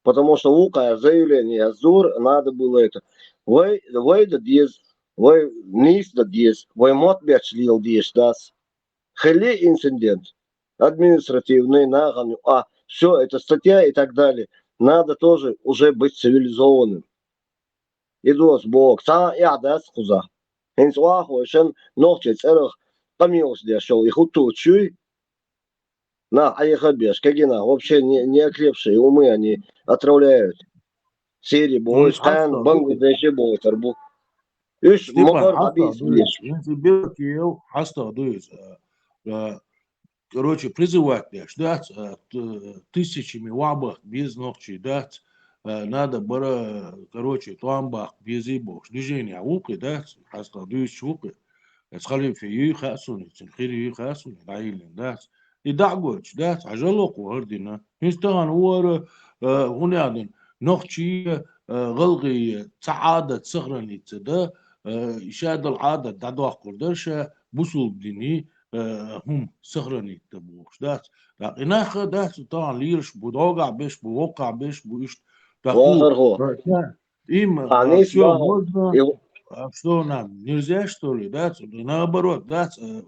Потому что вукхар заявление яздора, надо было это. Вай, вай да деза, вай нийса да деза, вай мотт бетташ леладеш дац. Хилли инцидент, административный, нахана, а, все, это статья и так далее. Надо тоже уже быть цивилизованным. И дос бог, цхьа а эхь дац кхуза. ХӀинца оаха вай шен нохчий цӀерах къамелаш деш йола и хӀуттучуй, нах Ӏеха а беш, кегий нах вообще не, не окрепшие умы они отправляют. Сирии бу, Ну, из Тайвань, хьастагӀ ду. Бангладеше бу, тар бу. Уж Степан, могар хьастагӀ ду из. Хьинца Белокиев, хьастагӀ ду из. А, а, короче, призывать деш дац, а, т-, тысячами вахьбахка беза нохчий дац, а, надо бара, короче, тӀом баккха безий бохуш. Движение ву-кх и дац, хьастагӀ дуьйцуш ву-кх и. Эс халифе юй хаьа суна, цуьнан хир юй хаьа суна, дӀайиллина дац. И дӀа а гойтуш дац, хьажал-кх хӀара дина. ХӀинца тахана вара, а, хӀун аьлла, нохчий, а, гӀалгӀай цхьа Ӏадат сохранить ца дан, а, ша долу Ӏадат дӀадоккхур дара ша, бусулба динан, а, хӀума сохранить дан бохуш дац. ТӀаккха и нах а дац, тахана лелаш бу, дӀогахь беш бу, воккхахь беш бу, иштта. ТӀаккха Вахархо. Им, А, а, нис всё вахо. Можно, И а, что нам, нельзя, что ли, дац? Наоборот, дац, а,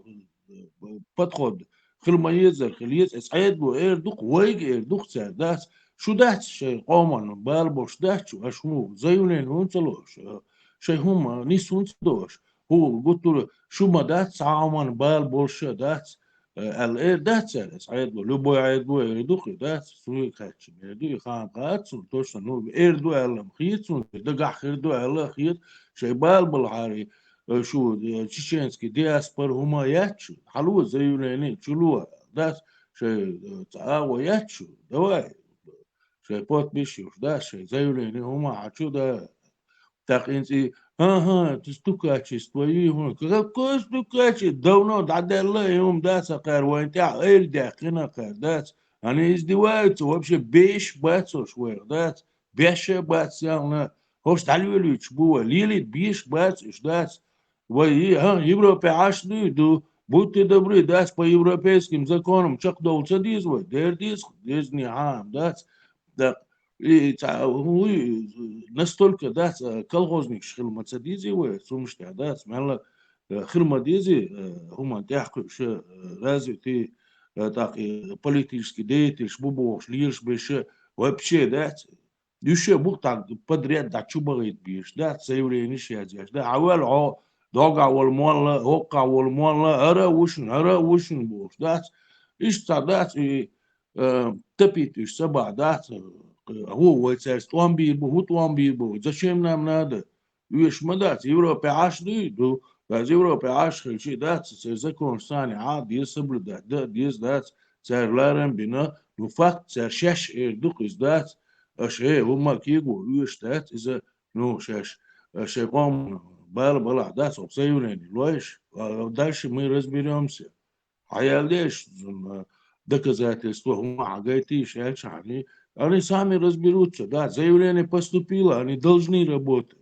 подход хила ма езара, хила еза, эс Ӏедало эр ду-кх, вайга эр ду-кх цара, дац? Шу дац шайн къоман бала болуш дац шу, аша хӀун заявление хӀунда ца лоуш, а, шайн хӀума нис хӀунда ца доуш? ХӀу гуттара шу ма дац, цхьа а хӀуманна бала болуш а дац, э, аьлла эр дац цара, эс Ӏедало, любой Ӏедало эр ду-кх и, дац? Суна хаьттича эр ду, и хаам хаьа цунна, точно, ну, эр ду аьлла-м хета суна, дагахь хир ду аьлла а хета, шайн бала балахьара, э, шу, э, чеченский диаспора хӀума яц шу, хьало заявление, чу ло, дац, шайн, э, цхьа агӀо яц шу, давай, шайн подписчикаш, дац, шайн заявление хӀума хьачу, да. ТӀаккха хӀинца и, ага, это стукачество, и хӀун, какое стукачество? Давно дӀадаьлла и хӀума, дац, кхара вайна тӀехь айла даьккхина кхара, дац? Они издеваются, вообще беш бац уьш вайх, дац? Беш а бац, яхна, хӀорш дӀалелуьйтуш бу вай, лелийта беш бац уьш, дац? Вай, и, а, Европе Ӏаш дуй, ду, будьте добры, дац, по европейским законам чекхдовла ца деза вай, дер деза, дезане хьан, дац? Да, и ца-, уй, настолько, дац, а, колхозникаш хила ма ца дезий вай, цу муьштехь, дац, мелла, э, хила ма дезий, э, хӀуманна тӀехь кхуьуш, э, развитый, э, так, э, политический деятельш бу бохуш, лелаш берш а вообще, дац, уьш а бу-кх тхьа подряд дӀа чу бахийта безаш, дац, заявленеш язъеш, да, хьавел хьо, дӀогахь волу молла, воккхахь волу молла, хӀара а ву шуна, хӀара а ву шуна бохуш, дац? Иштта цхьа дац, и, э, тапийта уьш ца бахь, дац, э, хӀу вай цаьрца тӀом бийр бу, хӀу тӀом бийр бу, зачем нам надо? Оьшуш ма дац, Европе Ӏаш дуй, ду, баьзза Европе Ӏаш хилча а дац, церан законаш санна а деза соблюдать, да, деза, дац, цара ларам а бина, ну, факт, цара шаьш эр ду-кх иза, дац, аша, э, хӀумма а кего оьшуш дац иза, ну, шаьш, э, шайн къоман бала балахь, дац, хӀокху заявление лойша, а дальше мы разберёмся. Хьаяьлла деза, э, доказательство, хӀума хьагайтийша аьлча, хьани, они сами разберутся, да, заявление поступило, они должны работать.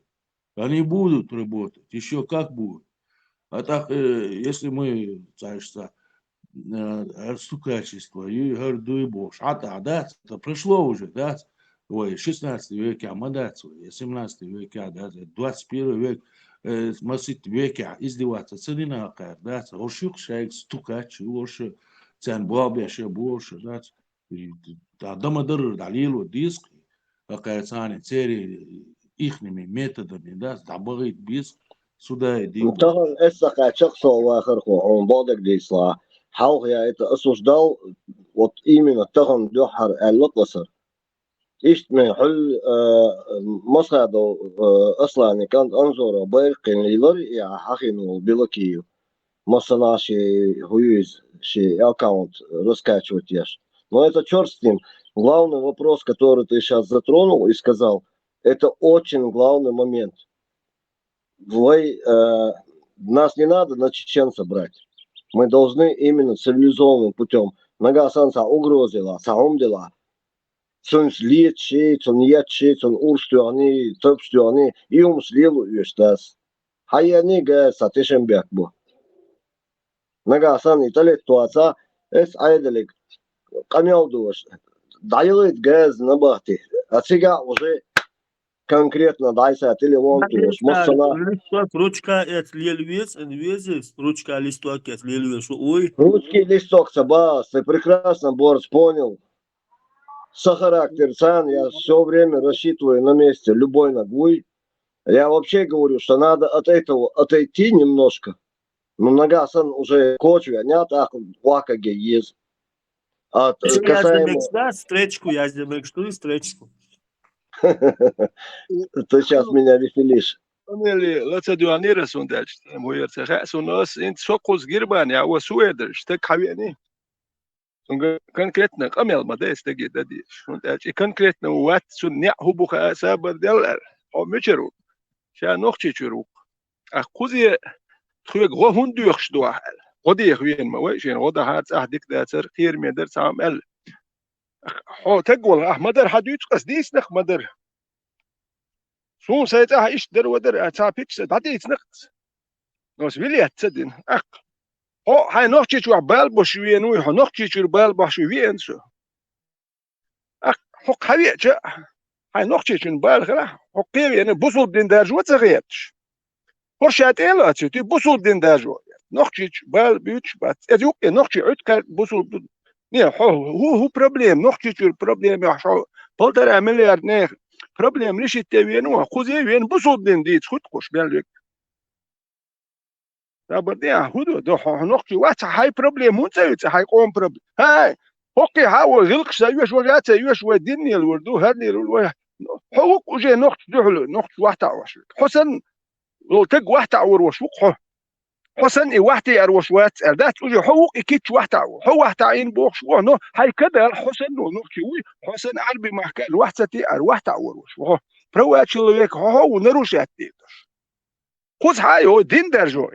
Они будут работать, ещё как будут. А так, э, если мы, знаешь, ца-, э, стукачество, и хӀара дуй бохуш, хьа тӀехь дац, это прошло уже, дац? Ой, шестнадцатый векехь ма дац вай, семнадцатый векехь дац, двадцать первый век, э, масийтта векехь издеваться ца дина кхара, дац? ХӀорш ю-кх шайга стукач, ю хӀорш, царна болх беш а бу хӀорш, дац? И, да, дан ма дарра дӀалело деза-кх, а кхара царна церан ихними методами, да, дӀабахийта беза-кх, суда и Ну, дилла. Тахана эс ца кхаьчча-кх со, вахархо, хьуна бакъдерг дийцалахь. Хьалха я это осуждал, вот именно тахана дуьххьара аьлла-кх аса. Иштта мел хьуьлла, э, Масхадов, э, Асланан кӀант Анзоров байра кхин лелара и хьахийна волу Белокиев. Массанхьа шен, хӀу ю иза, шен аккаунт раскачивать еш. Но это чёрт с ним. Главный вопрос, который ты щас затронул и сказал, это очень главный момент. Вай, э, нас не надо на чеченца брать. Мы должны именно цивилизованным путём. Нагахь санна цхьа угроза елахь, цхьа хӀума делахь, цунца леташ, цунна етташ, цунна урс тоьхний, тапаш тоьхний, и хӀумаш лело оьшуш дац. Хьаеаний газа цхьа тешнабехк бу. Нагахь санна и тӀелетта вацахь, эс Ӏедале къамел деш, дӀаялийта газа набахти, А цига уже конкретно дӀайса телефон тулуш. Массала, листок, ручка эц лелвес, эн везес, ручка, листок эц лелвес, шу уй. Ручки, листок, саба, ты прекрасно, Борис, понял. Со характер цан, я все время рассчитываю на месте любой ногой. Я вообще говорю, что надо от этого отойти немножко. Ну, нога сан уже кочу, а не так, вака ге ез. А, э, Шу касаемо... яздемек, да, стречку яздемек, шу и стречку. Ты сейчас меня веселишь. Амели, лаца дуанира сун дач, тем хуер ца ха сун ос, ин сокуз гирбан, я, о суэдер, штек хавени. Сун га-, конкретно къамел ма да эс теги дади. Сун дач, и конкретно ват сун не хубуха сабар делар. О мючеру. Ша нохчи чуру. А кузе хуег го хун дуйхш дуа. Годи хуен ма вай, шен года хар цах дик дацар, кир медер цам эл. Хо, тег вол, ах, мадар хадуьц къас дийснах мадар. Сун сай цах иш дер вадар, а ца пич са дадийцнах. Нос вилият ца дин. Ах. Хо, хай нохчич вах бал бош виен уй, хо нохчичур бал бош виен су. Ах, хо хавеча, хай нохчичун бал хара, хо кевен бусул дин даржу ца гетш. Хорша тела цу, ти бусул дин даржу. Нохчич бал буч бац. Эз юк, э, нохчи ут кар бусул ду-, не, хо, ху, ху проблем, нохчичур проблем, я, шо полтора миллиард не проблем решить те вен, о, кузе вен бусул дин диц хут куш бел век. Сабар де, а, худу, до хо, нохчи вац, хай проблем, хун ца виц, хай ком проблем. Хай, хокки ха, о, гилк са юш, о, я ца юш, о, дин нил вур ду, хар нил вур, о. Хо, уже нохч духлу, нохч вахта ваш. Хосан, лол тег вахта вур ваш, хо. Хосан и вахти ар ваш вац, ар дац, уже хо, и кич вахта вур. Хо вахта ин бохш, о, но, хай када, хосан, но, нохчи, уй, хосан арби махка, вахтати ар вахта вур ваш, хо. Права человек, хо, хо, нарушать делаешь. Куз хай, о, дин даржо.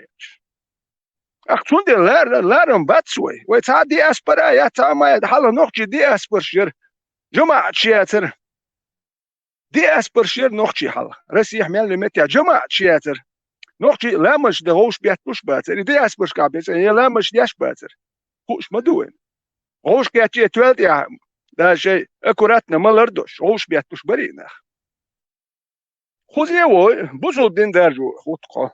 Ах, цунде лар, ларам бац вай. Вай ца диаспора, я ца май, хала нохчи диаспор шер. Жамаат шияцар. Диаспор шер нохчи хала. Россия мел мет я жамаат шияцар. Нохчи ламаш да гош бят туш бацар. И диаспор шка бец, я ламаш яш бацар. Хуш ма дуэн. Гош кяче твелт я. Да шей аккуратно малар дош. Гош бят туш баринах. Хузе вой, бусул дин даржу хутко.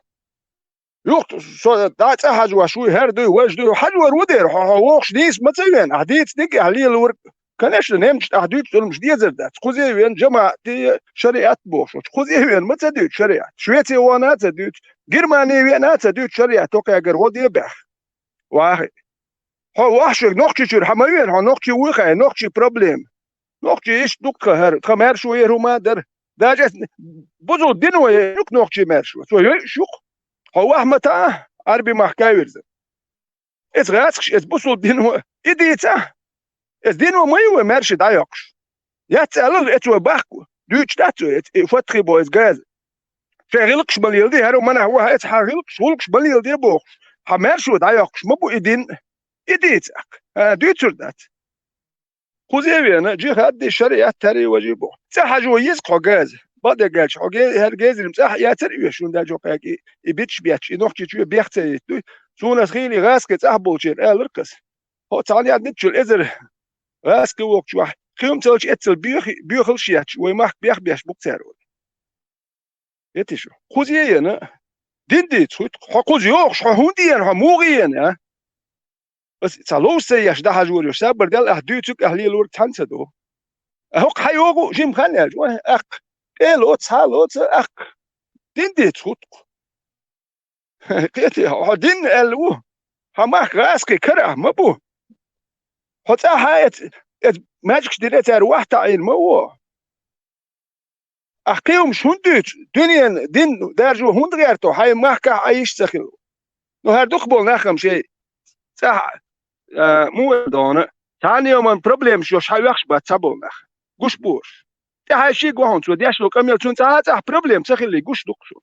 Юхт со да ца хажва шуй хер дуй, важ дуй, хажва рудер, хо, хо, вохш дис ма ца вен, а диц дик, а лил вур. Конечно, немч, а дуйт, сулмш дезер дац. Хузе вен жама, ти шариат бохш. Хузе вен ма ца дуйт шариат. Швеция вона ца дуйт. Германия вена ца дуйт шариат, только я гар годе бях. Вахи. Хо, вахшик нохчи чур, хама вен, хо, нохчи вуй хай, нохчи проблем. Нохчи иш дук хар, хамар шу ер хума дар. Даже бузул дин вай, юк нохчи мер шу. Со ю шук. Хо, вахмата, арби махка вирзе. Эс гацкш, эс бусул дин вай. Идица. Эс дин вай май вай мерши да йокш. Яц алал эц вай бахку. Дюч дац вай, эц, э, фатхи бо эс газ. Ше гилкш балилди, хару манах ва эц ха гилкш, гулкш балилди бохш. Ха мершу да йокш, ма бу идин. Идицак. А, дюцур дац. Хузе вена, джихад ди шариат тари важи бо. Ца хажу йиз хо газ. Баде галч, хо ге-, хер гезрим, ца яцар ю шунда джо каки. И бич бяч, и нохчи чу бяхце ит. Сунас хили газ ке ца болчер, алыр кас. Хо цан яд нит чул эзер. Газ ке вокчу ах. Хиум цалч эцел бюх, бюхл шияч, вай мах бях бяш бук цар. Эти шу. Хузе ена. Дин ди цуйт, хо хуз йох, хо хунди ен, хо муги ен, а? Ас ца лоус ца яш да хажур ёш, сабар дел ах дюцюк ах лилур цанца до. А хо хайогу жим хан яж, ва ах. Эл о ца ло ца ах. Дин ди цуйт. Кети, хо дин эл у. Ха мах газ ке кара, ма бу. Хо ца ха эц, эц маджикш дире цар вахта ин ма о. Ах киум шундуч, дюнен дин даржу хунд герто, хай махка айиш цахил. Ну, хар дух бол нахам шей. Ца, а, му дона. Тани оман проблем шо шай вахш ба ца бол нах. Гуш буш. Те хай ши гохун цу деш ло камел цун ца, ца проблем цахили гуш дух шо.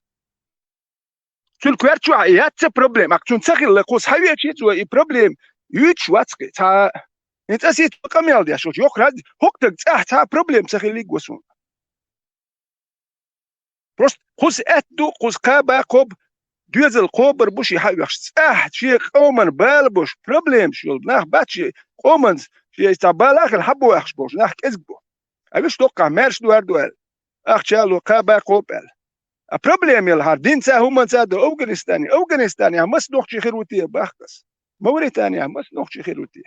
Цун кверчу а яц ца проблем, ак цун цахил ла кус хаве чи цу и проблем. Юч вацки ца. Ин ца си цу камел деш, йок раз, хок так ца, ца проблем цахили гусун. Просто кус эт ду, кус каба коб, дюзел кобар буши хаве вахш. Ца, чи къоман бал буш, проблем шул, нах бачи, къоман, чи ца балахил хабу вахш буш, нах кезг бу. Ӏа виш доккхахь маьрша дуьйр ду аьлла. Ахча ло, кхаба кхобу аьлла. А проблема яла хьара динца, хӀуманца ду Афганистанехь. Афганистанехь маса нохчий хир ву те, бахкас? Мавританехь маса нохчий хир ву те?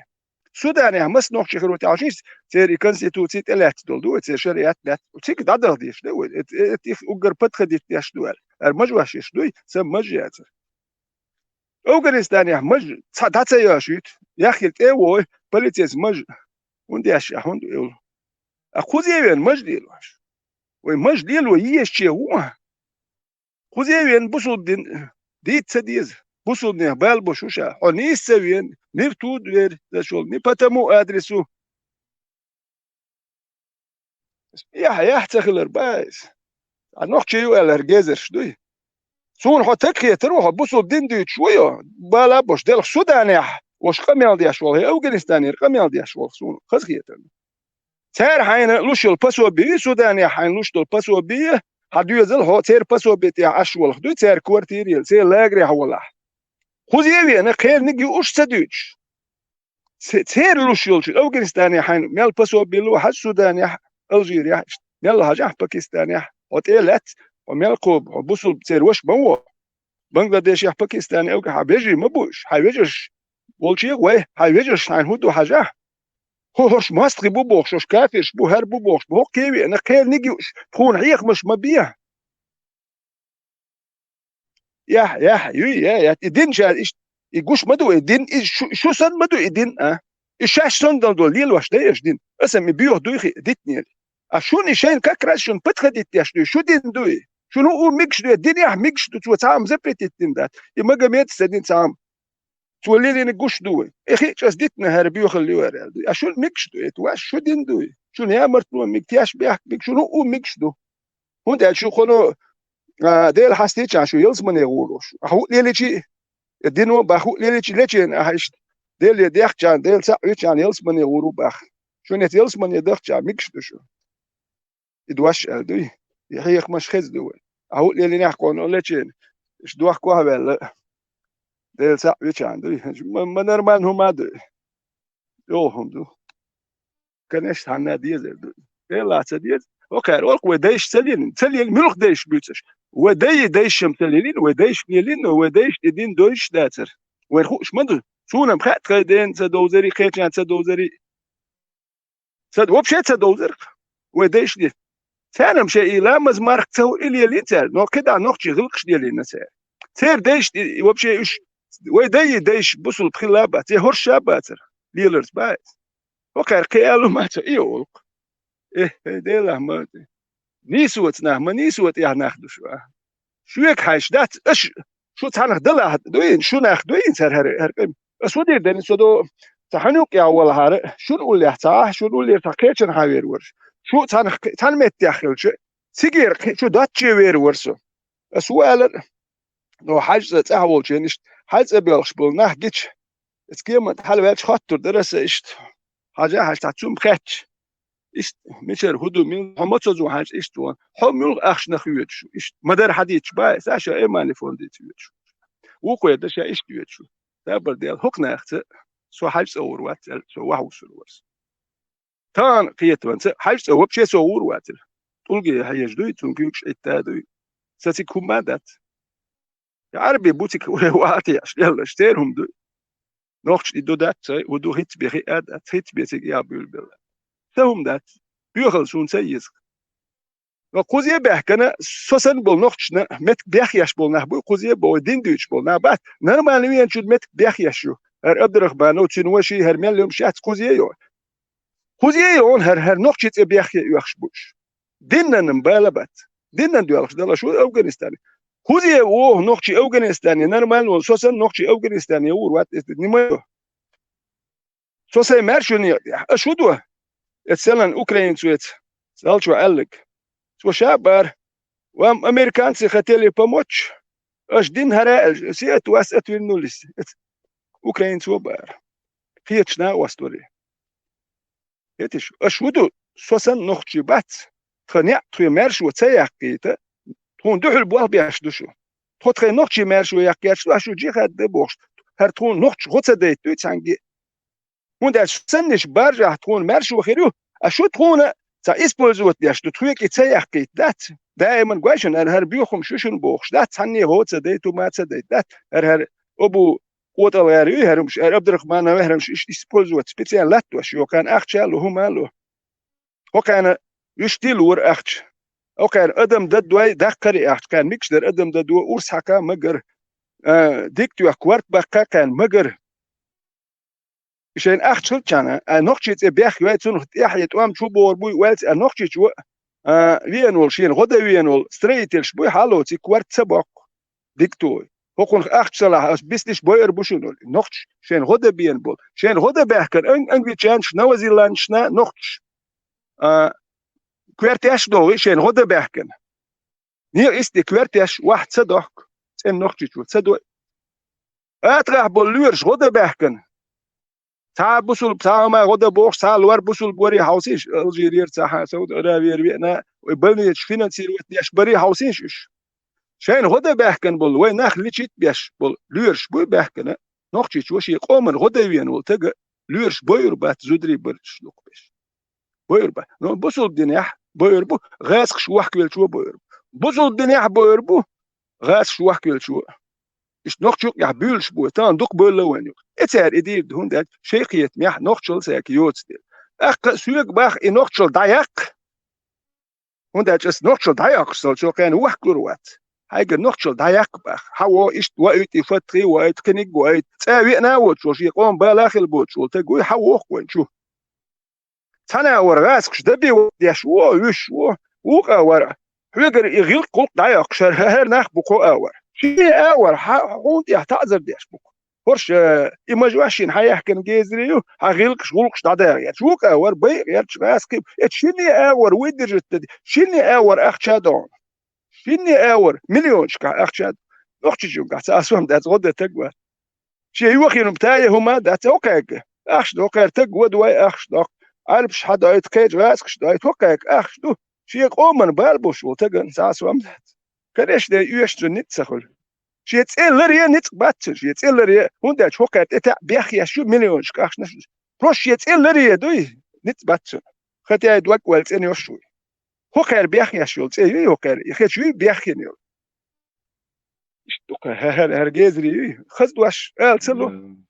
Суданехь маса нохчий хир ву те? Хьажа, церан и конституций тӀелаьцна долу ду вай, церан шариат лаьцна. Цига дӀадала деш ду вай. Эт, эт, их уггар подходить деш ду аьлла. Ара мажош еш дуй, сан мажа яцара. Афганистанехь мажа цхьа дӀа ца йош юьту, яхъйила тӀе а вой, полицейс мажа. ХӀунда еш, а хӀунда уьлу? А кхуза вен мажа лелош. Вай мажа лело езаче ву. Кхуза вен бусулба дин дийца ца деза. Бусулбанех бала бу шу ша. Хьо нийса ца вен, нир ту дверь зашел, не по тому адресу. Яхь, яхь ца хилар баьс. А нохчий ю аьлла, хӀара гезарш дуй. Суна хьо таг хетар ву, хьо бусулба дин дуьйцуш ву йо, бала а бош, делахь Суданехь, ваша къамел деш волу, хӀе Афганистанера къамел деш волу, суна хаза хетар. Цара хьайна луш йолу пособи, Суданехь хьайна луш долу пособи, хьан доьзал хьо церан пособи тӀехь Ӏаш волух дуй, церан квартира елла, церан лагарехь волахь. Кхуза вена, кхерниг юуш ца дуьйцуш. Це-, церан луш йолчу Афганистанехь хьайна мел пособи ло хьажа, Суданехь, Алжирехь, мел хьажахь, Пакистанехь, хьо тӀе а лаьцна, хьо мел кхобу, хьо бусулба церан ваша ма ву. Бангладешехь, Пакистане, Афга-, хьан вежарий ма бу уьш, хьан вежарш волчех вай, хьан вежарш хьайна хӀун ду хьажахь? ХӀо-, хӀорш мостагӀий бу бохуш, хӀорш кафирш бу, хӀара бу бохуш бу, хӀокху кевиъна, кхерниг юуш, тхуна хьехамаш ма бехьа. Яхь, яхь, юй, я, я, и дин ша, иш-, и гуш ма ду, и дин, и шу, шу санна ма ду, и дин, а? И шаьш санна долу лелош дай аша дин. Аса ми боьха дуй хи, дитнера. А шуна и шайна как раз шуна подходить деш дуй, шу дин дуй. Шуна у мигаш дуй, дин яхь мигаш ду, цо цхьа ам запретить дин дац. И Магомед ца дин цхьа ам. Цо лелийна гуш ду вай. И хи чӀас дитина хӀара боьхалла ю аьлла ду. А шуна мигаш ду, это ваш шу дин дуй. Шуна ямартло миг, теш бехк миг, шуна у мигаш ду. ХӀунда аьлча шу кхуно, а, Дела хьастийча шу ялсамане гӀур ву шу. Ахьа хӀуъа леличи, э, дино бах хӀуъа леличи лечен ахьа иштта. Деле дехчан, Дела цхьаъ вичан ялсамане гӀур ву бах. Шуна ялсамане дахча мигаш ду шу. И дош аьлла дуй. И хьехамаш хеза ду вай. Ахьа хӀуъа лелинехь кхуно лечен. Иштта дохкохь а ваьлла. Дела цхьаъ вичан дуй. Ма, ма нормально хӀума дуй. ЙолхӀун ду. Конечно, хьанна дезар ду. Делла ца деза. Окхара олх вай дайш ца лелин. Ца лелин, муьлха дайш буьйцаш. Вай дайи дайшам ца лелин, вай дайш лелин, но вай дайш и дин дойш дацар. Вай хууш ма ду. Цунам хаьа тхай ден ца довзари, кхечан ца довзари. Ца, вообще ца довзар. Вай дайш ле. Царнам шайн и ламаз марх ца ху и лелин цара, но кхидӀа нохчи гӀилкхаш лелина цара. Церан дайш и вообще уьш, вай дайи дайш бусулба хила бац, я хӀорш а бацар. Леларца бац. Окхара кхиалу ма ца и олх. Э, э, Делахь ма. Нийсоца нах, ма нийсоца яхь нах ду шу, а. Шуьга хьаьжча дац, аш, шу цхьанах далахь дуйин, шу нах дуйин цара хӀара, хӀара къим. Ас хӀун дийр деррина со до, ца хьан юкъ яхь валахьара, шуна уллехь ца ахь, шуна уллера ца кхечанхьа вер вара. Шу цхьанах кхи-, цхьана меттехь хилча, цигера кхи-, шу доцче вер вара со. Ас хӀун алар, но хьаьжцӀа цӀахь волчу иштта, хьаьжцӀа боьлхуш болу нах гича, эца кеман тӀе хьалаваьлча хоттур дара аса иштта. Хьажа, хьажа, цхьа цум хаьттича. Иштта, мичара хӀу ду, мил-, хьо ма ца зу хьаьжа, иштта вон. Хьо муьлха ахчанах хьоьдуш шу, иштта. Ма дара хьадийцаш бай, сан ша эмали фондица хьоьдуш шу. Вукху эр дан ша иштта хьоьдуш шу. Сабар дел, хӀокху нахаца, со хьаьжцӀа гӀур вац, аьлла, со вахьа вусур вара со. Тахана кхетаванца, хьаьжцӀа вообще со гӀур вацара. ТӀулге хьежа дуй, цунна куьйгаш Ӏитта дуй. Сан цига хӀумма а дац. Ӏарби бу цига вахьа теш, леллаш, церан хӀума дуй. Нохча и ду дац, цай, хӀу ду хӀинца бен хиъа а дац, хӀинца бен цига яха буьйлабелла. Сан хӀума дац. Боьхалла суна ца еза. Но кхузе а баьхкана, со санна болу нохчашна меттиг бехъеш болу нах буй, кхузе а боху, дин дуьйцуш болу нах бац. Нормально веначун меттиг бехъеш ю. ХӀара Абдурахманов, цуьнан ваший, хӀара мел йомаш яц кхузе а йо. Кхузе а йо, хӀара, хӀара нохчий цӀе бехъе оьхуш бу уьш. Диннан бала бац. Диннан доьлхуш далаш ву Афганистане. Кхузе а воху нохчий Афганистане, нормально волу, со санна нохчий Афганистане гӀур вац, эс нима йо. Со сайн маьршо некъа тӀехь. Аша хӀун до? Эца селан украинцоца, залчо аьлларг. Цо ша а бара: «Вам американцы хотели помочь. Аша дина хӀара», — аьлча, «Все от вас отвернулись». Эца украинцо а бара. Кхеташ накъост вара. Хетиш, аша хӀун ду? Со санна нохчий бац. Тхан неӀ тхоьца маьршо ца яккхийта, тхуна дуьхьал болх беш ду шу. Тхо тхайн нохчий маьршо яккха герш ду, аша шу джихад де бохуш. ХӀара тхуна нохча гӀо ца дайта дуй цхьаьнгге. ХӀунда аьлча санниш баржахь тхуна маьршо хир ю, а шу тхуна Цхьа использовать деш ду, тхоьга и ца яьккхийта дац. Даиман гой шуна, ара хӀара боьха хӀума шу шуна бохуш дац, цхьанне хӀо ца дайта, хӀума ца дайта дац. Ара хӀара обу къотӀалгӀера ю хӀара хӀумаш, ара Абдурахманов хӀара хӀумаш иштта использовать специально латтош, йокхарна ахча а лу, хӀума а лу. ХӀокхарна уьш тилора ахча. ХӀокхарна адам дан дой, даккхаре ахча. Кхарна микаш дара адам дан до, урс хьака магар, а, дика тоьхка, корта баккха кхарна магар. И шайна ахча хилчхьана, а, нохчий цӀе бехк йой, цунах тӀехье тӀом чу богӀур буй, оьлца а нохчийчо, а, веана волу, шена гӀо дан веана волу строительш буй, хьалоций корта ца боккху. Дика той. ХӀокхунах ахча ца лахь, ас бисниш бойур бу шуна, олий. Нохчаш шайна гӀо дан беана болу. Шайна гӀо дан баьхкина ан-, англичанаш, новозеландцаш, нохчаш, а, коьртеш а догӀий шайна гӀо дан баьхкина. Некъа исти коьртеш ваьхьа ца дохку, цӀена нохчийчо ца дой. АтагӀахь болу лоьраш гӀо дан баьхкина. Цхьа бусулба, цхьа хӀума гӀо дан бохуш, цхьа лор бусулба варе хьовсийша, Алжирера цхьа, Сауд-Аравера веана, вай больницаш финансировать деш баре хьовсийша уьш. Шайна гӀо дан баьхкина болу, вай нах лечить беш болу лоьраш буй баьхкина, нохчийчо шен къоман гӀо дан веана волу тага лоьраш бойур бац, зударий барчаш дукхубеш. Бойур бац. Но бусулба динехь бойур бу, гӀазкхаш вохкавелчо бойур бу. Бусулба динехь бойур бу, гӀазкхаш вохкавелчо. Иштта нохча юкъехь буьйлуш бу, тахана дукха бевлла вайна юкъа. И цара и дийр ду, хӀунда аьлча шайн кхетамехь нохчалла цаьрга йоцу дела. ТӀаккха соьга баха и нохчалла дӀаяккха. ХӀунда аьлча аса нохчалла дӀаяккхуш ца волчо кхарна вохкалур вац. Хьайгара нохчалла дӀаяккха баха. Хьан во иштта воуьйту, и фатхи воуьйту, кхиниг воуьйту. ЦӀа веана а воцуш волу, шен къоман бала а хилла боцуш волу таг вуй, хьан воху вайна чу? Цхьана а вара гӀазкхаш дан бен деш ву, вуьш ву, вукху а вара. Хьоьгара и гӀиллакх-гӀуллакх дӀайоккхуш, хӀара, хӀара нах бу кхо а вара. Шен а вара, хьа-, хьуна тӀехь таӀзар деш бу. ХӀорш, э, и мажош шина хьан яхкина гезаре ю, хьан гӀиллакхаш-гӀуллакхаш дӀадагӀа гӀерташ. Вукху а вара, байа гӀерташ гӀазкхий бу. Эцу шинне а вара, выдержать дан де. Шинне а вара ахча догӀу. Шинне а вара, миллионашкахь ахча догӀу. Нохчийчуьнгахь цхьа а сом дац, гӀо дан таг вац. Шен йохийна тае хӀума дац хӀокхаьрга. Ахча ду, хӀокхаьрга таг вада вай ахча доккху. Ӏарбаш хьадойту, кхечу гӀазкхаш дойту, хӀокхаьрга ахча ду. Шен къоман бала болуш волу тагана цхьа а сом дац. Конечно, оьшучун ницкъ ца хуьлу. Шен цӀе ларъе ницкъ бац цуьнан, шен цӀе ларъе, хӀунда аьлча хӀокхаьрга тӀе таьӀ бехъеш ю миллионашка ахчанаш. Просто шен цӀе ларъе дуй, ницкъ бац цуьнан. Хотя и дог ваьлла цӀена йош вуй. ХӀокхаьрга бехъеш йолу цӀе юй хӀокхаьрга, и хечу юй бехъйина йолу. Иштта ду-кх, хӀара, хӀара, хӀара гезаре юй. Хаза дош ала ца ло. М.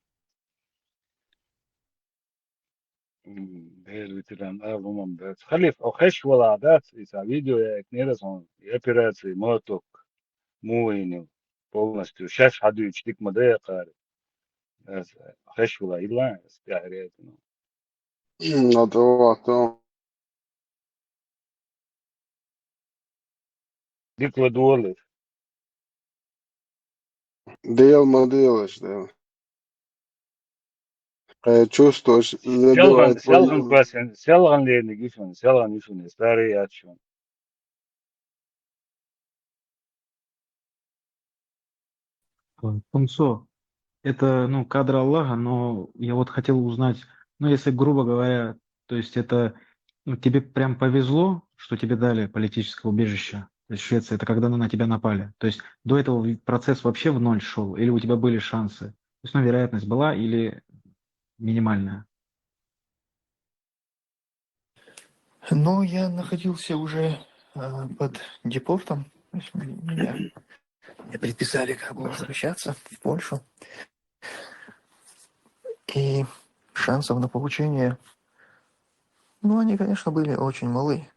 М, дера ветеран, ала хӀумам дац. Халиф, хьо хезаш валахь дац, иза видео яийтинера сан, и операци, моток, муха йина, полностью. Шаьш хьадуьйцуш дика ма дайа кхара. Аса хезаш валахь, илла аса тӀаьхьа яийтина. М, ато, ато. Дика ладогӀалаш. Дела ма делаш, Дела. Кхин чувствуешь, СелгӀан, забивает селгӀан твою квасен, селгӀан лерниг ю шуна, селгӀан ю шуна, старый яц шуна. Э, Кунцо, это, ну, кадр Аллаха, но я вот хотел узнать, ну, если, грубо говоря, то есть это, ну, тебе прям повезло, что тебе дали политическое убежище, то есть Швеция, это когда, ну, на тебя напали. То есть до этого в-, процесс вообще в ноль шёл, или у тебя были шансы? То есть, ну, вероятность была или минимальная? Ну, я находился уже, э, под депортом. То есть м-, меня мне предписали как бы возвращаться в Польшу. И шансов на получение, ну, они, конечно, были очень малы.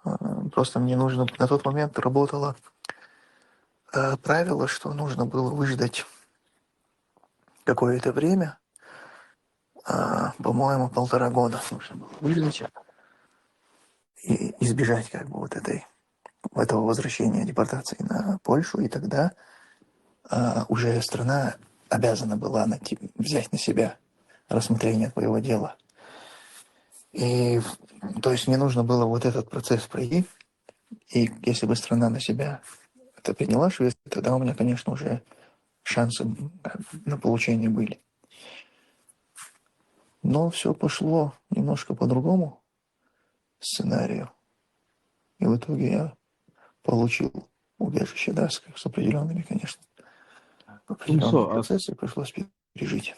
А, просто мне нужно, на тот момент работало, э, правило, что нужно было выждать какое-то время, а, по-моему, полтора года нужно было выждать и избежать как бы вот этой, этого возвращения, депортации на Польшу, и тогда, а, уже страна обязана была на те-, взять на себя рассмотрение твоего дела. И, то есть мне нужно было вот этот процесс пройти, и если бы страна на себя это приняла, Швеция, тогда у меня, конечно, уже шансы, м, на получение были. Но всё пошло немножко по другому сценарию. И в итоге я получил убежище, да, с, с определёнными, конечно, определённые Кунцо, а с- процессы пришлось пережить.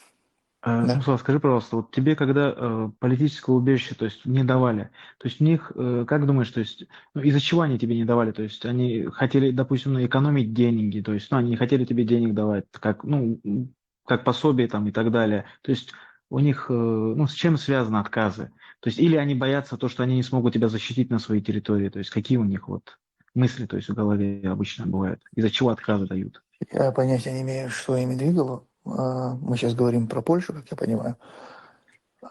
Э, Да. Самсуа, скажи, пожалуйста, вот тебе, когда э, политическое убежище, то есть не давали, то есть у них, э, как думаешь, то есть ну, из-за чего они тебе не давали? То есть они хотели, допустим, ну, экономить деньги, то есть ну, они не хотели тебе денег давать, как, ну, м, как пособие там и так далее. То есть у них, э, ну, с чем связаны отказы? То есть или они боятся то, что они не смогут тебя защитить на своей территории? То есть какие у них вот мысли, то есть в голове обычно бывают? Из-за чего отказы дают? Я понятия не имею, что ими двигало. А, Мы сейчас говорим про Польшу, как я понимаю.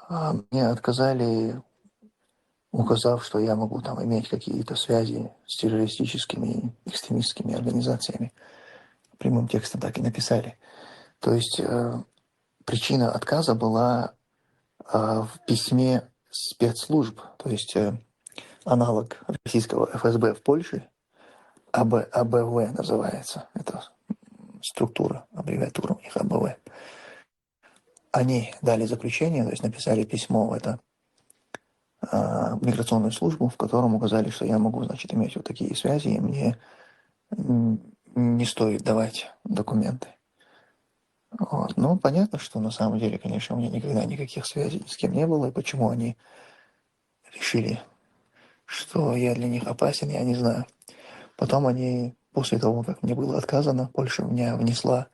А, Мне отказали, указав, что я могу там иметь какие-то связи с террористическими, экстремистскими организациями. Прямым текстом так и написали. То есть э, причина отказа была а, в письме спецслужб, то есть э, аналог российского Ф С Б в Польше, А Б, А Б В называется, это структура, аббревиатура у них А Б В. Они дали заключение, то есть написали письмо в это а, миграционную службу, в котором указали, что я могу, значит, иметь вот такие связи, и мне м, не стоит давать документы. Вот. Ну, понятно, что на самом деле, конечно, у меня никогда никаких связей ни с кем не было, и почему они решили, что я для них опасен, я не знаю. Потом они, после того, как мне было отказано, Польша меня внесла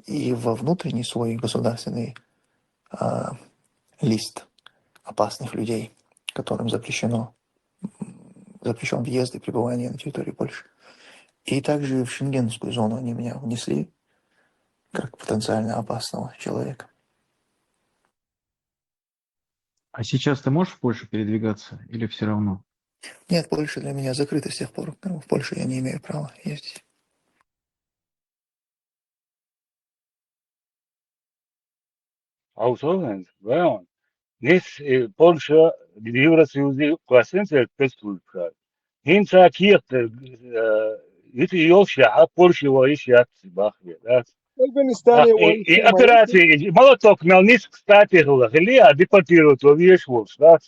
и во внутренний свой государственный а, лист опасных людей, которым запрещено, м, запрещен въезд и пребывание на территории Польши. И также в шенгенскую зону они меня внесли как потенциально опасного человека. А сейчас ты можешь в Польшу передвигаться или все равно? Нет, Польша для меня закрыта с тех пор. Ну, в Польшу я не имею права ездить. Аусовен, ваун. Нис э, Польша Евросоюзе квасен сер пестулка. Хинца киехте э, ити йолша, а Польша ва иш ятси бахве, да? Афганистане И операции, молоток мел нис, кстати, хила, хили, а депортировать ва веш волш, да?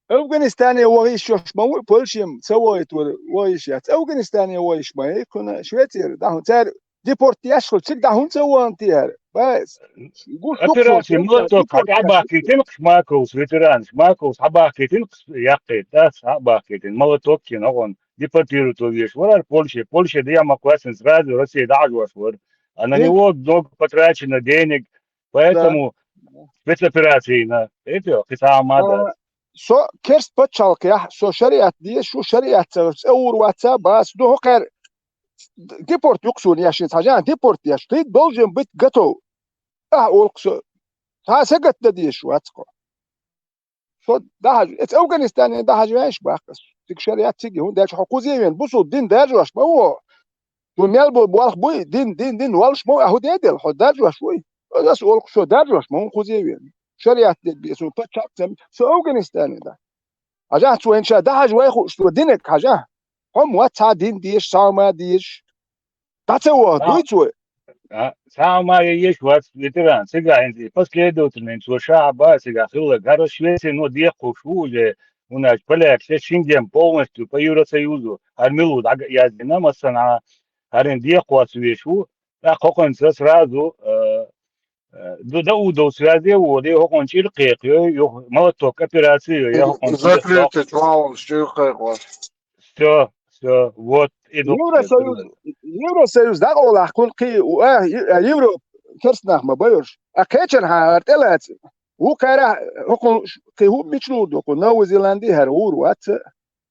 Афганистане вагъиш ёш ма ву, Польшем ца воит вар вагъиш яц. Афганистане вагъиш ма эй куна Швеция дахун цар депорт яш хул цик дахун ца ван тияр. Бай гуш Операция молоток хак абахкетин, Шмаковс ветеран, Шмаковс абахкетин, яхкет, да, абахкетин молоток кин огон депортировать веш вар Польше, Польше да я маквасен сразу Россия да ажваш вар. А на него много потрачено денег, поэтому спецоперации на это хитама да. Со керст пачалкъ я, со шариат деш, шу шариат ца цаур ваца бас, до хокер депорт юксун яшин, хажан депорт яш, ты должен быть готов. А олксо. Та сагат да деш вацко. Со дахаж, эц Афганистане дахаж веш бахас. Цик шариат цик гун деш хокузевен, бусул дин деш ваш ма во. Ту мел бу балх буй, дин, дин, дин, валш ма аху дедел, хо деш ваш буй. Аз олксо деш ваш ма хузевен. Шариат дед бесу пачак цем, со Афганистане да. Хажа цу энша дахаж вай ху, что динек хажа. Хом ва ца дин деш, сама деш. Таце во, дуй цу. Сама еш вац ветеран, сега энзи последовательный цу шаба, сега хилла, гара Швеция, но деху шу уже, у нас поляк, все Шенген полностью по Евросоюзу, армилу язди, нам асана, арен деху вешу, да хоконца сразу, э, Ду да удов связи води, хокон чил кек, ё, ё, молоток операции, ё, я хокон. Закрытый чуал, чил кек ва. Все, все, вот, иду. Евросоюз, Евросоюз да олах кун ки, а, Евро, керснах ма байош. А кечен ха артелац. У кара хокон ки ху мичлу доку, Новая Зеландия хар ур вац.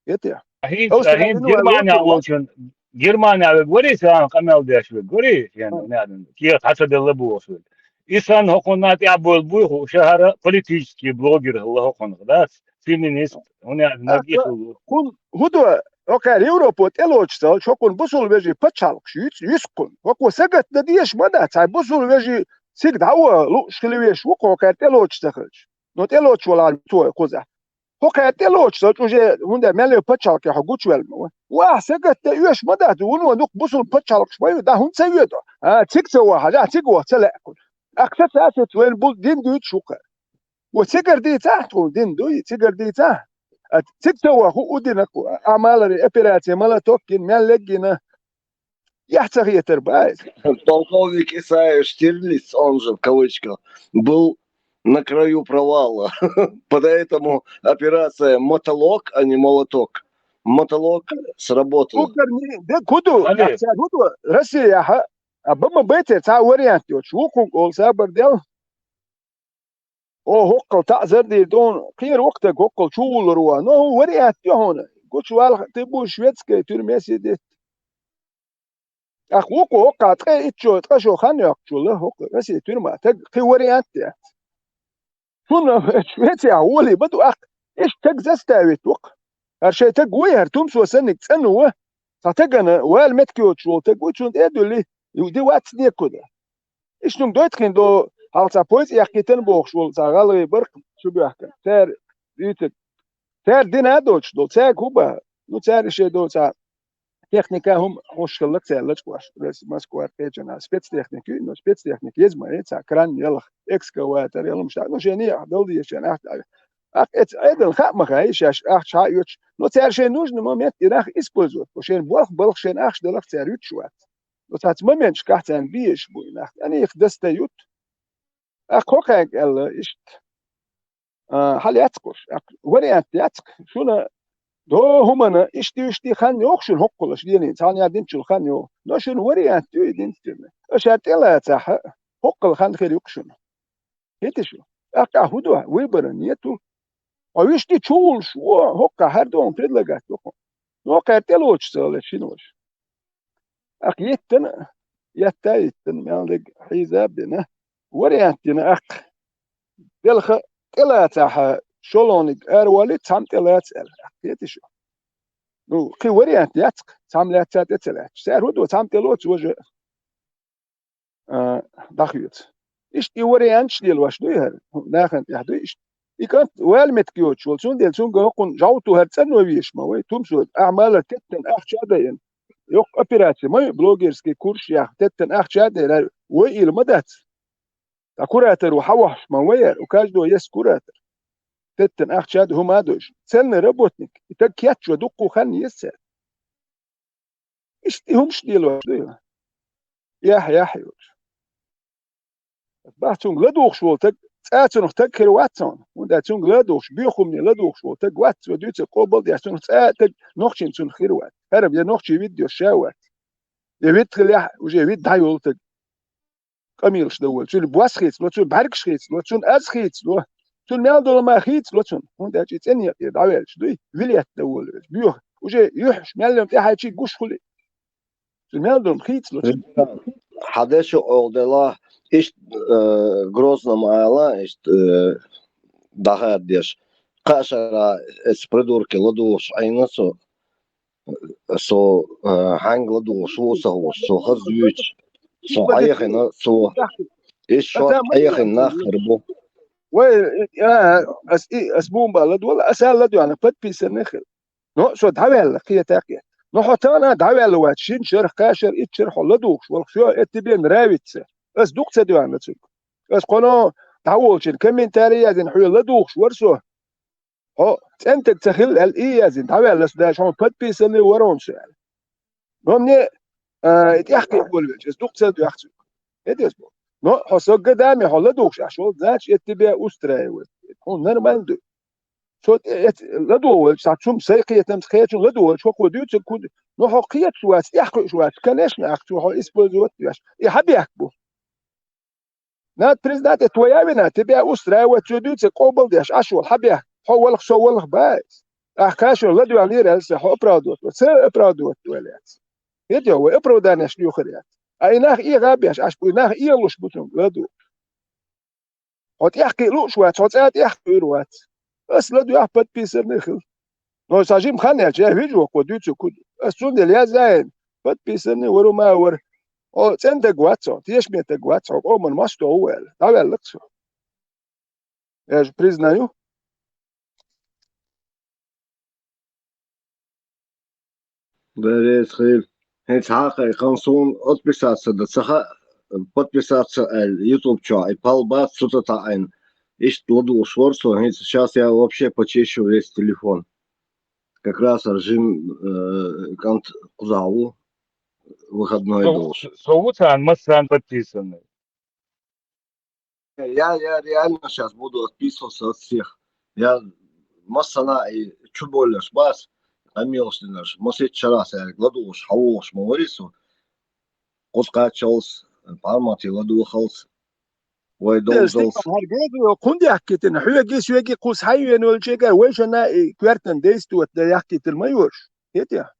Етя. Ахин, ахин Германия волчун, Германия век вари сам камел деш век вари, ян наден. Кия хата делла бу век. Исан хокон нат я бол бу ху шахара политический блогер хла хокон да, феминист, он я нагиш ху. Кун худо окар Европа телочсал, чокун бусул вежи пачалк, юц, юскун. Оку сагат да деш мада, цай бусул вежи сиг дава лу шхили веш, ву окар телочсахалч. Но телоч валар туа куза. Хокхетте лоч, соч уже хунда меле пачалке хо гучвел ма. Ва, сагатте юш ма да, ду, ну, нук бусул пачалкш ма, да хун ца юдо. А, цик ца ва, хажа, цик ва, ца леку. Акса ца ца цвен бул дин дуй чука. Ва цигар ди ца, ту дин дуй, цигар ди ца. А цик ца ва, ху удина ку, амалари, операция, мала токкин, мел леггина. Яхь ца хетар баьс. Полковник Исаев Штирлиц, он же в кавычках, был на краю провала. Поэтому операция «Мотолок», а не «Молоток». «Мотолок» сработал. Укарни, де куду, Али. Яхь ца куду, Россия яха. А бама бетер, ца вариант йоч. Вукук ол сабар дел. О, хоккал таъзар дир дон, кхер вакта хоккал чугулар ва. Но вариант йо хона. Гуч вал ты будешь шведской тюрьме сидеть. Ах, вуку хокка ткъе иччо, ткъа шо хан йокчула, хокка Россия тюрьма. Таг кхи вариант я. Шуна Швеция воли баду ах, иш таг заставить вук. Ар шей таг вуй, ар тумсо санник цану ва. Ца тагана, вал меткиот шул таг вуй, чун эдули, юди вац некуда. Иш нунг дойтхин до, халца поезд яхкитан бохшул, ца галгы барк, шубяхка. Тер, ютак. Тер дина доч дол, ца куба. Ну, ца ише до, ца техника хум хошкаллак ца лачкваш. Рес Москва печена спецтехники, но спецтехник езма, э, ца кран ялах, экскаватор ялум шта. Ну, шени дол дешен ах. Ах эц эден хама хай шаш ах ша юч. Но ца шей нужный момент ирах использовать. Шен болх болх шен ах шдалах ца юч шват. Но ца момент шках ца биеш буйнах. Они их достают. Ах хокак элла ишт. А, хал яцкуш. Ах вариант яцк. Шуна до хумана ишти ишти хан йох шун хоккулаш дени. Ца ня динчул хан йо. Но шун вариант ю единственный. Аша тела ца хоккул хан хир юк шун. Хитишу. Ах ка худу выбора нету. А вишти чул шо хокка хар дон предлагать йохо. Но кар телоч сала шинош. Ах еттен, ятта еттен, мялдык хизаб дена. Вариант дена ах. Делха тела ца ха шолоник ар вали цам тела ца ар. Ах еттишу. Ну, кхи вариант яцк, цам ля ца те ца ля. Сэр худу цам телоч уже а, дахьюц. Ишт и вариант шдел ваш дуй хар, нахант яхь дуй ишт. И кант вал меткиот шул, цун дел цун гакун жауту хар цан виш ма вай, тумсу, ахмала теттен, ах чадаен. Йок операция, мой блогерский курс ях, теттен, ах чадаен, вай ил мадац. Та куратор у хаваш ма вай, у каждого есть куратор. Теттен, ах чад, хумадуш. Цельный работник. И так ятчу дукку хан есть. Ишти хумш дел ваш дуй. Ях, ях, юч. Бах цунг ладухш вол таг, цӀа цунах таг хир вац цун. Унда цунг ладухш, бехумни ладухш вол таг вац, ва дуьца къобал деш цунах цӀа таг нохчин цунах хир вац. Харам я нохчи вид деш ша вац. Я вид хилях, уже вид дайол таг. Къамилш давол. Цули бос хицло, цули баргш хицло, цун аз хицло. Цули мел дола ма хицло цун. Унда чи цен я давелч дуй, вилет давол. Бюх, уже юхш мел лем тяхачи гуш хули. Цули мел дом хицло. Хьадешу олдела, ишт, э, Грозном ала, ишт, э, дахар деш. Кашара, эс придурки ладуш, айна со, со, э, ханг ладуш, со, со, со, хазуч, со, аяхина, со. Иш шо, аяхин нахер бу. Вай, а, ас, и, ас бумба ладвала, ас ладвана, подписанный хил. Но, со давелла, кхета кхета. Но хотана давелла вач, шин шерх, кашер, ит шерх, ладухш, вал, всё, это тебе нравится. Ас дук ца дуана цук. Ас коно даволчин, комментарий язин, хуй ладухш, варсо. Хо, центек ца хил, ал и язин, давелла, с дальше, он подписанный ворон шер. Но мне, а, это я хкей боль веч, ас дук ца дуах цук. Это я сбол. Но, хо, со годами, хо, ладухш, а шо, значит, это тебя устраивает. Он нормально дуй. Со, э, э, ладугъ волча, цхьа цум сай кхетамца кхечун ладугъ волча, хӀокхо дуьйцург хӀун ду? Ну, хьо кхеташ вац, тӀехь кхуьуш вац, конечно, ахчо хьо использовать веш. И хьабехк бу. Надо признать, это твоя вина, тебя устраивает, цо дуьйцург къобалдеш, Ӏаш вол хьабехк, хьо валх, со валх бац. Ахь кашор ладугӀ лира аьлса, хьо оправдывать вац, ца оправдывать вац. ХӀета вай оправданиеш дуьйхар яц. А и нах эгӀа беш, Ӏаш бу, и нах эгӀалуш бу цунга ладугӀ. Хьо тӀехкхиъ лууш вац, хьо цӀа тӀехкхуьур вац. Ас ладуьйхьа подписанный хила. Но сан жим хан яьлча, я вижу, хӀокхо дуьйцу куд. Ас цундела яздаьн, подписанный вару ма вар. Хьо цӀен таг вац хьо, тешаме таг вац хьо, къоман мостагӀа ву аьлла. ДӀаваьллакх со. Я же признаю. Берец хил. ХӀинца хьакхай хан суна отписаться да ца хаьа, подписаться аьлла YouTube чохь, и пал бац цу тӀа таӀийна. Иштта ладугӀуш вара со, хӀинца сейчас я вообще почищу весь телефон. Как раз режим, э, кӀант кхузахь ву. выходной должен. Со вуцан массан подписанный. Я, я реально сейчас буду отписываться от всех. Я массана и чу боллаш бас, амилш динаш, масит чарас, я гладуш, хавуш, маварису. Кускачалс, пармати ладухалс, вай должалс. Хар гезу, кунди аккетин, хьуеги, шуеги кус хайвен валчега, вай шана и квертан дейстуат да яккетин майош. Хетя.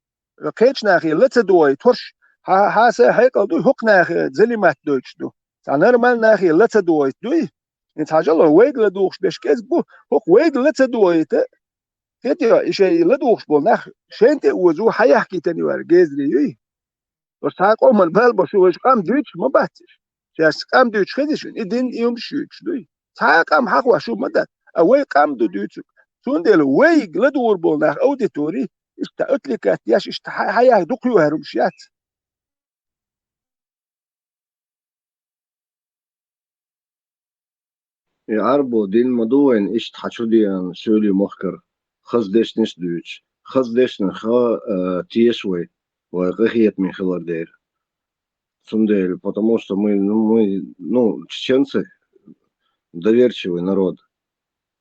Кечнахи лаца дуай турш. Ха, ха са хайкал дуй, хукнахи залимат дойч ду. Са нормал нахи лаца дуай дуй. Ин цажало вайгла духш бешкез бу, хук вайгла ца дуайта. Хетя, ише и ладухш бол нах, шенте узу, хаяхкитани вар гезри юй. Ор са къоман бал башу ваш къам дюч ма бациш. Сейчас къам дюч хезиш, и дин юм шуч дуй. Са къам хак вашу ма дат. А вай къам ду дюцук. Цундел вай гладур бол нах аудитори, иста отвлекать яш, иста хаях дукю харум шият. И арбо дин мадуэн ишт хачудиан сюли мохкар. Хаз дешниш дюч. Хаз дешнин ха, э, тиеш вай. Вай къахиет мин хилар дер. Цундел, потому что мы, ну, мы, ну, чеченцы доверчивый народ.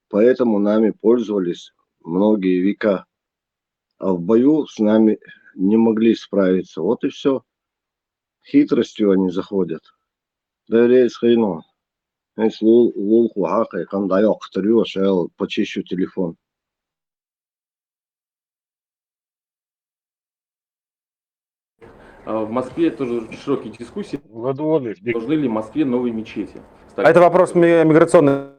Поэтому нами пользовались многие века. А в бою с нами не могли справиться. Вот и все. Хитростью они заходят. Да рейс хрено. Эс лул, лул хухакай, кандайок, вторую шел, почищу телефон. А в Москве тоже широкие дискуссии. Должны ли в Москве новые мечети? А это вопрос ми-, миграционный.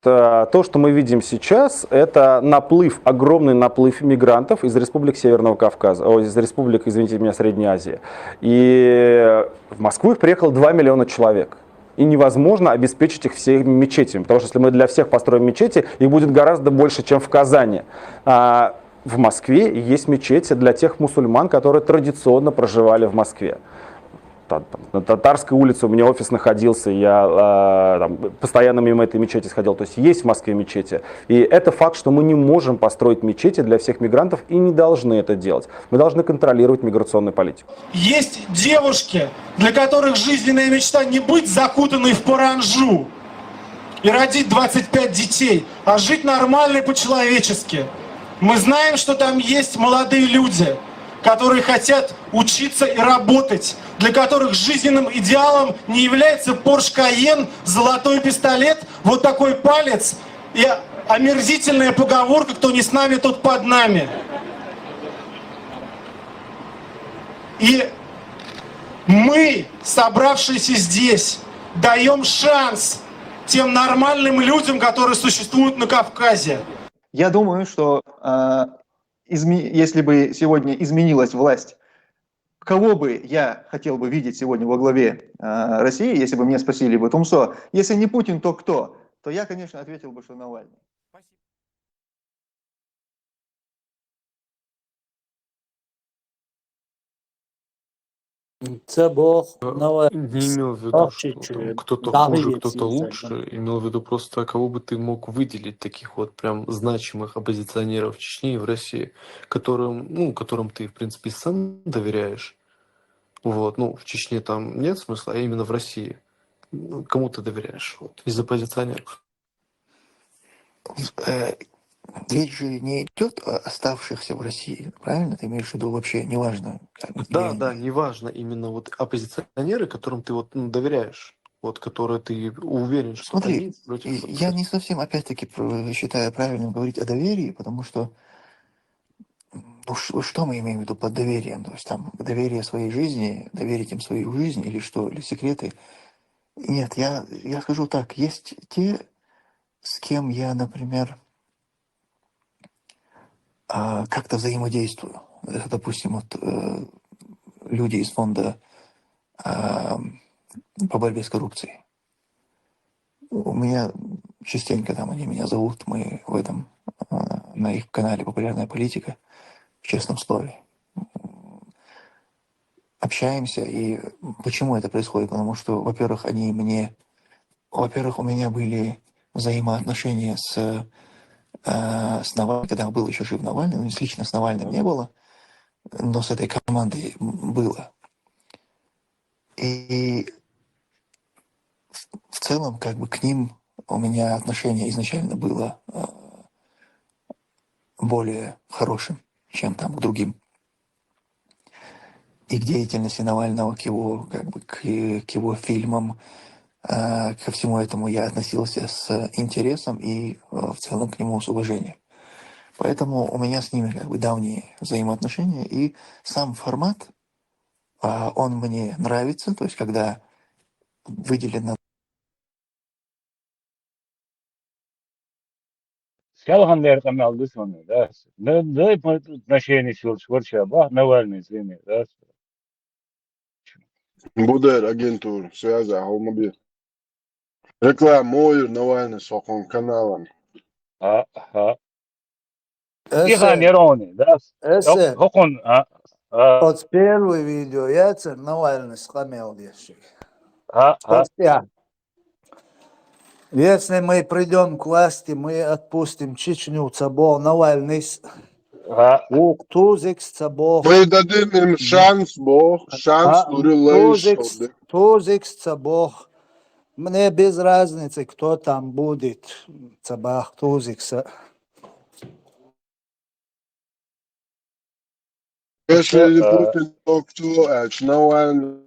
Э, то, что мы видим сейчас, это наплыв, огромный наплыв мигрантов из республик Северного Кавказа, о, из республик, извините меня, Средней Азии. И в Москву их приехало два миллиона человек. И невозможно обеспечить их всеми мечетями, потому что если мы для всех построим мечети, их будет гораздо больше, чем в Казани. А в Москве есть мечети для тех мусульман, которые традиционно проживали в Москве. Та-, там, на Татарской улице у меня офис находился, я, а, там, постоянно мимо этой мечети сходил. То есть есть в Москве мечети. И это факт, что мы не можем построить мечети для всех мигрантов и не должны это делать. Мы должны контролировать миграционную политику. Есть девушки, для которых жизненная мечта не быть закутанной в паранджу и родить двадцать пять детей, а жить нормально и по-человечески. Мы знаем, что там есть молодые люди, которые хотят учиться и работать, для которых жизненным идеалом не является Porsche Cayenne, золотой пистолет, вот такой палец и омерзительная поговорка: «Кто не с нами, тот под нами». И мы, собравшиеся здесь, даем шанс тем нормальным людям, которые существуют на Кавказе. Я думаю, что, э, изме-, если бы сегодня изменилась власть, кого бы я хотел бы видеть сегодня во главе, э, России, если бы меня спросили бы, Тумсо, если не Путин, то кто? То я, конечно, ответил бы, что Навальный. Це Бог, Е, Навальный, не имел в виду, Бог что чи там кто-то дагы хуже, кто-то лучше. Имел в виду просто, кого бы ты мог выделить таких вот прям значимых оппозиционеров в Чечне и в России, которым, ну, которым ты, в принципе, и сам доверяешь. Вот, ну, в Чечне там нет смысла, а именно в России. Ну, кому ты доверяешь, вот, из оппозиционеров? Э, речь же не идет о оставшихся в России, правильно? Ты имеешь в виду вообще неважно, как бы, Да, где они? Да, неважно, именно вот оппозиционеры, которым ты вот, ну, доверяешь, вот, которые ты уверен, что Смотри, они против и я запрещения. Не совсем, опять-таки, пр-, считаю правильным говорить о доверии, потому что, м, ну, ш-, что мы имеем в виду под доверием? То есть там доверие своей жизни, доверить им свою жизнь или что, или секреты? Нет, я, я скажу так, есть те, с кем я, например, а, как-то взаимодействую. Это, допустим, вот, э, люди из фонда, а, по борьбе с коррупцией. У меня частенько там они меня зовут, мы в этом, а, на их канале «Популярная политика» в «Честном слове» общаемся. И почему это происходит? Потому что, во-первых, они мне, во-первых, у меня были взаимоотношения с, э, с Навальным, когда был еще жив Навальный, ну, лично с Навальным не было, но с этой командой, м, было. И в в целом, как бы, к ним у меня отношение изначально было, э, более хорошим, чем там к другим. И к деятельности Навального, к его, как бы, к, к его фильмам, э, ко всему этому я относился с интересом и, э, в целом к нему с уважением. Поэтому у меня с ними, как бы, давние взаимоотношения, и сам формат, а, он мне нравится, то есть когда выделено Скалхан дер къамел дусуна, да. Да, да, отношение шур, шур шаба, Навальный зини, да. Будер агентура, связь, а холма бир. Реклама, ойр, Навальный сокон каналан. А, а. Эсе, Ихан ярони, да. эсе, Хокон, а, а. Оц первый видео яцар Навальный къамел деши. А, а. Оц я. Если мы придем к власти, мы отпустим Чечню, цабо Навальный с-, А. ук тузикс цабо. Мы дадим им шанс, бо, шанс, А, дури лайш, тузикс, тузикс цабо. Мне без разницы, кто там будет, цабах тузикса. Если А. Путин, то кто, а, Навальный,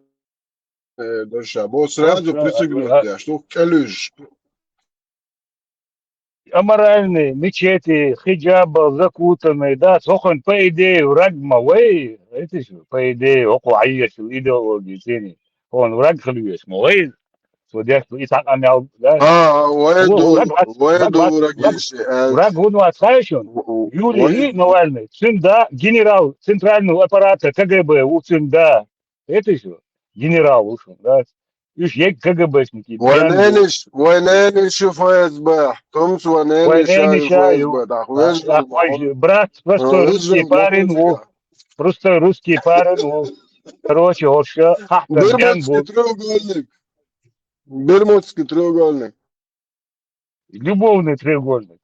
э, да, ща, бо, сразу А, а, пристегнуть, а. Я, что калюш. Аморальный, мечети, хиджаба, закутанный, да, хокон, по идее, враг ма, вай, это же, по идее, око айеш, идеологии, тени. Он враг хлюеш, ма, вай, вот я, и так она, да. А, вай Во, ду, враг, враг, вай враг, ду, враг, враг враг. ищи, а, Враг он вас хайшон. в-, в-, Юлий вай- Навальный, сын, да, генерал центрального аппарата К Г Б, у сын, да. Это же, генерал ушел, да. Уж есть К Г Бшники, пьяный. Войнениш, войнениш Ф С Б, Томс войнениш Войнениш, Ф С Б, да, А, а, веждал, а, брат, простой А, русский веждал, парень, во. музыка. Простой русский парень, во. Короче, вот что, ха, Бермудский треугольник. Бермудский треугольник. Любовный треугольник.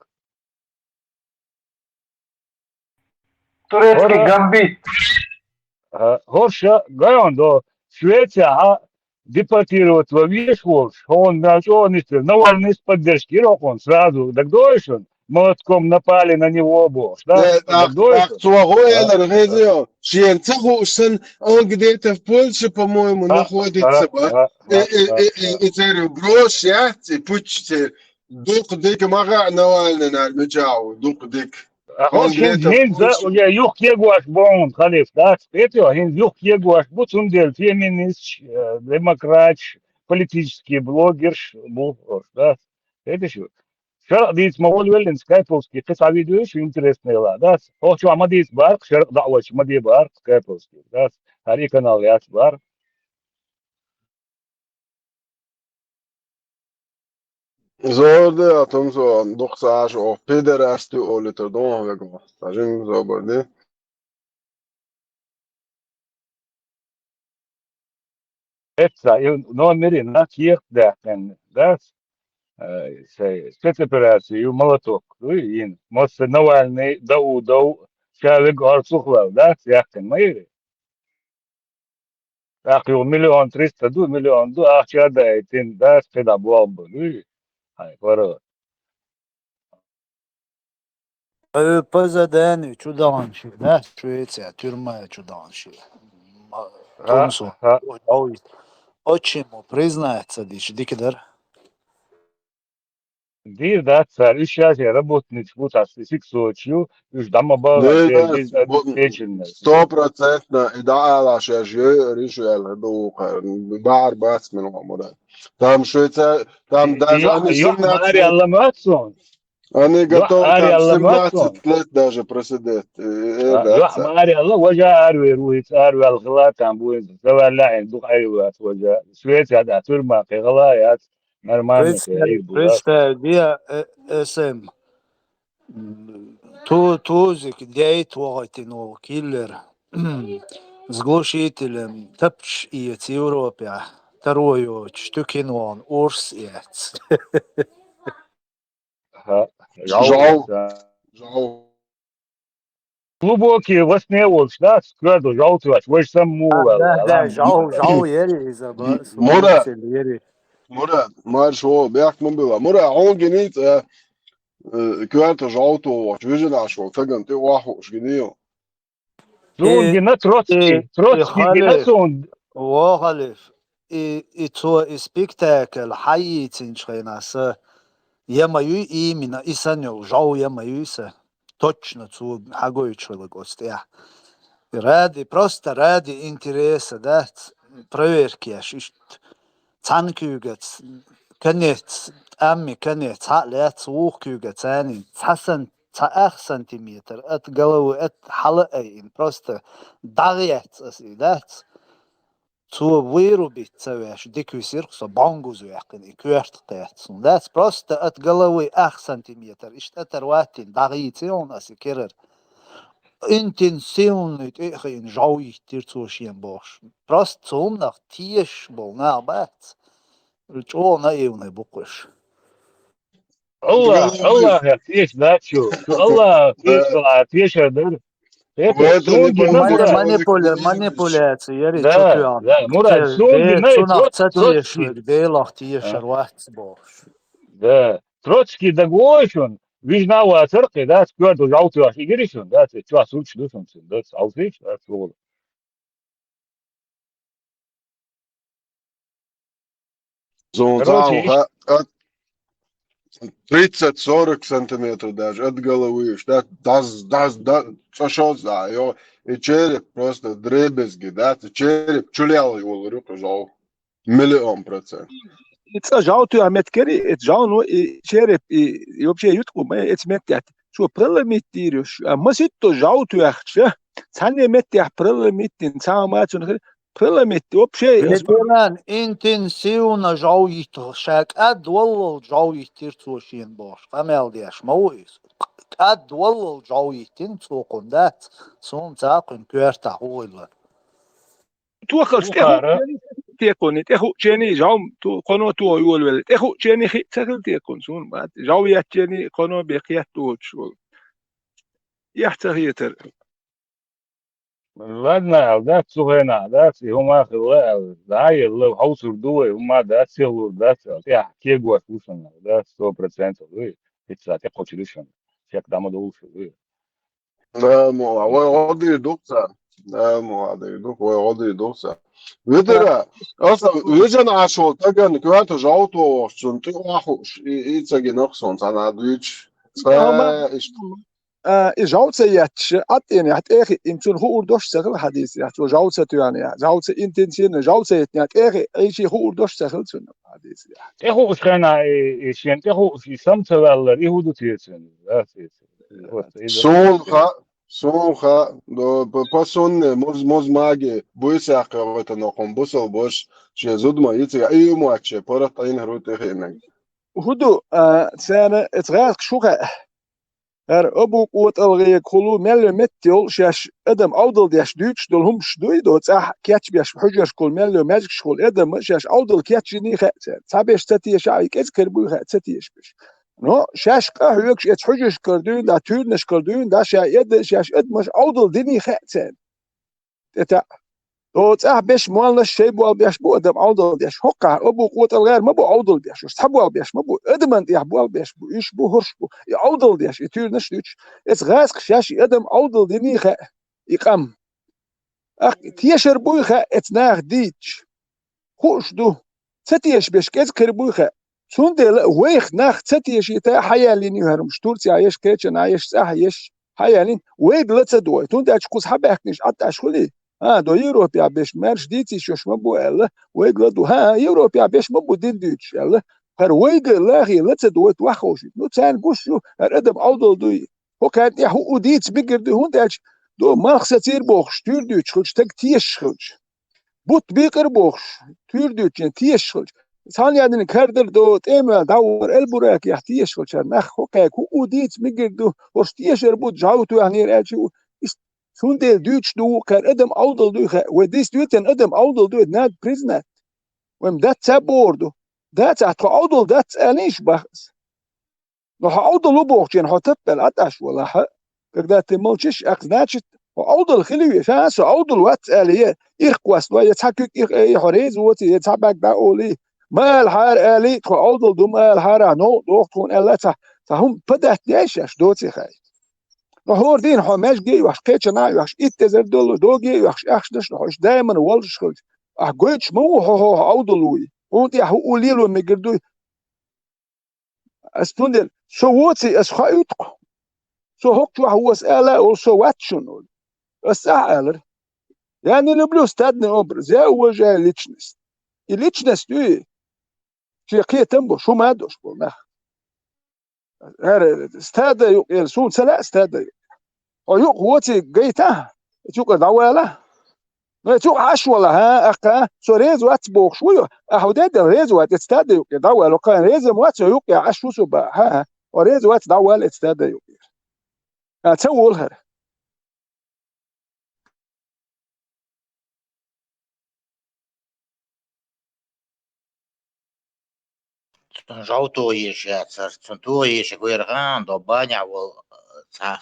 Турецкий Ора- гамбит. А, Хорша, гайон до Швеция, а, депортировать во весь волш, он на что он истер, Навальный с поддержки рок он сразу, так дойшен, молотком напали на него, бо, да, Э, так так, дойшен. Так, цуагу элер, гезио. Шен цаху сэн, он где-то в Польше, по-моему, находится, ба? Э, э, э, э, э, церю брош, я, ци пуч, ци дук дик мага Навальный нар мичау, дук дик. А он Он хин, где-то хин за, больше. я юх кегуаш бон, халиф, да, спетио, хин юх кегуаш бу, цундел феминист, э, демократ, политический блогер, бу, да, это что? Шарх диц ма вол велин скайповский, кыса видео, что интересный ла, да, о, что, ама диц бар, шарх да, о, ма ди бар, скайповский, да, хари канал яц бар. Зорде атом зо, духсаш, о, пидорасты олитер, дон вего. Сажим зоборды. Это, и номери на киев, да, да, э, се-, спецоперацию, молоток, ну, и мосты Навальный, Даудов, человек Арцухлав, да, яхтен, мои. Так, его миллион триста, ду, миллион, ду, а чё, да, и ты, да, когда бомбы, ну, и, ай, пора. Э, по заданию чуданши, да, Швеция, тюрьма чуданши. Ма-, А, Томсу. а. Ой, ой. Отчему признается дичь, дикидар? Дир, да, царь, и сейчас я работник, вот, а с-, сексуальчу, уж дома бала, Да, я да, без-, вот, обеспеченный. Стопроцентно, и да, ала, сейчас же, решу, я, ну, бар, бац, мин, мура. Там Швеция, там даже Я, они я, семнадцать Мари Алла Матсон. Они Я, готовы Ари там Алла Матсон. семнадцать лет даже просидеть. Э, э, А, да, я, ца. Мари Алла, вожа Арви, Руиц, Арви Алхла, там будет, заваляем, дух Арви, вожа. Швеция, да, тюрьма, кегала, я, нормально, Представь, кегала. представь, я, э, эсэм. М, ту-, тузик, дейт воготин ол, киллер. С глушителем, тапч иец Европе. Второй оч, тюкин он, урс иец. Ха, Жау. да. Жау. Глубокие во сне волчу, да, коьртачу жовтош, вай сам муха ваьлла, да, да, жов, жов яри иза, ба, Мура, яри. Мура, марш во, бехк ма билла. Мура, хьуна гиница, э, коьртачу жовто вахча, вижинаш вол, цаган тӀе охьуш гинийла. Суна гина Троцкий, Троцкий гина суна. Во, халиф, и, и цо и спектакль хьайийцинчу хенахь са, я ма юй именно, и сан йолу жов я ма юй сан. Точно цо хьагойтуш хилла оцу тӀехь. Ради, просто ради интереса дац, проверка еш, иштта цхьана куьйгаца, конец, тӀамми конец, цхьаъ лаьцна вукху куьйгаца цхьаъ сан, цхьа ах сантиметр, от головы, от хьала айина, просто дӀагӀецна аса и дац. Цо вырубить ца веш, дика висира-кх со, бӀонгуза ваьккхина, и коьрта кхетта суна. Дац, просто от головы ах сантиметр, иштта оторвать йина, дӀагӀийци хьуна аса и керара. Интенсивный тӀе а хиъна, жов йиттира цо шена бохуш. Просто цу хӀуманах тешаш болу нах бац. ЧӀогӀа наивный бу-кх уьш. Аллах, Аллахах теша дац шу. Аллахах теша, тешар дара. Манипуляция яри чу тоьхна. Да, Мурад, суна гина цунах ца тешаш верг Делах тешар вац бохуш. Да. Троцкий дагавогӀий шуна, вижина а вацара кхин, да, коьртачу жовтош и гира шуна, да, цу чохь сурташ ду шуна цуьнан, да, хьовсийша, да, цо. Суна цхьа а тридцать-сорок сантиметров даже от головы, да, даз, даз, да, цӀа шозза, йо, и череп просто дребезги, да, и череп чулел йолу рукъа жов. Миллион процент. И цӀа жовтоьхна меттиг яри, и жовно, и череп, и, и вообще юткъу ма эца меттехь. Цо проломить дийр ю, а маситто жовтоьхча, цхьанне меттехь проломить дина, цхьа а ма цунах хир, проломить вообще. Ветеран интенсивно жов йитту, ша кӀад валлал жов йиттира цо шена бохуш, къамел деш ма ву иза. КӀад валлал жов йиттина цо кхунна дац, суна ца кхуьнан коьртахь ву хилла. Тохалш тӀе хуучений текхуни, тӀе хуучений жав кхоно тохо йолавелла, тӀе хуучений хиъ ца хила текхуни, суна бац. Жав еттачений кхоно бен кхетта доцуш волу. Эхь ца хетара. Ладно, аьлла дац, цу хенахь дац, и хӀума а хилла аьлла, дӀа а елла, хьовсур ду вай, хӀума а дац, сихлур дац аьлла, тӀехь кегош ву шуна аьлла дац, сто процентов вуй, хӀинца тӀекхочур ю шуна, шек дӀа ма довлуш вуй. Да, мо, вай гӀо дийр ду-кх цара. Да, мо, гӀо дийр ду-кх, вай гӀо дийр ду-кх цара. Витара, аса вижина Ӏаш волу тагана коьрта жовто вохуш, цунна тӀе охьуш, и, и ца гина-кх суна цхьана а дуьйцуш. Цкъа иштта. А, и жов ца етташ, Ӏаттенехь тӀехи, им цунна хуур дош ца хила хьадийцарехь, цо жов ца тоьхнехь, жов ца интенсивно, жов ца йитнехь, тӀехи, Ӏийши хуур дош ца хила цунна хьадийцарехь. ТӀехууш хенахь, и, и шен тӀехууш, и сам ца ваьллар, и хӀун ду те цуьнан? Суна хаьа, суна хаьа, до, по, по сунне, муз, муз маге, буйсехь кхевгӀайтанокхун бусалбаш, шен зуда ма йицъян, и ю моьтту шен паргӀат Ӏийнхьара ву тӀехиънарг. ХӀун ду, а, царна эца гӀазкхаша хӀун хаьа? ХӀара Абу КъотӀалгӀегахула мел йо метта йолу шаьш адам Ӏовдал деш дуьйцуш долу хӀумаш дуй, до цӀахь кечбеш хьуьжаршкахула мел йо маьждигашкахула адам шаьш Ӏовдал кечйиний хаьа царна. Цхьаберш ца теша, и кӀезиг хир буй хаьа ца тешаберш. Но шаьш къахьоьгуш эца хьуьжаршкара дуьйна да, туьйранашкара дуьйна да, ша эда, шаьш адамаш Ӏовдал диний хаьа царна. ТӀетаьӀа. О, цӀахь беш молланаш шай болх беш бу адам Ӏовдал деш. ХӀокхахь Абу КъотӀалгӀера ма бу Ӏовдал беш, уьш цхьа болх беш ма бу, адаман тӀехь болх беш бу, уьш бу, хӀорш бу, и Ӏовдал деш, и туьйранаш дуьйцуш. Эца гӀазкхаша шаьш и адам Ӏовдал диний хаьа, и къам. Ахь тешар буй хаьа эца наха дийцаш. Хууш ду, ца тешаберш кӀезиг хир буй хаьа. Цундела а вайх нах ца тешийта хьаяьллина ю хӀара хӀумаш, Турцехь еш, кхечанхьа еш, цӀахь еш, хьаяьллина, вайга ла ца догӀуьйту. ХӀунда аьлча кхуза хьабаьхкинарш Ӏатташ хуьлий? А, до Европехь беш маьрша дийцийша йолуш ма бу аьлла, вайга ла ду. ХӀан, Европехь беш ма бу дин дуьйцуш аьлла. ХӀара вайга лахе ла ца догӀуьйту вахховшийта. Ну, царна гуш ю, хӀара адам Ӏовдал дуй. ХӀокхарна тӀехь хӀуъу дийца мегар ду, хӀунда аьлча до малх сацийра бохуш, туьйра дуьйцуш хилча, стаг тешаш хилча. Бутт бийкъира бохуш, туьйра дуьйцучийн тешаш хилча. Цхьана яьдина кардара до тӀеман дӀавахара Эльбуракехь тешаш хилчара нах хӀокхаьга хӀуъу дийца мегар ду, хӀорш тешар бу жав тоьхнера аьлча а. Цундела дуьйцуш ду ву кхара адам Ӏовдал дуй хаьа. Вай дийца дуьйтан адам Ӏовдал дуй, надо признать. Вайн дац ца бохур ду. Дац ахь тхо Ӏовдал дац алийша бах аса. Но хьо Ӏовдал ву бохучийн хьо таппел Ӏаташ валахьа, Когда ты молчишь, а значит, хьо Ӏовдал хила веза, ша, со Ӏовдал вац аьлла, е ирх кхоссадой, е цхьа куьг ирх айе, хьо реза воций, е цхьа бӀаьрг дӀаолий, ма алахьара аьлий, тхо Ӏовдал ду, ма алахьара, новкъа доху тхуна аьлла, цхьа, цхьа хӀума падатта деш, аш доций хай. Ну, хӀора дийна хьо маьжге а йохьуш, кхечанхьа а йохьуш, итт эзар доллуш, доге а йохьуш, ахча даш ду хьо, уьш даиман воллуш хилча, ахь гойтуш ма ву хьо, хьо, хьо Ӏовдал вуй. Хьуна тӀехь хӀуъу лело мегар дуй. Ас цундела, со воций, ас хаийту-кх. Со хӀокху чохь ву ас ала а волу, со вац шуна олу. Ас цӀахь а алара: «Я не люблю стадный образ, я уважаю личность». И личность ю и, шен кхетам бу, шу ма дош болу нах. ХӀара стада юкъера, суна ца лаьа стада юкъера. Хьо юкъа воций гайтахь, эцу юкъара дӀавала. Ну, эцу юкъа Ӏаш вала, хьа, аккха, со реза вац бохуш ву ю. Ахьа хӀу де дела реза вац, эцу стада юкъера дӀавала. Кхана реза ма вац, хьо юкъа Ӏаш ву со баха, хьа, хьа. Хьо реза вац, дӀавала эцу стада юкъера. А, ца волу хӀара. Цунна жов тоха езаш яцара, цунна тоха езаш вара гӀан до баня волу, цхьа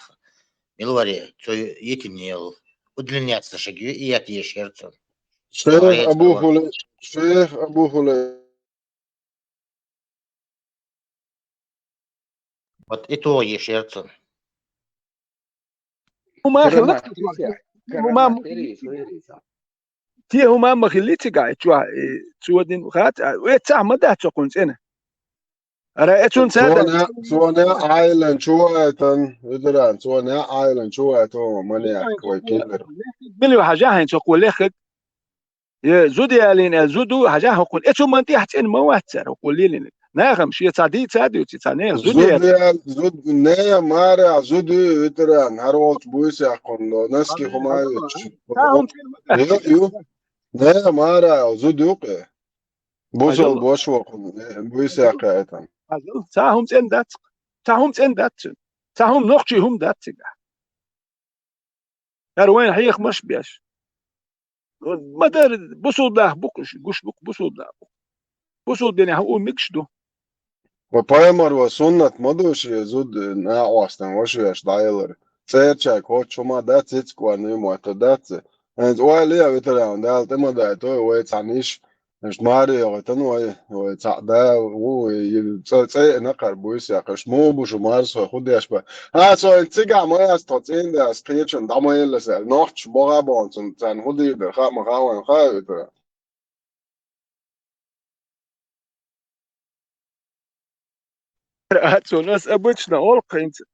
мила варе, цу йитинел удлиняться шаг ю, и ят езаш яра цунна. Шейх Абу Хуле-, шейх Абу Хуле-, Вот и тоха езаш яра цунна. ХӀума хилла, хӀума ма хилли цигахь, и чохь, и цо дина хац, а, вецахь ма дац цо кхунна цӀена. Ара, э, цунна ца Цо дац. Не, цо не Ӏайлан чу вайтан, уьдуран, цо не Ӏайлан чу вайтан, маньяк вай киллер. Мила ю хьажа хьайна цо кхо леххаг? Е зуда ялийна аьлла, зуда ву, хьажахь хӀокхунна. Э, цу ман тӀехь цӀена ма вац цара хӀокхо лелийна. Нахам шен цхьа дийца а дуьйцу, цхьа не зуда ял-, зуда ял-, зуда, не, мара, зуда ю, ветеран, хӀара волчу буйса яккхунна, носки хӀума а йоцуш. Ца хӀума цӀена ма дац. Ю, ю. Не, мара, зуда ю кхе. Бусал бош вокхунна, э, буйса яккха а там. Ца хӀума цӀена дац. Ца хӀума цӀена дац. Ца хӀума нохчий хӀума дац цигахь. ХӀара вайна хьехамаш беш. Ма дара, бусул нах бу-кх уьш, гуш бу-кх бусул нах бу. Бусул динехь хӀуъу мегаш ду. Ва пайхамар ва суннат ма ду шен зуда накъостан ваша веш дӀаялар. ЦӀерачаьрга кхоччуш хӀума дац, цицкъ ван ю мотта дац. ХӀинца ойла е, ветеран, Дала тӀе ма дайтойла вай цхьана йиш. Иштта маре йогӀуьйтан вай, вай цхьаъ да ву, вай цӀе, цӀе а накхар буйса яккхаш. Муха бу шу марсо хӀу деш бан? ХӀа, со хӀинца цигахь ма яц тхо цӀийнда ас кхечунна дӀа ма елла аса. Нохчаш богӀа а бохна цунна, царна хӀу дийр дара, хаа ма хаа вайна, хаа а витара. Цунна ас обычно олу-кх хӀинца.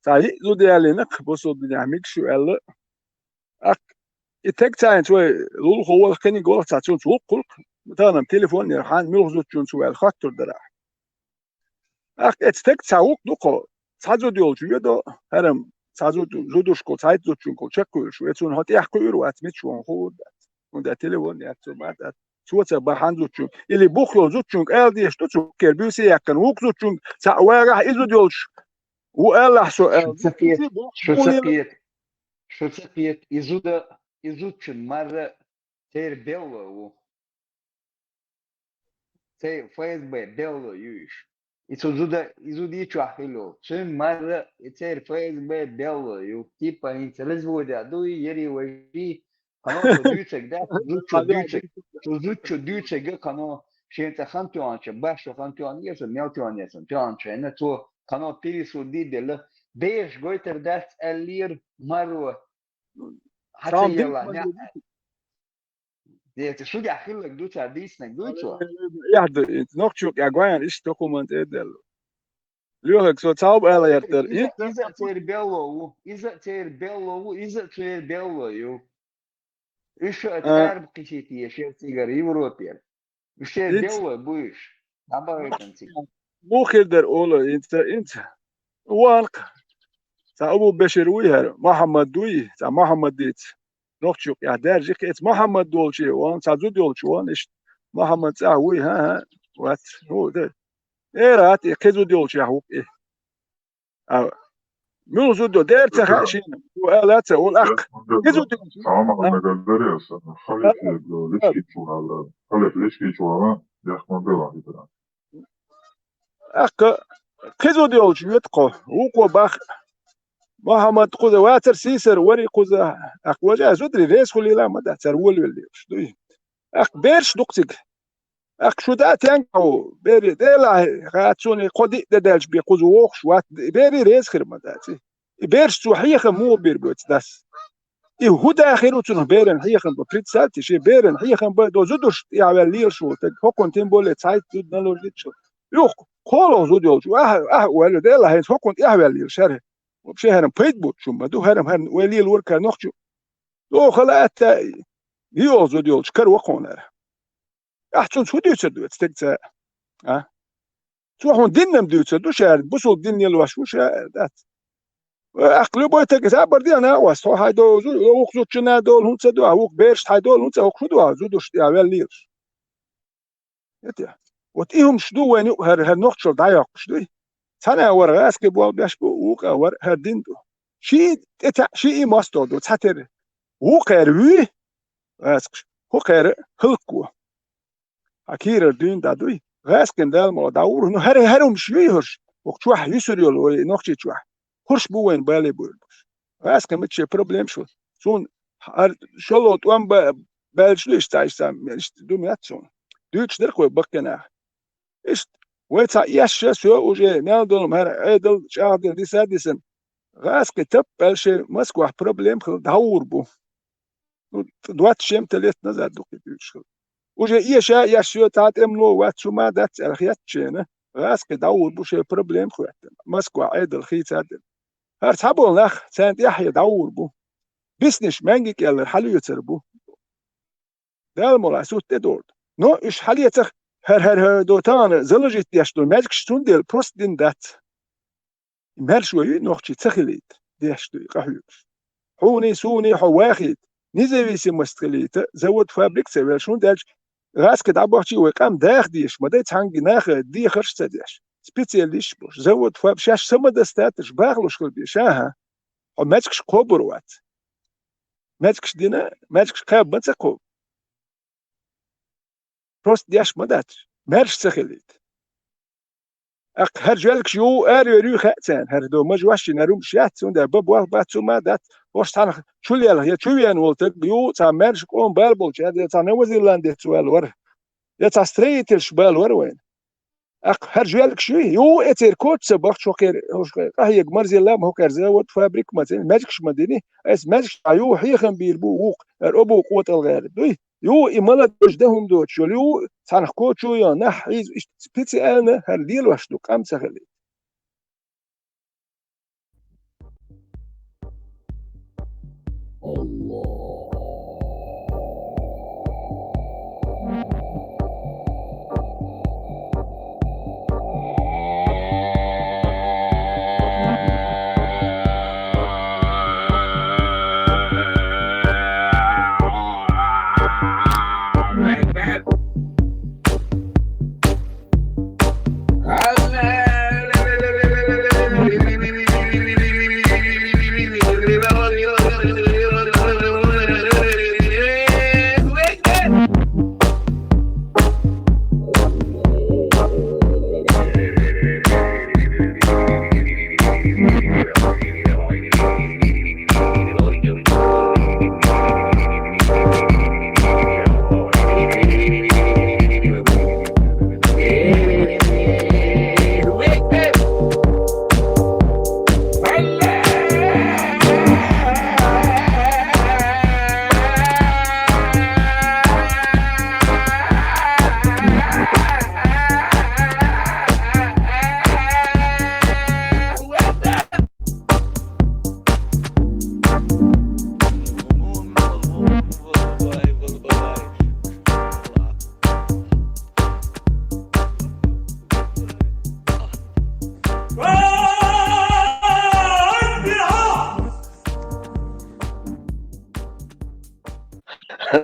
Цхьа йиъ зуда ялийна-кх, бусул динехь мегаш ю аьлла. Аккха, и тег цхьа хӀинца вай лулахо волу, кхиниг волу цхьа, цунца гӀуллакх хуьлу-кх. Тахана-м телефон яра, хьан муьлха зудчунца ву аьлла хоттур дара ахь. Аккха, эцу тега цхьа гӀуллакх ду-кх хьо. Цхьа зуда йолчу ведо, хӀара-м цхьа зуда, зудушкахула, цхьайтта зудчуьнгахула чекхвуьйлуш ву. Эцунна хьо тӀехь кхуьур вац, мича ву хуур дац. ХӀунда телефон яц цо, ма дац. Цо ца бахьан зудчуьнга. Или бух йолу зудчуьнга ала дезаш ду цо, кхера буьйса яьккхина, вукху зудчуьнга цхьаъ вагахь, и зуда йолуш ву алахь со аьлла. Шу ца кхета, шу ца кхета, шу ца кхета, и зуда, и зудчун марра церан белло ву. Церан ФСБ белло ю уьш. И цу зуда, и зуда и чохь хилла йолу. Цуьнан марра и церан ФСБ белло ю. Типа хӀинца разводя дуй, яри вай ши. Кхано цо дуьйцург дац, цу зудчо дуьйцург, цу зудчо дуьйцург кхано шен цӀа хан тоьхнача, башо хан тоьхна, я со мел тоьхна, я со тоьхнача хьена, цо кхано пересуд дийделла, бераш гойтар дац аьллера марро. Хьан ца елла, Деца, шу дехь хилларг ду цара дийцинарг дуй цо? Эхь ду, нохчо кӀел гойна иштта хӀуманна тӀе а делла. Лоьхарг со цхьа а ала гӀертара. Иза, иза а церан белло ву, иза а церан белло ву, иза а церан белло ю. Уьш шу аса араба кхисийта еза шен цигара Европера. Уьш шеран белло бу уьш. ДӀабахийтина цига. Муха хир дара олу, инца, инца. Ванкъ. Цхьа Абу Бешир вуй хӀара, Мухьаммад дуй, цхьа Мухьаммад дица. Нохчо кӀел даьржи кхин, эца Мухьаммад долчу ван, цхьа зуда йолчу ван, иштта Мухьаммад цӀахь вуй, хӀан, хӀан, вац, хӀу, де. Эра ат, и кхин зуда йолчех ву-кх и. А, муьлха зуда йо, дера ца хаьа шена, ву ала ца, ву лаккха. Кхин зуда йолчу. Цхьа Мухьаммад аьлларий аса, халифе, лечкийчу вала, халиф лечкийчу вала, яхма бела хитра. Аккха, кхин зуда йолчу вета кхо, вукхо бах. Мухьаммад кхуза вацар, сийсара вари кхуза, тӀаккха важа зударий реза хулийла ма дац, цар волавелла лелаш дуй. ТӀаккха бераш ду-кх цига. ТӀаккха шу дӀа тенга ву, бери, Делахь, хӀа, цунна кхо-диъ де даьлча бен кхуза вохуш вац, бери реза хир ма дац. И бераш цо хьехам муха бийр бу цу дас? И хӀун да хир ву цунах беран хьехам бан? Представьте, шен беран хьехам бан до зударшна тӀехьаваьлла лелаш волу стаг, хӀокхунна тем более цхьайтта зуда наложница. Юха кхоалгӀа зуда йолчу, ахьа, ахьа ваьлла, Делахь, хӀинца хӀокхунна тӀехьаваьлла лелаш хӀара. Вообще хӀара-м пайда боцуш хӀума ма ду, хӀара-м хӀара вай лелорг хӀара нохчо. Дохала атта, йоьалгӀа зуда йолчу кара вакхунара. Ахьа цунца хӀун дуьйцур ду, стегца? А? Цо хьуна динна-м дуьйцур ду ша, бусулба дин лелош ву ша, дац. Ахьа любой стаг забар де, накъост, хьо хьайн долу зу-, вукху зудчунна долу хӀунда ца ду, ахьа вукху берашна хьайн долу хӀунда ца, хӀокху шу ду, ахьа зударшна тӀехьаваьлла лелаш. Эте. Вот и хӀумаш ду вайна юкъа хӀара, хӀара нохчалла дӀайоккхуш дуй. Цхьана а вара гӀаскхи болх беш бу, вукху а вара хӀара дин ду. Шиъ тӀе таьӀ, шиъ мостагӀа ду, цхьатерра. Вукхара вуьй гӀаскхаш, хӀокхара хӀаллакво. Хьан кийрара дуьйна дӀа дуй? ГӀаскхина Дала ма дӀа вур. Ну, хӀара, хӀара хӀумаш юй хӀорш, вокху чохь юьсур йолу вай нохчий чохь. ХӀорш бу вайна бале буьйлуш. ГӀаскхин мичча проблемаш ву. Суна хӀара шолгӀа тӀом ба-, баьлча ду иштта, иштта, иштта ду ма яц суна. Дуьйцуш дара-кх вай баккхинах. Иштта, вай цхьа эшша, всё, уже мел долу хӀара Ӏедал чӀагӀдина диса а дисина. ГӀаскхи таппа аьлла шайн Москвахь проблема хилла дӀавур бу. Ну, двадцать с чем-то лет назад ду кхин дуьйцуш хилла. Уже эша а эшша, цхьа тӀемало вац, хӀума дац аьлла хетта шена, гӀаскхи дӀавур бу шайн проблема хӀоьттина. Москва Ӏедал хийца а дина. ХӀара цхьаболу нах царна тӀаьхьа дӀавур бу. Биснарш маьнги кӀеллара хьалоьцур бу. Дала мукъ лахь, сутта тӀедогӀурт. Но уьш хьалецахь, хӀара, хӀара, хӀара до тахана заложить деш долу маьждигаш цундела просто дина дац. Маьрша вай юй нохчий ца хилийта, деш дуй къахьоьгуш. Хьуний, суний хьо вахийта, независимость хилийта, завод, фабрика ца велла, хӀунда аьлча гӀаскхи дӀабахчий вай къам даха дезаш ма дай, цхьаьнгге наха дехарш а ца деш. Специалисташ болуш, завод, фаб-, шаьш са ма дастаташ, бахалуш хила безаш, аха. Хьо маьждигаш кхобур вац. Маьждигаш дина, маьждигаш кхаба ма ца кхобу. Просто деш ма дац, маьрша ца хилийта. ТӀаккха хӀара жоьлгаш ю, ара йоьр ю хаьа царна, хӀара до мажа ваьшшина хӀара хӀумаш яц, цундела бан болх бац, хӀума дац, хӀорш цхьанхьа чу лелха, я чу веана волу стаг ю, цхьа маьрша къоман бала болчу, я цхьа Новозеландец ваьлла вара, я цхьа строительш бала вара вайна. ТӀаккха хӀара жоьлгаш юй, ю, эцеран коча ца бахча, хӀокхеран, хӀокхеран къахьега марзелла ма, хӀокхеран завод, фабрика ма ца, маьждигаш ма дини, ас маьждигаш а ю, хьехам бийр бу вукху, хӀара обу къотӀалгӀерг дуй. Ю, и молодёжь дан хӀума доцуш йолу, ю, цхьанхьа кочо йо, нах хьийза, иштта специально хӀара лелош ду, къам ца хилийта.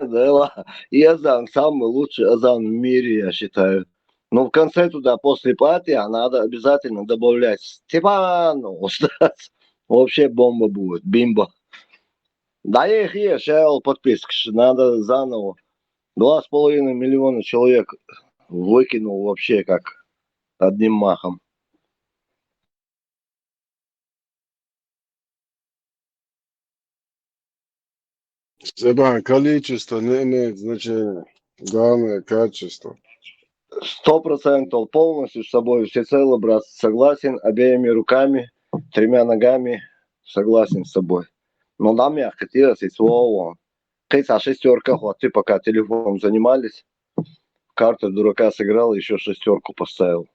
Да ладно. И азан самый лучший азан в мире, я считаю. Ну, в конце туда, после Патиха, надо обязательно добавлять Степану. Вообще бомба будет, бимба. Да я их ешь, я подписок, надо заново. Два с половиной миллиона человек выкинул вообще как одним махом. Степан, количество не имеет значения. Главное качество. Сто процентов полностью с собой всецело, брат, согласен, обеими руками, тремя ногами согласен с собой. Но нам я хотелось и слово. Кыса шестерка хватит, пока телефоном занимались. Карта дурака сыграл, еще шестерку поставил.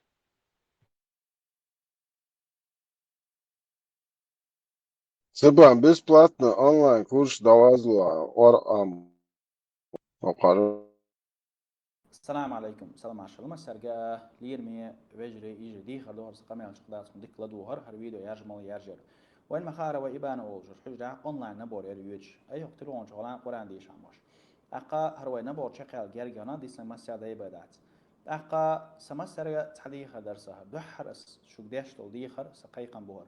Степан, бесплатно онлайн курс давазла ор ам. Окар. Салам алейкум, салам ашалма сарга лирми вежри ижи ди хардо харса камел чыкдас кун дик ладу хар хар видео яжмал яжер. Вайн махара ва ибана олжур хужда онлайн набор ер юч. Айок телефон чолан Куран ди шамош. Ака хар вай набор чекал гергана дисан масяда ибадат. Ака самасарга цади хадар сахар. Духар ас шугдеш тол ди хар са кайкан бухар.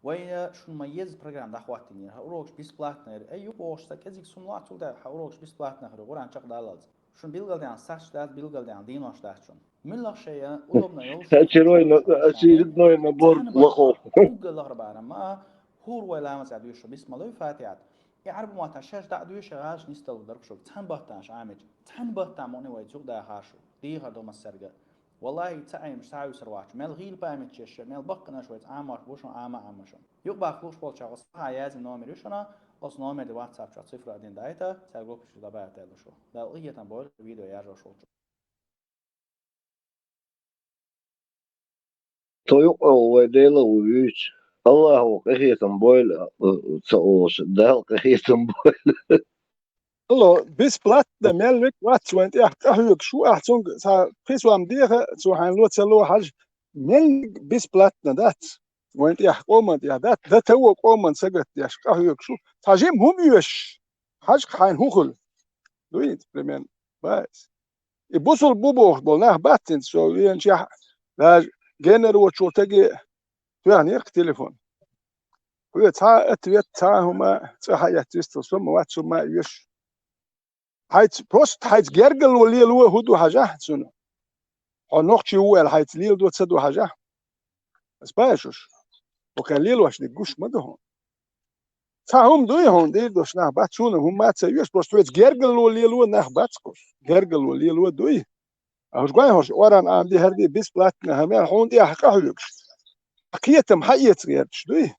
Вайна шун ма ез программа дахваттинер. Ха урокш бесплатно ер. Ай юк ош са кезик сумла чулда ха урокш бесплатно хар Куран чакдалалз. Шун билгалдан саш дат билгалдан динош дат шун. Миллах шея удобно йол. Очередной, очередной набор лохов. Угга лахар барама хур вай ламаз адуш бисмаллахи фатиат. И арбу мата шаш да адуш гаш нистал дарк шук. Цан баттан шамич. Цан баттан мони вай цук да хашу. Ди хар дома сарга. Валлахи цаим сау сарвач. Мел гил память чеш, мел баккана швец амаш бушун ама амашун. Юк бак луш болча гос ха язи номер юшуна, ос номер де WhatsApp ча цифра один дайта, ця группа шу дабая тайлу шу. Да лыгетан бой видео яжо шулчу. То юк о вай дела увич. Аллаху кахетам бойл, цаош, дал кахетам бойл. Алло, бесплатно мел век вац вайн тях кахюк шу ах цунг са присвам деха цу хайн ло цело хаж. Мел бесплатно дац. Вайн тях команд я дат, да того команд сагат яш кахюк шу. Сажим хум юш. Хаж хайн хухул. Дуит примерно. Байс. И бусул бубох бол нах баттин со вен чах. Даже генер вот чул таги туян ерк телефон. Хуя ца ответ ца хума ца хаят вистал сум ват сум ма юш. Хайц просто хайц гергал вал лил ва худу хажа суна. Хо нохчи уэл хайц лил ду ца ду хажа. Спайшуш. Пока лил ваш не гуш ма ду. Ца хум дуй хун дир дош нах бат суна хум ма ца юш просто вец гергал вал лил ва нах бат куш. Гергал вал лил ва дуй. Ахуш гвай хорш оран ам ди хар ди бесплатно хамяр хун ди ахка хулюкш. Акиетам ха иец герч дуй.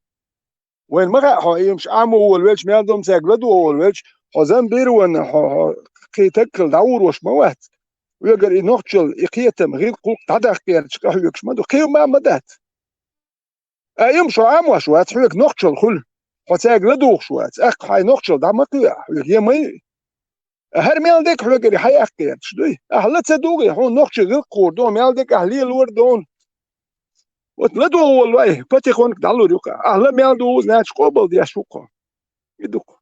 Вайн мага хо юмш аму вол велч мел дом цег ладу вол велч хо зам бир ван хо хо китаккал даур вош ма ват. Уягар и нохчал и киетам гил кулк дадах герч ка хулюкш ма ду. Кив ма ма дат. А юм шо аму аш ват хуяк нохчал хул. Хо цег ладу хш ват. Ах хай нохчал да ма кив. Хуяк емай. Ахар мел дек хулюкари хай ах герч дуй. Ах ла ца дуги хо нохчи гил кур дон мел дек ах лил вар дон. Вот ладу вол вай потихоньку далур юка. Ах ла мел ду значит кобал деш шуко. Идук.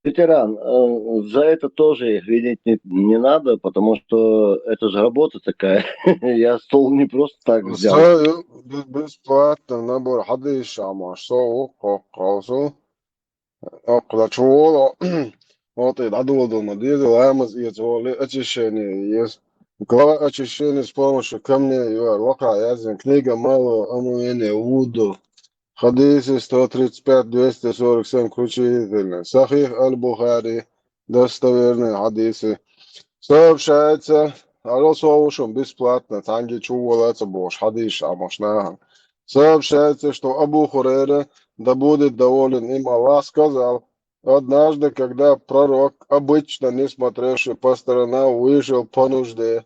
Ветеран, э, за это тоже их винить не, не надо, потому что это же работа такая. Я стол не просто так взял. Со б- бесплатно набор хадиш амаш со коккалсу. Окла чуола. Вот и дадул дома диза ламаз и цоли очищение есть. Глава очищения с помощью камней юар лока язин книга малого омовения Вуду. Хадисы сто тридцать пять двести сорок семь включительно. Сахих аль-Бухари. Достоверные хадисы. Сообщается, а Расул ушел бесплатно, танги чувала ца бош, хадиш, а мошна. Сообщается, что Абу Хурейра, да будет доволен им Аллах, сказал: «Однажды, когда пророк, обычно не смотревший по сторонам, вышел по нужде,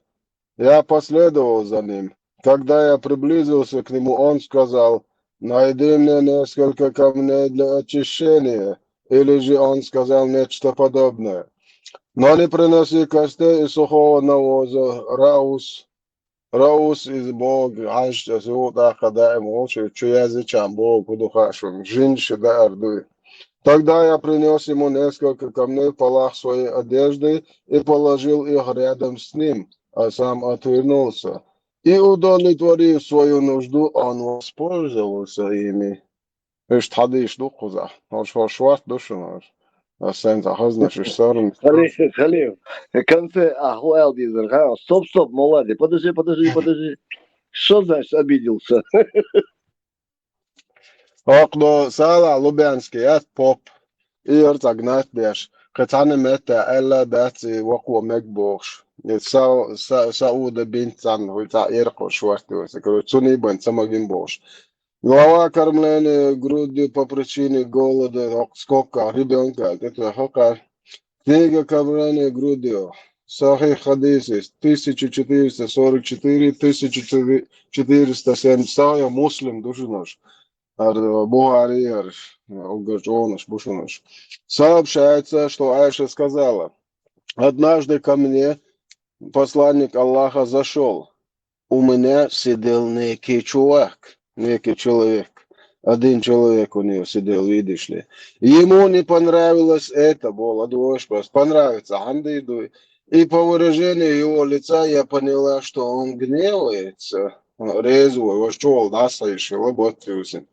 я последовал за ним. Когда я приблизился к нему, он сказал: «Найди мне несколько камней для очищения», или же он сказал нечто подобное. Но не приноси костей и сухого навоза, раус, раус из Бог, аш су да кадаем волчи, чуя зичам Бог, кудухашун, жинши да ардуй. Тогда я принес ему несколько камней в полах своей одежды и положил их рядом с ним, а сам отвернулся. И, удовлетворив свою нужду, он воспользовался ими. Ишт хадиш ду куза. Хош хош варт душунар. Асен за хазна шиш сарн. Халиф, халиф. Конце ахуэл дизер ха. Стоп, стоп, молодец. Подожди, подожди, подожди. Что значит обиделся? Окно сала Лубянский, я поп. и яра цхьа гнат деш, кхин цхьанна метта аьлла дац и вокхо мега бохуш. И Са-, Са-, Сауда бинт цхьанна, вуй цхьа эркъо шорта васа. Короче, цунна бен ца магийна бохуш. Глава кормления грудью по причине голода, скобка, ребёнка, это хакъа. Книга кормления грудью. Сахих хадис есть. Тысяча четыреста сорок четыре, тысяча четыреста семь. Сахих Муслим ду шуна уьш. Ар Бухари, ар угар чӀогӀанаш бу шуна уьш. Сообщается, что Айша сказала: «Однажды ко мне посланник Аллаха зашёл. У меня сидел некий чувак, некий человек. Один человек у неё сидел, видишь ли. Ему не понравилось это, боху, ладувгӀаш бац, понравится, хьанна дийр ду. И по выражению его лица я поняла, что он гневается». Реза ву, ваша чувал дӀасхьийша хилла, боццуьйсина.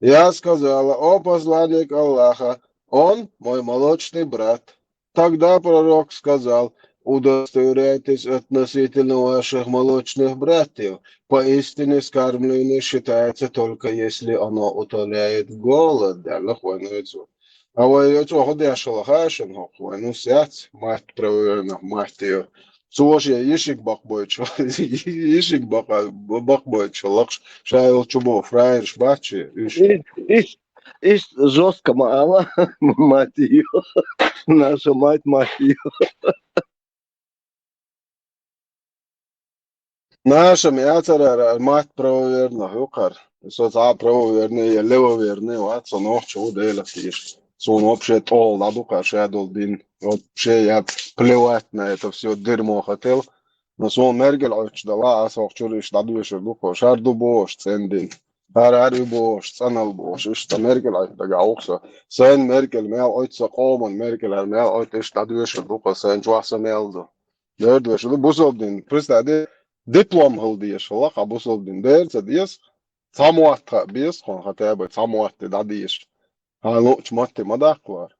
Я сказала: «О посланник Аллаха, он мой молочный брат». Тогда пророк сказал: «Удостоверяйтесь относительно ваших молочных братьев. Поистине скармливание считается только если оно утоляет голод». Далла хвайна оцу. А вай оцу хӀу деш хала хашан хӀокху вай, ну, сяц, мать правоверных, мать её. Цо шен йишиг бакъбойтуш, йишиг бакъа-, бакъбойтуш лакхаш, ша йолчу бо фраерш бац шен, уьш. Иш, иш, иш жёстко ма ала, мать её. Наша мать, мать её. Наша яцара мать правоверных ю кхара. Со цхьа правоверный я левоверный вац, со нохчо ву, Делах тешаш. Суна вообще тӀол дӀа ду кхара ша долу дин. Вообще я плевать на это всё дерьмо хотел. Но суна Меркель Ӏоьттуш дала, аса хӀокху чуьра иштта дӀадоьшур ду кхо. Шар ду бохуш цӀена дин. ХӀара, хӀара ю бохуш, цӀанал бохуш, иштта Меркель Ӏоьтту дагахь ву-кх со. Сайна Меркель мел Ӏоьтту, сан къоман Меркель хӀара мел Ӏоьтту, иштта дӀадоьшур ду кхо, сайна чохь сан мел ду. Дера доьшур ду, бусалба дин. Представь, ди-, диплом хила дезаш хила кху бусалба дин. Дера ца деза, цхьа мотт хаа беза хьуна, хотя бы цхьа мотт дӀадезаш. Хьан луучу матте ма даккхалара.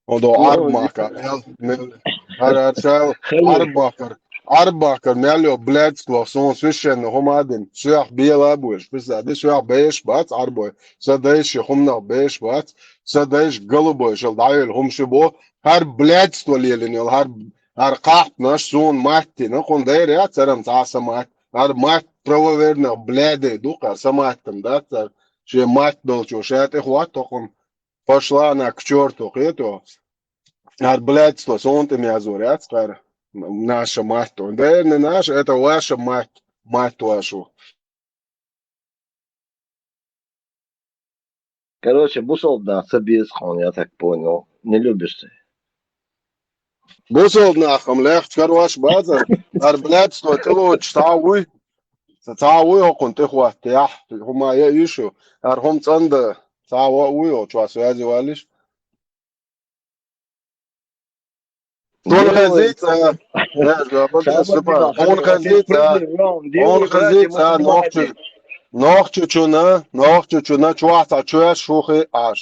Оно Ӏарбмахкара мел, мел, хӀара, хӀара шал Ӏарбмахкара, Ӏарбмахкара мел йо блядство, суна священный хӀума а дина, соьх бела а бу уьш, писади, соьх беш бац Ӏарбой, сан дайша хӀуманах беш бац, сан дайша голубой шал дӀайолу хӀума шу бо, хӀара блядство лелийна йолу, хӀара, хӀара кхахьпанаш суна маттина, хӀун дайра яц, царам цхьа а сан матт, хӀара матт правоверных блядей ду, хӀара сан маттам дац цара, шен матт долчо ша тӀехӀотто хӀума. Пошла она к чёрту, кхето. ХӀара блядство суна тӀе мязор яц кхара. Наша мать. Дерни наша, это ваша мать, мать вашу. Короче, бусалба нах ца беза хьуна, я так понял. Не любишь ты. Бусалба нахам лехча карош базар. ХӀара блядство тӀелоцуш цхьа вуй. Ца цхьа вуй хӀокхунна тӀехӀоттаяхь, хӀума яа йиш ю. ХӀара хӀума цӀанда цхьа вуй, хӀокху чохь связи валлиш. Хьуна хезий ца? Хьуна хезий ца? Хьуна хезий ца? Нохчи-, нохчичунна, нохчичунна чохь цхьа чоьш хӀу хи Ӏаш.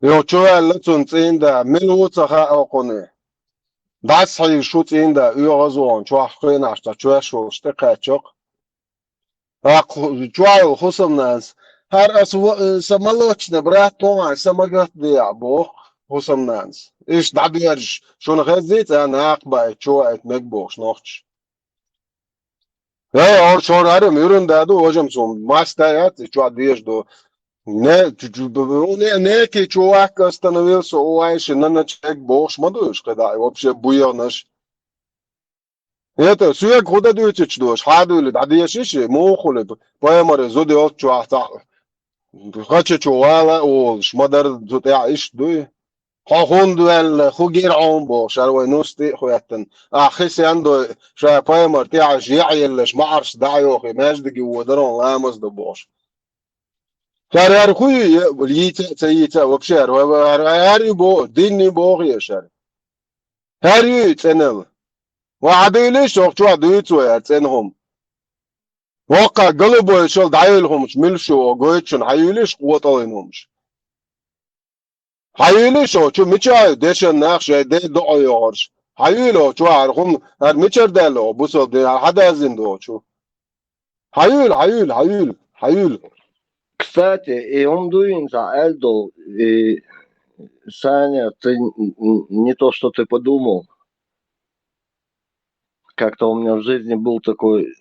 Йо, чу ваьлла цунна цӀийнда, мила ву ца хаьа хьуна. ДӀасахьийша шу цӀийнда, оьгӀазвахана чохь хенахь цхьа чоьш волуш тӀекхаьччо-кх. ТӀаккха чохь йолу хӀусамнанас: «ХӀара аса во-, э, сан молочный брат ву хьан, сан магат деа», — боху хӀусамнанас. Иштта дӀадоьрзуш, шуна хеззий цӀа накха баийта, чу ваийта мега бохуш нохчаш. Э, хӀора шора хӀара юран да ду, важам, суна маста яц, и чохь дезаш ду. Не, чу-, чу-, бу-, бу-, не, некий чувак остановился у Айши, на ночлег бохуш ма ду уьш кхидӀа, и вообще буйгӀанаш. Это, соьга хӀун дан дуьйцуьйтуш дош, хьан дуьйла, дӀадеши ши, муха хуьлу, пайхамаре зуда йолччохь цхьаъ, хача чу вала а волуш, ма дара зу тӀехь иштта дуй? Хьо хӀунда ваьлла, хӀун гира хьуна бохуш, хӀара вай нус тӀе а хӀоьттина. Ахь хи сен дой, ша пайхамар тӀехь жеӀ еллаш, маӀарш дӀа а йохий, маьждиге водар хьуна ламаз дан бохуш. ХӀара, хӀара хӀу ю, е-, йийца а ца йийца а, вообще, хӀара, хӀара, хӀара, хӀара ю боху, динни боху еш хӀара. ХӀара ю и цӀенал. Ва хьан дуьйлиш, хӀокху чохь дуьйцу вай хӀара цӀена хӀума. Воккха голубой шал дӀайолу хӀумаш мила шу, гойту шуна, хьан юьйлиш къотӀаллин хӀумаш? Хьан юьйлиш хьо чу, мича ю дешан нах шайн де доӀа йохуш? Хьан юьйлу хьо чу, хӀара хӀума, хӀара мичара даьлла хьо бусалба дин, хьан хьан даздина ду хьо чу? Хьан юьйлу, хьан юьйлу, хьан юьйлу, хьан юьйлу? Кстати, и он дуинца Эльдо, и Саня, ты н- н- не то, что ты подумал. Как-то у меня в жизни был такой...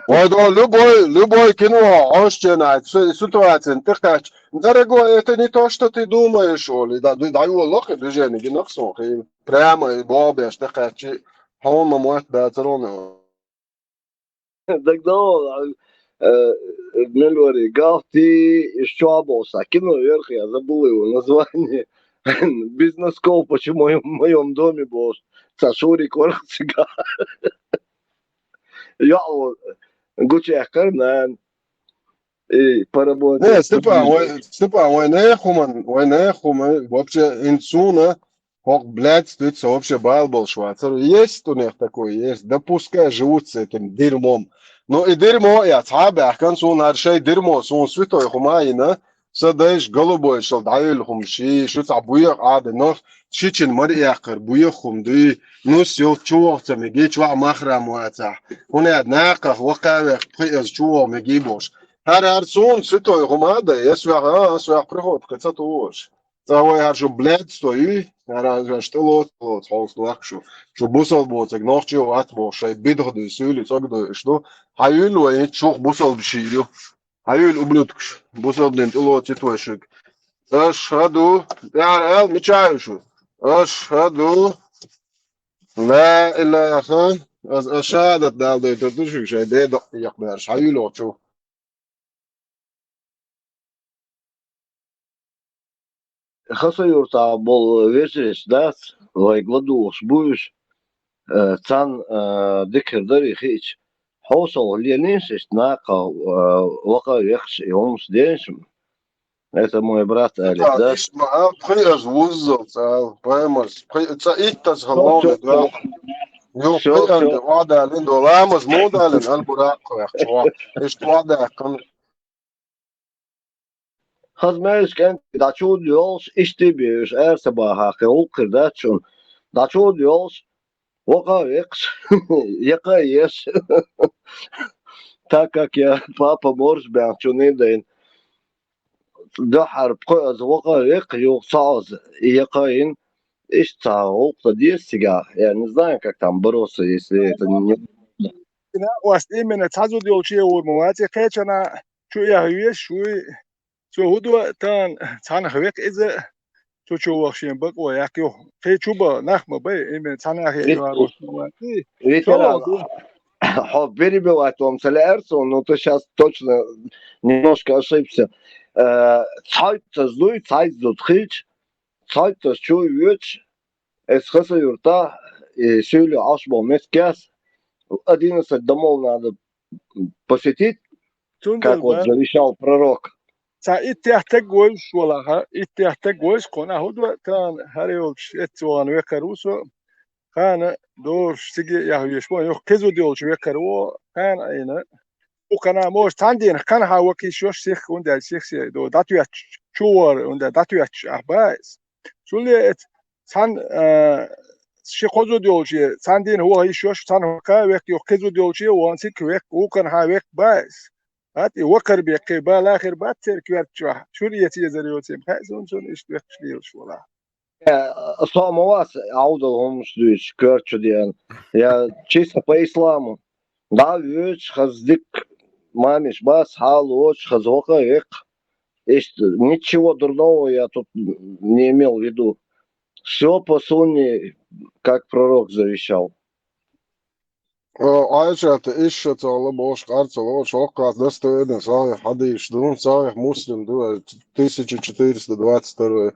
Ой, да, любой, любой кино, он что на ситуация, ты хочешь. Дорогой, это не то, что ты думаешь, Оля. Да, да, да, его лох, движение, кино, и прямо, и бобе, что хочешь. Хома, может, да, это ровно. Дагдал, э, Мельвари, Галти, из чего был, кино вверх, я забыл его название. Без носков, почему в моем, в моем доме был. Сашури, корах, цыган. Я вот, гучех карнан. И поработать. Не, Степан, ой, Степан, ой, не хуман, ой, не хуман, вообще инсуна, хок, блядь, стыдца вообще бал был швацер. Есть у них такое, есть. Да пускай живут с этим дерьмом. Ну и дерьмо, я цабя, консун, аршей дерьмо, сун святой хумаина, садайш голубой шел, дайл хум ши, шуц абуях ады, но шичин мар яхар, буях хум дуй, ну сил чуох цамиги, чуа махрам ваца. Уне однако, вакавех, пхи из чуох меги бош. Хар ар сун, святой хумада, я свяха, свях приход, каца туош. Ца вай хар шу блядь стои, хар ар шу штыло, штыло, холс дуак шу. Шу бусал боцег, нохчи ват бо, шай бидх дуй, сюли, цог дуй, что? Хаюл вай, чух бусал бширю. Хаюл ублюдкш, бусал блин, тыло, титвайшик. Ашхаду, я эл, мечаю шу. Ашхаду, ла илаха, аз ашадат дал дуй, тутушик, шай, де док, як бер, хаюл очу. Хаса юрта бол вежрес дац, вай гладуос буш, э, цан, э, дикер дари хич. Хосол ленин сис нака, э, вака векс и омс денсим. Это мой брат Алик, да? Ишмаал, пхи аз вуззал, цал, паймас, пхи, ца иттас халон, да. Ю, Всё, пхи ан, всё. Вадалин, доламас, мудалин, ан бурак, квах, чуа. Иш вада, кан. Хазмеш кен, да чуд йолш, ишти беш, эрса баха, ке улкыр да чун. Да чуд йолш, вака векс, яка еш. Так как я папа морж бян чуни дайн. Да хар пхи аз вака век, ю саз, яка ин, иш ца улкта дес сига. Я не знаю, как там бороться, если это не... Ина, ост именно цазуд йолчи ур муати, кечана, чу я веш, шуй, цу худва, тан, цан хвек иза, цу чу вахшин бак, о, як ю. Ке чуба, нахма бай, именно цан ахи, Вит- ю арус муати. Ветеран, Шо, хо, перебивать вам, Салерсон, но ты сейчас точно немножко ошибся. Э, цайт зуй, цайт зуд хич, цайт чу вич, эс хаса юрта, и сюли ашбо мескес, одиннадцать домов надо посетить, как вот завещал пророк. Ца иттех тег гойш, валаха, иттех тег гойш, кона худва, тан, хариолч, эцуан векарусо, хана, дорш, сиги, я веш, бо, юх, кезу диолч векару, хана, айна. Укана, мож, тан дин, кан ха вакиш, ёш, сих, унда, сих, се, до, датуяч, чуар, унда, датуяч, ахбайс. Суле, эт, сан, э, ши козу диолчи, сан дин, хуа, иш, ёш, сан, ха, век, юх, кезу диолчи, ван, сик, век, укан, ха, век, байс. Ат и вакар бекке, ба лахир, ба церкви арчва. Шур я ци зарёцем. Ха, сон, сон, иш, век, шлил, шула. Э, самовас, аудал хомс дуйч, кёрчу диан. Я чисто по исламу. Да, вич, хаздик, мамиш, бас, халоч, хазвока, век. Иш, ничего дурного я тут не имел в виду. Всё по сунне, как пророк завещал. Айшата ишшатала бош къарцала шоккат достойно сахих хадиш дун, сахих Муслим ду, тысяча четыреста двадцать второй.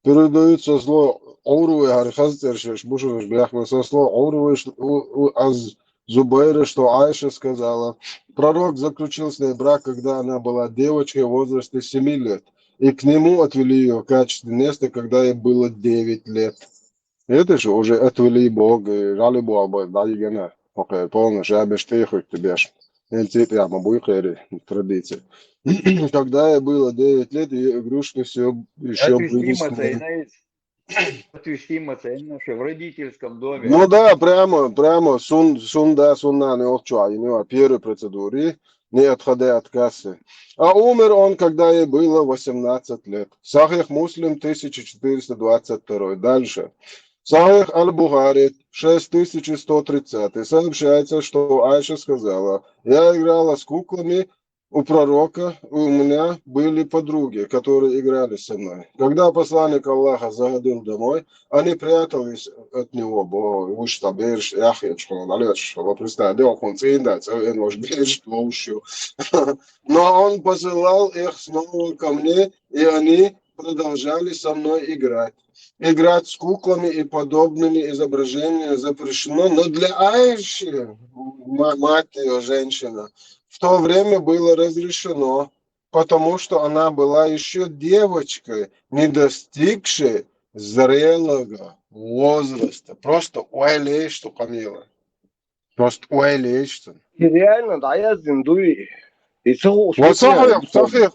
Передаются слова Урвы, Харихаз Тершеш, Бушурыш, Бляхман, со слов Урвы, ш- у- у- аз Зубайра, что Айша сказала, пророк заключил с ней брак, когда она была девочкой в возрасте семи лет, и к нему отвели ее в качестве невесты, когда ей было девять лет. Это же уже отвели Бог, и жали Бог, Бог, да, и гена. Окей, полностью обештехать тебе аж. Эн цепь я могу и кэри, традиция. Когда ей было девять лет, ее игрушки все еще Отвезти были с Мацей, ней. знаете, отвезти Мацей, ну, что, в родительском доме. Ну да, прямо, прямо, сун, сун, да, сун на не отчуа, и не первой процедуре. не отходя от кассы. А умер он, когда ей было восемнадцать лет. Сахих Муслим, тысяча четыреста двадцать второй. Дальше. Сахих Аль-Бухари, шесть тысяч сто тридцатый. Сообщается, что Айша сказала: «Я играла с куклами у пророка, у меня были подруги, которые играли со мной. Когда посланник Аллаха заходил домой, они прятались от него». Бо, уж та берш, ях, я чё, налёт, что, представь, да, он цинда, ца, эн, вож берш, вож. Но он посылал их снова ко мне, и они продолжали со мной играть. Играть с куклами и подобными изображениями запрещено, но для Айши, ма-, мать ее женщина, в то время было разрешено, потому что она была еще девочкой, не достигшей зрелого возраста. Просто уайлей, что Камила. Просто уайлей, что. И реально, да, я зиндуй. И целу Ва сахих, сахих.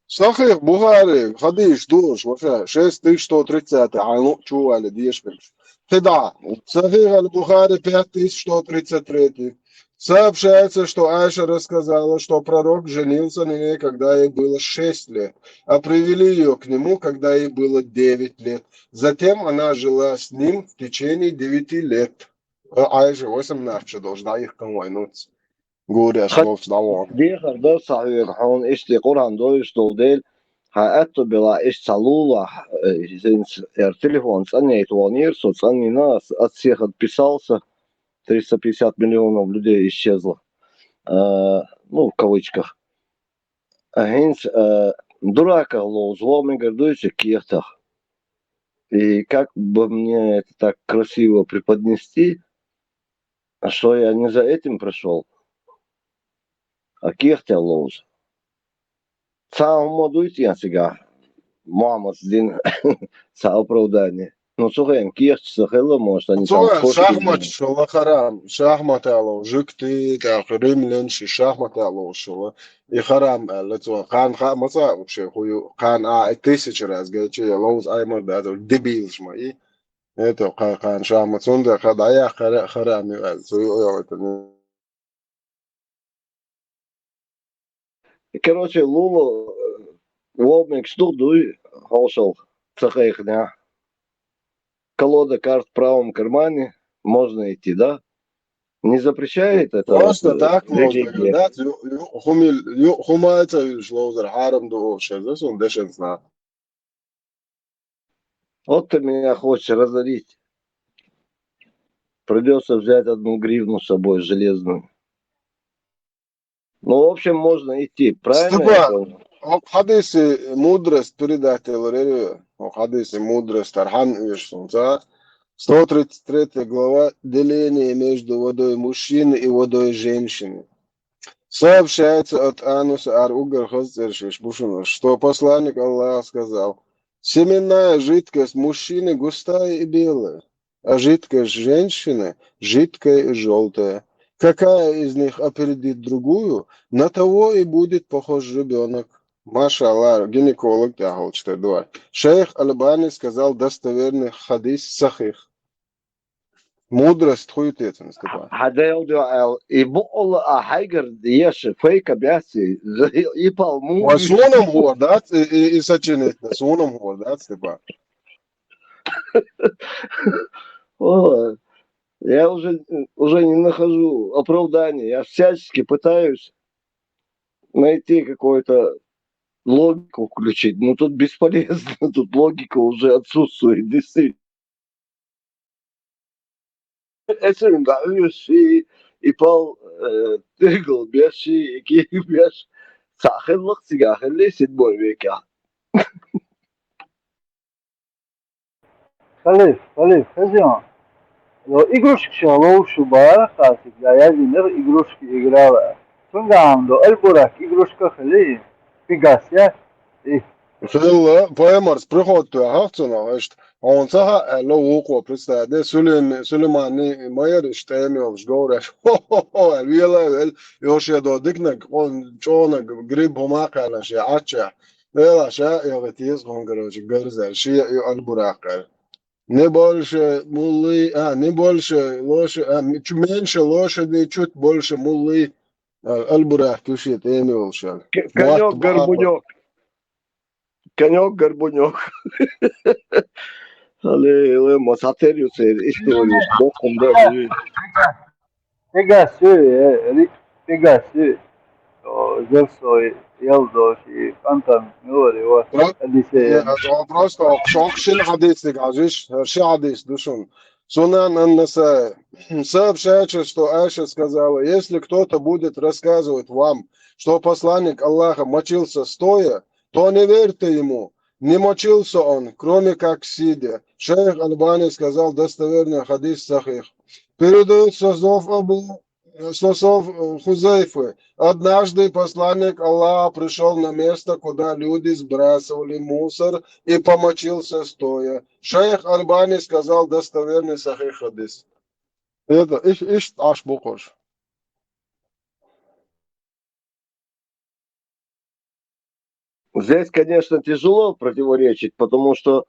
Сахих Бухари, хадис душ, вообще, шесть тысяч сто тридцатый, а ну, чували, дешпекс. Хида, Сахих Аль-Бухари, пять тысяч сто тридцать третий. Сообщается, что Айша рассказала, что пророк женился на ней, когда ей было шесть лет, а привели ее к нему, когда ей было девять лет. Затем она жила с ним в течение девяти лет. Э, Айша восемнадцать должна их кому-нибудь. Гуря Хат- словс давал. Дехар да сахир, хьон ишти Къуръан доиш дол дел, хьа атто бела иш цалула, э, зин с-, эр телефон цаннейт ванир, со цаннина, с-, от всех отписался, триста пятьдесят миллионов людей исчезло. Э, ну, в кавычках. А хинц, э, дурака лоуз, во мегар дуйча кехтах. И как бы мне это так красиво преподнести, а что я не за этим пришёл, а кехтя лоуз. Цаун модуйт я сега, мамас дин, ца оправдание. Ну, слухай, кехтя хела, может, они там Слухай, в Кошке шахмат были. Шола харам, шахмат алло, жукты, так, римлян, ши шахмат алло шола. И харам, э, лецо, кан ха-, маца вообще хую, кан а, э, тысяча раз, говорит, че, лоуз аймар, да, это дебил шма, и это ка-, кан шахмат, сунда, ка-, да, я хара-, харам, э, су-, э, это не Короче, Лула, э, Вовмик, что дуй, хошел, цахайхня. Колода карт в правом кармане, можно идти, да? Не запрещает это, Просто э, так можно религия? Играть, ю-, ю-, хумил-, ю-, хумается, ю-, шлоузер, харам ду, вообще, да, сон дешен зна. Вот ты меня хочешь разорить. Придётся взять одну гривну с собой железную. Ну, в общем, можно идти. Правильно я понял? Степан, о, хадиси мудрость передать, Лорелио. О, хадиси мудрость, Тархан Вишнуца. Сто тридцать третья глава. Деление между водой мужчины и водой женщины. Сообщается от Ануса ар угар хазцершиш бушуна, что посланник Аллаха сказал: «Семенная жидкость мужчины густая и белая, а жидкость женщины жидкая и жёлтая. Какая из них опередит другую, на того и будет похож ребёнок». Машалла, гинеколог тя халчта два. Шейх Альбани сказал: «Достоверный хадис, сахих». Мудрость хуй тецен, Степан. Хадел дуал, и була а хайгар еш фейка бяси, и пал му. Ва сунам хуар, да, и, и, и сочинить, сунам хуар, да, Степан. О, я уже, уже не нахожу оправдания. Я всячески пытаюсь найти какую-то логику включить, но тут бесполезно, тут логика уже отсутствует, действительно. Эсэрин баьхьуйуси, и пал, э, тыргал бящи, и ки бящ. Сахиллах цига хилли седьмой века. Халиф, халиф, хазион. Ло игрушки ша лоу шубар, хасик, да, я динер игрушки играла. Тунгаам до Альбурак игрушка хили. Пегас, я? И Хилла, поэмарс приходту, ахахцуна, ишт. Он саха, э, ло вукво, представь, де, Сулейм-, Сулейман ни майер, ишт, эми олш, говоряш. Хо-хо-хо, вела, вел, ёш я до дикнаг, он, чонаг, гриб, хумакалаш, я, ача. Вела, ша, я, гатиес, он, короче, гырза, ши, я, Альбурак, э. Не больше мулы, а, не больше лошади, а, м-, чу-, меньше лошади, чуть больше мулы. Аль-Буряхь куьший тӀема йолуш яра. Конёк-горбунёк. Конёк-горбунёк. Аллилуйя, ма цхьатерра ю церан история. Боккхун бер. Пегас ю, э, ри-, Пегас ю. О, Зевсой, Ялдоши, Фонтан, говори, вот, Одиссея. Нет, это вопрос, что шок шин хадис ты говоришь, ши хадис душун. Сунан ан-Насаи сообщает, что Айша сказала: «Если кто-то будет рассказывать вам, что посланник Аллаха мочился стоя, то не верьте ему. Не мочился он, кроме как сидя». Шейх Албани сказал достоверный хадис сахих. Передается со слов Абу, со слов, э, Хузайфы. Однажды посланник Аллаха пришёл на место, куда люди сбрасывали мусор, и помочился стоя. Шейх Албани сказал достоверный сахих хадис. Это иш, иш таш букуш. Здесь, конечно, тяжело противоречить, потому что,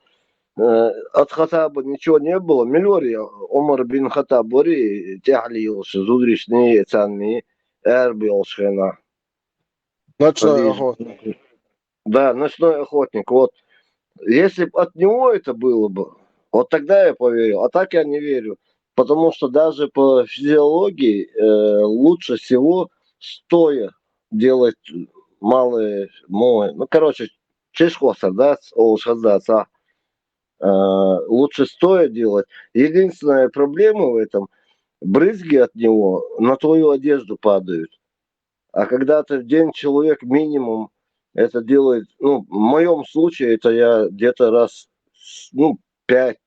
э, от Хаттаба ничего не было. Милвари Умар бин Хаттаб вари тӀаьхьале йолуш зударшний, царний, аьрби йолуш хенахь. Ночной охотник. Да, ночной охотник. Вот. Если бы от него это было бы, вот тогда я поверил. А так я не верю. Потому что даже по физиологии, э, лучше всего стоя делать малые, мо-, ну, короче, чешхоса, да, с-, олуш хаза, а, э, лучше стоя делать. Единственная проблема в этом, брызги от него на твою одежду падают. А когда ты в день человек минимум это делает, ну, в моем случае это я где-то раз, ну, пять,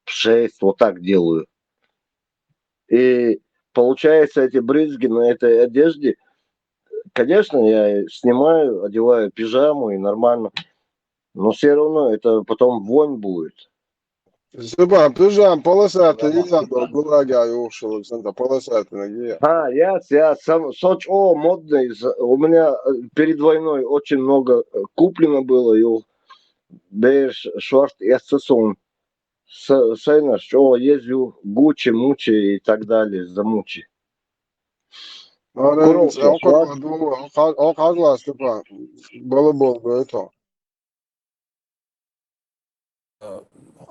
шесть, вот так делаю. И получается, эти брызги на этой одежде, конечно, я снимаю, одеваю пижаму и нормально, но все равно это потом вонь будет. Степан, пижама полосатая, да, я был, была я, ушел, Александр, полосатая, где? А, я, я сам, Сочи, о, модный, з-, у меня, э, перед войной очень много, э, куплено было, и у-, бер ш-, шорт, я сосун. С-, сайнаш, о, ездил Гуччи, Мучи и так далее, за Мучи. Ара, Куров ин ца, сейчас, окхо, ладно? Ду, окхо, окхо, Степан, было, было, это.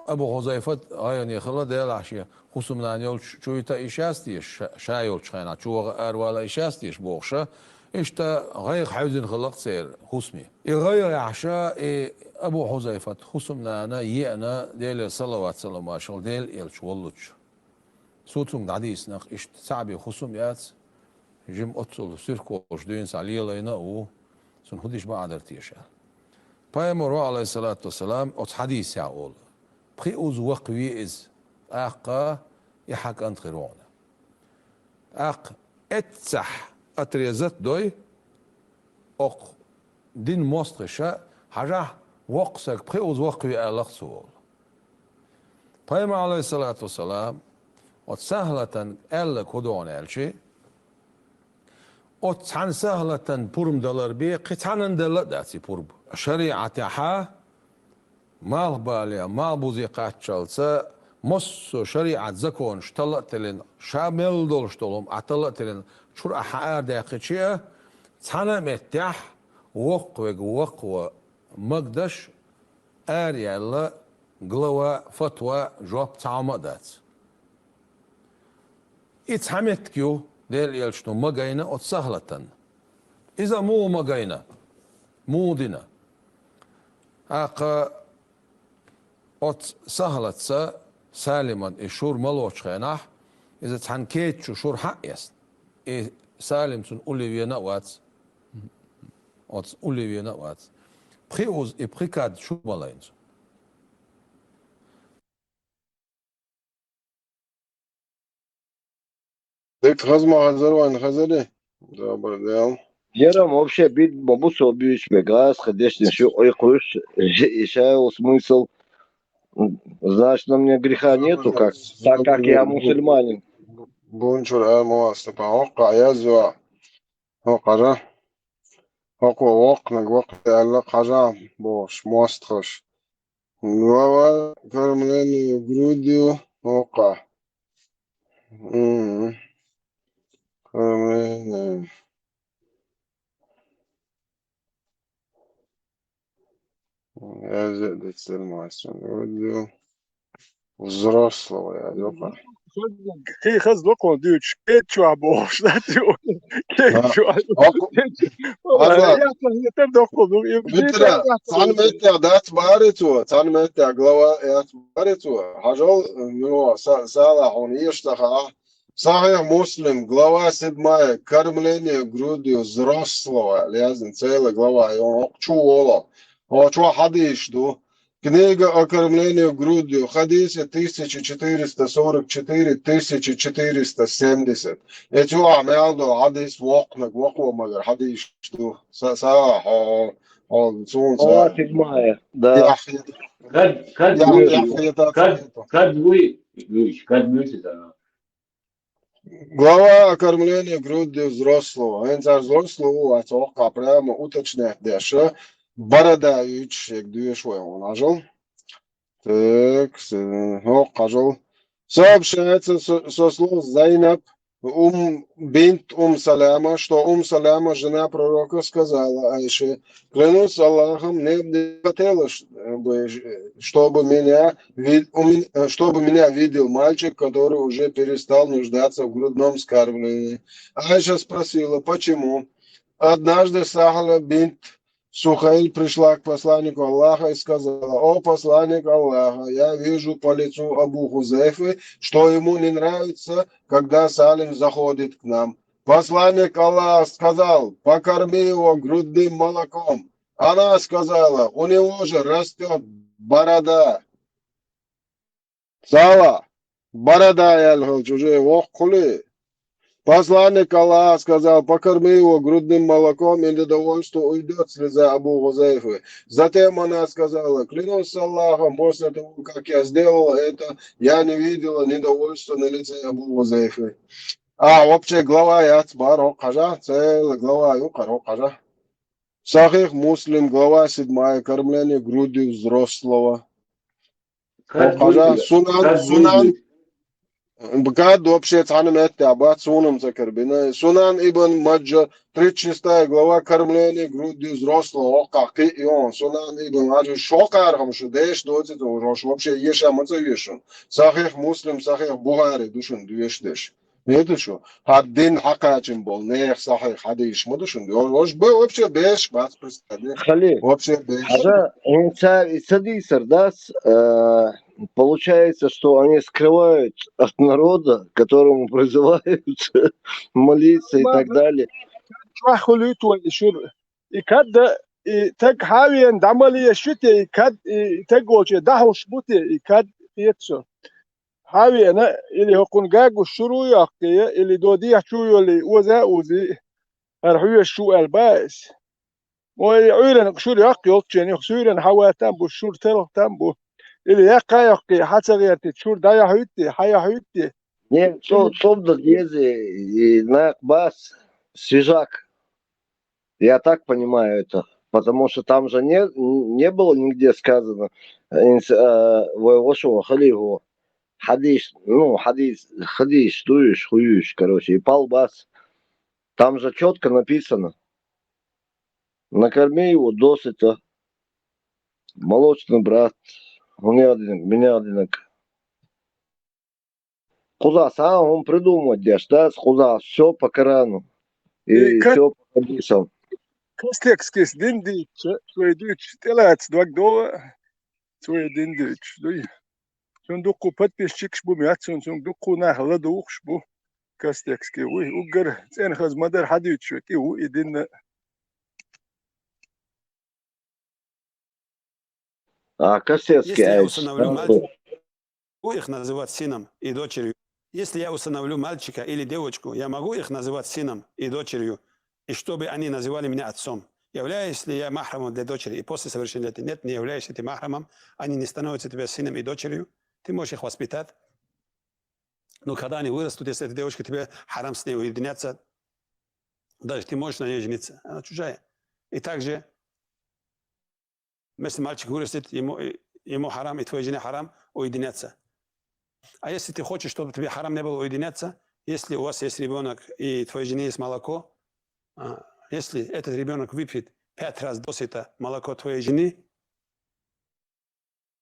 Абу Хузайфат гӀайгӀане хила, делахь шен хӀусамнана йолчу чу йита йиш яц теша, ша, ша йолчу хенахь чу ваха аравала йиш яц теша бохуша, иштта гӀайгӀа хьаьвзина хилла-кх церан хӀусаме. И гӀайгӀа яхьаша, и Абу Хузайфат хӀусамнана еана Делера салават-салам вашалла Делан элча воллучу. Цо цуьнга дӀадийцина-кх иштта цхьаъ бен хӀусам яц, жима оццул суьрхколуш дуьйна схьа лелайна а ву, цунна хӀун дича ма Ӏа дара теша аьлла. Пайхамаро, Ӏалайхиссалату вассалам, оцу хьадисехь олу: «Пхи уз ваккхаве иза, тӀаккха и хьан кӀант хир ву хьуна». ТӀаккха эццахь отрезать дой, окху дин мостагӀаша, хьажахь, воккха стаг пхи уз ваккхаве аьлла-кх цо олу. Пайхамар, Ӏалайхиссалату вассалам, оцу Сахьлатан аьлларг хӀун ду хьуна аьлча, оцу цхьана Сахьлатан пурба далар бен, кхин цхьанна делла а дац и пурба. ШариӀатехьа малхбале, малхбузе кхаччалца, массо а шариӀат законаш талла а теллина, ша мел долуш долу хӀума ахь талла а теллина, чуьра ахь хьан арадаьккхича а, цхьана а меттехь воккхаве ваккхаван магадеш, араяьлла, глава, фатва, жоп цхьа хӀума а дац. И цхьа меттиг ю, Делан элчано ма гайна оцу Сахьлатан. Иза муха ма гайна? Муха дина? ТӀаккха оцу Сахьлатца Салиман и шура ма лоцучу хенахь, иза цхьана кеда чу шура хьаэцна. И Салим цунна улле вена а вац. Оцу улле вена а вац. Пхи уз и пхи кад чу ма лайна цо. Дика хаза ма хазара вайн хазарий? Добрый день. Ярам вообще бит ма бу со буьйцуш бен, гӀазкха дешнаш ю, айкхуьйсуш, и шайл смысл. Значит, на мне греха нету, как, так как я мусульманин. Бунчур а ма вац, тапа, хӀокху а язва. ХӀокхара. ХӀокхо воккханиг воккха аьлла, кхажа бохуш, мостагӀаш. Глава кормление грудью, хӀокха. М. Амин. Я здесь мастер. Взрослого я, ёпа. Хи хаз докон дюч, кетчуа бошла дю. Кетчуа. Ага. Я там докон. Битра, цан метта дац барицу, цан метта глава яц барицу. Хажол, ну, са-, сала он ешта ха. Сахих Муслим, глава седьмая, кормление грудью взрослого. Лязин, целая глава, и он чу оло. О, чу хадиш ду. Книга о кормлении грудью, хадисы тысяча четыреста сорок четыре, тысяча четыреста семьдесят. Эти у Амялдо хадис вокнак, вокво магар хадис ду. Са, са, о, о, сун, са. Глава седьмая, да. Яхи-, Кад, кад, Яхи-, мюсю, Яхи-, это кад, это. Кад вы, Юрьевич, кад мюсю, да. Глава о кормлении грудью взрослого. Эн цар взрослого, а цо ка прямо уточнять дальше. Борода ючек дюш вай он ажал. Так, с-, о, кажал. Сообщается со, со слов Зайнаб, ум, бинт Ум Саляма, что Ум Саляма, жена пророка, сказала Айше: «Клянусь Аллахом, мне бы не хотелось, чтобы, чтобы меня вид-, у мен-, э, чтобы меня видел мальчик, который уже перестал нуждаться в грудном вскармливании». Айша спросила: «Почему?» Однажды Сахла бинт Сухайл пришла к посланнику Аллаха и сказала: «О посланник Аллаха, я вижу по лицу Абу Хузайфы, что ему не нравится, когда Салим заходит к нам». Посланник Аллаха сказал: «Покорми его грудным молоком». Она сказала: «У него же растёт борода». Сала, борода ял хилча уже воккха хуле. Посланник Аллаха сказал: «Покорми его грудным молоком, и недовольство уйдёт с лица Абу Хузайфы». Затем она сказала: «Клянусь Аллахом, после того, как я сделала это, я не видела недовольства на лице Абу Хузайфы». А, вообще глава яц бар, о, кажа, целая глава ю кар, о, кажа. Сахих Муслим, глава седьмая, кормление грудью взрослого. Кад, о, кажа, буй, Сунан, кад, Сунан, буй. Б-, кад вообще цхьана метта бац, сунам ца карбина. Сунан Ибн Маджа, тридцать шестая глава, кормление грудью взрослого, о, как и он. Сунан Ибн Маджа, шо кархам, шо деш, доцит, шо вообще еша, маца ешун. Сахих Муслим, Сахих Бухари, душун, деш деш. Это что? Хаддин хакачин бол, нех сахих хадиш, ма душун. О, ош б-, вообще беш, бац, представь. Хали. Вообще беш. Хажа, он ца-, и садись, Сардас, э, получается, что они скрывают от народа, которому призывают молиться и так далее. Чвахулит ва ишур. И кад, и так хавиен дамали ешите, и кад, и так волче дахуш бути, и кад пецо. Хьавеана, или хӀокхун гагуш шуруй йоккхий, или додехь чу йолий оза а узи, хӀара хьоьжуш шу аьлла баьс. Ой, Ӏуьйранна шура йоккха йолччен, юха суьйранна хьаватан бу, шура телхатан бу. Или яккха а йоккхий, хьа ца гӀертий, шура дӀаяхьуьйтти, хьаяхьуьйтти. Не, цо-, цо-, цо-, деза, и нах бас, свежак. Я так понимаю это, потому что там же не, не было нигде сказано, инс-, э, вай вашего халифу хадиш, ну, хадиш, хадиш, дуешь, хуюешь, короче, и пал бас. Там же чётко написано: «Накорми его досыта, молочный брат, он я одинок, меня одинок». Кхуза сам он придумать деш, да, кхуза всё по Корану. И и ка-, всё по хадисам. Костекскис дин дийцча, цой дуьйцуш тӀелаца дог догӀа, цой дин дуьйцуш дуй. Цун дуккху подписчикаш бу меца, цун, цун дуккху нах ладугӀуш бу. Костекский вуй, уггар цӀена хаза ма дара хьадуьйцуш векӀи ву и динна. А, костецкий. Если я усыновлю мальчика, могу их называть сыном и дочерью? Если я усыновлю мальчика или девочку, я могу их называть сыном и дочерью, и чтобы они называли меня отцом? Являюсь ли я махрамом для дочери? И после совершеннолетия? Нет, не являешься ты махрамом, они не становятся тебе сыном и дочерью. Ты можешь их воспитать. Но когда они вырастут, если эта девочка, тебе харам с ней уединяться, даже ты можешь на ней жениться, она чужая. И также если мальчик вырастет, ему, ему харам, и твоей жене харам уединяться. А если ты хочешь, чтобы тебе харам не было уединяться, Если у вас есть ребенок и твоей жены есть молоко, а, если этот ребенок выпьет пять раз досыта молоко твоей жены,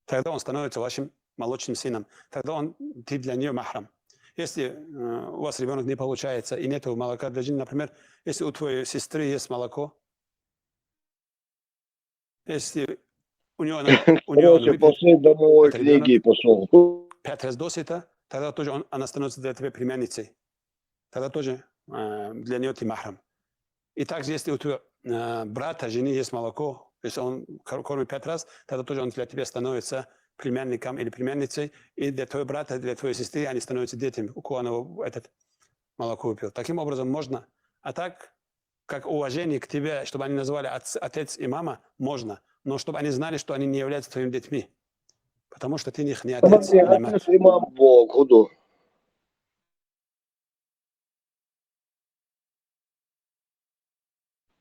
тогда он становится вашим молочным сыном. Тогда он, ты для нее махрам. Если э, у вас ребенок не получается и нету молока для жены, например, если у твоей сестры есть молоко, если у нее, она, у нее она Короче, выпьет пошли домой этот ребёнок книги пошел. пять раз досыта, тогда тоже он, она становится для тебя племянницей. Тогда тоже э, для нее ты махрам. И также, если у твоего э, брата, жены есть молоко, если он кор- кормит пять раз, тогда тоже он для тебя становится племянником или племянницей, и для твоего брата, для твоей сестры они становятся детьми, у кого она этот молоко выпил. Таким образом можно. А так, как уважение к тебе, чтобы они называли отц- отец и мама, можно. Но чтобы они знали, что они не являются твоими детьми. Потому что ты их не отец, Смотри, не мать. отец имам был, куда?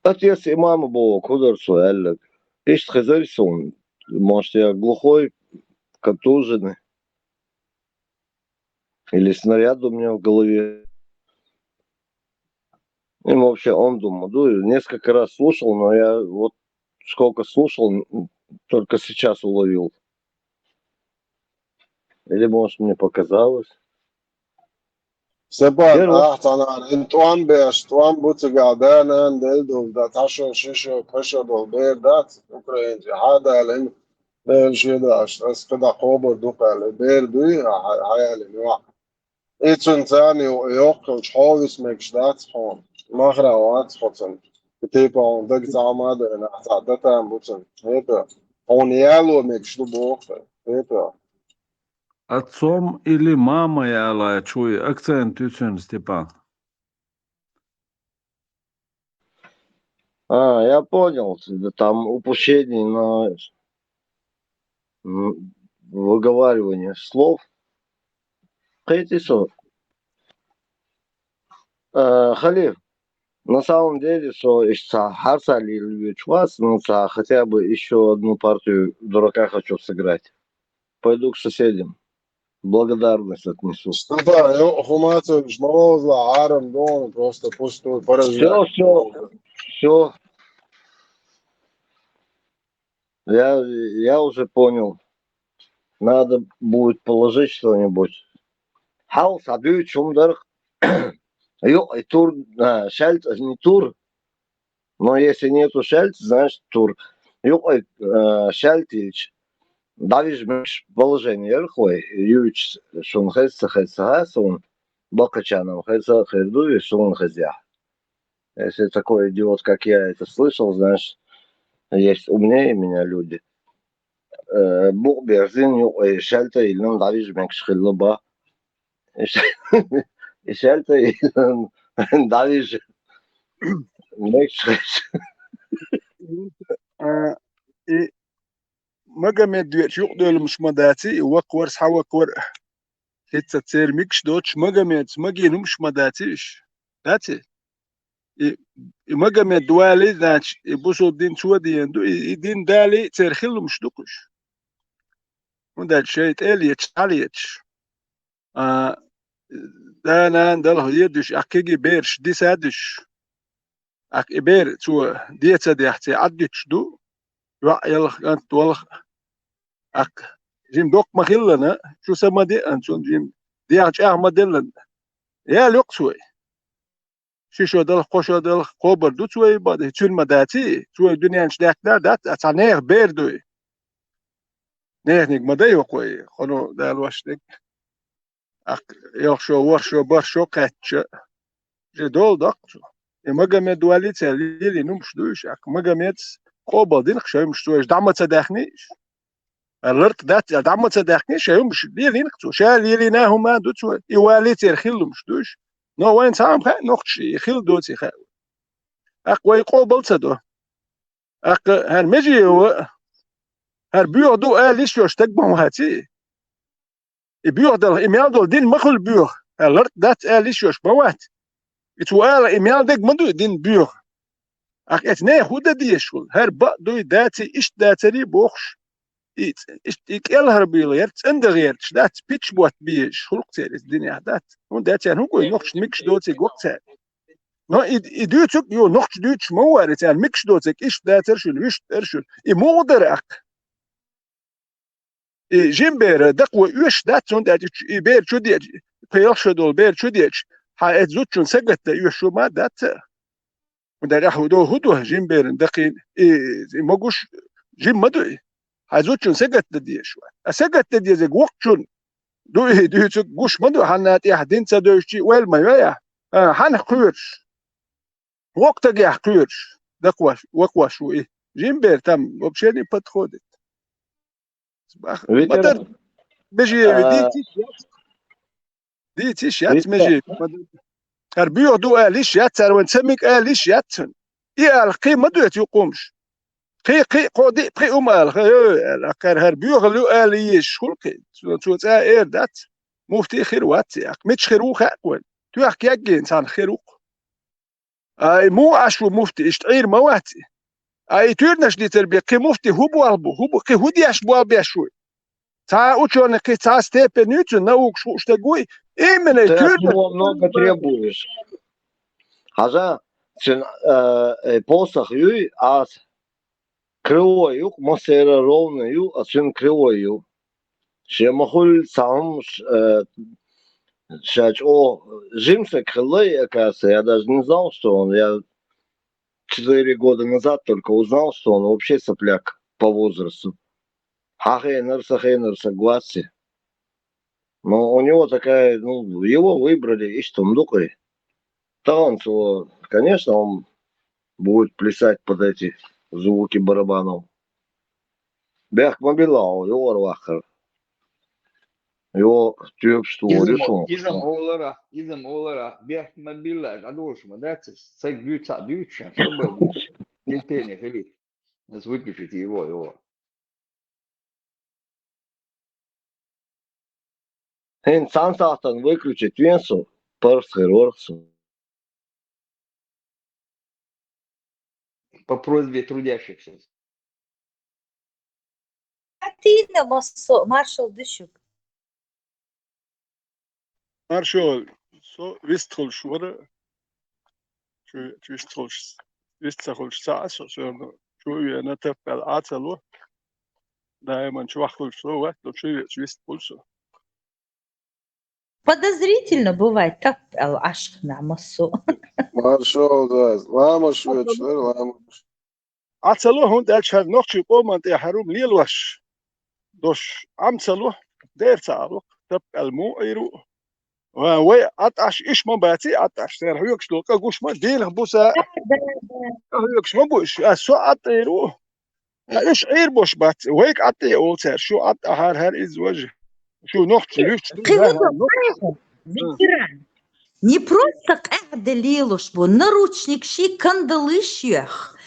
Отец имам был, куда, что, Аллах? Ишт хазарь сон. Может, я глухой, контуженный? Или снаряд у меня в голове? И вообще он думал, ну, несколько раз слушал, но я вот сколько слушал, н- только сейчас уловил. Или, может, мне показалось. Степан, Первый. Ахтанар, ин тӀом беш, тӀом буцага да нан дел дул да ташо шишо пашо дол бер дац Украинци. Хадалин дел ши даш, ас када хобар дукали бер дуй, хаяли нуа. Ицун цани йоккал чховис мекш дац хон. Махра вац хоцан. Типа он даг цама да на ца да там буцан. Это он яло мекш ду бохта. Это Отцом или мамой ала чуй акцент юцен, Степан. А, я понял. Да, там упущение на м, выговаривание слов. Кхетисо. Э, Халиф, на самом деле, что ишца харса лилвич вас, ну, ца, хотя бы еще одну партию дурака хочу сыграть. Пойду к соседям. Благодарность отнесу. Степан, йо, хумацович, морозла, арам дон, просто пустой, порожняк. Все, все, все. Я, я уже понял. Надо будет положить что-нибудь. Хал сабю чумдар. Йо, и тур, а, шальт, не тур. Но если нету шальт, значит тур. Йо, э, шальтич. Давиж меш положение рхой. Юч шун хес, хес, хас, он. Бакачаном хес, хес, дуй, шун хес, я. Если такой идиот, как я, это слышал, значит, есть умнее меня люди. Э, Бух берзин, йо, э, шальта илин давиж мекш хиллы ба. И шальта илин давиж мекш хиллы. А, и Магомед веч юкъдолмуш ма даци, и вакъвар, схьавакъвар. Хица цер микш доч Магомед, магинумш ма даци иш. Даци? И, и Магомед вали, значит, и бусул дин цо диен ду, и, и дин дали цер хилумш дукуш. Мудач шайт эльеч, алиеч. А, да, нан, дал хьедуш, а кеги берш, дисадуш. Ак и бер цо деца дехце аддуч ду. Ва ялх, ант, валх. Ак жим док ма хиллана, чу са ма де, ан цун жим. Дяхча ма деллан. Я лёк цой. Шишо далх, кошо далх, кобар ду цой ба, цун ма даци, цой дунянч дяхна дац, а ца нех бер дуй. Нехник ма дай окой, хоно дал вашник. Ак, ялх шо, вар шо, бар шо кхетча. Же дол дакцу. И Магомед вали цел лили нумш душ, ак, Магомед кобал дин хшаймш цой, дамаца дахниш. Аларт дац, а дамаца дахниш, шаймш лили нхцу. Ша лили на хума дуцу, и вали цер хилумш душ. Но вайн сам ха нохчи, хил доци ха. Ак, вай кобал ца до. Ак, хар межи ва, хар буйох ду, а лиш ёш так бам хаци. И буйох дал, и мял дол дин махул буйох. А ларт дац, а лиш ёш ма вац. И цу ала, и мял дег ма ду дин буйох. Ак эц не худа диешул. Хар ба дуй даци, иш дацари бохш. и, и, и кӀелхьарбийла гӀерташ, цӀенда гӀерташ дац, пич ботт безаш, хӀуллакх церан иза динехь дац. ХӀунда аьлча хӀун гой, нохчашна мегаш доций гӀо ца. Но и, и дуьйцург ю, нохчаша дуьйцуш ма ву, царна мегаш доций, иштта дацара шуна, вуьшта дара шуна. И муха дара аккха? И жима бер дакъа вай оьшуш дац, хӀунда аьлча и бер чу деъча, пхи-ялх шо долу бер чу деъча, хьан эцу зудчунна сагатдан оьшуш ма дац. ХӀунда аьлча хӀун ду, хӀун ду жима беран дакъийна? И, и могуш жима ма ду и. Хьан зудчунна сагатдан дезаш вац. А сагатдан дезарг воккхачунна ду и дуьйцург, гуш ма ду, хьанна тӀехь дин ца девзачий ойла ма йой ахь. А, хьанах кхоьруш? Воккха стагехь кхоьруш, дакъош, вакхош ву и. Жима бер там вообще не подходит. Бах-, Виталий, ма-дарра, меже а, дийца йиш яц. Дийца йиш яц, Виталий, меже. ХӀара боьха ду ала йиш яц цара, вайн ца мега ала йиш яц цунна. И ала кхин ма доьцу юкъа хӀумаш. Кхин, кхин, кхо диъ, пхи хӀума ала, ха, ё, ала, кхара хӀара боьхалла ю ала езаш хуьлу кхин. Цо, цо цкъа а эр дац. Муфти хир вац и, аккха мича хир ву хаьа вайна. Тоьхна кегийна цхьаьна хир ву-кх. А и муха Ӏаш ву муфти, иштта Ӏийр ма вац и. А и туьйранаш дийцар бен кхин муфти хӀун болх бу, хӀун бу, кхин хӀун деш болх беш ву? Цхьа учёный, кхин цхьа степень юй цуьнан, наукаш хууш стаг вуй, именно и Ты от туьйранаш него много требуешь. Хьажа, цуьнан, э, э, посох юй, а с-, кривой ю-кх, массеран ровный ю, а цуьнан кривой ю. Шен ма хуьллу цхьа хӀумнаш, э, ша чӀогӀа жима стаг хилла и, оказывается, я даже не знал, что он, я четыре года назад только узнал, что он вообще сопляк по возрасту. Хьан хенара, сан хенара стаг вац и. Но у него такая, ну, его выбрали, иштта хӀума ду-кх и. Тахана цо, конечно, он будет плясать под эти звуки барабанов. Бехк ма билла хьо, юкъара ваккхар. Йо, тоьпаш тохар ю суна. Иза-м олара, иза-м олара, бехк ма билла, дӀадолуш ма дац, стаг дуьйцу а дуьйцу, ша, терпение хили. Ас выключить его, его. ХӀинца цхьана сахьтана выключить вен со, паргӀат хир вара со. По просьбе трудящихся. Атина массо, маршал ду шуьга. Маршал, со вистхуьлуш вара. Чу, чу вистхуьлуш, вист ца хуьлуш ца Ӏа со, соьрна чу а вена, таппаьлла Ӏа ца ло. Даиман чохь хуьлуш со вац, но чу веъча вистхуьлу со. Подозрительно бывает, таппаьлла Ӏаш хьуна массо. Маршал да, ламаз вецаш дара, ламаз. Ӏа ца ло, хӀунда аьлча хӀара нохчийн къоман тӀехь хӀара хӀума лелош долуш Ӏа ма ца ло, дера ца Ӏа ло, таппаьлла муха Ӏийр ву. Ва-, вай ӀатӀаш иш ма баций, ӀатӀаш, цара хьоьгуш долу къа гуш ма, дийлахь буса, къа хьоьгуш ма бу иш, ас со ӀатӀа Ӏийр ву. Уьш Ӏийр бош бац, вайга ӀатӀе олу цара, шу ӀатӀа ахьара хӀара иза важа. Шу нохча луьйш ду, кхин хӀун ду, нохча. Ветеран. Не просто къаьхьа де лелош бу, наручник ши, кандалыш йоьхна,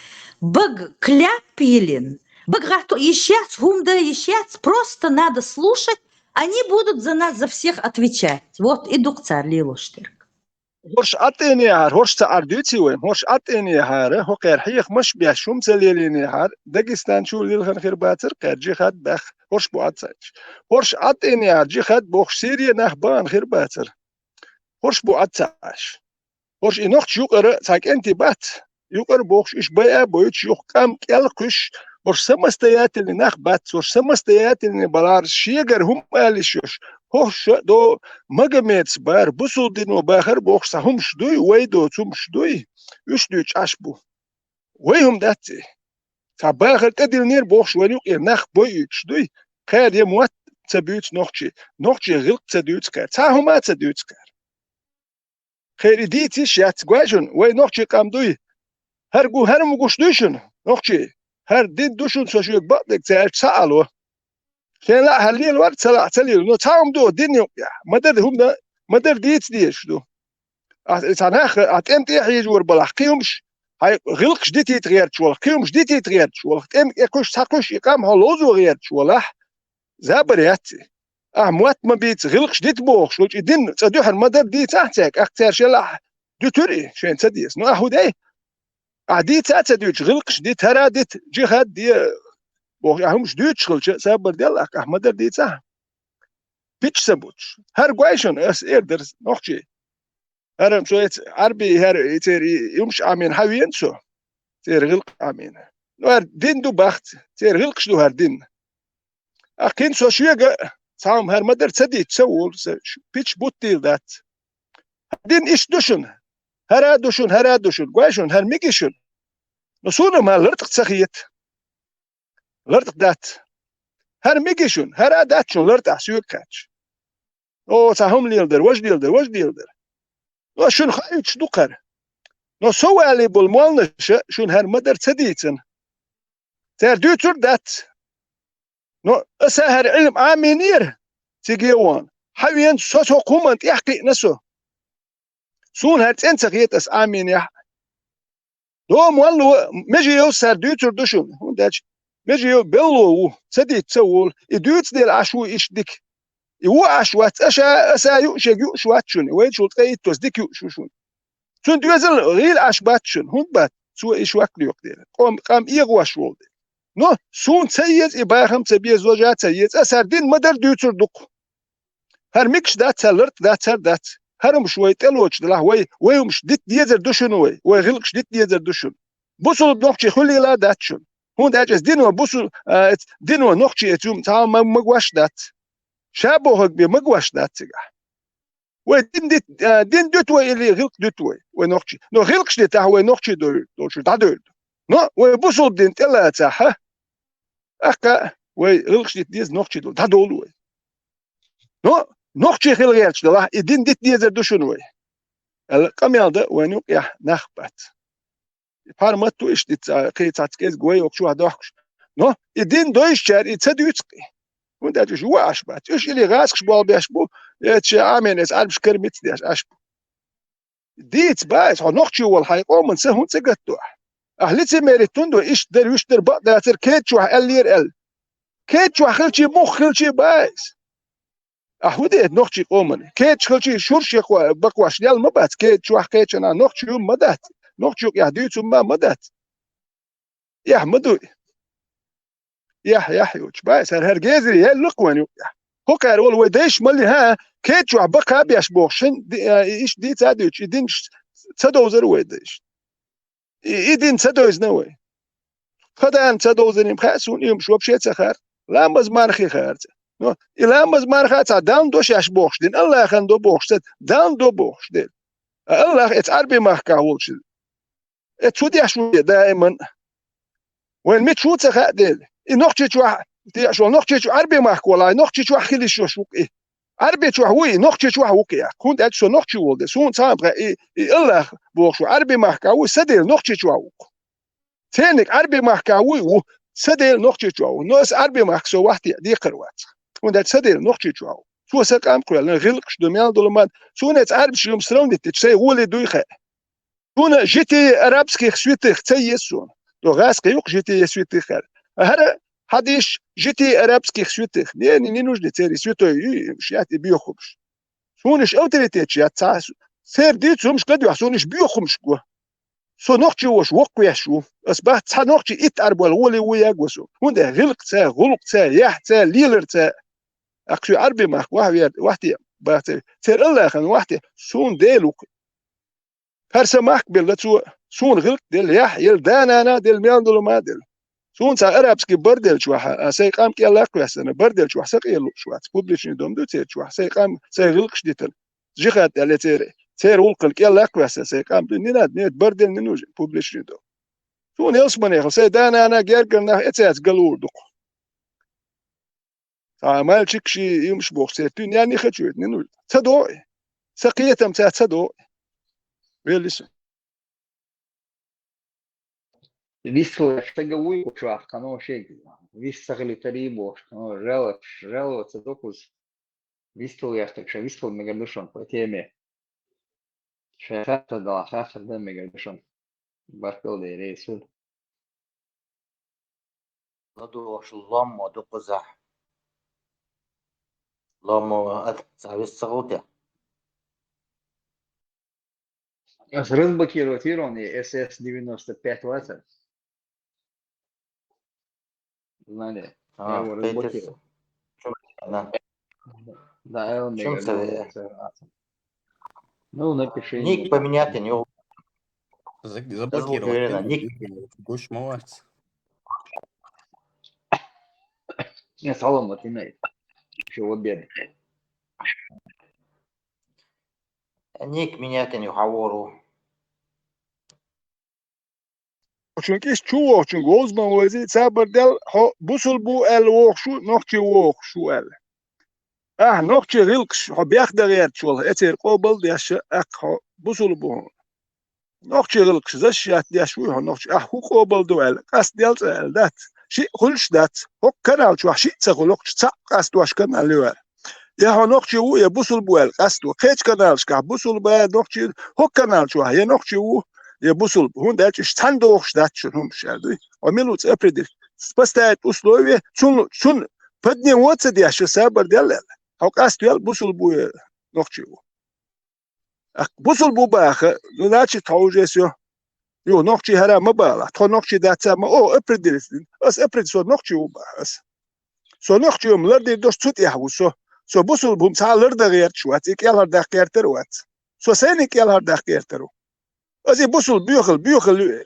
бага кляп йиллина, бага гӀатто йиш яц, хӀума дан йиш яц, просто надо слушать, они будут за нас, за всех отвечать. Вот и ду-кх цара лелош дерг. ХӀорш ӀатӀенехьара, хӀорш ца Ӏар дуьйций вай, хӀорш ӀатӀенехьара, хӀокхара хьехамаш беш, хӀума ца лелийнехьара, Дагестан чу лилхина хир бацара кхара, джихад баьхна, хӀорш бу ӀатӀа ца Ӏаш. ХӀорш ӀатӀенехьара, джихад бохуш, Сирия нах бахана хир бацара. ХӀорш бу ӀатӀа ца Ӏаш. ХӀорш и нохча юкъара цхьа кӀентий бац. Юкъара бохуш, уьш байа а бойтуш, юха къам кӀел а кхуьссуш, хӀорш самостоятельный нах бац, хӀорш самостоятельный балахьара шегара хӀума ала йиш йолуш, хӀорш а до Магомедас бара, бусулба дино бахара бохуш цхьа хӀумаш дуй, вай доцу хӀумаш дуй, уьш дуьйцуш Ӏаш бу. Вай хӀума дац и. Цхьа бахар тӀедиллинера бохуш вайн юкъера нах бойуьйтуш дуй, кхара я мотт ца буьйцу нохчий, нохчий гӀиллакх ца дуьйцу кхара, цхьа хӀума а ца дуьйцу кхара. Кхера и дийца йиш яц, гой шуна, вай нохчий къам дуй. ХӀара гу-, хӀара ма гуш дуй шуна, нохчий? ХӀара дин ду шуна, со шуьга бакъдерг ца аьлча, ца Ӏало. Шен лаахь хӀара лелавар, ца лаахь ца лела. Но цхьа хӀума ду дин юкъехь. Ма-дарра хӀума, ма-дарра дийца дезаш ду. Ахь, цхьа нах, ахь тӀем тӀе а хьийжавар балахь, кхин хӀумаш, хьайн гӀиллакхаш дитийта гӀерташ валахь, кхин хӀумаш дитийта гӀерташ валахь, тӀем тӀе кхуьссуш, цхьа кхуьссуш и къам хьо ловзо гӀерташ валахь, забар яц и. Ахь мотт ма бийца, гӀиллакхаш дита бохуш волчу и дин цӀа дуьхьал ма-дарра дийцахь цаьрга, ахь цара шен лаахь дуьтура и, шайна ца деза. Ну, ахь хӀун дей? Ахь дийца а ца дуьйцуш, гӀиллакхаш дита, хӀара а дита, джихад де, бохуш, ахь хӀумаш дуьйцуш хилча, сабар делла ахь, ахь ма-дарра дийцахь. Пич ца буттуш. ХӀара гой шуна, ас эр дара нохчий. ХӀара цо эца Ӏарбий, хӀара и церан и, и хӀумаш Ӏамийна хьавеана со. Церан гӀиллакх Ӏамийна. Ну, хӀара дин ду бахца, церан гӀиллакхаш ду хӀара дин. Ахь кхин со шуьга цхьа хӀума хӀара ма-дарра ца дийца ца волу, сан ш-, пич буттийла дац. ХӀара дин иштта ду шуна. ХӀара а ду шуна, хӀара а ду шуна. Гой шуна, хӀара миги шуна. Но суна ма лартах ца хета. Лартах дац. ХӀара миги шуна, хӀара а дац шуна лартахь соьга кхаьчча. О, цхьа хӀума леладар, важа леладар, важа леладар. Но шуна хаийташ ду кхара. Но со валий болу молланаша шуна хӀара ма-дарра ца дийцина. Цара дуьйцур дац. Но аса хӀара Ӏилма Ӏамийнера, циге а вахана, хьавеана со, со кху хӀуманна тӀехь кхиъна со. Суна хӀара цӀена ца хета ас Ӏамийнехь. Дома валло, меже йолу сара дуьйцур ду шуна, хӀунда аьлча меже йолу белло ву, ца дийца ца волу, и дуьйцу дела Ӏаш ву иштта дика. И ву Ӏаш вац, аша, аса юуш ерг юуш вац шуна, вайчул цкъа иттос дика юуш ву шуна. Цунна доьзал гӀийла Ӏаш бац шуна, хӀунда бац? Цо и шок лоькху дела, къом, къам эгӀош волу дела. Но суна ца еза и бахам ца беза, важа ца еза, аса хӀара дин ма-дарра дуьйцур ду-кх. ХӀара мегаш дац, хӀара лартах дац, хӀара дац. ХӀара хӀумаш вай тӀелоцуш делахь, вай, вай хӀумаш дита дезар ду шуна вай, вай гӀиллакхаш дита дезар ду шуна. Бусулба нохчий хуьлийла а дац шуна. ХӀунда аьлча аса дино бусу-, а, эц-, дино нохчий эцу цхьа а ма-, магош дац. Ша бохург бен магош дац цигахь. Вай дин дит-, а, дин дуьту вай или гӀиллакх дуьту вай, вай нохчий. Но гӀиллакхаш дитахь вай нохчий дойр-, долчуьра дӀадойр ду. Но вай бусулба дин тӀелацахь, аккха вай гӀиллакхаш дита деза нохчий долу, дӀадолу вай. Но нохчий хила гӀерташ делахь, и дин дита дезар ду шуна вай. Аьлла, къамел дан вайна юкъехь нах бац. Пхьармат ду иштта дица, кхин цхьацца кӀезиг вай йоккхачохь дохкуш. Но и дин дойзучара и ца дуьйцу-кх и. ХӀунда аьлча уьш ву Ӏаш бац. Уьш или гӀазкхаш болх беш бу, эцу шен Ӏамийна эца Ӏарбаш кара миц деш Ӏаш бу. Дийца бац, хьо нохчи волу хьайн къоман са хӀунда ца гатдо ахь? Ахь лицемерить хӀунда до, иштта дара, вуьшта дара, бакъ дацара, кеда чохь аьллера аьлла. Кеда чохь хилчий, муха хилчий бац. Ахь хӀун де нохчий къоман? Кеда чохь хилчий, шурш якхо-, бакхош лел ма бац, кеда чохь кхечанхьа нохчи хӀума ма дац, нохчи юкъехь дуьйцу хӀума ма дац. Эхь ма дуй. Эхь, эхь йоцуш. Бай, сара хӀара гезаре яьлла-кх вайн юкъехь. ХӀокхара волу вай дайша мали, хӀа, кеда чохь бакха а беш бохуш, шин ди-, а, и иштта дийца а дуьйцуш, и динаш ца довзара вай дайша. И, и дин ца довзина вай. Тхан дана ца довзарийн хаьа суна, и хӀумаш вообще ца хаьара. Ламаз мархи хаьара цӀа. Но, и ламаз марха цхьа Далла до шаьш бохуш дина, Аллахьан до бохуш ца, Далла до бохуш дела. А Аллахь эца Ӏарби махкахь волчу. Э, цу деш ву даиман. Вайн мича ву ца хаьа дела. И нохчи чохь, тешо, нохчи чу Ӏарби махка волахь, нохчи чохь хила йиш йолуш ву-кх и. Ӏарби чохь ву и, нохчи чохь ву-кх и. ХӀунда аьлча со нохчи волу де. Суна цхьа а пхаьа, и, и Аллах бохуш ву, Ӏарби махка ву, сан дела нохчи чохь ву-кх. Церниг Ӏарби махка ву и ву, сан дела нохчи чохь ву. Но аса Ӏарби махка со вахте декхар вац. ХӀунда аьлча сан дела нохчи чохь ву. Цо сан къам кхоьллина, гӀиллакхаш ду, мел долу ман. Суна эца Ӏарбаш юм сравнить дича, сайн гӀоле дуй хаьа. Суна житие арабских святых ца еза суна. До гӀаскхи юкъ житие святых аьлла. А хӀара хьадиш житие арабских святых. Мне не, не нужны церан святой и шаьтта и боьхурш. Суна иш авторитеташ яц цхьа а. Церан дийца хӀумаш ладоьгӀу, суна иш боьхурш го. Со нохчи вош воккхавеш ву. Ас бац цхьа нохчи итт Ӏарбойла гӀоле ву яго со. ХӀунда гӀиллакх ца, гӀуллакх ца, яхь ца, лелар ца. Акх соь Ӏарби махка вахь вер-, вахте бац. Церан Аллахьан вахте, суна Дела ву-кх. ХӀара сан махка белла цо, суна гӀиллакх делла, яхь елла, да-нана делла, мел долу ма делла. Суна цхьа арабский бар делча вахьа, а сайн къам кӀел лакхвессана, бар делча вахь са къелуш вац, публичный дом ду церча вахь, сайн къам, сайн гӀиллакхаш дитар. Жихад аьлла церан, церан гӀуллакхал кӀел лакхвессана, сайн къам ду, не надо, нет, бар делла не нужен, публичный дом. Суна ялсманехал, сайн да-нана гергара нах эцаьца галур ду-кх. Цхьа мальчик ши юмаш боху церан туьйна яьнна и хачу вет, не нужно. Ца догӀу. Сан кхетам ца, ца догӀу. Велли со. Вистхилеш стага вуй, чохь кхано шег. Вист ца хили тари бохуш, кхано жалоба, жалоба ца докуз. Вистхилеш стаг ша вистхила мегар ду шуна по теме. Шайн хаттар дала, хаттар дан мегар ду шуна. Баркалла дерриг сул. ЛадугӀуш ломмо ду кхузахь. Ломмо ат ца вист ца гӀу те. Ас разблокировать йира и эс эс девяносто пять вацара. Знали. А, Я его Петя, разблокировал. чё, да. Да, Элмер Чем говорил, це? что это. Ну, напиши Нік мне. поміняти, не Заблокировать. Уверена, Ник. Гусь молодец. Не, салам, вот имеет. Еще в обед. Нік міняти не говорю. Чунки чувохчун гозман вези цабар дел хо бусулбу эл вохшу, нохчи вохшу эл. Ах, нохчи гилкш хо бяхда герчул, эцер къобал дяша, ах, хо бусулбу. Нохчи гилкш защищать дяш вуй хо нохчи, ах, ху къобал ду эл, къас дел ца эл дат. Ши хулш дат. Хо канал чух ши ца хулокч ца къас дуаш канал юар. Я хо нохчи ву, я бусулбу эл къас ду. Кеч каналшка бусулба нохчи, хо канал чух, я нохчи ву, я бусулбу. Хун дачиш цан дохш дат чун хум шадуй. О милуц определить. Поставить условия, цун, цун, под ним вот ца дяш, сабар дел эл. Хо къас ду эл бусулбу я нохчи ву. Ах, бусулбу баха, ну, значит, хо уже всё. Ю, нохчи хара ма бала, тхо нохчи даца ма, о, определить. Ас определить, со нохчи ву баха, ас. Со нохчи ум лар дир дош цут яхву со. Со бусулбу ум ца лар да герч вац, ик ял хар да гертер вац. Со сен ик ял хар да гертер ву. Ас и бусул бюхал, бюхал ю эл.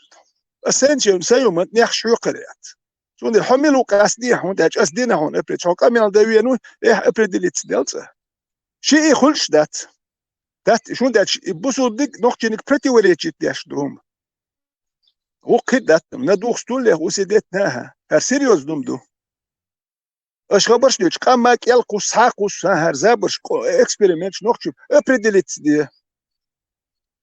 Ас сен чи ум сай ум нях шу кырят. Сунди хо милу къас ди хун дач, ас дина хун определить. Хо къамял да вену, эх, определить дел ца. Ши и хулш дат. Дат, шун дач, и бусул дик нохчиник противоречит дяш дум. Укхи дат, на дух стуллех уси дет на, хар серьёз дум ду. Аш хабарш нуч, къамма кел кус, ха кус, ха, хар забарш, къо-, эксперимент нохчи, определить ди.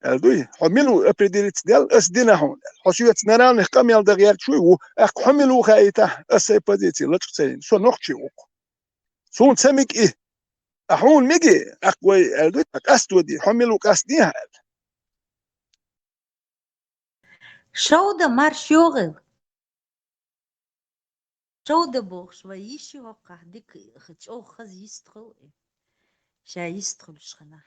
Эл дуй, хо милу определить дел, ас дина хун. Хо сюец наравных къамял да герчуй ву, ах, хо милу хаита, ас сай позиции, лач цейн, со нохчи вук. Сун цамик и. Ахун миги, ах, вай, эл дуй, къас дуди, хо милу къас ди, ха, эл. Шовда марш йогъил. Шовда бохш ва йиши хокъах дик чӀох хаз йистхул. Ша йистхулш хана.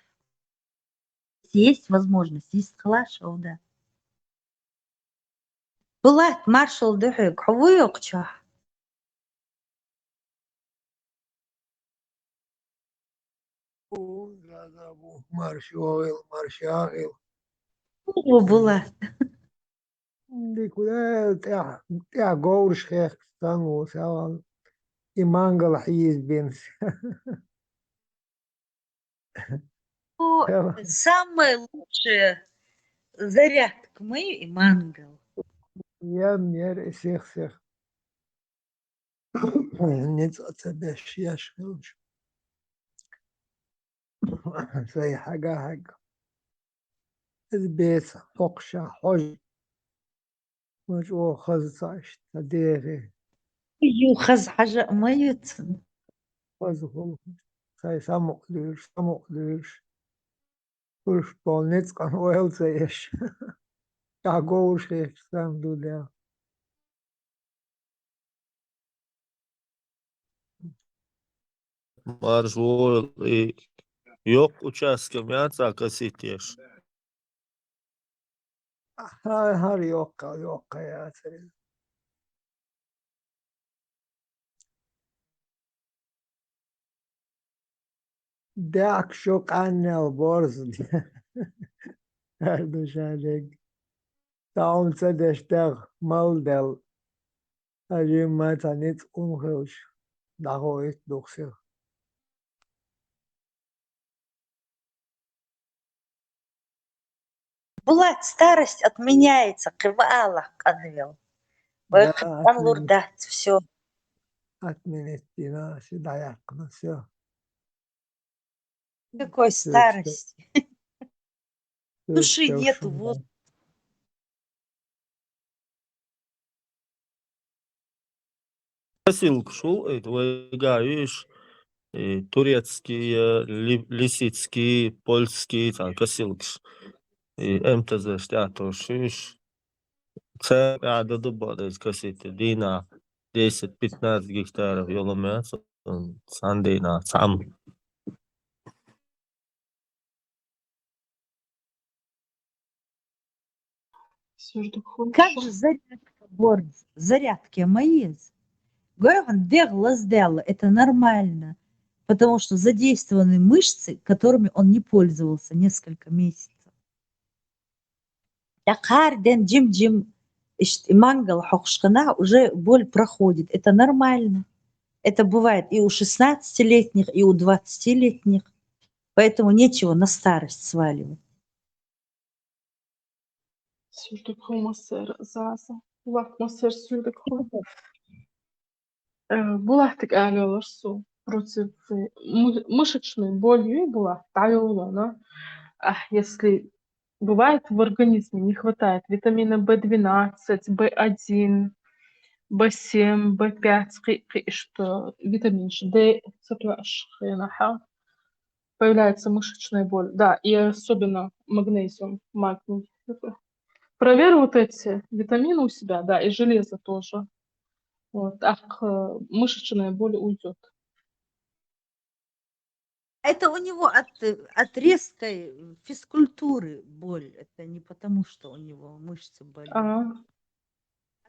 Есть возможность йистхила шовда. Булат, маршал духьуг, хӀу вуй укхчахь? Марш вогӀил, марш ягӀил. Ву Булат. Дикула тӀя-, тӀя говраш хехкаш сан ву савал. И мангал хьийз бинс. О, самая лучшая зарядка, мы и мангал. Я мер и сих-сих. Ниц ца беш яш хилш. Сай хьага хьаг. Из беца хокъша хож. Муч о хаз цаш, та дери. Ю хаз хьажа ма юцн. Хаз хул. Сай самукъ луьш, самукъ луьш. Хулш больниц къан ойл ца еш. Я говраш хеш сам ду дя. Марш вогӀил и йокъ участкам яц а косить еш. Хьа-, хьар йокъа, йокъа яцар. Дяк шу къаннел борз. Ардушалег. Таун ца деш дагъ мал дел. Ажим ма ца ниц ун хилш. Дагъо ит духсил. Булат, старость отменяется, кывала къанвел. Ой, да, къан лур дац, всё. Отменить дина, си даякъна, всё. Какой старости? Души нету, вот. Косилкаш хул, э, вайга уьш, э, турецкий, э, ли-, лисицкий, польский, цхьа косилкаш. Э, МТЗ-ш тӀаьхьа уьш. Цхьа а да дубба дайс косить, дийнахь десять-пятнадцать гектаров йолу меца, м, цхьана дийнахь цхьамма. Как же зарядка борз? Зарядка ма еза. Гой хьона дегӀ лаздаьлла, это нормально, потому что задействованы мышцы, которыми он не пользовался несколько месяцев. ТӀаккха хӀара ден жим-жим иштта и мангал хьокхуш хинахь, уже боль проходит. Это нормально. Это бывает и у шестнадцатилетних, и у двадцатилетних. Поэтому нечего на старость сваливать. Сюрдук хӀу массер заза. Лак массер сюрдук хӀу. Э, Булатик алалар су против, э, мы-, мышечной болью Булат, дӀайолана. А если бывает в организме не хватает витамина Б двенадцать, Б один, Б семь, Б пять, кхи-, кхи-, что витамин Д, сатуаш хенаха. Появляется мышечная боль. Да, и особенно магнезиум, магний. Проверь вот эти витамины у себя, да, и железо тоже. Вот, ах, э, мышечная боль уйдет. Это у него от, от резкой физкультуры боль. Это не потому, что у него мышцы болят. Ага.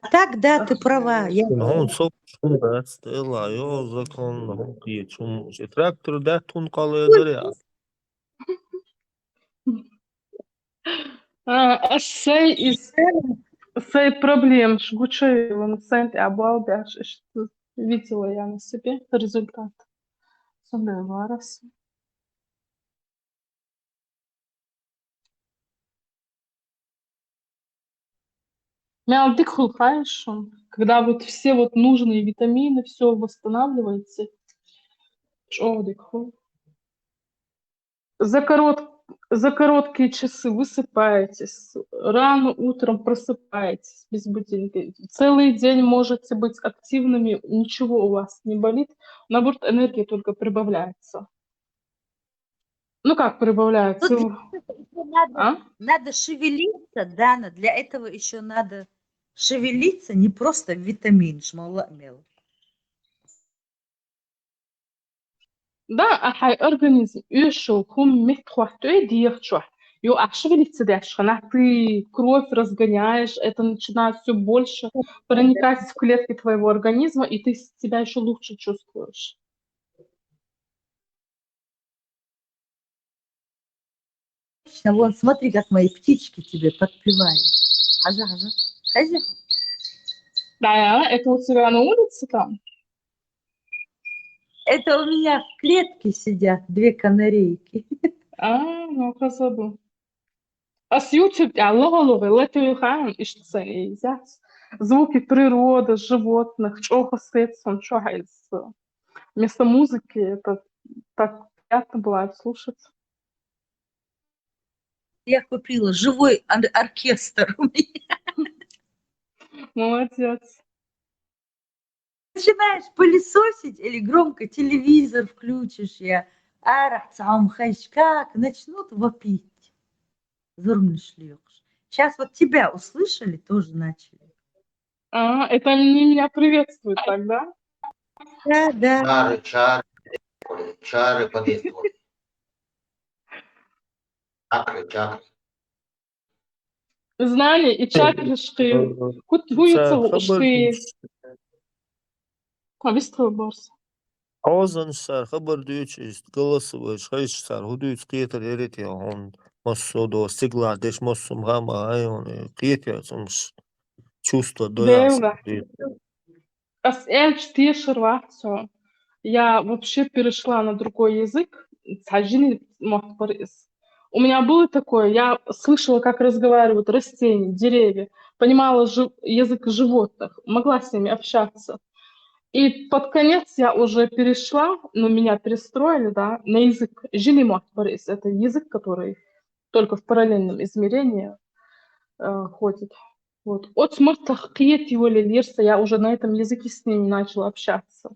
А так, да, ты права. Я... Хьуна со шун дац, Стелла, йо, закон, хӀун кхеташ хӀума. Трактор дац, хӀун кхалла дара я? А, ас сай из, сай проблемаш гучавелла, сайн тӀа бал беш, иштта видела я на себе результат. Цундела варас. Мел дика хул, хаьий шуна, когда вот все вот нужные витамины, всё восстанавливается. ЧӀогӀа дика хул. За корот-, за короткие часы высыпаетесь, рано утром просыпаетесь без будильника. Целый день можете быть активными, ничего у вас не болит. Наоборот, энергия только прибавляется. Ну как прибавляется? Тут для этого ещё надо, а? Надо шевелиться, Дана, для этого ещё надо шевелиться, не просто витамин, шмала мел. Да, а хьай организм оьшуш хӀума меттахӀоттаве дегӀа чохь. Ю, ахь шевелиться деш хьан, ты кровь разгоняешь, это начинает всё больше проникать в клетки твоего организма, и ты с-, себя ещё лучше чувствуешь. Точно, вон, смотри, как мои птички тебе подпевают. Хьажа, хьажа. Хьажа. Да, это у тебя на улице там? Это у меня в клетке сидят две канарейки. А, ну, красота. Ас YouTube тӀехь логӀа-логӀа латуьйхьан, иштта сан изяц. Звуки природы, животных, чӀогӀа сецна чохь из. Вместо музыки это так приятно бывает слушать. Я купила живой ор-, оркестр у меня. Молодец. Начинаешь пылесосить или громко телевизор включишь, я арахь цхьа хӀума хезча, как начнут вопить. Зурманаш лоьхуш. Сейчас вот тебя услышали, тоже начали. А, это они меня приветствуют тогда? Да, да. Чары, чары, чары понесло. Чакры, чакры. Знание и чакры шкъе. Кут вуйца шкъе. А, вистхила барс. Хьозанаш цара хабар дуьйцу, иштта голосовойш хезча цара хӀун дуьйцу, кхетар яра те хьуна, массо а до, стигла деш, массо а хӀама, ай, хьуна, кхетар яра цунаш, чувство до яц. Ас аьлча тешар вац хьо. Я вообще перешла на другой язык, цхьа жили мотт бара иза. У меня было такое, я слышала, как разговаривают растения, деревья, понимала жи-, язык животных, могла с ними общаться. И под конец я уже перешла, ну, меня перестроили, да, на язык, жили мотт бара иза, это язык, который только в параллельном измерении, э, ходит. Вот. Оцу маттах кхетий вале лерса, я уже на этом языке с ними начала общаться.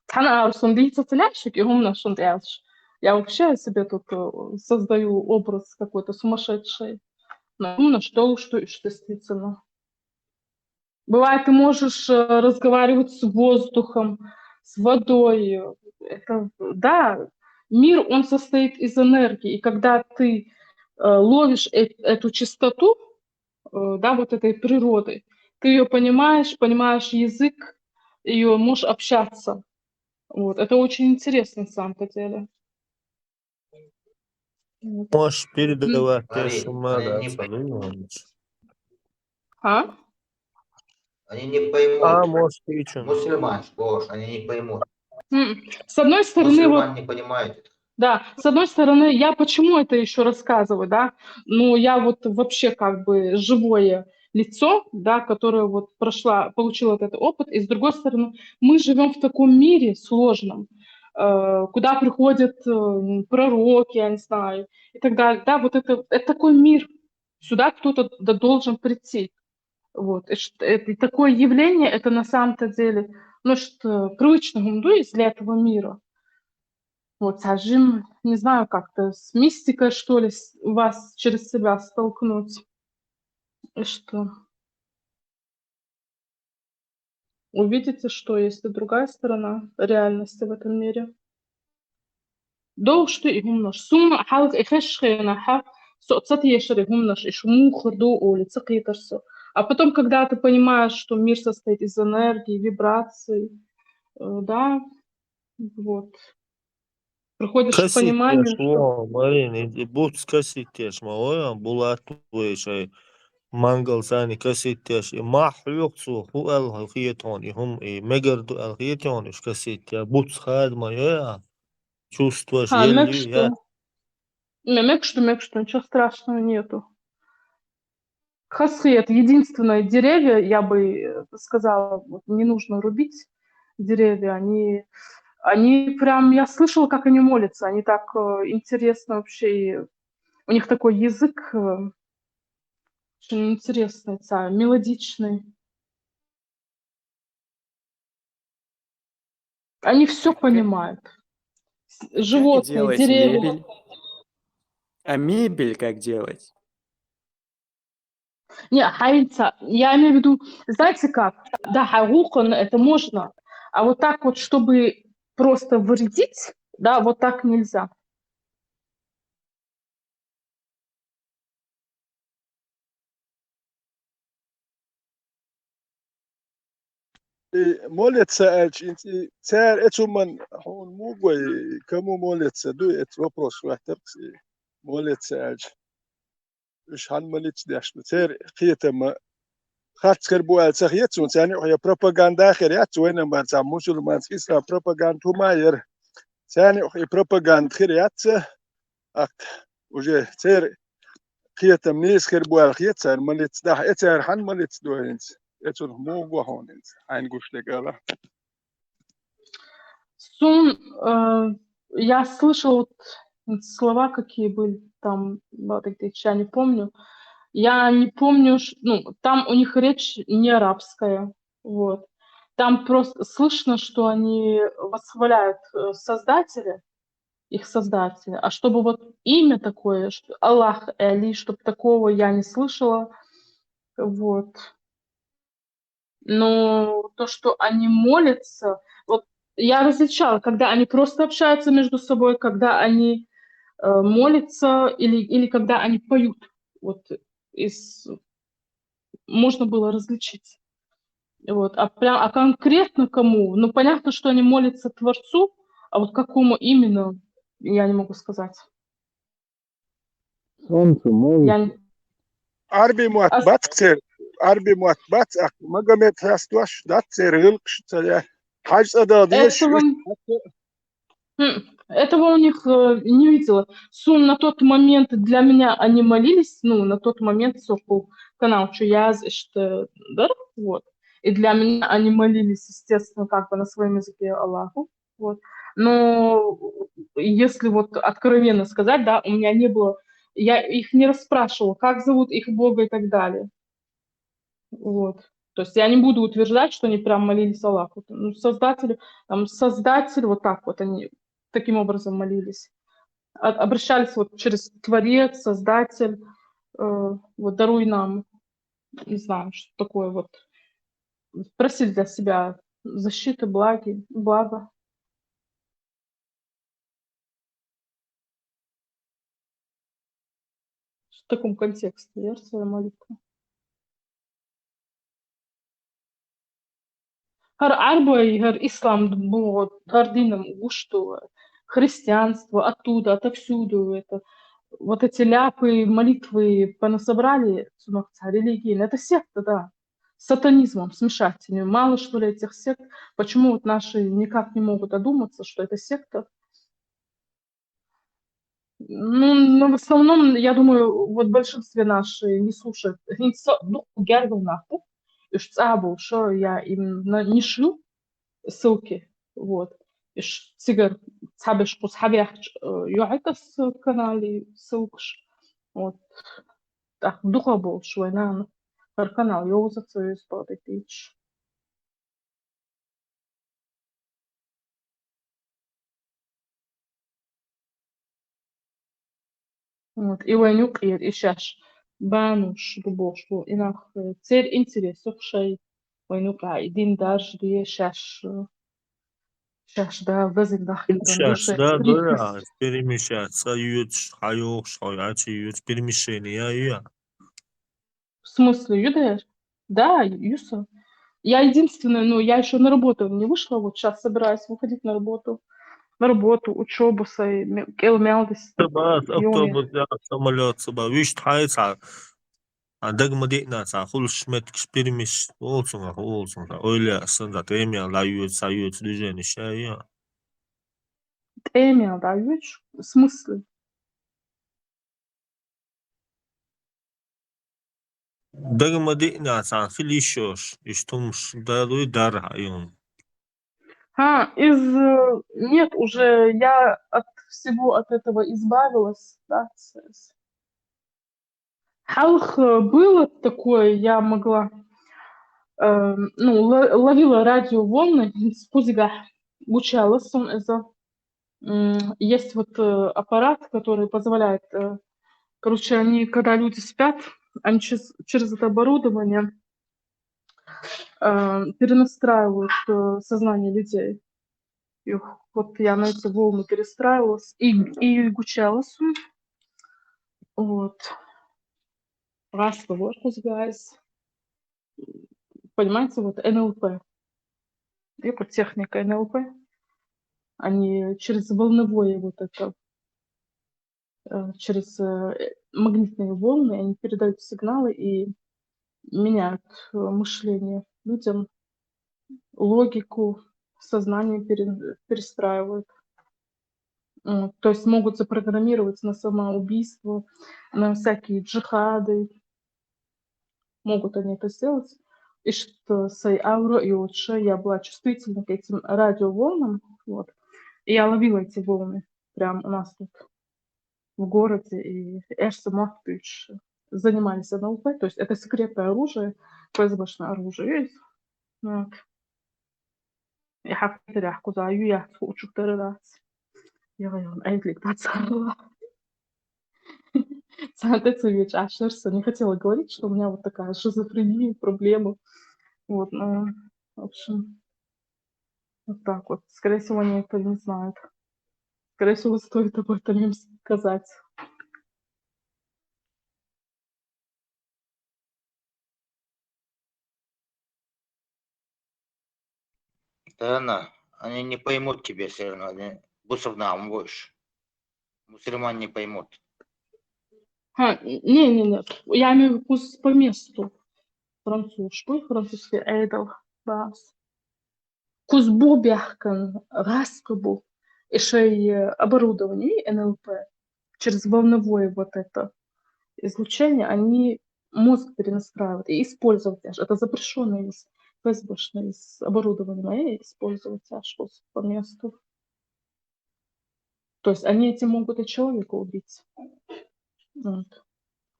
Цхьана арусун дийца ца лаьшик, и хӀуманаш шун тӀе аьлча. Я вообще себе тут, э, создаю образ какой-то сумасшедший. Но хӀуманаш долуш ду уьш, действительно. Бывает, ты можешь, э, разговаривать с воздухом, с водой. Это, да, мир, он состоит из энергии. И когда ты, э, ловишь э-, эту чистоту, э, да, вот этой природы, ты её понимаешь, понимаешь язык, ее, можешь общаться. Вот, это очень интересно на самом-то деле. Вот. Можешь передавать те Мари, суммы, они да, не целую поймут. ночь. А? Они не поймут. А, можешь перечислить. Мусульман, Гош, они не поймут. М. С одной стороны, вот, Мусульман не понимают это. Да, с одной стороны, я почему это еще рассказываю, да? Ну, я вот вообще как бы живое лицо, да, которое вот прошла, получила этот опыт, и с другой стороны, мы живем в таком мире сложном, э, куда приходят э, пророки, я не знаю, и так далее, да, вот это, это такой мир, сюда кто-то да должен прийти, вот, и ш- это, и такое явление, это на самом-то деле, ну, что привычно гумдуй для этого мира, вот, сажим, не знаю, как-то с мистикой, что ли, с- вас через себя столкнуть. И что? Увидите, что есть и другая сторона реальности в этом мире. Дов что и гумнаш. Сумма халк и хеш хена ха, соцат ешер и гумнаш, и шмухр до оли, цакитарсо. А потом, когда ты понимаешь, что мир состоит из энергии, вибраций, э, да, вот, приходишь к пониманию, Каситтеш что во, Марин, и бутс каситтеш ма, ой, а, булат вешай, мангал сани каситтеш, и махлюк цу, ху эл хал хиетон, и хум, и мегарду эл хиетон, и каситтеш, бутс хад ма, ой, а. Чувствуешь, А, еле, мек я. что? Не, мек что, мек что, ничего страшного нету. Хасхи — это единственное деревья, я бы э, сказала, вот, не нужно рубить деревья. Они, они прям, я слышала, как они молятся, они так э, интересно вообще, и у них такой язык э, очень интересный, ца- мелодичный. Они все понимают. С- А как Животные, делать деревья. Мебель? А мебель как делать? Не, хайца, я имею в виду, знаете как, да, хайгукон это можно, а вот так вот, чтобы просто вредить, да, вот так нельзя. И молятся аьлча, и цар эцуман хьуна мугой, кому молятся, ду эц вопрос ваьттаркс, и молятся аьлча. Уж хьан молиться деш ду. Цер кхетама харц хер бу аьлла ца хет суна, царна юкъе пропаганда хер яц, вайна ман ца мусульманский ислам пропаганда хӀума яр. Царна юкъе пропаганда хер яц, ак, уже цер кхетам нийса хер бу аьлла хет царна молиться дахь, э цар хьан молиться ду хӀинца? Э цунах муха го хьуна хӀинца? Хьайна гуш дегала. Сун, э, я слышала вот слова, какие были там, вот эти, я не помню. Я не помню, ш- ну, там у них речь не арабская, вот. Там просто слышно, что они восхваляют э, Создателя, их Создателя. А чтобы вот имя такое, что Аллах Али, чтобы такого я не слышала, вот. Но то, что они молятся, вот я различала, когда они просто общаются между собой, когда они э, молятся или, или когда они поют. Вот из... можно было различить. Вот. А, прям, а конкретно кому? Ну, понятно, что они молятся Творцу, а вот какому именно, я не могу сказать. Солнце, молится. Я не- Арби муат Ас- бац цер, арби муат бац, ак Магомед хас дош дац цер гилкш цая. Хьаж цӀа дал деш, Этого, м, этого у них э, не видела. Сун на тот момент для меня они молились, ну, на тот момент соху канал Чуяз, что да, вот. И для меня они молились, естественно, как бы на своем языке Аллаху. Вот. Но если вот откровенно сказать, да, у меня не было, я их не расспрашивала, как зовут их Бога и так далее. Вот. То есть я не буду утверждать, что они прям молились Аллаху. Ну, Создателю, там, Создатель, вот так вот они таким образом молились. А- Обращались вот через Творец, Создатель, э, вот даруй нам, не знаю, что такое вот. Просили для себя защиты, благи, блага. В таком контексте, я рассказала молитву. ХӀара Ӏарбой, хӀара ислам бу, хӀара динам гуш ду, христианство, оттуда, отовсюду это. Вот эти ляпы, молитвы понасобирали, цунах цхьа религия. Это секта, да. С сатанизмом смешать. Мало, что ли, этих сект. Почему вот наши никак не могут одуматься, что это секта? Ну, ну, в основном, я думаю, вот в большинстве наши не слушают. ХӀинца дукха гергал нах бу, уж цӀа болуш, я им на-, не шлю ссылки. Вот. Уж цигара цхьаберш кхуза хьабаьхча, э, юьхьӀаьта ас канале ссылкаш. Вот. ТӀаккха дукха болуш вай нана хӀара канал йовзац вай юза бахьадайтича. Вот, и вайн юкъера, и шаьш бануш бу бохуш бу, и нах, э, церан интересах шай, вайн юкъа и дин даржаде, шаьш, э, шаьш Дала дазийна дахкийтина ду шаьш шайн да, да, я, перемещаться йоьцуш, хьайогӀуш, хьо Ӏачу йоьцуш, перемещение я, я. В смысле, ю дер? Да, ю со. Я единственное, ну, я ещё на работу не вышла, вот щас собираюсь выходить на работу. На работу, учёбу сай, ме-, кӀел мел дис. Ца бац, йоме, автобус, я, самолёт, ца бац. Вуьшта хьайца, а дага ма диъна цхьа, хуьлуш меттигаш перемещ-, олу цунах, олу цунах. Ойла яа сан, цхьа тӀемел дӀайоьцу, цхьа йоьцу движенеш, я, я. ТӀемел дӀайоьцу? В смысле? Дага ма диъна цхьа хила йиш йолуш, иштта хӀумаш далуй, дара хьан юн. Ха, из, э, нет, уже я от всего от этого избавилась, да, с-, с-, хьалха, э, было такое, я могла, э, ну, ло-, ловила радиоволны, хӀинца кхузигахь гучаялас суна иза. М, есть вот, э, аппарат, который позволяет, э, короче, они, когда люди спят, они через, через это оборудование, э, перенастраивают, э, сознание людей. И вот я на эти волны перестраивалась и, и гучаялас суна. Вот. Разговор, guys. Понимаете, вот Н Л П. И вот техника Н Л П. Они через волновое вот это, э, через, э, магнитные волны, они передают сигналы и меняют, э, мышление людям, логику, сознание пере-, перестраивают. М, то есть могут запрограммировать на самоубийство, на всякие джихады. Могут они это сделать. И что сай аура, и вот что я была чувствительна к этим радиоволнам, вот. И я ловила эти волны прям у нас тут в городе, и эрса мотт буьйцуш занимались Н Л П, то есть это секретное оружие, Ф С Б-шное оружие. Вот. И хьакхетарехь кхуза ю яц, хӀу чух дара дац. Я, я, айдлиг дац. Цхьаьна тӀе ца веча Ӏаш дара со, не хотела говорить, что у меня вот такая шизофрения, проблема. Вот, ну, в общем, вот так вот. Скорее всего, они этого не знают. Скорее всего, стоит об этом им сказать. Да, на, они не поймут тебя всё равно, они бусурнам будешь. Мусульман не поймут. Ха, не, не, не. Я имею в виду кхуза по месту. Француз, шпой французский айдол, бас. Кхуза бу баьхкан гӀазкхи бу. И шай, э, оборудование Н Л П через волновое вот это излучение, они мозг перенастраивают и использовать аж. Это запрещённое из Ф С Б-шное из оборудования, и использовать аж по, по месту. То есть они этим могут и человека убить. Вот.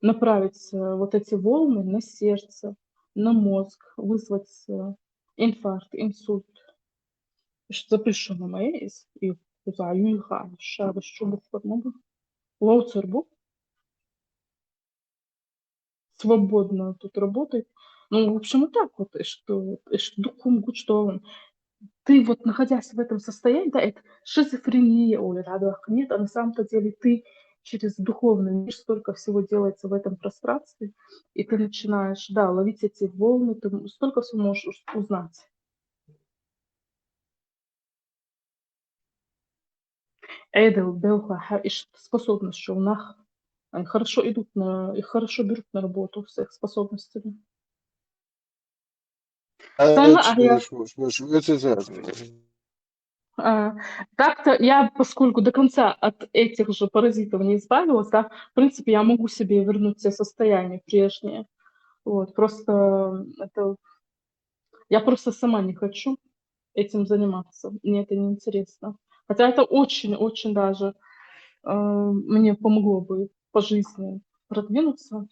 Направить, э, вот эти волны на сердце, на мозг, вызвать, э, инфаркт, инсульт. Что запрещённое из, и кхуза юйха, шабаш чубух форму. Лоуцер бу. Свободно тут работает. Ну, в общем, вот так вот, и что, и что дукха хӀума гучудолу. Ты вот, находясь в этом состоянии, да, это шизофрения, олу радугахь, нет, а на самом-то деле ты через духовный мир, столько всего делается в этом пространстве, и ты начинаешь, да, ловить эти волны, ты м-, столько всего можешь уз-, узнать. Эдел, белха, ха, иш способность шо нах. Они хорошо идут на, их хорошо берут на работу с их способностями. Э, Сама, это а я- что, что, что, что это за- А, так-то я, поскольку до конца от этих же паразитов не избавилась, да, в принципе, я могу себе вернуть все состояния прежние. Вот, просто это... Я просто сама не хочу этим заниматься. Мне это неинтересно. Хотя это очень-очень даже э, мне помогло бы по жизни продвинуться.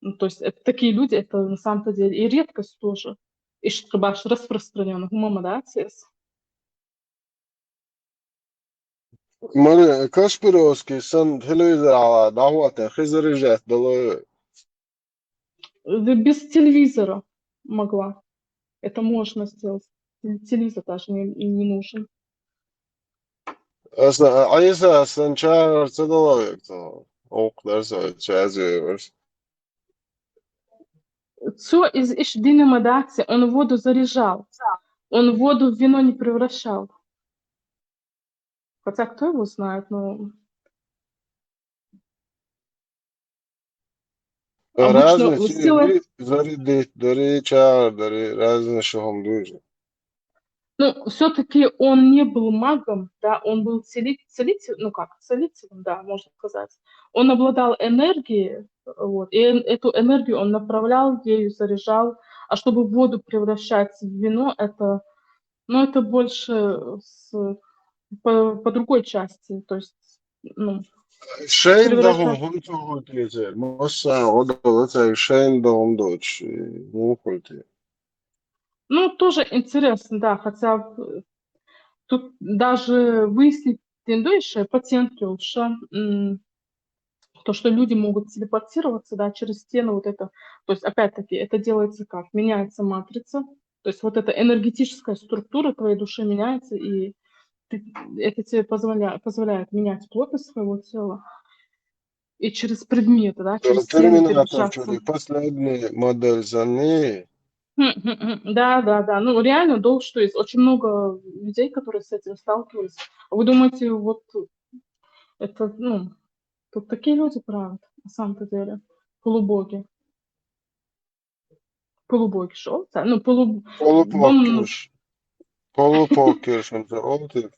Ну, то есть это такие люди, это на самом-то деле и редкость тоже. И что баш распространённых мама, да, цес. Мари, Кашпировский сан телевизор ала, да, вот, хизарижат, дало. Да без телевизора могла. Это можно сделать. Телевизор даже не, не нужен. Аса, Айса, сан чагар ца дало, то. Ок, дарса, чази, верс. Цо из иш динамодаци, он воду заряжал. Он воду в вино не превращал. Хотя кто его знает, но Разные обычно силы сила... зарядить, дари чагар, дари, разные шо хам дуж. Ну, все-таки он не был магом, да, он был цели-, целитель, ну как, целителем, да, можно сказать. Он обладал энергией, вот, и эн-, эту энергию он направлял, ею заряжал, а чтобы воду превращать в вино, это, ну, это больше с, по, по другой части, то есть, ну, Шайн превращать. Дахум хунту хултизер, Моса, Одалаца, Шайн Дахум дочь, ну, хулти. Ну, тоже интересно, да, хотя э, тут даже выяснить тендующее пациентки лучше, м, то, что люди могут телепортироваться, да, через стены, вот это. То есть, опять-таки, это делается как? Меняется матрица, то есть вот эта энергетическая структура твоей души меняется, и ты, это тебе позволя-, позволяет менять плотность своего тела. И через предметы, да, через стены Терминатор, перемещаться. Последняя модель за ней. Мгм, мгм. Да, да, да. Ну, реально, долг, что есть. Очень много людей, которые с этим сталкивались. А вы думаете, вот это, ну, тут такие люди правят, на самом-то деле. Полубоги. Полубоги шо? Да, ну, полу... Полупокерш. Полупокерш, он же олти.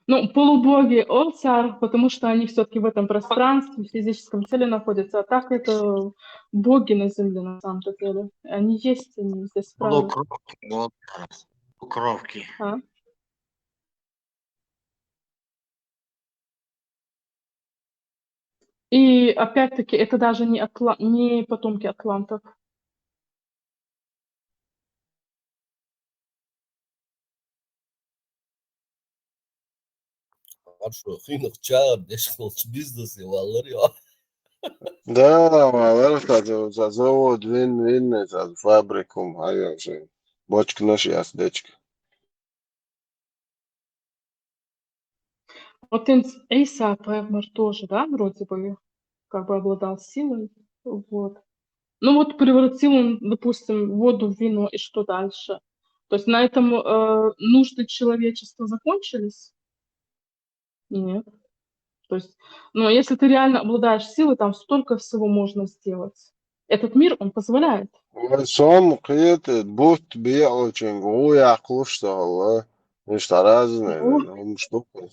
Ну, полубоги олсар, потому что они все-таки в этом пространстве, в физическом теле находятся. А так это боги на земле, на самом-то деле. Они есть, они здесь правят. Полукровки, вот, да. Полукровки. А? И опять-таки, это даже не, атла... не потомки атлантов. Хорошо, хынах чагар деш хулч бизнес я валлар я. Да, валлар, за, за завод, вин, вин, за фабрикум, а я же бочка наш яс дечка. Вот Ис-, Иса пайгамбар тоже, да, вроде бы, как бы обладал силой, вот. Ну вот превратил он, допустим, воду в вино, и что дальше? То есть на этом э, нужды человечества закончились? Нет. То есть, ну, если ты реально обладаешь силой, там столько всего можно сделать. Этот мир, он позволяет. Сом кыйыт бут бие олчен гу яклуш сала. Ишта разные, Вот. Ну, штука.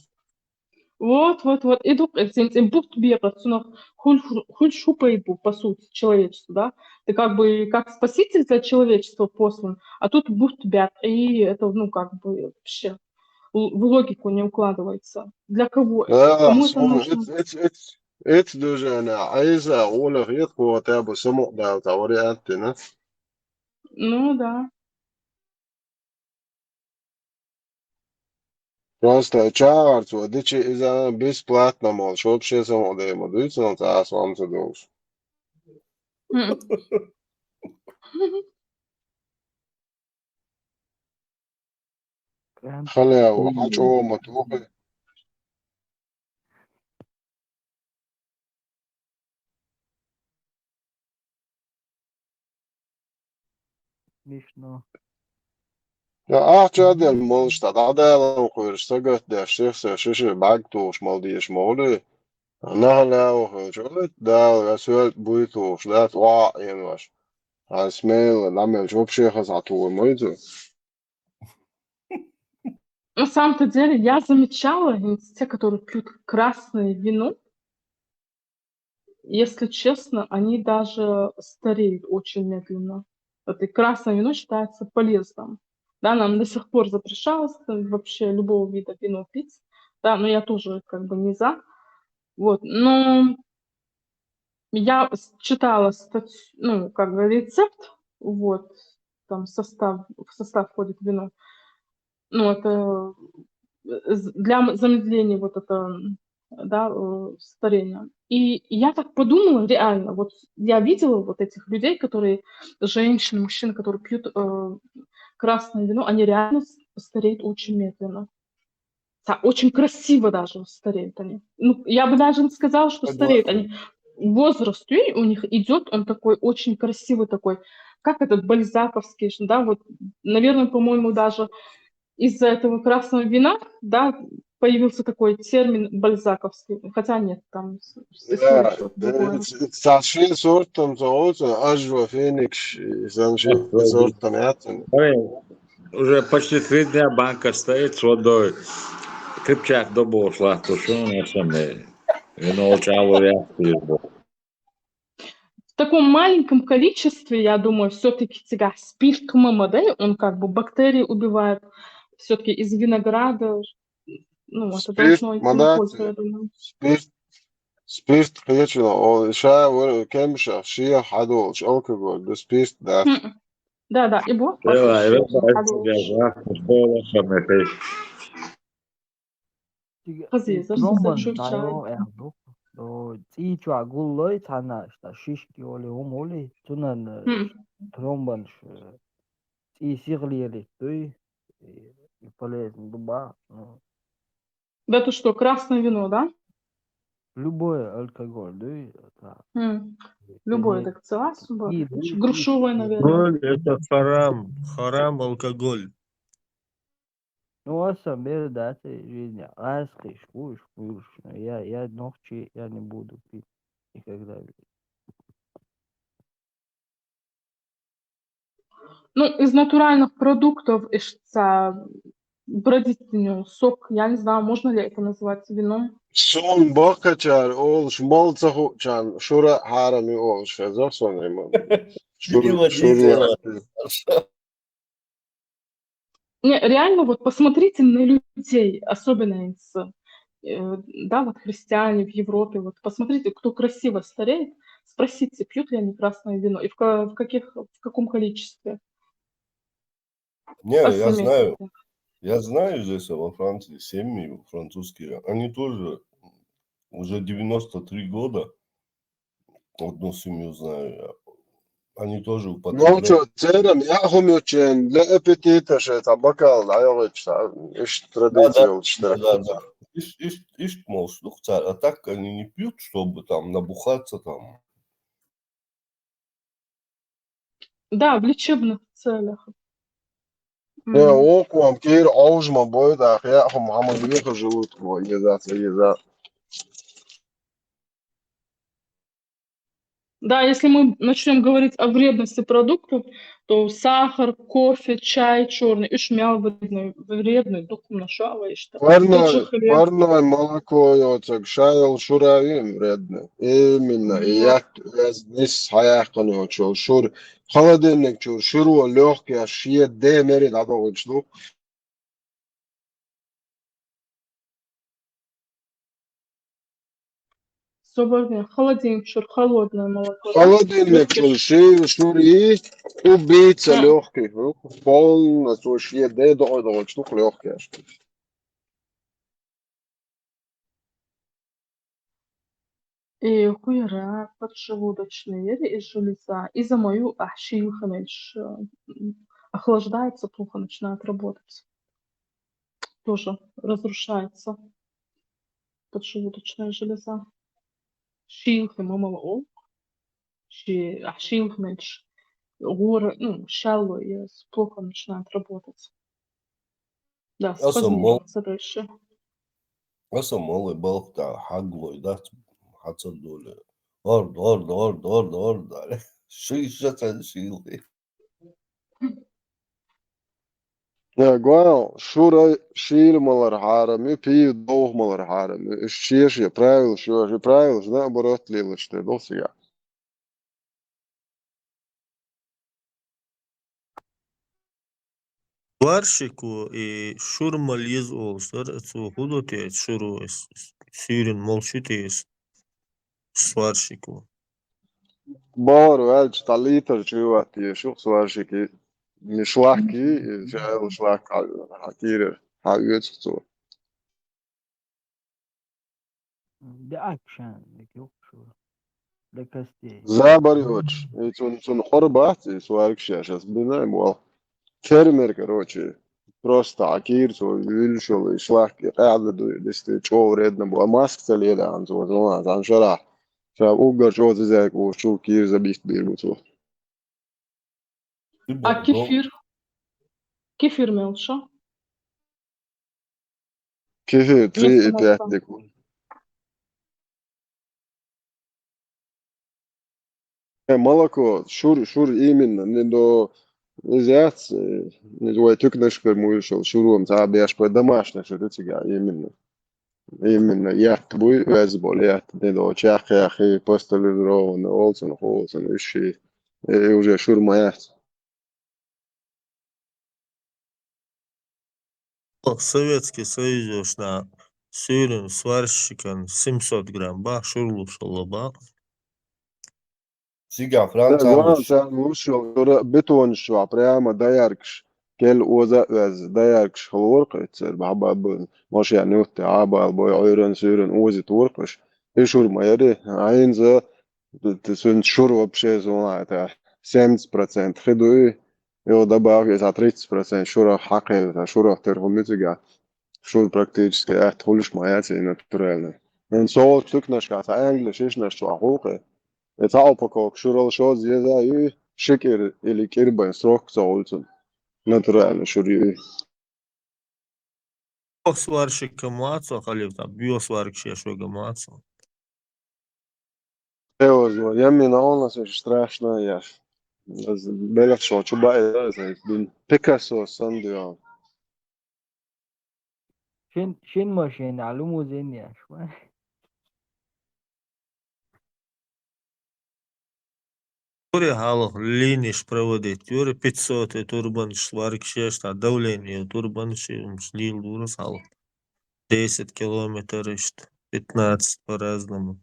Вот, вот, вот. И дук, э, сен, сен бут бие пацунах хуль, хуль шупай бу, по сути, человечество, да? Ты как бы как спаситель для человечества послан, а тут бут бят, и это, ну, как бы вообще л- в логику не укладывается. Для кого это? Да, Кому это сом нужно? эт, эт, эт, эт дужана, айза, олах, эт куата бу, сом да, та вариант, да? Ну да. Просто чагар цо дичи иза бесплатно мол, шо вообще сом да ему дыцнул, та сом цо душ. М. Халява, хачо матухи. Смешно. Я ахча дел молуш та дӀадала кхуьраш сагатдеш, сих со шиша бӀаг тухуш мал дезаш ма хуьлий. Нахала вахалча, Дала соьлта буй тухуш, да, тӀоа Ӏенош. Хан смело, намелча вообще хаза тухур ма ю цо. На самом-то деле, я замечала, те, которые пьют красное вино, если честно, они даже стареют очень медленно. Вот и красное вино считается полезным. Да, нам до сих пор запрещалось, э, вообще любого вида вино пить. Да, но я тоже как бы не за. Вот, но я с- читала статью, ну, как бы рецепт, вот, там состав, в состав входит вино. Ну, это э, з- для м- замедления вот это, м, да, э, старения. И я так подумала, реально, вот я видела вот этих людей, которые, женщины, мужчины, которые пьют э, красное вино, они реально с- стареют очень медленно. Да, очень красиво даже стареют они. Ну, я бы даже не сказала, что стареют они. Возраст ей у них идет, он такой очень красивый такой, как этот бальзаковский, да, вот, наверное, по-моему, даже из-за этого красного вина, да, появился такой термин бальзаковский. Хотя нет, там с- с- история что-то другое. Цхьа ши сорт там цо оцу, ажва феникс, сан ши сорт там яцун. Уже почти три дня банка стоит с водой. Крепчак добыл шла, то что у нас там, э, вино чало я. В таком маленьком количестве, я думаю, все-таки цигар спирт мамадай, он как бы бактерии убивает. Все-таки из винограда, ну, это Спирт должно идти на мадаци. Пользу, я думаю. Спирт, спирт кхечула, о, ша вара кемша, шия хьадолуш, алкоголь, да спирт да. М. Да, да, и вот Давай, вообще давай, хьадолуш. я, я, я, Хазиза, Тромбан зачем тайо чай? эрду. О, цӀий чуа гуллой цхьана, шта шишки оли, хӀума оли, цунан М. тромбан ш- цӀий сихлиели дуй, и полезно дуба. Ну, Да ты что, красное вино, да? Любой алкоголь дуй. Да. М. Любой, Или- так цела суба. и- и- Грушевое, и- наверное. Алкоголь, это харам, харам алкоголь. Ну, а сам бери, да, ты жизни. Айскиш, будешь, будешь. Я, я ногчи, я не буду пить никогда. Ну, из натуральных продуктов ишца бродительный сок, я не знаю, можно ли это назвать вином. Сон баккачар олуш, мал ца хуучан, шура хьарам ю олуш, хеза сон иман. Шура, Видимо, шура. действительно. Не, реально, вот посмотрите на людей, особенно из, э, да, вот христиане в Европе, вот посмотрите, кто красиво стареет, спросите, пьют ли они красное вино и в, ка- в каких, в каком количестве. Не, я Посмотрите. Знаю. Я знаю здесь, во Франции, семьи французские. Они тоже уже девяносто три года. Одну семью знаю я. Они тоже Ну употребляют. что, церам яхум ючен, для аппетита ше там бокал, да, я говорю, что ишт традиция, Да, да, да. Ишт, ишт, ишт, мол, слух, а так они не пьют, чтобы там набухаться там. Да, в лечебных целях. Я М. окуам кир, ожма бой, да, я хум хама греха живут, еза, еза. Да, если мы начнем говорить о вредности продуктов, то сахар, кофе, чай черный, ишмял вредный, вредный, духом нашалаешь. Тот же Парное, хлеб. Парное молоко, йоцаг, шайол шурави вредно. Именно, и Вот. я, я здесь хаяхкан йочул шур, холодильник чур, шур легкий, аш е де мери да долуч, ну. Свободное, холодильник, шур, холодное молоко. Холодильник чур, ши, шур и убийца Да. Легкий, ну, полностью аш е де долуч, ну, легкий аш. И хуера поджелудочные ери из железа. И за мою ахшил ханельш, м, охлаждается плохо, начинает работать. Тоже разрушается поджелудочная железа. Шил хи мамала о. Ши, ахшил ханельш. Гора, ну, шалло, и плохо начинает работать. Да, аса мол, аса мол вай балха тӀа хьагулой дац, хьацар доле. Орд, орд, орд, орд, орд, аьле. Ши, ша цхьаьна шийле. Я, гуал, шура шийла малар хьарам ю, пиво довха малар хьарам ю. Уж шен-шен правилаш ю, ши правилаш наоборот лелаш тӀе дол сига. Сварщико и шура мала еза олуш дара, цо хӀун до те шуро, с-, с-, суьйрана молчу те сварщико. Бахьара ваьлча, цхьа литр чу ватта еза шу сварщике, и шлаки, и чайла шлак хьа-, хьа кийрара, хьаоьцу цо. Де акшан, де кюкшу. Де костей. Забар йоч, и цун, цун хор бац, и сварщик шеш ас бина, мол. Фермер, короче, просто а кийра цо вуьллуш йолу, и шлак, и къаьхьа ду, дестий чӀогӀа вредно бу. А маска ца ледаьхьана цо, зуна, зан шарахь. Ша уггар чӀогӀа зизайга ву, чу кийра забитта бийр бу цо. А кефир? Кефир мел шу? Кефир три и пять декун. Э, молоко, шур, шур именно, не до, иза яц, э, не вай туькнашкара муьйлуш йолу шуро-м цхьа а беш, вай домашний шура цига именно. Именно етта буй, веза болу етта, не до, чекх яххий, пастеризованный, олцун, холцун, уьш ши, э, и уже шур ма яц. Советский Союз йолчу наха суьйрана сварщикан семьсот грамм бах, шура луш хилла бах. Цигахь Францахь луш. Царна луш йолу шура бетонаш чохь прямо дояркаш, кел оза а оьзна, дояркаш хилла вара кху цара, бахьа-бахьа машенна юттий, Ӏабал бой, Ӏуьйранна-суьйранна озийтура кхуш. И шура ма яри, хьайнца, т-, т-, цуьнца шура вообще, зуна, это семьдесят процентов хи дуй, йо, добавка, иза тридцать процентов шурах хьакхелла, шурах тера хӀума ю цигахь. Шура практически атта хуьлуш ма яц и натуральный. ХӀинца со волчу туькнашкахь цхьа англи шишнаш чохь гӀуллакхе. И цхьа упаковка шурал шозза еза ю, ши кӀира или кӀира бен срок ца гӀуьлцун. Натуральный шура ю. Сварщикам вацо, халифа, биосварщик шуьга вацо. Эвазо, я мина у нас очень страшно, я. Беллах шо чу баъ, я, я, дин. Пикассо санна дуьйхьал. Шин, шин машина, лимузин яш, ва? Туре хьалха линиш проводить юра, пятьсот турбанаш сварщик шеш, та давление турбанаш, и уьш лийла дурас хьалха. Десять километр иштта, пятнадцать по-разному.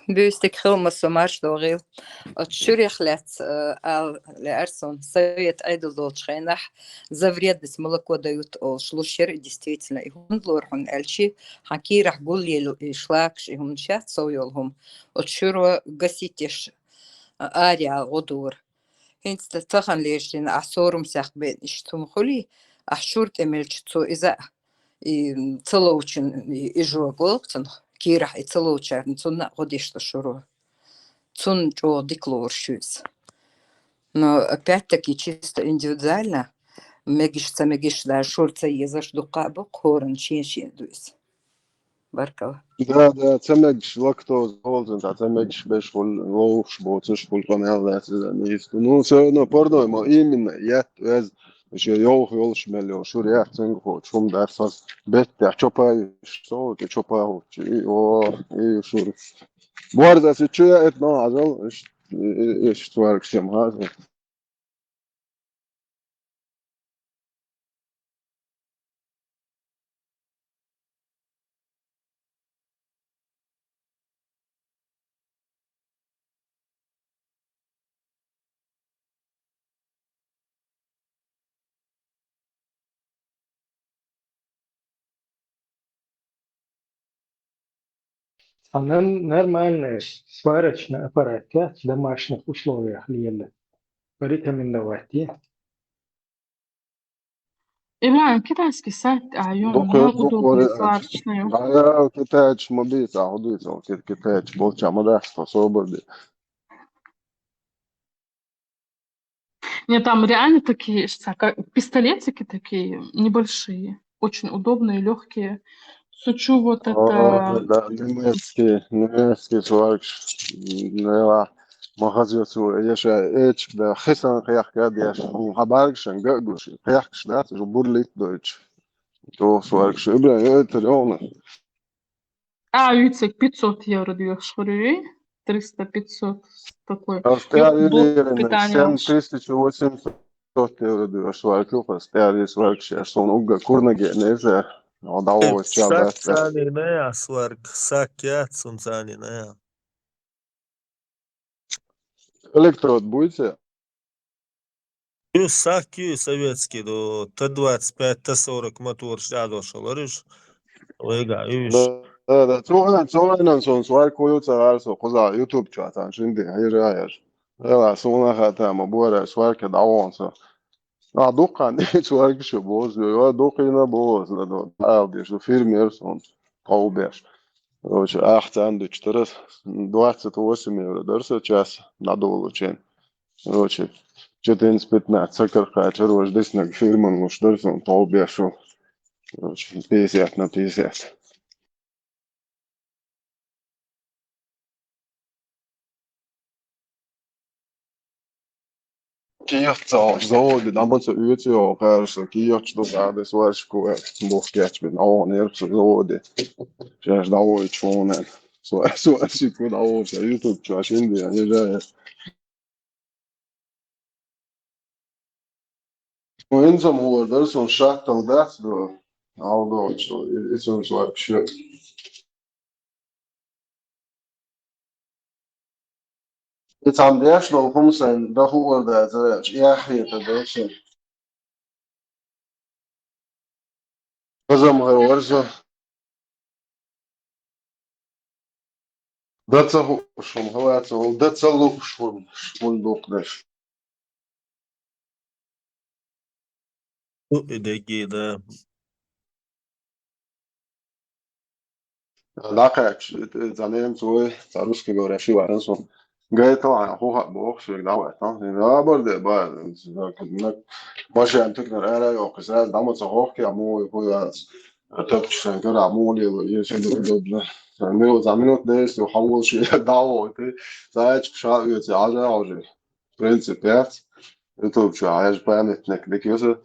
Буьйстиг хила ма со марш догӀийла. Оцу шуьрех лаьцна, э, ала лаьара суна, совет Ӏедал долчу хенахь за вредность молоко дают олуш луш яра, и действительно, и хӀунда лора хьуна аьлчи, хьан кийрахь гулъелла и шлакаш, и хӀуманаш яц сов йолу хӀума. Оцу шуьро гасить еш, а, араяла гӀо дора. ХӀинца тахана леждина, ахь сорум сех бен иштта хӀума хуьлий, ахь шура тӀе мелча цо иза а, и, м, ца ловчун, и, и жога, цунах кийрахь и ца ловчарна, цунна а гӀо деш ду шуро. Цунна чӀогӀа дика лоруш ю иза. Но опять-таки чисто индивидуально, мегаш, ца мегаш, даже шура ца езарш дуккха а бу, кхоранна шен-шен ду иза. Баркалла. Да, да, ца мегаш лактоза олу цунна, ца мегаш беш хуьлу, ловш боцуш хуьлу, къамел лаьцна иза нийса. Ну, всё равно пордой ма именно, ят, вез, шен йовха йолуш мел йолу шура яц цуьнга хоцу, хӀума дац ас беттехь чопа йиш, со тӀе чопа хӀуттучу, и, о, и шура. Борза ас чу яа, это, но, азал, иш, и, и, иш, цуьнга шем хаза. А нам-, нормальный сварочный аппарат яц, домашних условиях лела. Порекомендовать е. Иван, китайский сайт, а, ю, Бухе, ну, удобный, бухоре, сварочный. А, я, китайчу ма бийца, а, хӀун дуьйцу, ки-, китайчу болча ма дац, по собаре. Не, там реально такие, ш- как пистолетики такие небольшие, очень удобные, легкие. Сучу вот О, это. да, немецкие, немецкие сваркаш. Нела, махазиоцу, я ша эчк да, хисан кхяхка деш, хабаргшан гагуш, кхяхкш да, жу бурлит дойч. То сваркаш, бля, это ровно. А, юцек пятьсот евро даешь, говорю, триста пятьсот такой. Австралия Блок лерина, питания семь уж. Тысяч восемьсот евро даешь сваркаш, Австралия сваркаш, я сон уга курнаге, не знаю. О, да, о, ча, да, Сак цани не я сварк, сак я цун цани не я. Электрод будете? Ю сак ю советский до Т двадцать пять, Т сорок мотор шадо шалариш. Вега, юш. Да, да, да. Цуган, цуган сон сварку ю царсо, куза YouTube чатан шинди, хайра яш. Эла, суна хата, ма буара сварка да он со. А дукан, сварка шо боз, ё, дукина боз, да, да. Ал деш, фермер сон, каубеш. Короче, ахтан дучтарас, двадцать восемь евро дарса час на долу чен. Короче, четырнадцать пятнадцать сакарха, чарваш деснаг ферман луш дарса, он толбяшу. Короче, пятьдесят на пятьдесят. Киевца заводи, да, баца уйти, о, кажется, Киевч до гады, сварщику, бог кяч бен, а он еркса заводи. Сейчас давай чонен. Сварщику, да, о, YouTube чаш, Индия, не знаю. Ну, инзам уордер, сон шаттал дац, до. Алдо, что, и сон сварщик. Ицам деш дол хумсен да хуурда зэрэч, яхьета дешен. Хазам хай варза. Да ца хушум, хаваца, да ца лушум, шмуль докнеш. Ну, и деги, да. Дакач, за немцу, за русский говорящий варен сон. Гайтала, хуха, бог, швег, давай, там, да, борде, ба, машин тыкнер, эра, ёк, сразу, дама, ца хохки, а мой, хуя, топчишен, кара, мой, лило, если удобно. Минут, за минут десять, хавал, ши, дало, ты, зайчик, ша, ю, ца, ажа, уже. В принципе, я, это вообще, а я же памятник, так, если,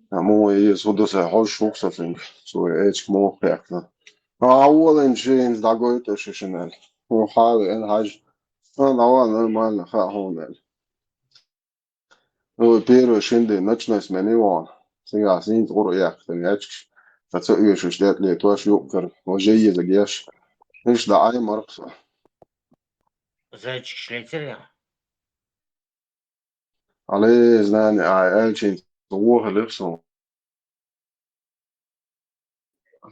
а мой, если удоса, хош, шук, сатинг, свой, эчк, мох, как-то. А, уолен, шин, дагой, то, шишинен. Ну, хали, эн, хаж. Ну, давай, нормально, ха, хонен. Ну, первый шинди, ночной смене вон. Сега син тур яхтан ячкш. Таца уйшуш дет ле, туаш юккар, уже езагеш. Иш да ай маркса. Зайчик шлетер я. Але, знание, ай, элчин, уоха лепсон.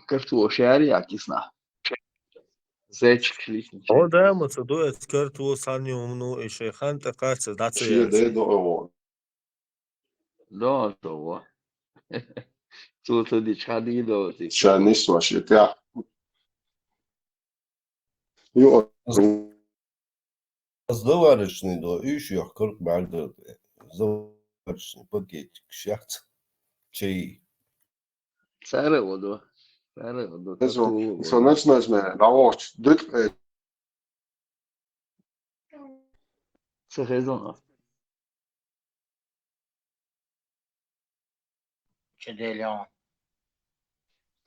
Картошка, я кисна. Зайчик лично. О, да, мы цудует карту саню, ну, и шейхан, так кажется, да, Шие дэ це. до эво. Да, то во. Тут ты чхади до ты. Сейчас не слушай, я. Ё, Заварочный до, ещё курк бальдо. Заварочный пакетик, сейчас. Чай. Царе водо. Царе водо. Eso, eso, ночной смене, да, вот, дык, э, Цехезон. Чеделян.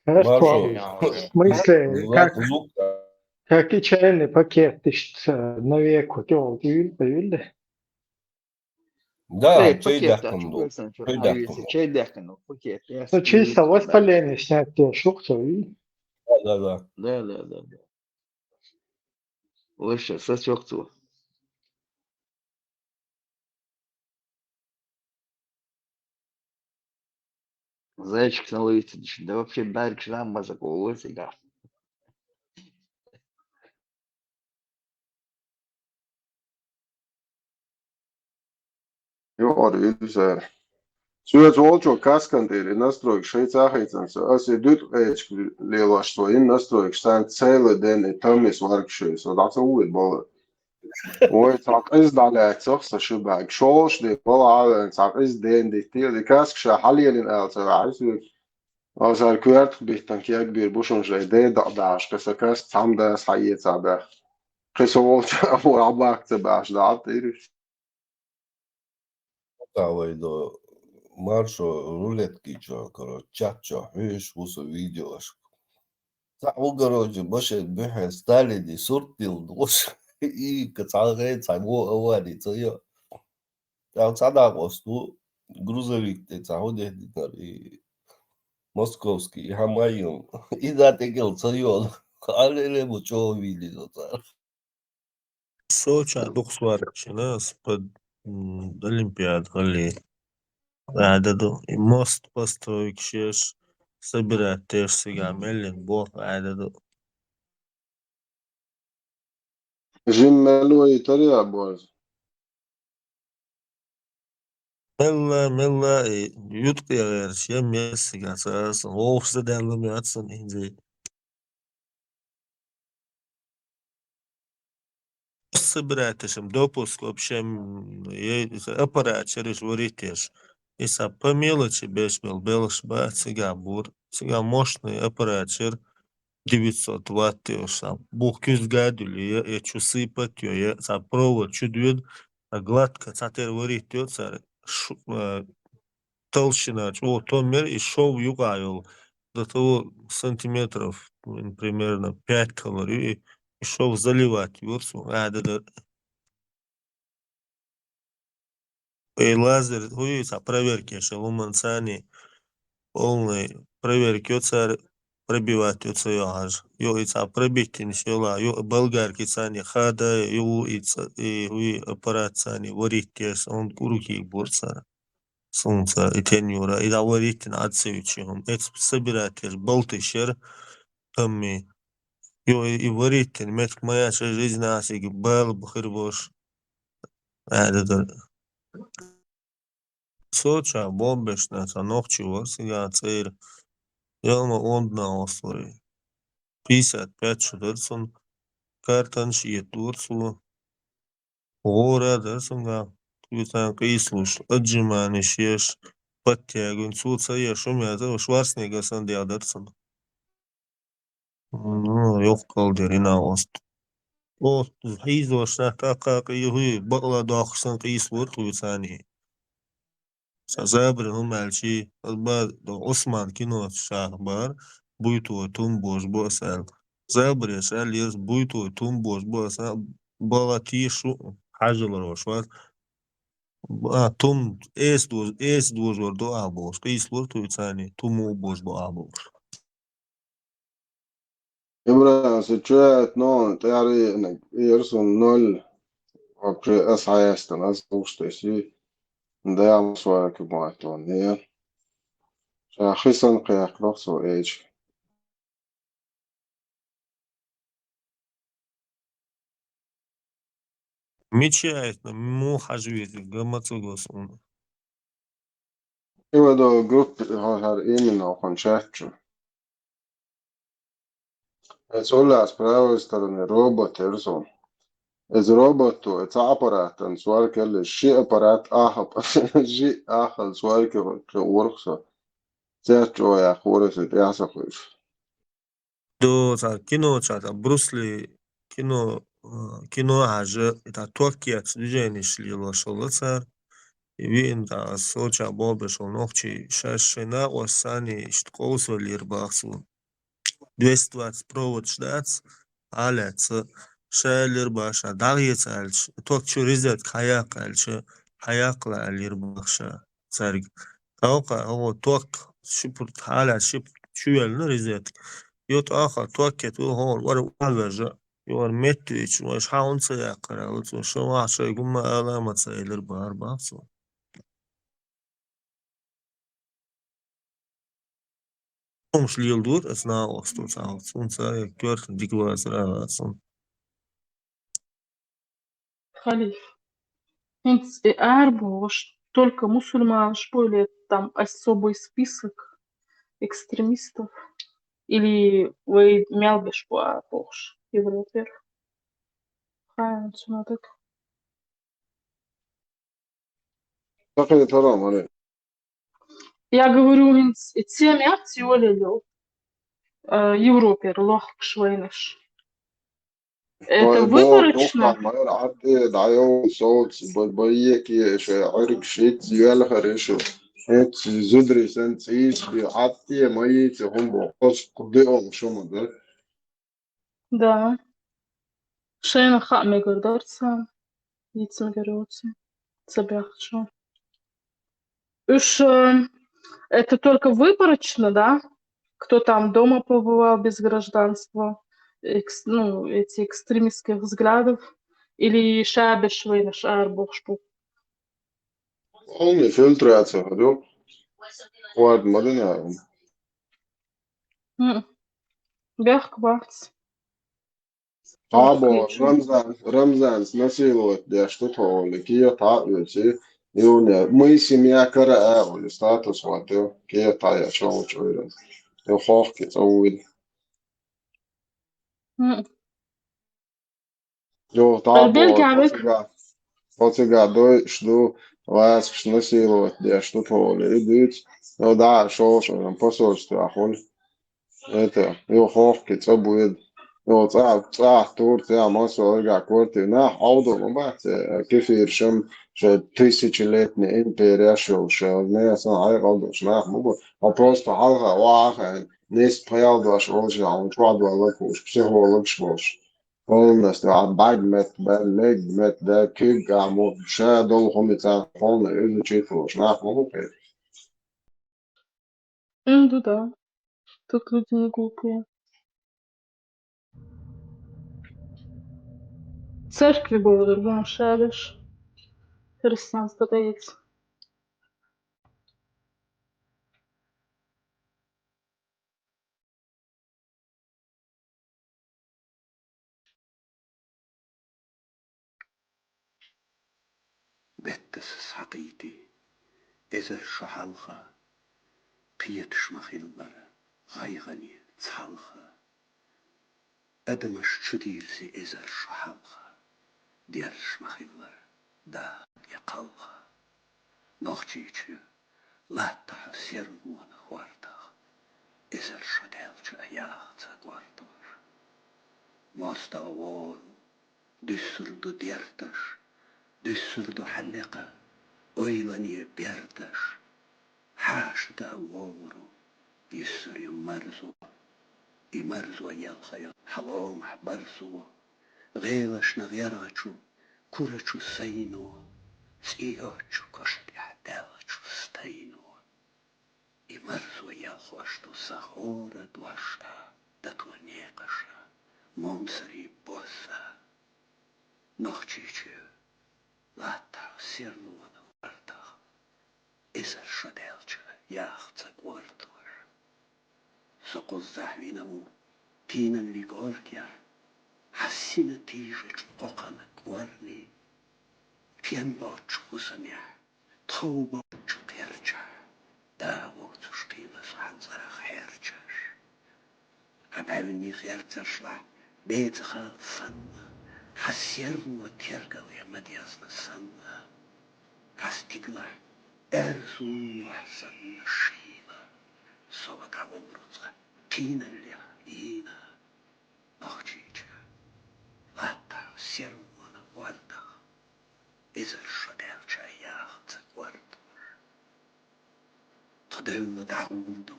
Хорошо. Маршо. Чеделян. В смысле, Звук, как, звук. Как и чайный пакет, ты ж, э, навек вот, ёлки, юль, юль, да? Да, Эй, чай пакет, а дякую, чё да. вы там, чё? Чай А, дякую. Если чай дякую, пакет. Я Ну, чисто смотрю, да. Воспаление снять, э, шук, то и Да, да, да. Да, да, да, да. Лише сачок цу. Зайчик наловится, да вообще барик шрам мазакового себя. Ё, ар, ю, сэр. Сюэц волчо каскан тери настройк шейца хейцан сэ. Аси дют эчк лелаш со ин настройк сан целый день и там и сварк шей. Со да со уй бала. Вай, цхьа къиза дӀалаьццах со ши бӀаьрг. ШолгӀа ди балха а ваьнна, цхьа къиза дена диттий, ди каска ша хьалелина аьлла ца ваьхьа соьга. Аса коьртах биттина кегбийр бу шуна шай, ден дакъа дахьаш, кхы сан каска цхьамма дас хьаэца баьхна. Кхы со волча а вара хьабаккха ца баьхаш, дӀа а тӀийриш. Та вай до маршо рулетки чо, короче, чат чо хьуьйш ву со видеошка. Цхьа ву, короче, машен буьхье Сталини сурт дилла душ. И ка цхьа гӀе, цхьа во авари ца йо. Там цхьа дакъост ву, грузовик тӀе цхьа хӀу дехнитар, и московский, и хьамайюм. И да тӀекӀел ца йо. Алеле бу чӀогӀа вийли зо цар. Соча дукха сварка шина, ас под, м, Олимпиада гӀалли. Ӏададу. И мост постройка шеш, собирать деш сига меллин бох Ӏададу. Жим мел вай тария боз. Мелла, мелла, и юткъе гӀераш, я мел сига цас, вовш за даьлла меца сан инзи. Собирать дешам, допуск вообще, м, е-, аппарат шераш варить еш. Иса по мелочи беш мел белш ба, цига бур. Цига мощный аппарат шер девятьсот ватт йош сам. Бух кюз гадули, я, я чу сыпать йо, я, ца провод чу дуьд, а гладко, ца тер варить йо, ца шу-, э, толщина чӀогӀа томмер, и шов юкъа йолу, до того сантиметров, м, примерно пять калор ю, и, и шов заливать юр цу, а, да, да. И лазер, хуй, ца проверки, ша луман цани, полный проверки, ё цар пробивать, ё ца ё хьаж. Ё и ца пробить, иншалла, ё болгарки цани хада, ё и ца, и, хуй, аппарат цани варить, он курки бур цар. Сунца и тенюра, и да варитин ацевичи хум. Эц собирать еш, болты шер, тамми. Ё, и, и варитин, метк моя ша жизнь асиги, бал бухир бош. Ада дар. Соча бомбешна ца нохчи вар, сига цейр. Ялма ондна ослори. Пятьдесят пять шу дар сун. Картан шиет дур су. ГӀора дар сунга, цуьцан къийсалуш, отжиманиш еш, подтягивание, цу ца еш, хӀума яза, Шварценеггер санна дегӀ дар сунга. Ну, йоккхал дер, и на ост. О, хьийзош, тӀаккха къий-, хӀуй, бакъла доккхуш санна къийсалур цуьцани. Ша забарин хӀума аьлчи, ас ба, Ӏусман кино шах бара, буй той тум бож бо ас аьлла. Забаре ша лерс буй той тум бож бо ас аьлла, бала тийшу хьажалар ваш вац. А, тум эс дож-, эс дожор до а бохуш, къийсалур туй цани, туму бож бо а бохуш. Ибрагьим, аса чуэт нон тӀаьхьарийна, ира сун ноль. Вообще, ас хьаэстан, ас луш тайси. Дама сварки мойтон, не. Ша хисан кхехкнох со эчи. Мичи айтна, му хьажвизи, гамма ца гос уна. Ивадо группа хар именно хон чатчу. Эцула с правой стороны робот эрзу. Эз роботу, эца аппаратан сваркелли ши аппарат ахап, ши ахал сварки урхса. Церчоя хурасы тяса хуйш. До ца кино чата Брусли кино, э, кино хьажа, это токкиец движение шлило шолла цар. И виин та Соча бобешо нохчи шаш шайна осани ишт къовсо лир бахсу. Двести двадцать провод шдац, аляца, шайлир баша, дагьеца альч, ток чу резет хаяк альча, хаяк ла алир бахша, царг. Таука, о, ток, шипурт, халя, шип, чуяльна резет. Ё тӀаха, ток кет, о, хор, вар, вар вержа, ё вар меттуич, ваш хаун ца яккара, вот, шо ва, шо гумма алама ца илир бар бахсу. Хумш лел дур, ас на осту ца, сун ца, я кёрт диквазра сон. Халиф. ХӀинц и арбуш только мусульманаш были, там особый список экстремистов или вай мел беш бу арбуш Европер? Кхаьнца ма даг. Сакхетарам, аре. Я говорю, хӀинца и цемяц йолалу, э, Европера лохкаш вайнаш. Это выборочно? Майра Ӏатте дӀайовла совца, ба-, байеке шоай Ӏергаш йицца йоьлхар ишу. ХӀинца зударий санна цӀийш бе Ӏатте ма йийца хӀума боху, оцу кху део шуна ма дар. Да. Шайна хаа мегар дар царна, йиц мегар йоций, ца баьхча. Уж, э, это только выборочно, да? Кто там дома побывал без гражданства, экс-, ну, эти экстремистских взглядов, или ша беш вайнаш арабохуш бу? Полный фильтрация хир ю. Хьоьга ма дина. М. Бехк бац. Цхьаболу Рамзан, Рамзанца насиловать деш ду тхо олий, кехат а оьций, и у меня мы семья кара а олий, статус хӀоттийна, кехат а еш волчу ойран. И хохке цӀа вуйла. М. Йо, Ай, белкам оцигахь, оцигахь дойуш ду, ласкаш насиловать деш ду тхо олий, и дуьйцу, йо, дӀа а шолгӀа шайна посольстве хуьлу. Это, йо, хохке цӀа буьйла. Йо, цӀа, цӀа тур, цӀа массо а эрга квартира. Нах Ӏовдал ма бац, э, кефиршам, шайн тысячелетняя империяш йолуш, э, несан хьекъал долуш нах ма бу. Хьо просто хьалха, ваха, нисп пхел дош волуш, хьуна чӀогӀа долу лакхуш, психологаш болуш. Полностью а бӀаьрг метта баьлла, лерг метта даьлла, куьг а мо, ша долу хӀума царна полно изучить волуш нах ма бу кхеташ. М, ну да. Тут люди не глупые. Церкви бовлар вон шадаш. Христианство даец. Беттаса схьакхийтий, эзар шо хьалха, кхеташ ма хиллара гӀайгӀане цхьалха. Адамаш чу дийрзи эзар шо хьалха, дерзаш ма хиллара дагӀа тӀе кхалха. Нохчийчоь, латтахьа серлонан хӀордах, эзар шо даьлча а яха ца кӀордош. Моста вогӀу, дуьссур ду дерташ, дуьссур ду хьан некъа ойлане бердаш. Хьаша да вогӀур ву, йиссур ю марзо, и марзо елха йо хьан ломахь барзо. ГӀелашна гӀергӀачу, курачу сайно, цӀийоцчу коша тӀехь даьллачу стайно. И марзо елхош ду сан хӀора дош а, дато некъаш а, момсарий бозза. Нохчийчоь, латтахь серлонан хӀордах, эзар шо даьлча яха ца кӀордош. Со кхуззахь вина ву тийналлин кӀоргех, хьан сина тийжачу кхокхана кӀорни, пен боцчу хӀусамехь, тхов боцчу кхерчахь, да воцуш кхийла со хьан цӀарах хьерчаш. Хьан бӀаьвнийн херцаршлахь бецахал санна, хьан серло тергале ма дезна санна, хьан стигалахь аьрзу мохь санна шийла, со ван дӀаволлу цкъа тийналлех йийна. Нохчийчоь, латтахь серлонан хӀордах, эзар шо даьлча яха ца кӀордош. Тхо девлла дӀагӀур ду,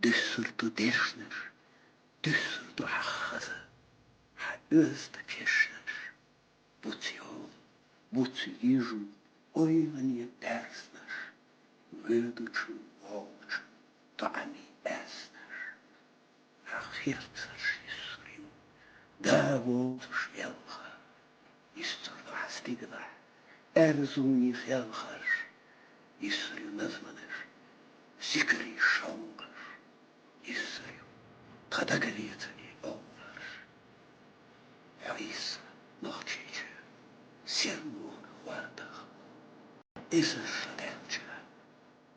дуьссур ду дешнаш, дуьссур ду хьан хаза, хьан оьзда кешнаш. Буц йолу, буц йижу ойлане баьрзнаш, воьдучу, вогӀучу тоӀамийн аьрзнаш. Хьан херцарш йиссур ю, да воцуш велха, йиссур ду хьан стигалахь аьрзунийн хелхарш, йиссур ю назманаш, зикарийн шовкъаш, йиссур ю тхан дагалецале овларш. Хьо йисса, Нохчийчоь, серлонан хӀордах, эзар шо даьлча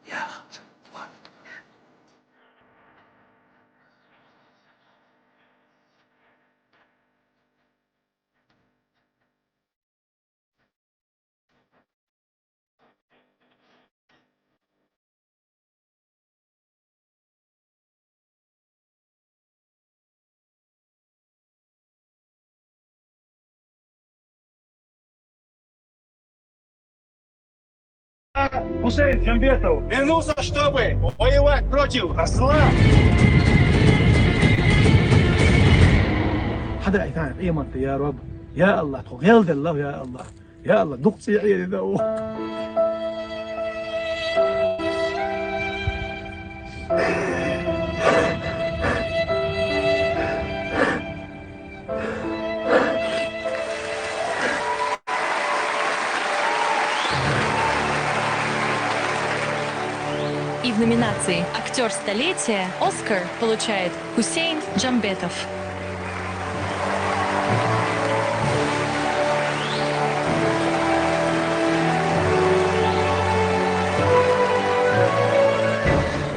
яха ца кӀордош. Хусейн Джамбетов вернулся, чтобы воевать против зла. Хьадаь тхьайна къематта, я Раб, я Аллах, тхо гӀелделла, я Аллах, я Аллах, дукха цӀий Ӏийрина ву. И в номинации «Актёр столетия» Оскар получает Хусейн Джамбетов.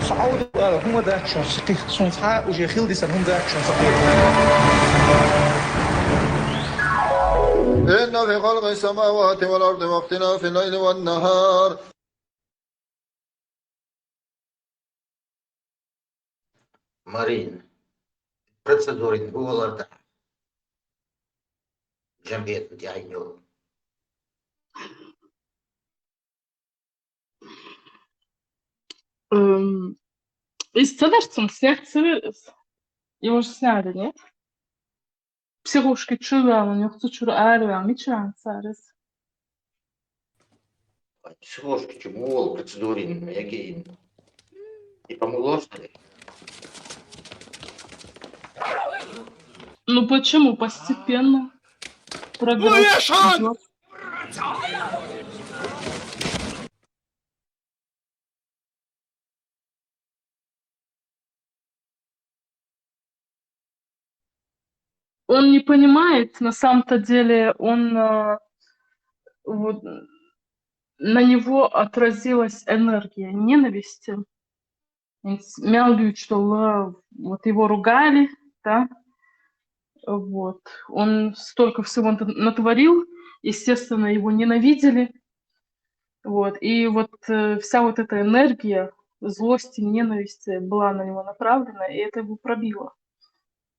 Со Ӏовдал ала хӀума дац шун сакхи, шун цхьа уже хила дисар хӀума дац шун сакхи. إن في خلق السماوات والأرض واختلاف الليل والنهار. Марин, процедурин бугӀалар да. Джамбет дяйню. Эм, из ца дарца снять, ц-, его же сняли, нет? Психушки чура, у них цу чура арван, ничего царис. Психушки чему процедурин, мегин. И помогло, что ли? Ну почему? Постепенно. Прогресс идёт. Он не понимает, на самом-то деле, он, э, вот, на него отразилась энергия ненависти. Мел дуьйцуш долу, вот его ругали, да, вот, он столько всего нат-, натворил, естественно, его ненавидели, вот, и вот, э, вся вот эта энергия злости, ненависти была на него направлена, и это его пробило.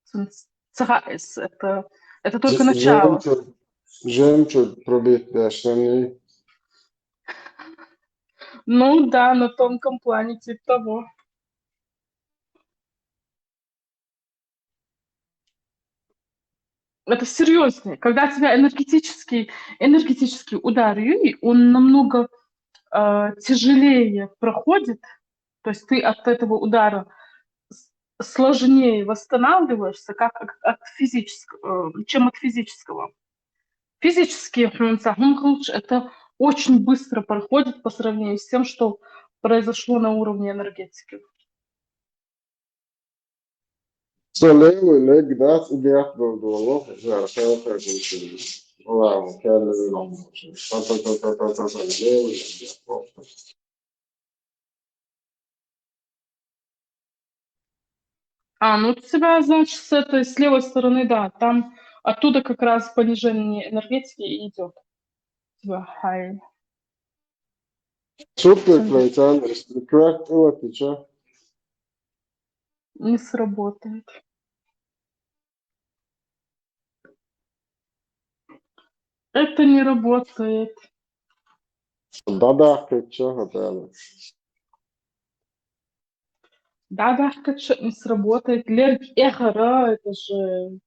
Цун ца хаьа иза, это, это только начало. Жемчуг, жемчуг пробить дашь, не? Ну да, на тонком плане типа того. Это серьёзнее. Когда тебя энергетический, энергетический удар, Юрий, он намного, э, тяжелее проходит, то есть ты от этого удара с-, сложнее восстанавливаешься, как от, от физического, э, чем от физического. Физически, хьуна ца хӀума хилча, это очень быстро проходит по сравнению с тем, что произошло на уровне энергетики. Со левый лег дац, и дехьа долу долу, жара шалфа жинчуьра. Вау, керле вилам. Левый лег дац. А, ну, у тебя, значит, с этой, с левой стороны, да, там оттуда как раз понижение энергетики и идёт. У тебя хай. Супер, Александр, супер, вот ты чё? Не сработает. Это не работает. Да-да, ты чё, Наталья? Да-да, что-то не сработает. Лерг эхара, это же,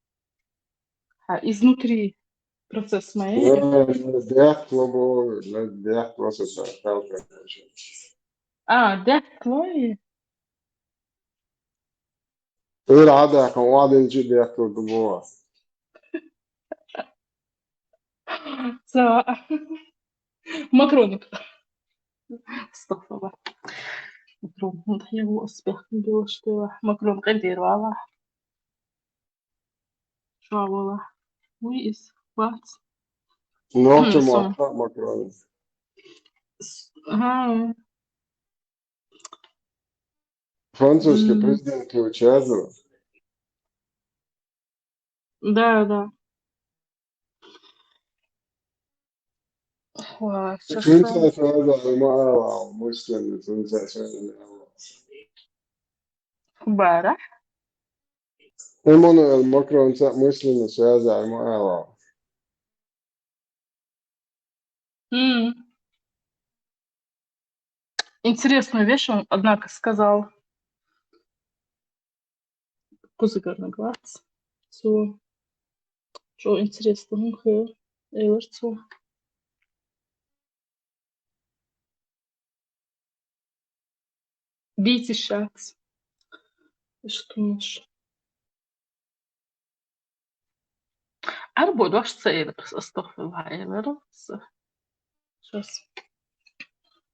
а, изнутри процесс моей. Э, э, дехьа ло бо, э, дехьа ло со, да. А, дехьа ло и? Ира хьадаьккхина, охьадиллича а дехкалур ду боху. Ца. Макроник. Астагфирулла. Макрон. ХӀунда хьегӀо ас бехк билла, что Макрон къедера вала. Шо вала? Вуй иза? Вац? Нохча М, мотт сан. Макрон. С-, ага. Французский М. Президент йолчу яза? Да, да. Ва, Цуьнца шашлык. Связь ма ала, мысленно, цуьнца связь ма ала. Бара? Эммануэль Макронца мысленно связь ма ала. М. Интересную вещь он, однако, сказал. Кузыгар нагвац. Цо чӀоагӀа интересный хӀама аьлар цо. Бийца шац. Иштта муш. Ӏарбо дош ца элира, астагфируллахӀ, элира. Сейчас.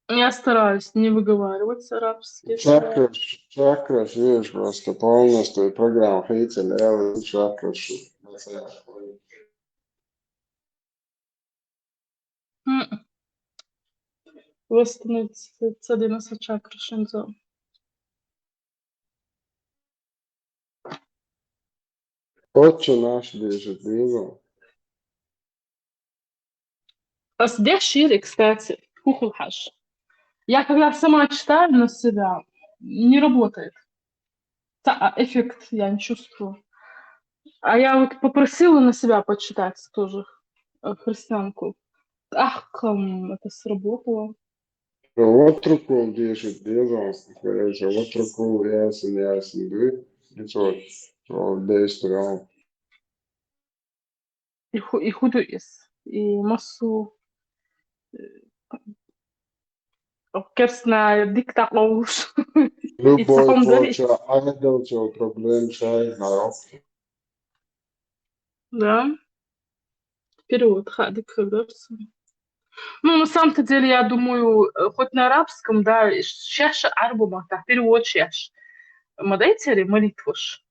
Я стараюсь не выговаривать арабские слова. Чакраш, чакраш, видишь, просто полностью программа хейтили, я вот чакраш. М. Восстановить ца дина са чакрашен зо. Отче наш дешаш деза. Ас дешира, кстати, хӀухьал хьажа. Я когда сама читаю на себя, не работает. Та, а, эффект я не чувствую. А я вот попросила на себя почитать тоже, э, христианку. Ах, как это сработало. Отрокол дешаш деза, короче, отрокол ясен, ясен, да? И всё, всё, действие. И ху-, и худо из, и массу, э, керсна дика дӀакъовлуш. Любой И цхьа хӀама дари. Ча, айдал ча проблем чай, наверное. Да. Перевод хьадика хабарца. Ну, на самом-то деле, я думаю, э, хоть на арабском, да, и ш-, шаьш Ӏарбо маттахь перевод шаьш ма дайцаре молитваш.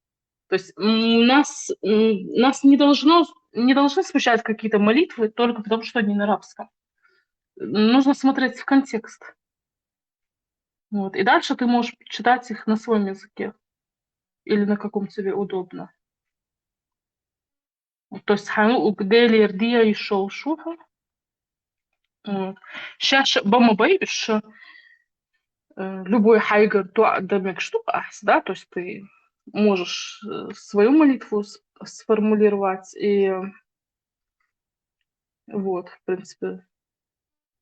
То есть, м, нас, м, нас не должно, не должны смущать какие-то молитвы только потому, что они на арабском. Нужно смотреть в контекст. Вот. И дальше ты можешь читать их на своём языке или на каком тебе удобно. То есть хьан уг Делера дӀайийшача шух. Вот. Шаьш ба ма бай уж, э, любой хьайгара дуӀа дан мегаш ду-кх ахь, да, то есть ты можешь, э, свою молитву с-, сформулировать, и вот, в принципе,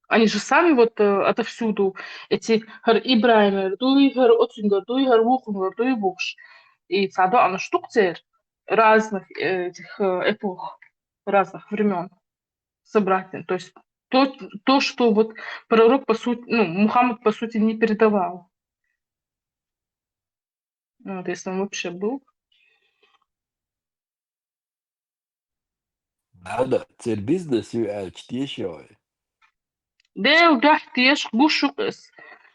они же сами вот, э, отовсюду, эти хӀара ИбрахӀимера дуй, хӀара оцуьнгара дуй, хӀара вукхуьнгара дуй бохуш. И цхьа доӀанаш ду-кх церан разных, э, этих, э, эпох, разных времён собрать. То есть то, то, что вот пророк, по сути, ну, Мухаммад, по сути, не передавал. Вот, если он вообще был. Надо, церан бизнес ю аьлча, теша йой. Дела дуьхьа теша, гуш ю-кх иза.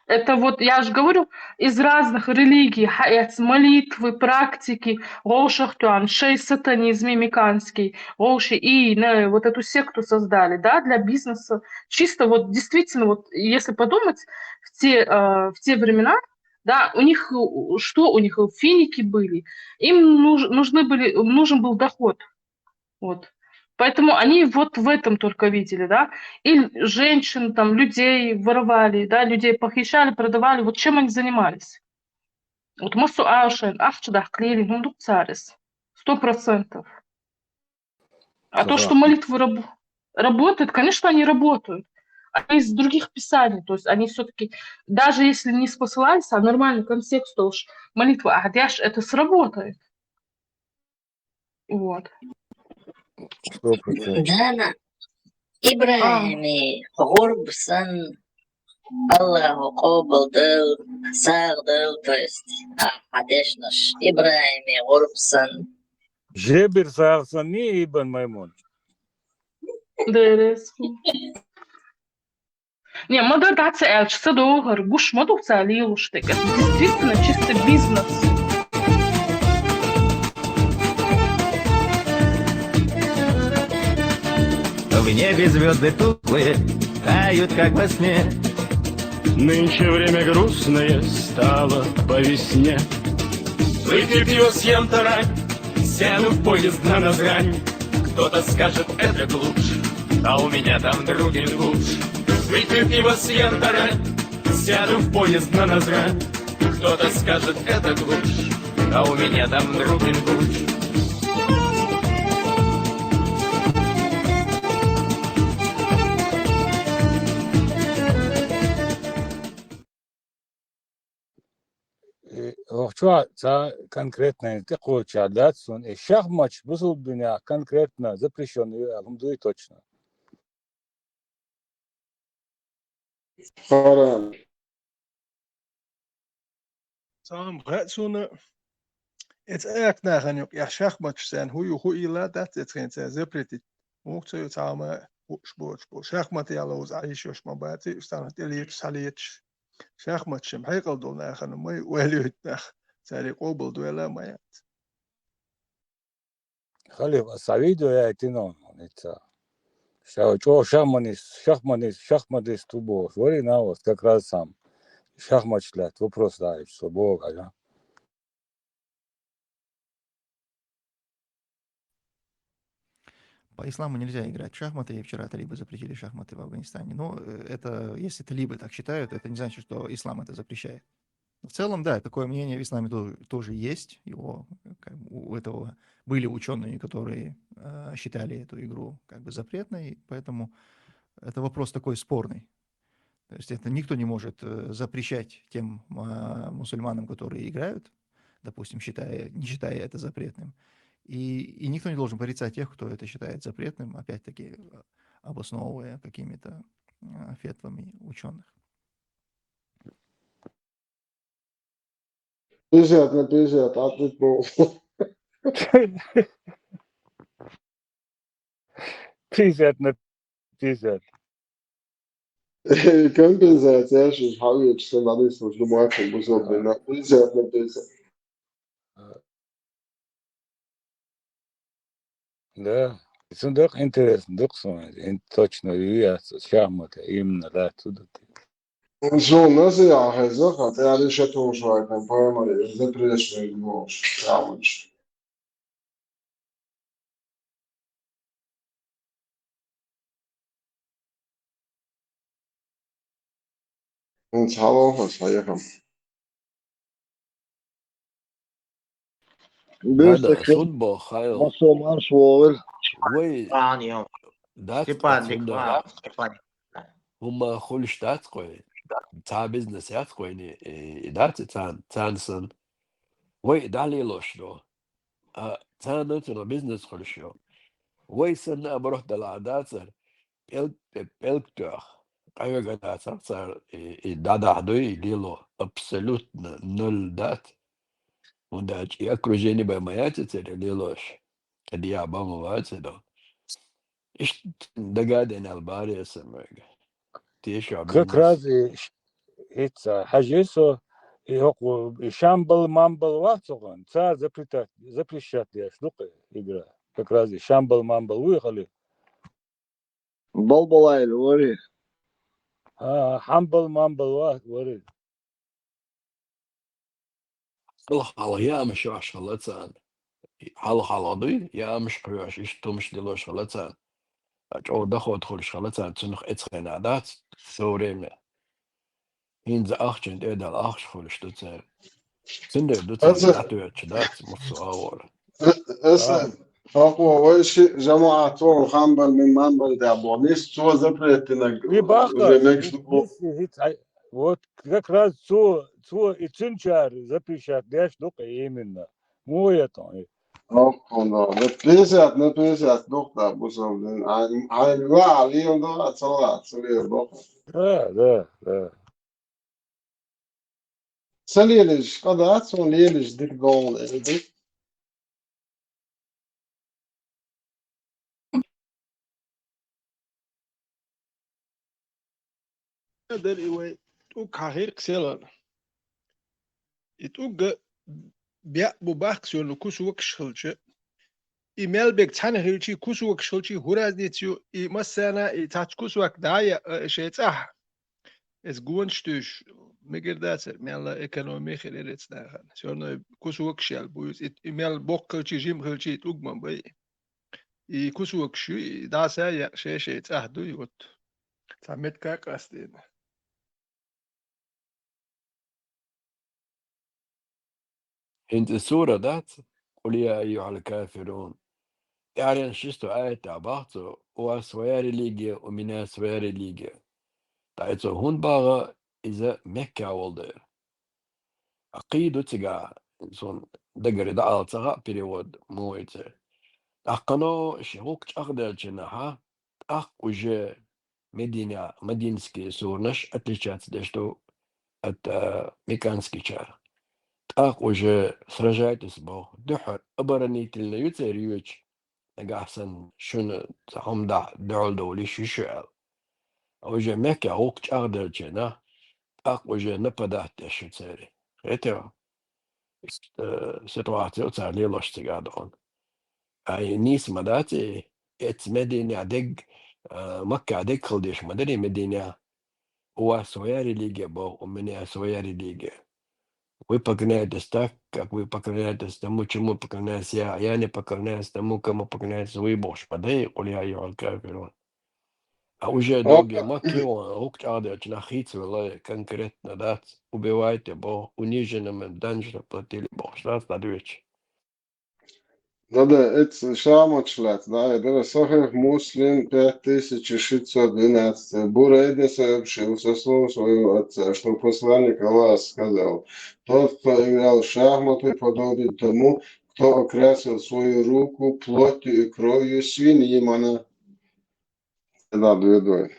Это вот, я же говорю, из разных религий, хьаэц молитвы, практики, вовшах тоьхна, шай сатанизм и меканский, вовши и, на, вот эту секту создали, да, для бизнеса. Чисто вот действительно, вот если подумать, в те, э, в те времена, да, у них, э, что у них, э, финики были, им нуж-, нужны были, нужен был доход. Вот. Поэтому они вот в этом только видели, да. И женщин, там, людей воровали, да, людей похищали, продавали. Вот чем они занимались. Вот массо а шайн ахча дахка лелийна хӀума ду-кх цара иза. Сто процентов. А то, что молитвы раб-, работают, конечно, они работают. Они из других писаний, то есть они всё-таки, даже если не спосылались, а нормальный контекст уж молитвы, а дальше это сработает. Вот. Сто процентов. Дана, ИбрахӀиме гӀурба санна, Аллахо къобалдойла, сагӀа дойла, то есть, а, хьан дешнаш, ИбрахӀиме гӀурба санна. Жебир сагӀа санна, Ибн Маймун. Дерес. Не, ма дар дац аьлча, ца догӀу хӀара, гуш ма ду цара лелош дерг. Это действительно чисто бизнес. В небе звёзды тусклые тают, как во сне. Нынче время грустное стало по весне. Выпью пиво, съем тарань, сяду в поезд на Назрань. Кто-то скажет, это глушь, а у меня там другие лучше. Выпью пиво, съем тарань, сяду в поезд на Назрань. Кто-то скажет, это глушь, а у меня там другие лучше. Охчо ца конкретно тӀекхоча дац сун, и шахматаш бусулба динехь конкретно запрещённый ю аьлла хӀума дуй точно. Харам. Цхьа хаьа суна, эца аьхка нахана юкъа шахматаш царна хӀу ю, хӀу ийла дац эцхен цара запретить. Муха ца ю цхьа ма хууш боцуш бу. Шахмат яла уза Ӏийшош ма баций, уьш царна тӀелеташ, схьалеташ. Шахматаш шим хьекъал долу нахана ма ю, ойла юьйту нах. Цаьрий къобал дойла ма яц. Халиф, аса видео яйтина вон, хӀуница. Ша чӀогӀа шахманист, шахманист, шахманист ву бохуш. Вари навас как раз сам. Шахматаш лаьтта вопрос даьлча, со боху, аьлла. По исламу нельзя играть в шахматы, и вчера талибы запретили шахматы в Афганистане. Ну, э, это, если талибы так считают, это не значит, что ислам это запрещает. В целом, да, такое мнение в исламе тоже, тоже есть. Его, как бы, у этого были ученые, которые э, считали эту игру как бы запретной, поэтому это вопрос такой спорный. То есть это никто не может э, запрещать тем э, мусульманам, которые играют, допустим, считая, не считая это запретным. И, и никто не должен порицать тех, кто это считает запретным, опять-таки э, обосновывая какими-то э, фетвами ученых. Пятьдесят на пятьдесят, а тут, ну, Пятьдесят на пятьдесят. Компенсация, я сейчас хавья, что надо, если уже мой футбол, на пятьдесят на пятьдесят. Да. Цундук интересно, дук сон, ин точно ю яц, шахмата, именно, да, цундук. Шо насихьа хеза, хьан тӀаьхьа ша тохуш вай, тхан пайхамаре, запрещенный бохуш, шахматаш. ХӀинца хьалохуш хьаехам. Буьйса хӀада, шун бо, Хайл. Массо марш вогӀира. Вай Степан, дац Степан, цунна. Степан. ХӀума хуьлуш дац кхой. Цхьа бизнес яц кхойни, и, и дац и царна, царна санна. Вай и дӀалелош ду. А царна цунах бизнес хуьлуш ю. Вай санна а барахь далахь дацара, пӀелг, пӀе-, пӀелг тоьхна, къахьоьгур дацара цара, и, и дӀадахьа дуй, и лело абсолютно ноль дац. ХӀунда аьлча и окружение бен ма яц церан лелош, кхидӀа бан ма вац и ду. Иштта дага а дина аьлла бара аса мега. Теша Как бизнес. раз и ш-, хӀинца хьажи со, и хӀокху, и шамбал-мамбал вац охан, цара запретать, запрещать деш ду-кх игра. Как раз и шамбал-мамбал вуй хали. Балбалайла вари. А, хьамбал-мамбал ва-, вари. Хьалха-хьалха яамаш йош хила царна. Хьалха-хьалха дуй, яамаш кхоьш, иштта тумаш дилош хила царна. А чӀогӀа доход хуьлуш хила царна, цунах эцхена дац, со время. ХӀинца ахчан тӀе а дала ахча хуьлуш ду церан. Цундела ду церан Аса, дӀатоьттуш дац, муссо а вора. Аса, А. хӀокхо вай ши жамаӀат вон хамбан мин манбан тӀехь боху, нис цо запреттинарг И бахка, уже мегаш ду. нис и хӀиц хьай-, вот как раз цо, цо и цуьнчара запрещать деш ду-кх именно. Муха я тон и? ХӀокхо, да. Ну, пятьдесят на пятьдесят ду-кх, да, бусалба дин. Ай, ай, ва, лел ду, а ца ла, ца лел ду. Да, да, да. Ца лелаш, къа дац, хьуна лелаш дика догӀу, лела ду. Дара и вай тӀулг хьахийра-кх селхана. И тӀулг беа бу баккха соьлу кусокаш хилча, и мел берг цхьаьна хилчий, кусокаш хилчий, хӀун разница ю, и массарна, и цхьацца кусок дӀа а яа, э, шайн цӀахь. Иза гонаш туьйсуш мегар дацара, мелла экономи хир яра эцу нахана. Всё равно и кусокаш яьлла бу иза. И, и мел боккха хилчий, жима хилчий, и тӀулг ма бай. И кусокаш ю, и дӀаса а яа, шай-шай цӀахь дуй, вот. Цхьа метка а къастийна. ХӀинца и сура дац, «Къул я айюхьал кафирун». ТӀаьхьарчу шестом аятехь боху цо: «У вас своя религия, у меня своя религия». Ткъа и цо хӀунда боху, иза Мекка волу дела? Кхы ду цигахь, суна дагара дӀаала ца хаьа перевод муха ю церан. ТӀаккха кхано ши гӀуллакх чӀагӀделча наха, тӀаккха уже Медина, мединский суранаш отличаться деш ду от, а, мекканскийчара. ТӀаккха уже сражайтесь боху, дуьххьара оборонительный ю церан йоьдуш, нагахь санна шуна цхьа хӀума дахь дуьхьал довлийша шу аьлла. Уже Меккехь гӀуллакх чӀагӀделча наха, тӀаккха уже нападать деш ю церан. Хетий? Иштта, э, ситуаци ю цара лелош цигахь дохуна. Ай, нийса ма дац и, эцца Мединехь дерг, э, Маккахь дерг хила дезаш ма дарий Мединехь. У вас своя религия боху, у меня своя религия. Вы поклоняетесь так, как вы поклоняетесь тому, чему поклоняюсь я, а я не поклоняюсь тому, кому поклоняетесь вы бохуш ма дай, къул я айюхьал кафирун. А уже долге Маккехь гӀуллакх чӀагӀделча нах хийцавелла конкретно дац, убивайте боху, униженным данж заплатили бохуш дац, дӀадоьдуш. Да-да, эцца шахматаш лаьцна, да, дара Сахих Муслим, пять тысяч шестьсот двенадцать. Бурайда сообщил со слов своего отца, что посланник Аллаха сказал: «Тот, кто играл в шахматы, подобен тому, кто окрасил свою руку плотью и кровью свиньи». Мана. Да, две двое.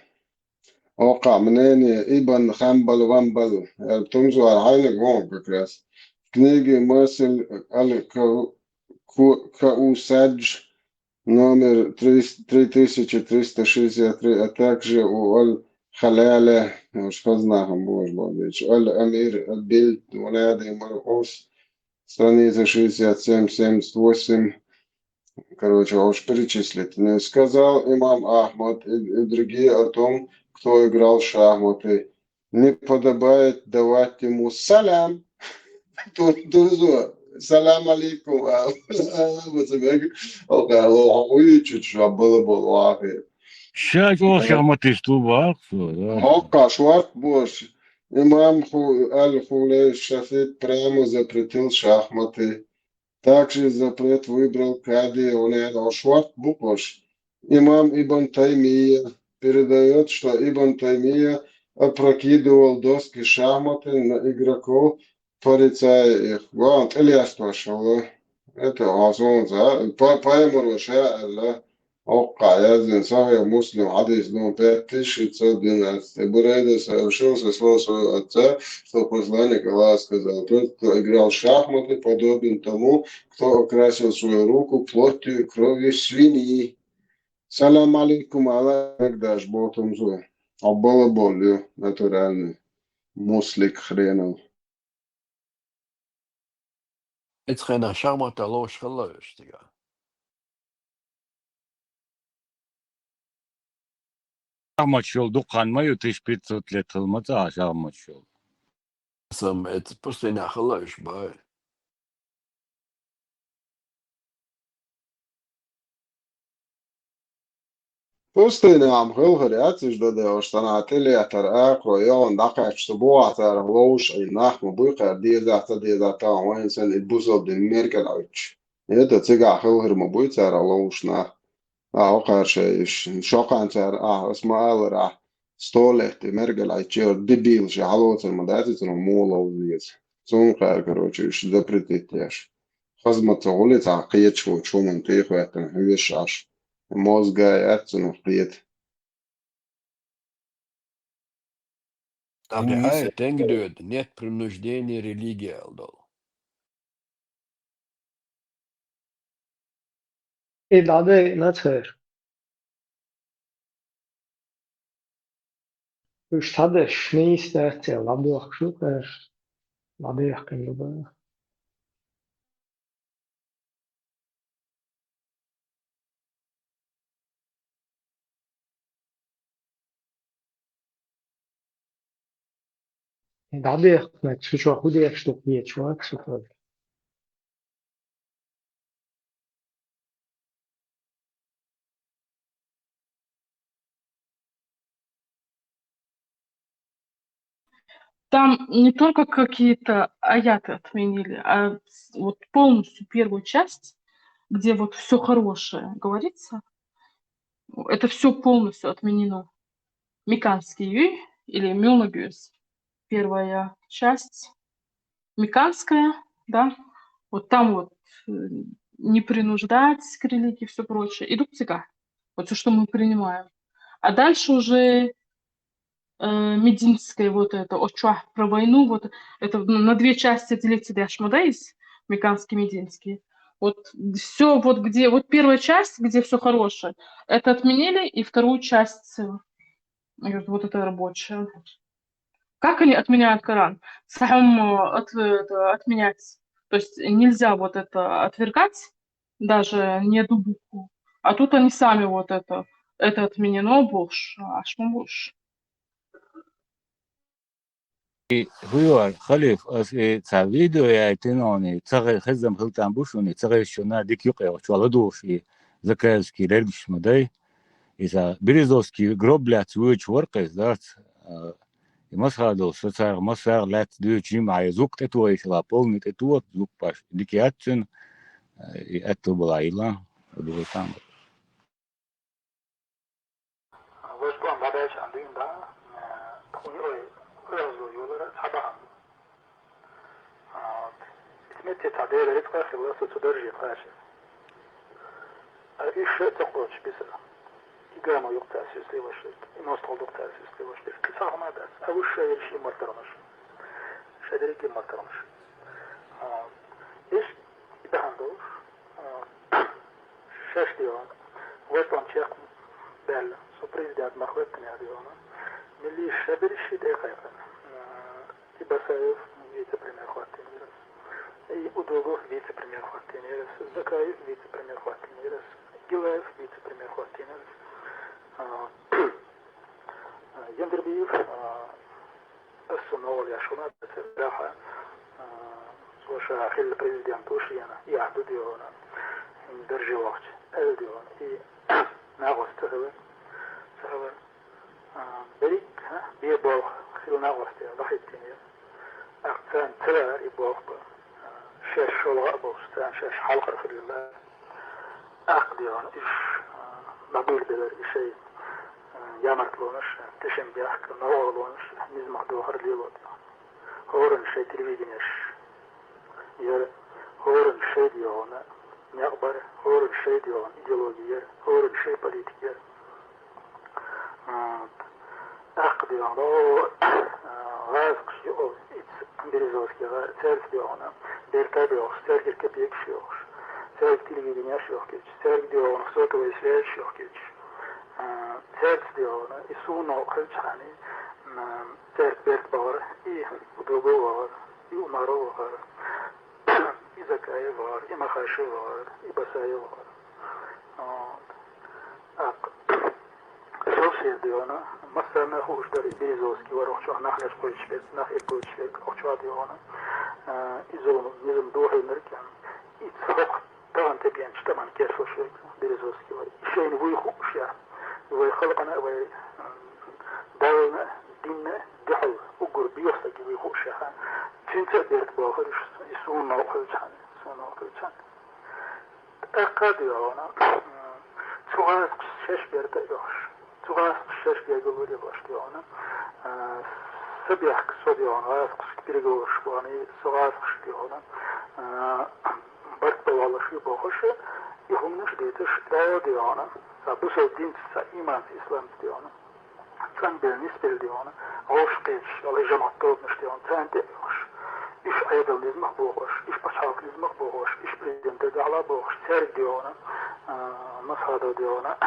Окха мнение Ибн Хамбал Вамбал. Э, Тумзуар Хайнак вон как раз. В книге Масиль Аль-Каусадж номер три, три тысячи триста шестьдесят три, а также у Аль-Халяля, ну, что знаком, боже, боже, Аль-Амир Аль-Биль, Валяды Мархус, страница шестьдесят семь, семьдесят восемь. Короче, уж перечислить. Ну, сказал имам Ахмад и, и другие о том, кто играл в шахматы: «Не подобает давать ему салам». Ту-, тузу. Салам алейкум. А, вот тебе, окей, ло, уйчу, чу, было, было, окей. Ша чӀогӀа шахматист ву боху цо, да. Окей, шорт бош. Имам Ху-, Аль-Хулей Шафид прямо запретил шахматы. Также запрет выбрал кади, он, наверное, шорт букваш. Имам Ибн Таймия передаёт, что Ибн Таймия опрокидывал доски шахматы на игроков, порицая их. Главное, тӀелестошалла. Это, а, солнце, а? По, по имени Ша, Аллах. Окха яздина Сахих Муслим, хьадис номер пять тысяч шестьсот двенадцать. Бурайда сообщил со слов своего отца, что посланник Аллаха сказал: «Тот, кто играл в шахматы, подобен тому, кто окрасил свою руку плотью и кровью свиньи». Салам алейкум, Аллах, как дашь, ботом зу. Аббала болью, натуральный. Муслик хренов. Эцхьана шахматаш ловш хилла уьш цигахь. Шахматаш йолу дукха хан ма ю, тысяча пятьсот лет хилла ма ца а шахматаш йолу. Сам эца пустыня хилла уьш бай. Пустыня ам хилхар яц уьш дан деваш, санна тӀелетар акхо, йогӀун дӀакхаьчча, цу бухахь царах ловзуш Ӏийна нах ма буй кхара, деза а ца деза а тахана вайна санна и бусалба дин мерган Ӏуьттуш. ХӀета цигахь хилхар ма буй царах ловзуш нах. Ахьа кхара шайн иш, шокхан цара, ахьа, ас ма аллара, ахьа, столехь тӀе мерган Ӏуьттуш, дебил шайн хьалоцар ма дац, цунах муха ловза веза. Цунна кхара, короче, уьш запретить еш. Хаза ма ца гӀули цхьа кхеташ воцчу хӀуманна тӀехӀоьттина хьоьжуш Ӏаш. Мозга яц цунах кхета. ТӀаккха хьайн тенга доьду, нет принуждения религии аьлла долу. И дӀадайна цара. Уьш цхьадерш нийса дац аьлла, дӀадохкуш ду, кхара дӀадехкина ду бан. ДӀадехкина, цу чохь хӀун дехаш ду кхеташ вац со. Там не только какие-то аяты отменили, а с-, вот полностью первую часть, где вот всё хорошее говорится, это всё полностью отменено. Мекканский юй или Мюлнагюс. Первая часть. Меканская, да, вот там вот э, не принуждать к религии и все прочее. Идут цыгане. Вот все, что мы принимаем. А дальше уже э, мединская вот это, очах про войну, вот это на две части делится дяшмадайс, меканский, мединский. Вот все вот где, вот первая часть, где все хорошее, это отменили, и вторую часть, э, вот это рабочая. Как они отменяют Коран? Сахам э, от, это, отменять. То есть нельзя вот это отвергать, даже не одну букву. А тут они сами вот это, это отменено больше, аж больше. Хуюар, халиф, ас э, ца видео яйтинони, ца хезам хилтан бушуни, ца гайшуна дик юкъе, чуала души, Закаевский рергиш мадай. Иса Березовский гроб лят вуч воркъес дарц. И масхадо соцар масар лят дучим ай звук тетуа ишла полный тетуа звук паш дик ятцин. И это была ила. Удовольствие. Ваш план бадач андин да хуни ой разу юлара цабахан. Итмет те тадер рит кашила су цудержи каши. А ише токоч биса. Игама юкта сюсли ваши. Иностол дукта сюсли ваши. Кисахмадас. А уша ирши мартармаш. Шадерики мартармаш. Иш итахандуш. Шашдион. Веслан чек бел. Со президент махвет княдиона. Милли шабериши декайфен. И Басаев вице-премьер хватинерес. И Удугов вице-премьер хватинерес. Закаев вице-премьер хватинерес. Гилаев вице-премьер хватинерес. Ендербиев основал яшуна беце бляха. Слуша хил президент ушиена. Я дудиона. Держи вахч. Элдион. И нагос цехеле. Цехеле. Берик, бе бох хил нагос те бахиттине. Акцент церар и бох ба. Шеш шолга бох, цан шеш халкар хилла. Ах дион иш бабил белер ишей. Ямарт лонуш, тешен бяхк, ногол лонуш, низмах дохар лилот. Хорын шей телевидениеш. Ер хорын шей диона, някбар, хорын шей диона идеология, хорын шей политика. Ах диона, о, газ кши о, иц Березовский га, церк диона, берта диохш, церк кепек шиохш, церк телевидение шиохкич, церк диона, сотовая связь шиохкич. Церк диона, и суно хачхани, церк берт бавар, и удобо бавар, и умаро бавар, и Закаев бавар, и Махашев бавар, и Басаев бавар. Ак шоу шердиона, массана хушдар и Березовский вар охчо нахлеш койчбет, нах и койчбет охчо диона. И зулум, низм духи меркен. И цхок таган тепен чтаман кесо шек Березовский вар. Шейн вуй хушя. Вай халкана, вай давна, динна, дихал, угур биосаки вуй хушя. Цинца берт бохариш, и суна охалчан, суна охалчан. Акадиона, цугас шеш берта йош. Цугас шеш геговори баштиона. Сабяк собиона, переговорш вани, цугас шпиона. Барт бавалаши бохоше, и хумнаш биташ дао диона. Са бусо динц, са иман, ислам диона. Цан бел нис бел диона. Ош кеш, али жамат тобнаш диона. Цан те ош. Иш айдал низмах бохош, иш пачалк низмах бохош, иш президент дала бохош, церк диона, масхада диона,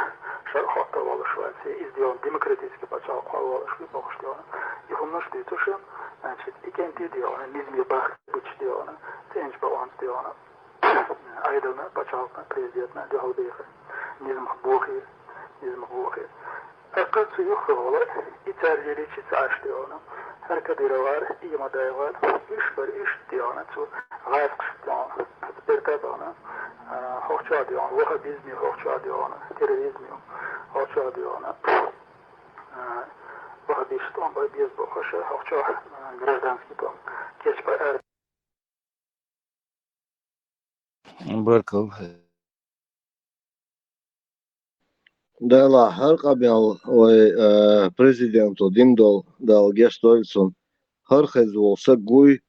шар хотта валаш валси, из дион демократический пачалк хал валаш бохош диона. И хумнаш битуша, значит, и кенти диона, низми бах буч диона, ценч баланс диона. Айдална, пачалкна, президентна, дихал беха, низмах бохи, низмах бохи. Акъыл цуюх хывала, и царь величи царь диона. Хар кадыровар, и мадайвар, иш бар иш диона, цу гайф кш диона. Берта диона. Хохча диона, вахабизми хохча диона, терроризми хохча диона. Вахабист он бар без бохаша, хохча гражданский дом. Кеч бар ар Баркал. Дала хар къабял вай президенту димдол дал гестойцун хар хезво са гуй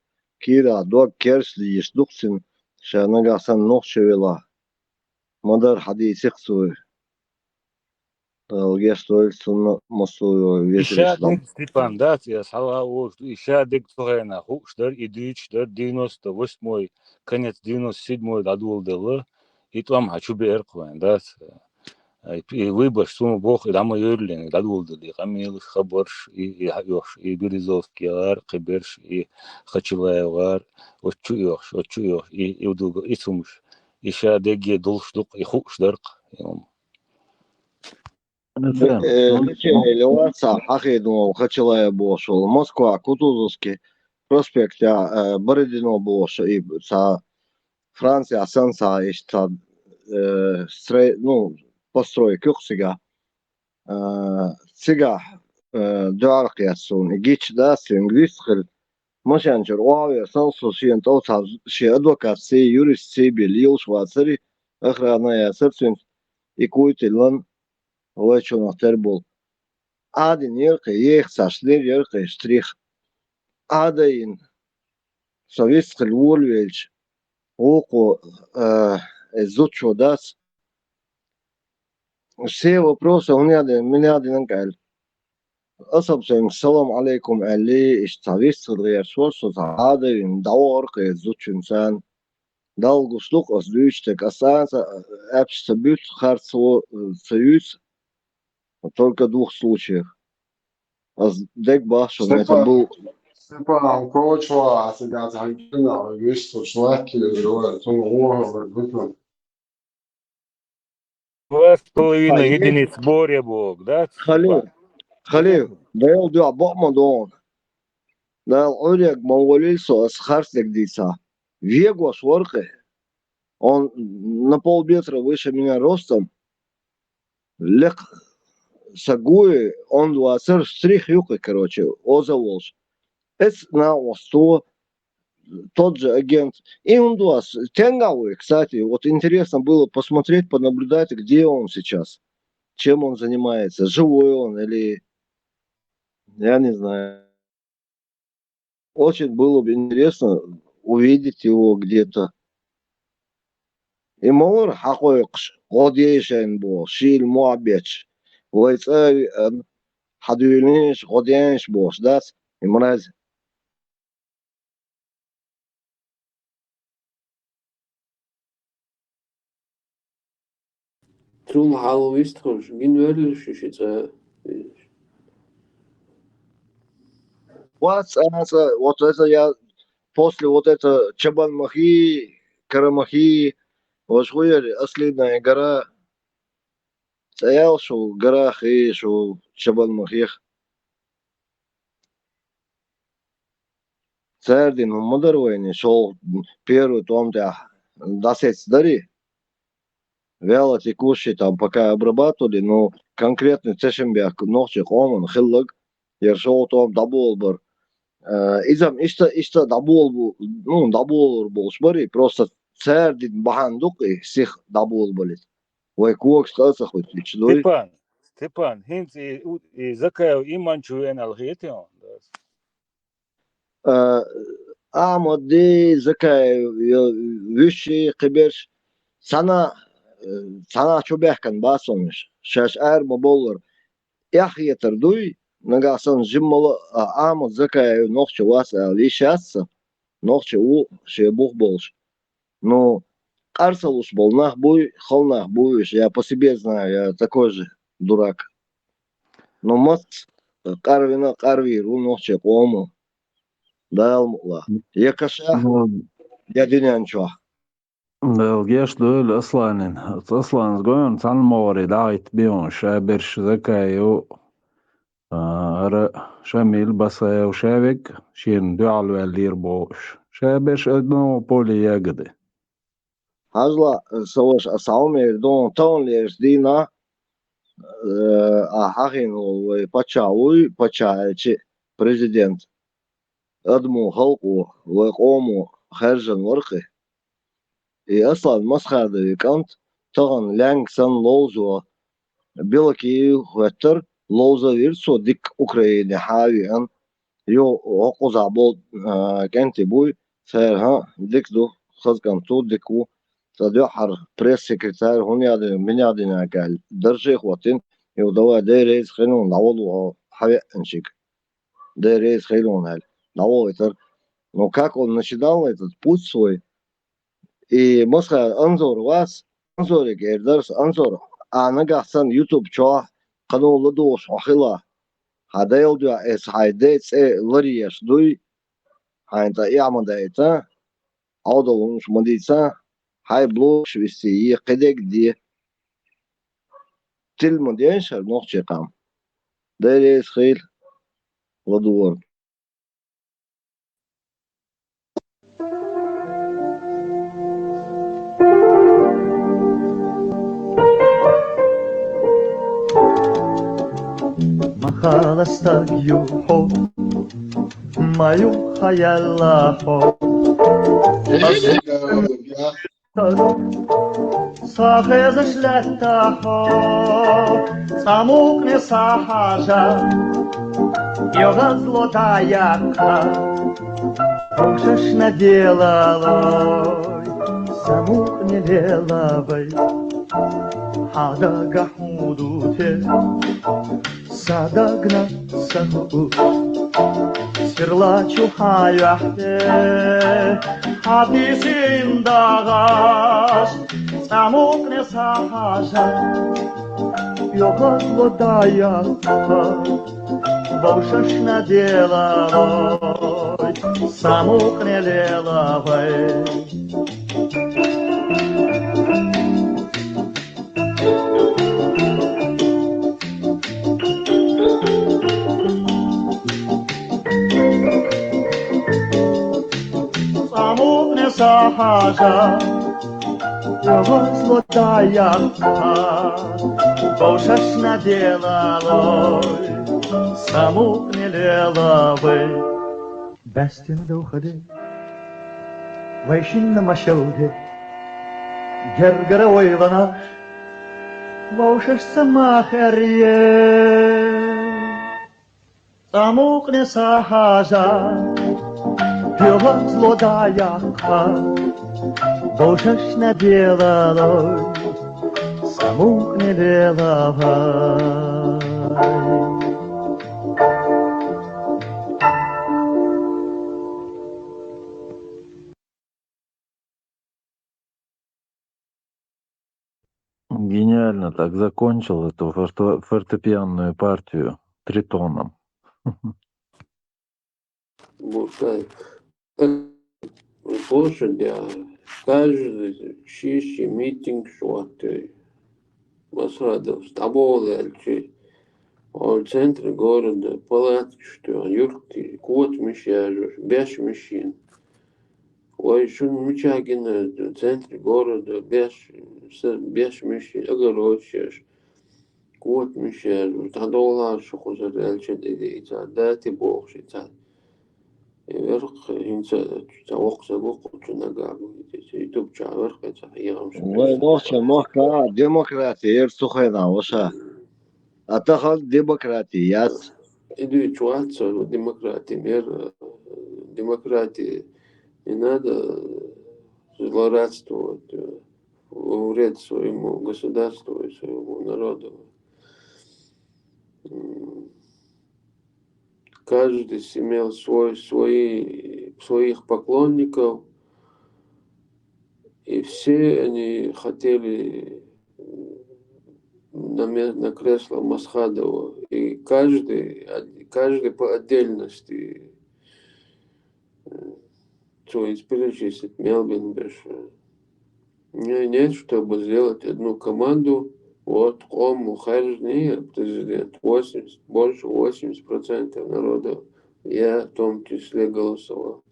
кийрахь дог керча дийш ду-кх цуьнан, ша нагахь санна нохчо велахь. Ма-дарра хьадийцира-кх цо. Дала гечдойла цунна, массо а йолу вежарий. Степан, дац, я схьала а олуш ду, и шадерг цу хенахь хууш дара, и дуьйцуш дара, девяносто восьмой, конец девяносто седьмой дӀадоладелла, и тӀом хьан чу беара-кх вайн, дац? И выбораш, суна боху, и дӀа ма йойла, и дӀадоладелла, и къамелаш, хабарш, и, и хьаоьхуш, и Березовский гӀар, кхиберш, и Хачалаев гӀар, оцу чу оьхуш, оцу чу оьхуш, и, и удалга, и цумаш, и шадерге долуш ду-кх, и хууш дара-кх, и хӀума. Э, Личианель вац цхьа хьахийна волу Хачалаев бохуш волу, Москва, Кутузовский проспектехь, э, Бородино бохуш, и цхьа Францехь санна цхьа иштта цхьа, э, строй-, ну, постройка ю-кх цигахь. Э, цигахь, э, дуьхьал кхетта суна, и гича дац, цуьнга вист хилла. Машен чуьра охьавеана санна, со шена тӀе цхьа шен адвокатций, юристций бен лелаш вацара, охрана яцара цуьнца, и куй тиллина, вайчунах тера болу. Ӏадийнера-кх, еха цхьа шнур яра-кх, штрих. Ӏадайна, со вист хилла волавелча, вукхо, э, иза зудчо дац, все вопросы у меня, меня аьлла. Аса-м цуьнга салам алейкум аьллий, иштта цхьа вист хилла гӀерташ вара со, цхьа Ӏадайна, дӀавахара-кх иза зудчуьнца. Далла гуш ду-кх аса дуьйцуш дерг, аса цкъа а аьшпаш ца буьту, харц ца юьйцу, только в двух случаях. Аса дерг боху шуна, это был Степан, Степан, хьан коча вахахь, цигахь цхьана кӀирнахь вист хилча латтийна вара, цунна вон хӀара вуьту. Два с половиной единиц сборе боху, да? Халил, Халил, Делан дуьхьа бакъ ма ду хьуна. Дала Ӏуьйренга ма волийла со, аса харц дерг дийцахь. Вегош вара-кх. Он на полметра выше меня ростом. Лекха сан гуй, он вацара, штрих ю-кх, короче, оза волуш. Эцу накъосто, тот же агент. И хӀунда вац, стенгахь вуй, кстати, вот интересно было посмотреть, понаблюдать, где он сейчас, чем он занимается, живой он или, я не знаю. Очень было бы интересно увидеть его где-то. И ма вара хьакхойкхуш, гӀо де шайна бохуш, шийла мохь бетташ, вай цӀа а веана, хьадуьйлийша, гӀо дийша бохуш дац и мразь. Цул хьалха вистхуьлуш, гина веллаш шу ши цӀа а везаш. Вац цӀа, цӀа, вот это я после вот это Чабанмахи, Карамахи, ваша хӀун яра, Ослиная гора. ЦӀа ял шу, гора хи шу, Чабанмахех. Цара дина хӀума ма дара вайна, шолгӀа первый тӀом тӀехь дӀасецна дарий. Вялотекущий там пока обрабатывали, но конкретный цешинбехк нохчийн къоман хилларг, яра шолгӀа тӀом дӀаболабар. Э, иза-м иштта, иштта дӀаболабу-, ну, дӀаболабар болуш барий, просто цара дина бахьана ду-кх и сиха дӀаболабалийта. Вай когаш къа а ца хӀуьттуьйтуш дуй. Степан, Степан, хӀинца и, у-, и Закаев иман чу веана аьлла хетий хьуна? Э, Ахьмади, Закаев, йо, вуьшший, кхиберш, цхьана, э, цхьанхьа чу баьхкина бац хьуна уьш. Шаьш ара ма бовлара. Эхь хетар дуй, нагахь санна жиммала а Ахьмад Закаев нохчо вац аьлла, йиш яц сан, нохчо ву шен бух болуш. Ну, къар ца луш болу нах буй, хала нах буй уьш, я по себе знаю, я такой же дурак. Ну, мац къарвина, къарвийр ву нохчийн къомо. Дала мукъ лахь. Я кашахь, я дуьнен чохь. Дала гечдойла Асланин. Асланас гойна цхьана могӀаре дӀахӀитта бен ша берш Закаев, а, ара Шамил Басаев, ша вег шена дуьхьал ваьллера бохуш. Ша берш одного поля ягоды. Хьажал, сан ваша, аса хьо ма эр ду, тахана лерчу дийнахь, э, ахь хьахийна волу вай паччахь вуй, паччахь аьлча, президент. Адамо халкъо, вай къомо хаьржина вара-кх и. И Аслан Масхадовн кӀант тахана лаьнга санна ловзо, Белокиев хӀоьттира, ловзо вира цо дикка Украине хьа а веана. Йо, хӀокхузахь болу, а, кӀентий буй, Цара, хӀа, дика ду, хаза кӀант ву, дика ву. Цкъа дуьххьара пресс-секретарь хӀунда яздина, мин яздина аьлла, дарже а хӀоттийна, йо, давай, Дела реза хилва хьуна, дӀаволла хьо хьавеанчуьнга. Дела реза хилва хьуна аьлла, дӀаволавайтар. Ну, как он начинал этот путь свой? И масала Анзор вац, Анзоре эр дара са, Анзор, ахь нагахь санна YouTube чохь кхано ладугӀуш хьо хилахь, хьан Делан дуьхьа эца хьайн ден цӀе ларъеш дуй, хьайна тӀе эхь ма дайта, Ӏовдал хӀуманаш ма дийца, хьайн блогаш вести е, кхидерг де. Тилла ма деш хӀара нохчийн къам. Дела реза хилва, ладугӀург. Ма хала стаг ю хьо, ма юха яьлла хьо. Аса хезаш лаьтта хьо, цкъа мукъане схьахьажа, йогӀазло дӀаяккха, вовшашна делалой, са мукъане лелавай. Хьан дагахь хӀун ду те? Сан дагна ца хууш, сирла чу хьан юьхь те, хьан дисина дагӀаш, цкъа мукъане схьахьажа, йогӀазло дӀаяккха, вовшашна делалой, са мукъане лелавай. Цкъа мукъане схьахьажа, йогӀазло дӀаяккха, вовшашна делалой, са мукъане лелавай. Баьстина довха де, вай шинна ма шелде, гергара вай ванаш, вовшашца ма херъе. Цкъа мукъане схьахьажа, йогӀазло дӀаяккха, вовшашна делалой, са мукъане лелавай. Гениально так закончил эту форто-, фортепианную партию тритоном. Вот так. Слушай, я каждый шиши митинг шуатый. Масрадов, с тобой легче. Он в центре города, палатки, что, юрты, кот мешаешь, беш мешин. Вай шуна мичахь гина, в центре города, беш, с-, беш мешин, огород шеш. Кот мешаешь, дӀадолаш шу кхузара аьлча, де, де, ица, дати бохуш, ица. И верх, хӀинца, ца воккха ца воккха, чу нагахь бу, ица, ютуб чу верх, ица, хьехам шу. Вай нохча махка демократи, эр цу хенахь, ваша. А тахана демократи яц. И дуьйцу вац, демократи мер, э, демократи не надо, э, злорадствовать, э, во вред своему государству и своему народу. М, каждый с-, имел свой, свои, своих поклонников, и все они хотели, м, на ме-, на кресло Масхадова. И каждый, од-, каждый по отдельности, э, цо иза перечислить мел бен беш. Не, нет, чтобы сделать одну команду, вот, къом ма хаьржина президент, восемьдесят, больше восемьдесят процентов народа, я в том числе, голосовал.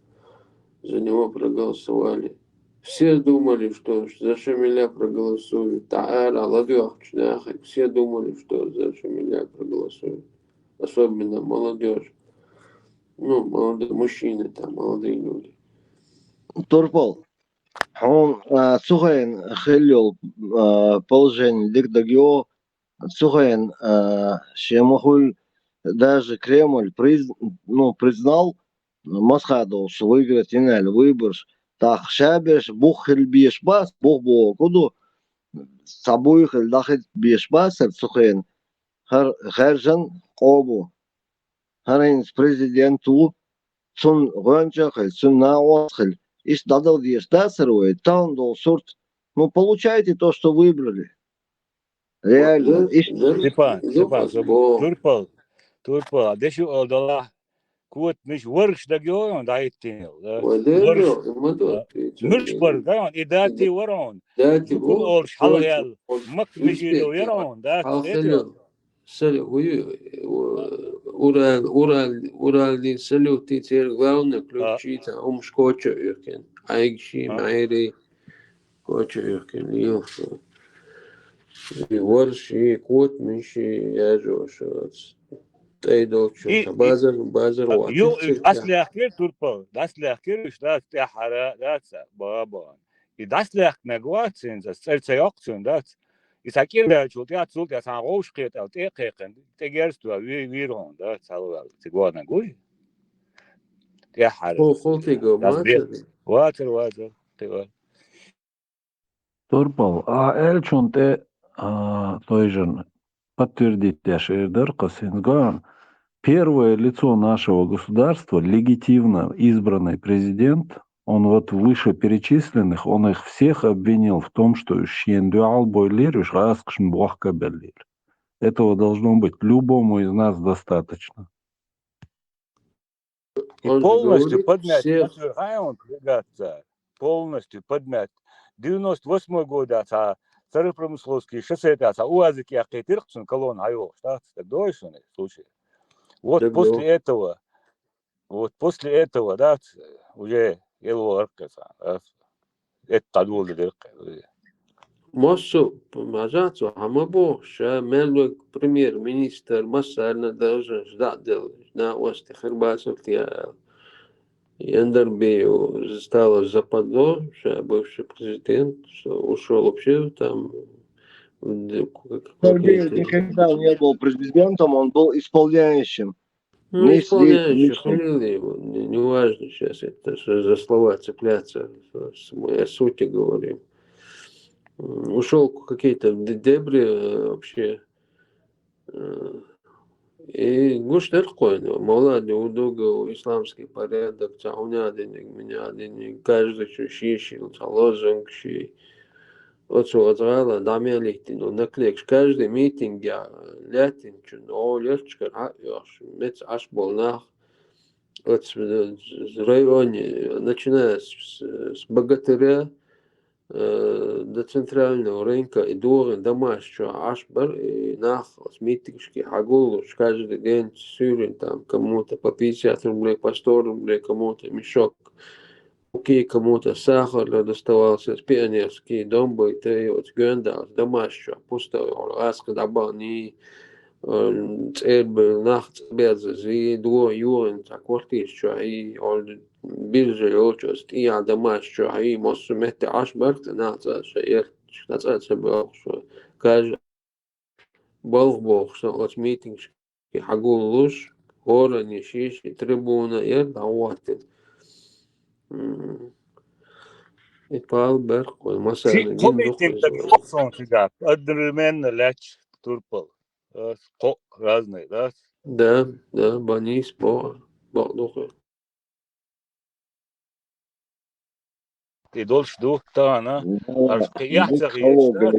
За него проголосовали. Все думали, что за Шамиля проголосуют. ТӀаьхьара ладоьгӀначу нахе, все думали, что за Шамиля проголосуют. Особенно молодёжь. Ну, молодые мужчины там, молодые люди. Турпал, хьуна, а, цу хенахь хилла йолу, а, положение дика дагайо, цу хенахь, а, шен ма хуьллу, даже Кремль приз-, ну, признал, масхадолуш выиграть йина аьлла выбораш, тӀаккха ша берш бух хила безаш бац, бух бохург ду, цхьа буй хила дӀахӀитта безаш бацара цу хенахь, хӀара хаьржина къоман ву, хӀара хӀинца президент ву, цунна гӀоьнча а хила, цунна накъост а хила, иштта дӀадала дезаш дацара вай, тахана долу сурт, ну, получайте то, что выбрали. Реально, иштта. Степан, Степан, Турпал, Турпал, деши ала далахь, котамаш варгаш дагайо хьуна дӀахӀиттийна, да? Варгаш, муьлш бара, да, и дати вара хьуна. Дати ву, олуш хьалхаяьлла, Макка межидо яра хьуна, да? Салют, хӀу ю, Урал, Урал, Уралдин салют, и церан главный ключи, там, хӀумаш коча а оьхкина. Айгаши, майри, коча а оьхкина, и варгаш, и котамаш, и яжош, тӀе долчу, и, базар, базар вац. Ю, дӀасалаьхкира Турпал, дӀасалаьхкира уьш, дац, тӀаьххьара, дац, баба. И дӀасалаьхкинарг вац, цуьнца, цӀера ца йоккху цуьнан, дац. И цхьа кӀира даьллачул тӀаьхьа, цул тӀаьхьа цхьана гӀовш кхетӀел тӀе а кхайкхина, тӀе герз тоьхна, ви-, вийра хьуна, да, цхьалваьлла, цига ваханарг вуй? ТӀаьххьара. Хо-, хо-, кхига вацара? Вацара, вацара, кхин вара. Турпал, ахь аьллачунна тӀе, а, той жан подтвердить деш эр дара-кх ас хӀинца ган. Первое лицо нашего государства, легитимно избранный президент, он вот вышеперечисленных, он их всех обвинил в том, что уьш шена дуьхьал бойлира, уьш гӀазкхашна бохка беллера. Этого должно быть любому из нас достаточно. И он полностью говорит, подмять всех. Полностью подмять. Девяносто восьмой года цхьа Старопромысловский шоссе тӀехь цхьа уазик яьккхийтира-кх цунна, колонна хьайохуш, да, так догӀий шуна случай? Вот после этого, вот после этого, да, уже елвахар-кх цхьа, да. Эт дӀадоладелира-кх. Массо а, мажа цо хьан ма боху, ша мел верг премьер-министр, массарна должность дӀа а делла, накъостий хир бацара те аьлла. Яндарбиев стало западло, ша бывший президент, что ушёл вообще там в д-, к-, к-, Яндарбиев какие-то никогда не был президентом, он был исполняющим. Ну, исполняющий, хвалили его. Не, не важно сейчас это, что за слова цепляться. С-, мы о сути говорим. М, ушёл в какие-то д-, дебри, э, вообще. Э, и гуш дерг кхойна, молодой удугов, исламский порядок, цхьа хӀун ядиниг, мин ядиниг, каждый чу ший-ший, цхьа лозунг ший. Оцу оцу гӀала дӀа мел йиттина, наклейкаш каждый митингехь лаьттина чу, оха лерчкара хьа а оьхуш, меца Ӏаш болу нах, оцу районе, начиная с, с, с Богатыря, э, до центрального рынка и догӀина домаш чохь Ӏаш бара, и нах оцу митингашке хьагуллуш, каждый день суьйрина там кому-то по пятьдесят рублей, по сто рублей, кому-то мешок муки, кому-то сахар доставался, пионерский дом байтий, оцу гоьндаллас домаш чохь пустой гӀора гӀазкхи дӀабахний, э, цӀербевлла нах цӀа безазий, догӀа йогӀина цхьа квартираш чохь, и гӀора биржа йолчу оцу тӀехьа домаш чохь, и массо а метте Ӏаш бара-кх нах цӀа ша эр, цӀа ца боьлхуш, каждый балха бохуш, сан оцу митингашке хьагуллуш, хӀоранна шиш и трибуна яра дӀахӀоттина. М. И пала баьркх вайн, масала, ши-, гина кхо дукха митинг иза даг вара. Йоху сон цигахь, одновременно лаьтташ Турпал. Ас кхоъ разный, да? Да, да, банийс бо-, бакъ ду-кх. И долуш ду тахана, ну, аша кхин эхь ца хеташ, да?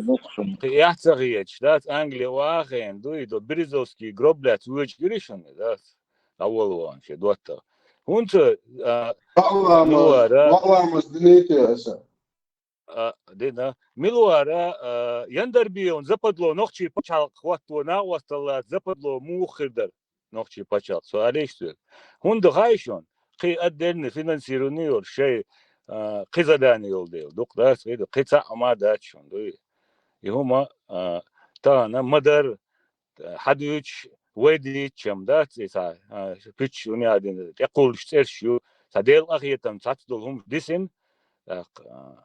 Кхин эхь ца хеташ, да? Англи охьахиъна ду, и до Березовский гроб лаьцна воьдуш гира шуна, да? ДӀаволла вахана шен доттагӀа. ХӀунца, а, бакъ ламаз, милуара, бакъ ламаз динийти аса. А, дина. Милуара, а, Яндарбиевна западло нохчий пачхьалкх хӀотто накъосталла западло муха хир дара? Нохчий пачхьалкх, со алийша соьга. ХӀунда хаьий шуна, кхин отдельный финансирование йолуш шайн, а, кхин задание йолу дела, дукха дац, кхин ду, кхин цхьаъ ма дац шуна, дуй. И хӀума, а, тахана ма-дарра, хьан дуьйцуш, вай дийцича-м дац, и цхьа, а, пуьчаш хӀун яа дина, тӀекхуллуш цӀераш ю, цхьа Делан къахетам цхьацца долу хӀумаш дисина, тӀаккха, а,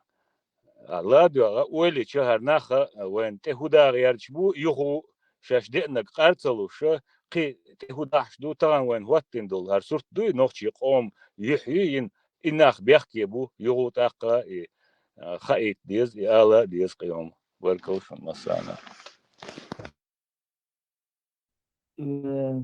а, ладоьгӀа, ойла йича, хӀара нах а вайна тӀе хӀун дагӀа гӀерташ бу, юха шаьш деанарг къар ца луш, кхин тӀе хӀун дахьаш ду, тахана вайна хӀоттийна долу хӀара сурт дуй, нохчийн къоман юьхь ю, йина, и нах бехке бу, юха тӀаккха и, а, хаийта деза, и ала а деза къийома. Баркалла шуна массарна. Э,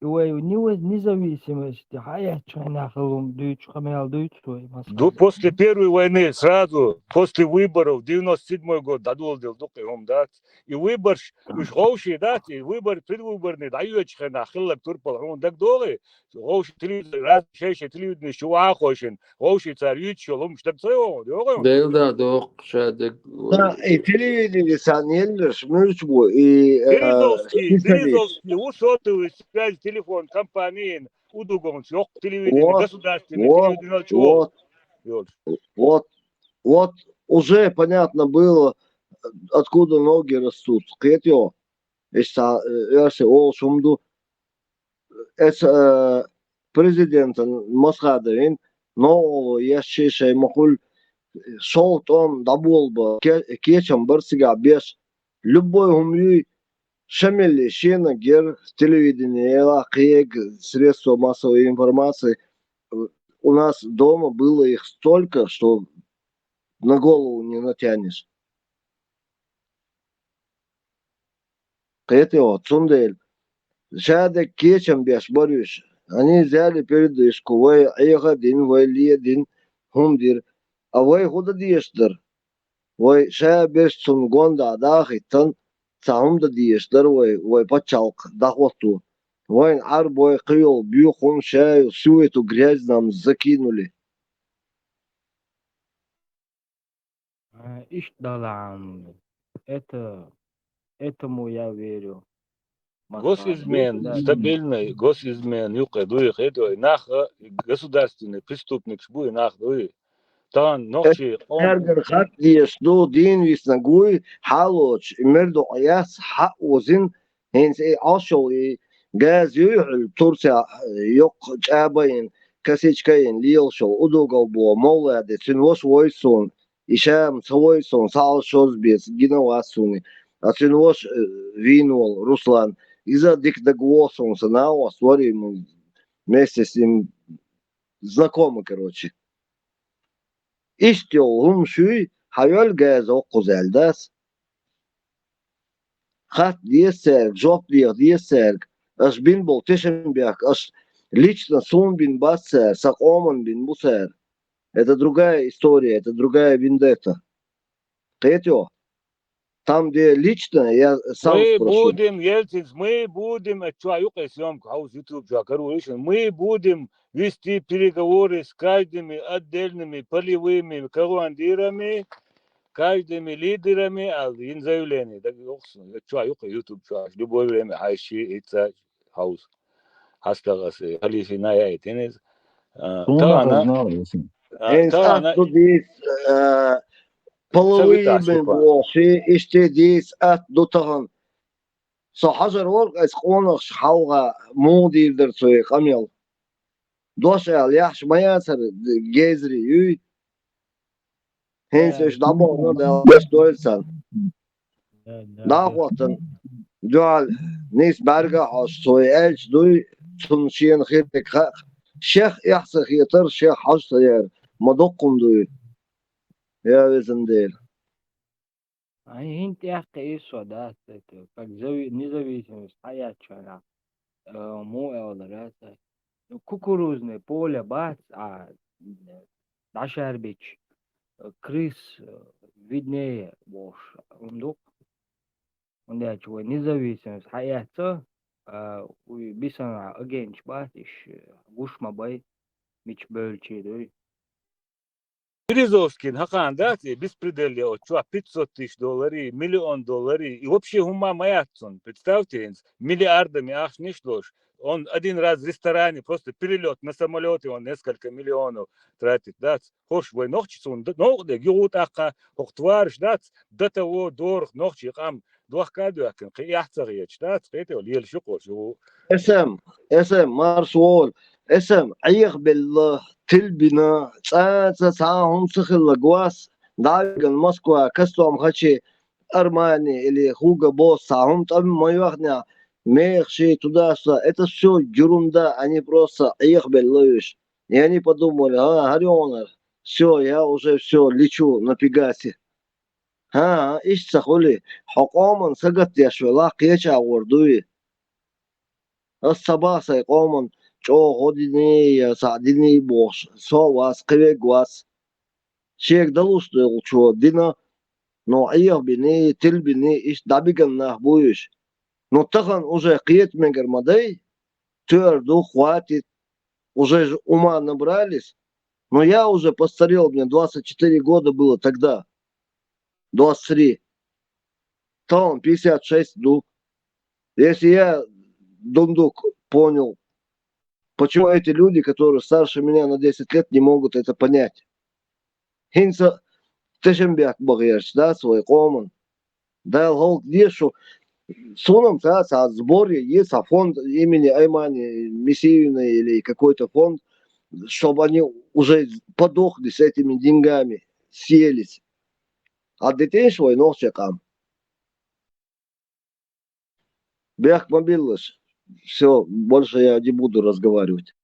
и вай нива-, независимость хьаэцча хьайна хилла хӀума дуьйцу, къамел дуьйцу вай, масала? Ду, после Первой войны, сразу после выборов, девяносто седьмой год дӀадоладелла ду кхин хӀума дац. И выборш, уьш гӀовший дац, и выбор, предвыборный дӀайоьдучу хенахь хилларг турпал хьуна дагадогӀий? ГӀовший телевизор, раз шай-шай телевиденеш чу вахахойшина, гӀовший цара юьйцуш йолу хӀумаш даг ца йогӀу, йогӀу? Дела да, доккху ша даг. Да, и телевидение сан елларш муьлш бу, и, э, Березовский, и Березовский, ву сотовый связь, телефон, компаниян, удугонца, йоккха телевидение, вот, государственное вот, телевидение, чего? Вот, Йолуш. Вот, вот уже понятно было, откуда ноги растут. Кхетайо, иштта, э, оьрсийн олуш хӀума ду. Эс, э, президентан Масхадовин новкъарло еш шен шайн ма хуьлу, шолгӀа тӀом дӀаболабан ке-, кечам бара цигахь беш. Любой хӀума юй, ша мелли шена гер, телевидение елахь, кхега, средства массовой информации. У нас дома было их столько, что на голову не натянешь. Кхетайо, цундела ша дерг кечам беш бара уьш. Они взяли передышку, вай Ӏеха а дина, вай ле а дина, хӀума дира. А вай хӀун дан дезаш дара? Вай ша берш цунна гондахь дахийтина, цхьа хӀума дан дезаш дара вай, вай пачхьалкх дӀахӀотто. Вайна Ӏарбой, кхийолу боьха хӀума, ша ю, всю эту грязь нам закинули. А, иштта далахьама. Это, этому я верю. Госизмен, да, стабильный госизмен юкъа дуй, хедой, нах, а, государственный преступникаш буй, нах дуй. Тахана нохчий къом- Цаьргара хатта дезаш ду, дийна виснаг вуй, хьалоцуш, и мердокъ яц, хьаъ вузина, хӀинца и Ӏаш йолу и газа юй хьуьлла, Турцехь, э, йоккха чӀаба а йина, косичка а йина, лелаш йолу удугал боху Мовлади, цуьнан ваша вой суна, и ша-м ца вой суна, схьа Ӏаш шозза беца, гина а вац суна. А цуьнан ваша, э, вийна волу Руслан, иза а дика дага вогӀу суна, сан накъост вара и, мы вместе с ним знакомы, короче. Иштта йолу хӀума шуьй, хьан йолу газа воккхуза аьлла дац? Хатта деза цаьрга, жоп деха деза цаьрга. Аша бина болу тешам бехк, аша лично суна бина бац цара, сан къоманна бина бу цара. Это другая история, это другая вендетта. Кхетайо? Там, где лично я сам Мы спрошу. Будем, Ельцин, мы будем, это чё, юкъе съёмка, хьовса YouTube чё, короче, мы будем вести переговоры с каждыми отдельными полевыми командирами, каждыми лидерами, а, ин заявление, да, юкъе, это чё, юкъе YouTube чё, любое время, хьайши, ица, хьовса. Хьастагъа аса, халифина яйтина иза. А, суна тахана, знал, если. А, эс тахана ат ду дийца, а, половыми вохуш, иштта дийца ат ду тахана. Со хьажар вара, ас къонахчу хьалха муха дийр дара цо и къамел. Дош аьлла, яхьаш ма яцара, гезри юй. ХӀинца уьш дӀабохна, Дала деш дойла царна. ДӀа а хӀоттана, дуьхьал нийса бӀаьрга а хьожуш, цо и аьлча дуй, цунна шена хир дерг хаьа. Шех эхь ца хетара, шех хьожа ца яра, ма доккха хӀума дуй. Я везан Дела. Ай, хӀинца тӀехь кхиира со, да, это, как зави-, независимость хьаэцча нах, э, муха аьлла дара аса. Кукурузное поле бац, а, дӀашарбича, э, крыс, э, виднее бохуш, хӀума ду-кх. ХӀунда аьлча вай независимость хьаэцча, а, уй бисана агенташ бац, иш, э, гуш ма бай, мича бевлчий дуй. Березовскийна хӀокхарна дац и беспредел я оцу чохь пятьсот тысяч долларий, миллион долларий, и вообще хӀумма ма яц цунна. Представьте, хӀинца миллиардами ахчанаш долуш, он один раз в ресторане просто перелёт на самолёте, он несколько миллионов тратит, дац. ХӀорш вай нохчи цунна д-, новкъа дерг юха тӀаккха хӀокху твараш дац, до того дорах нохчий къам дохка а доьхкина, кхин эхь ца хеташ дац, кхетий, лелаш ю кхо шу. Эсэм, эсэм, марш волу, эсэм, Ӏехабелла, тилбина, цкъа а цхьа хӀума ца хилла гос, дӀавигна Москва, костюм хачи, Армани или Hugo Boss, цхьа хӀума тӀам ма йоьхнехь, мехаш, туда-сюда. Это все ерунда, они просто Ӏехабелла уж. И они подумали: «А, гьарионар, все, я уже все, лечу на Пегасе». ХӀа, иштта ца хуьлий, хьо къоман сагатдеш велахь, кхеча а гӀор дуй. Ас ца бах сай къоман чӀогӀа гӀо диний, я цхьаъ диний бохуш, со а вац, кхин верг а вац. Шега далуш долчо дина, но Ӏехабиний, тилбиний, иштта дӀабигина нах бу уж. Но тахан уже кхета мегар ма дай, тоьар ду, хватит, уже ж ума набрались. Но я уже постарел, мне двадцать четыре года было тогда. Двадцать три. Тахан пятьдесят шесть ду. Если я, дундук, понял, почему эти люди, которые старше меня на десять лет, не могут это понять? ХӀинца тешнабехк бан гӀерташ дац вай къоман. Дала гӀалгӀа деза шун. Суна-м цхьа, цхьа сбор е, е цхьа фонд имени Аймани Мисиевны или какой-то фонд, чтобы они уже подохли с этими деньгами, съелись. Хьан дитинаш вай нохчий къам? Бехк ма биллалаш. Всё, больше я не буду разговаривать.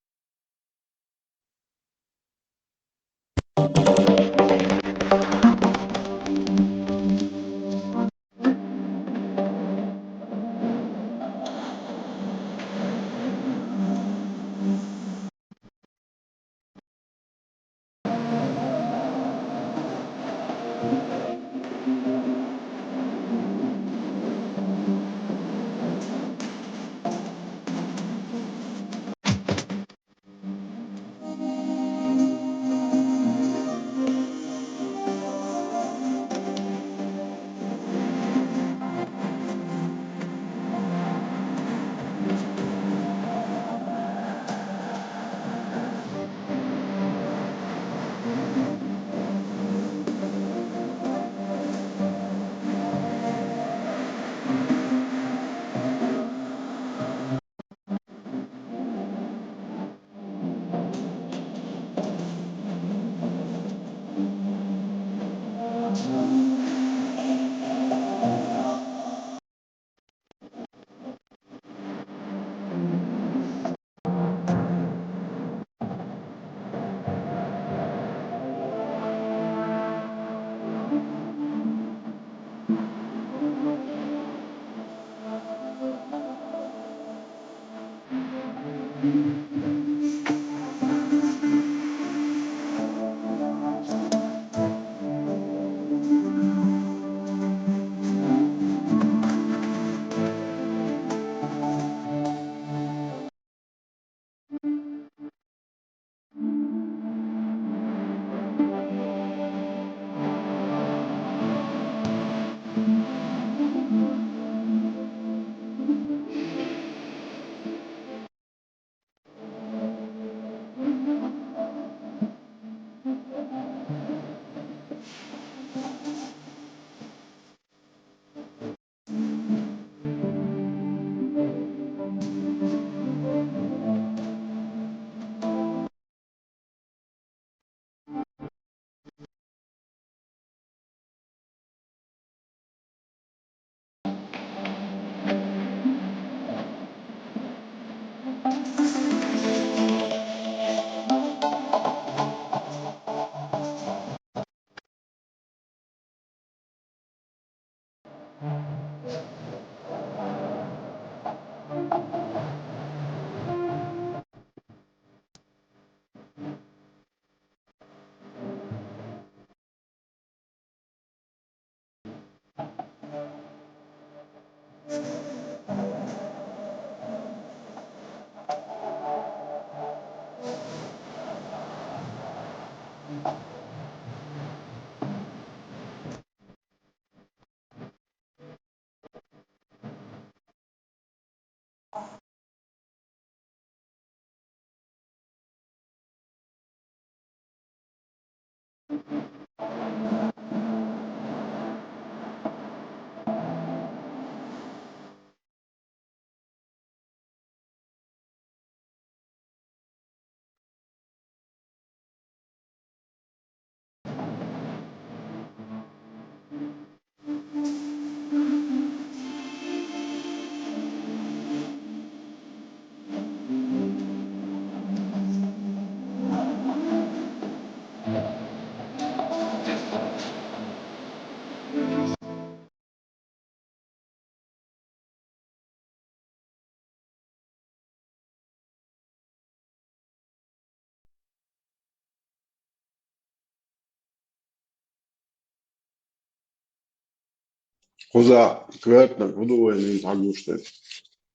Кхуза коьртаниг хӀун ду вайна хьагуш дерг?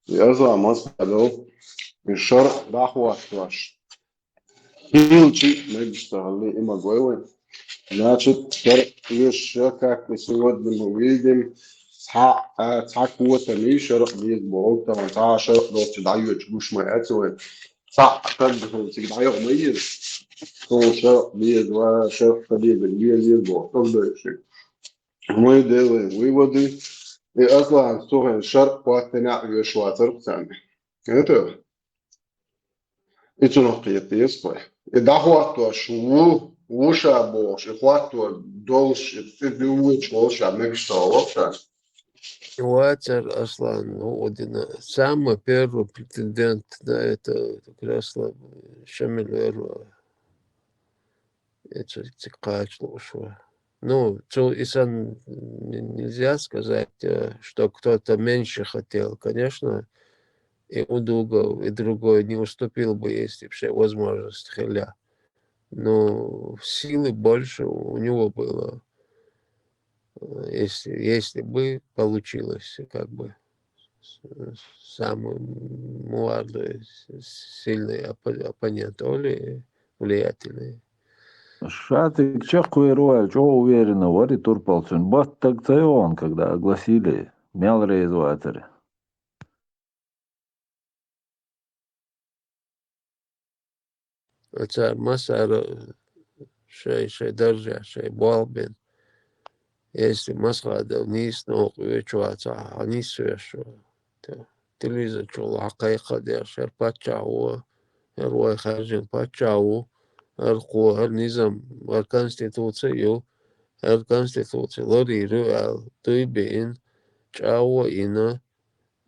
И Аслан массадолу, и шарӀ дӀахӀоттош хилча а мегаш ца хилла, и ма гой вай. Значит, шарӀ оьшуш, как мы сегодня мы видим, цхьа, а, цхьа котамий шарӀ беза боху, тахана цхьа а шарӀ долчу дӀайоьдуш гуш ма яц вай. Цхьа а стаг цига дӀайогӀу ма еза. Цо шарӀ беза, ва шарӀ ца беза, беза, беза боху, стаг дойуш. Мы делаем выводы, и Аслан цу хенахь шарӀ хӀоттийна а оьшуш вацара царна. Это? И цунах кхета еза вай. И дӀахӀоттош ву, ву ша бохуш, и хӀотто долуш, и цӀе дуьйцуш волуш ша мегаш ца хилла ша. И вацара Аслан, ну, удина, самый первый претендент на это кресло, Шамиль Верва. Эцу цига кхача лууш ву. Ну, цу и санна н-, нельзя сказать, э, что кто-то меньше хотел. Конечно, и Удугов, и другой не уступил бы, если бы шайн возможность хилла. Но силы больше у него было. Э, если, если бы получилось, как бы, с-, самый молодой, с-, сильный оппо-, оппонент, Оли влиятельный. Шатик чекхвер ваьлча, чӀогӀа уверенно вара и турпалцун. Баттаг ца йогӀун, когда огласили, мел реза вацара. Цара массара шай, шай даржехь, шай болх бина. Если Масхадов нийса новкъа оьцуш вацахь, хьан нийса веш ву? Те-, телевизор чухула хьан кхайкха деш, хӀара паччахь ву, хӀара вай хаьржина паччахь ву, хӀара кхо, хӀара низам, хӀара конституци ю, хӀара конституци ларйийр ю аьлла, дуй биъна, чӀагӀо а йина,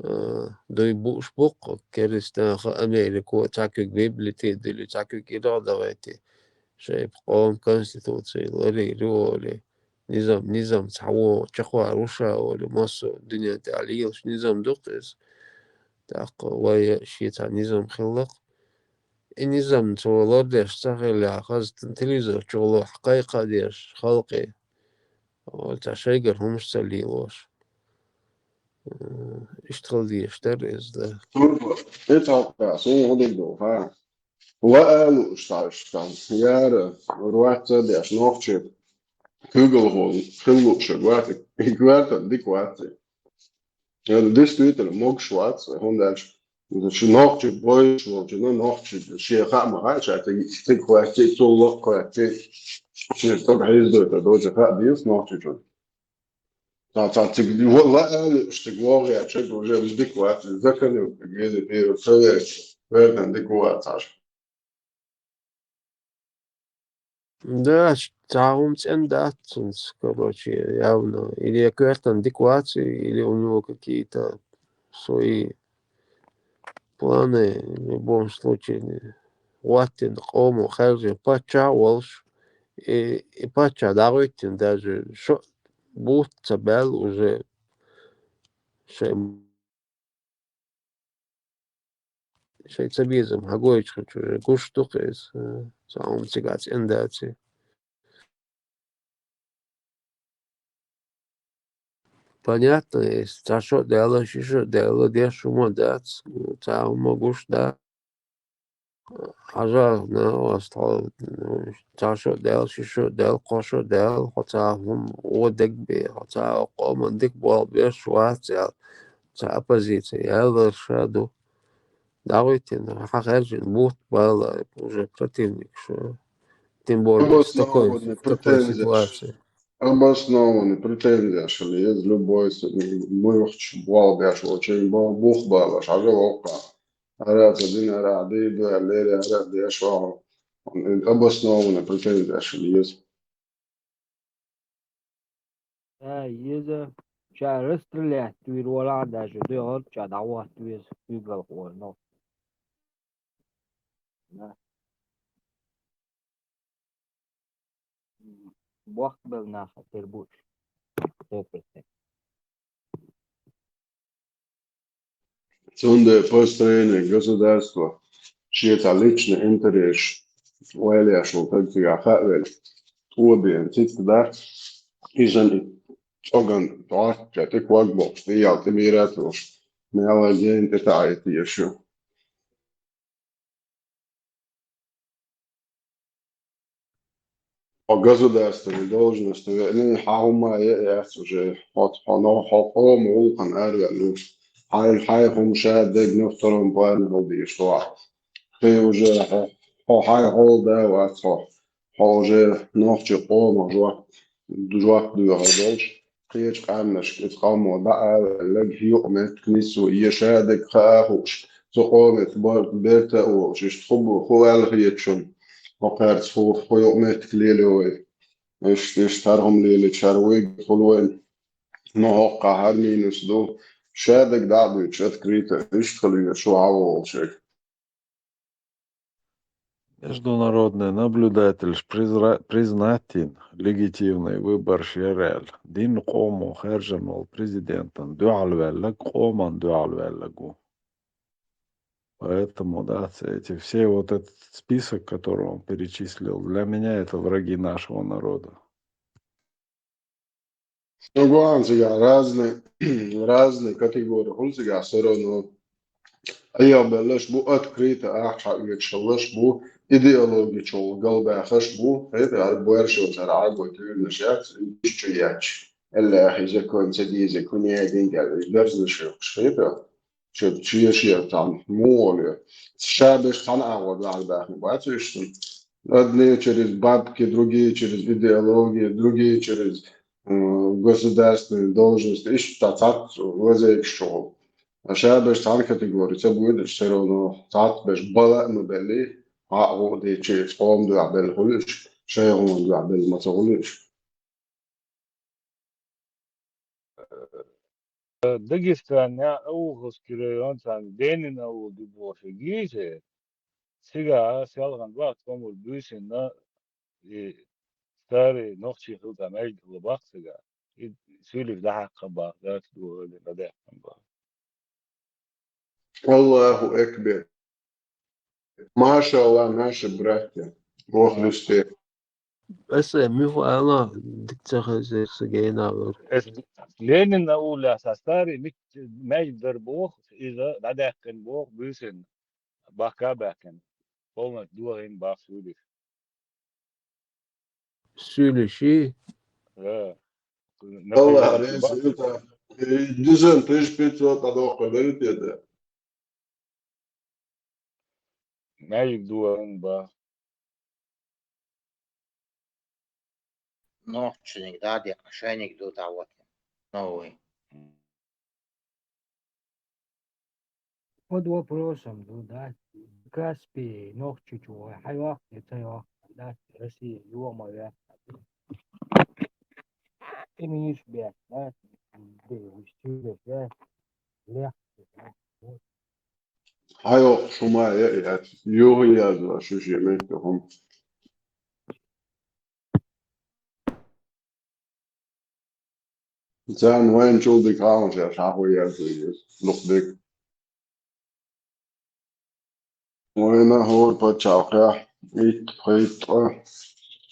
а, дуй бууш бу-кх керстанаха Америко, цхьа куьг Библи тӀе а диллий, цхьа куьг ирах а дахийтий, шайн къоман конституци ларйийр ю олий, низам, низам цхьа вогӀу, чекхвар ву ша олий, массо а дуьнен тӀехь лелаш низам ду-кх иза. ТӀаккха вай а шен цхьа низам хилла-кх. И низам цо лардеш ца хиллехь, хаза телевизор чухула хьан кхайкха а деш халкъе, оцу шайгара хӀумаш ца лелош. Э, иштта хила дезаш дара иза, да. Турпа, и цхьаъ, суна хӀун дерг ду, ха? Лаа лууш цхьа, цхьа яра, рвать ца деш, нохчий куьйгалхо хила лууш вац, и коьртан дика вац. Э, действительно, могуш вац, хӀунда аьлча, ши нохчий бойуш волчунна, нохчий шен хаа ма хаьа, ша цига, цига хӀоьттий, цул лакха хӀоьттий, шен стаг хьийзадойтар доцу хаа деза нохчичунна. Цхьа, цхьа цига, валла, ала, уьш цига вогӀу яц, уже дика вац, заканил, гези, пиво, ца веача, вердан дика вац, Ӏаш. Да, цхьа хӀума цӀена дац цуьнца, короче, явно. Или я коьртан дика вац, или у него какие-то свои планы, в любом случае, хӀоттина къомо хаьржина паччахь а волуш, и, и паччахь дӀахӀоьттина даже шо бутт ца баьлла уже шайн, шайн цабезам хьагойтуш хилча уже гуш ду-кх иза, цхьа хӀума цигахь цӀена дац. Понятно, если цхьа шо а даьлла, ши шо а даьлла, деш хӀума дац, цхьа хӀума гуш дац. Хьажахьа, ну, ас тхо, ну, цхьа шо а даьлла, ши шо а даьлла, кхо шо а даьлла, хьо цхьа хӀума вон дерг бе, хьо цхьа къоман дика болх беш вац аьлла, цхьа оппозиция ялар ша ду. ДӀахӀоьттина, хьан хаьржина бутт бала уже противникаш, тем более в такой, Обоснованный в такой претензия. Ситуации. Обоснованный претензия, что есть любой с-, муьлххачу болх беш волчу, бо-, бух балаш, хьажа воккха. Ара ца дина, ара дийр ду, ара лерина, ара деш ваха. Обоснованный претензия, что есть. Да, еза, ша расстрелять вир вала даже, дуьхьал ша дӀахӀотта веза, куьйгалхо вара, но. Да. Бохк белла нах тера бу уьш. Сто процентов. Цундела построение государства шен цхьа личный интерес ойла еш волу стаг цигахь хаа велла, тӀо бен цига дац, иза и цӀоган тӀоцча тӀе ког боккхуш, тӀе ял тӀе мийра ца луш, мела гена тӀе таӀийта еш ю. Хьо государственный должность веъний, хьан хӀума е а яц уже, хьо, хьо, но, хьо къома гӀуллакхана араваьнна вуш. Хьайн, хьайн хӀума ша дегна втором плане хила дезаш хьо. Кхин уже хьо, хьо хьайн хьол да вац хьо. Хьо уже нохчи къомах жоп, жоп доьхур долуш, кхечу къаьмнашка иза къамо дӀа а ваьлларг, юкъаметтиг нисо, е ша дерг хаа а хууш, цу къомаца бер-, берта а волуш, иштта хӀун бу, хӀун аьлла хеташ шуна, хӀокхаьрца хӀу-, хӀун юкъаметтиг лелайо вай? Иштта, иштта хӀара хӀума лелийча, хӀара вуйга хуьлу вайна. Ну, хӀокхахь хӀара минус ду. Ша дерг дӀа а дуьйцуш, открыто, иштта хила везаш ву хьан волчерг. Международный наблюдатель призра-, признать йина легитимный выбор яра аьлла. Динна къомо хаьржина волу президентан дуьхьалваьлларг къоман дуьхьалваьлларг ву. Поэтому, да, ц-, эти все, вот этот список, который он перечислил, для меня это враги нашего народа. Ну, гуан цигахь разные, разные категории хуьлу цигахь, всё равно. Айхьа белларш бу, открыто ахча хьаоьцуш хилларш бу, идеологи чухула галбаьхнарш бу, хӀета, хӀара боьрша цара Ӏаьрбой туьйранаш яц, уьш чу ечча. Эллахьи закон ца деза, куьне дин кӀел, уьш дерзанаш йохуш, хӀета? Чу, чу ешера цхьаьна муха ле. Ша берш цхьана агӀор дуьхьал баьхна бац уьш шуна. Одни через бабки, другие через идеологию, другие через, м, государственные должности. Иштта цхьацца лазейкаш чухула. А ша берш цхьана категори ца буьйдуш, всё равно цхьацца берш бала а ма белли, хьан а гӀо а дийцчи, цкъа хӀума дуьхьа белла хуьлуш, шайн хӀума дуьхьа белла ма ца хуьлуш. Дагестанехь Ауховский район, царна Ленин аул ду бохуш гийча, цигахь селхана бахьа цхьаммо буьйсанна, и старый нохчий хилла маьждиг хилла баккха цигахь. И суьйлиш дӀахьаькхна бахьа, дац дуьхьал дӀадаьккхина бахьа. Аллаху акбар. Машалла, наши братья. Бог листе. Аса муьлха ала дика ца хезира сан гена вара. Ас Ленина уллехь сан старый мит-, маьждиг дара боху, иза дӀадаьккхина боху буьйсанна. Бахка а баьккхина. Полностью дохийна бахьа суьйлиш. Суьйлиш? Да. Аллах реза хилда. Дизайн тысяча пятьсот а доккхур дара те да. Маьждиг ду вайн бахьа. Нохчаниг да, декъа шайниг ду тӀе вот. Новый. Под вопросом ду, да? Каспи нохчичу вай хьайохк, я ца йохк, да? Россия юома вяхна. Ты миниш бяхна, да? Ты вистюлеш, да? Лех. Хьайохк шу ма я, я. Юха язва шу ши мехка хум. Царна вайн чул дика хьалха шаьш хьахо яьлла иза, дукха дика. Вайна хӀора пачхьалкхехь итт, пхийтта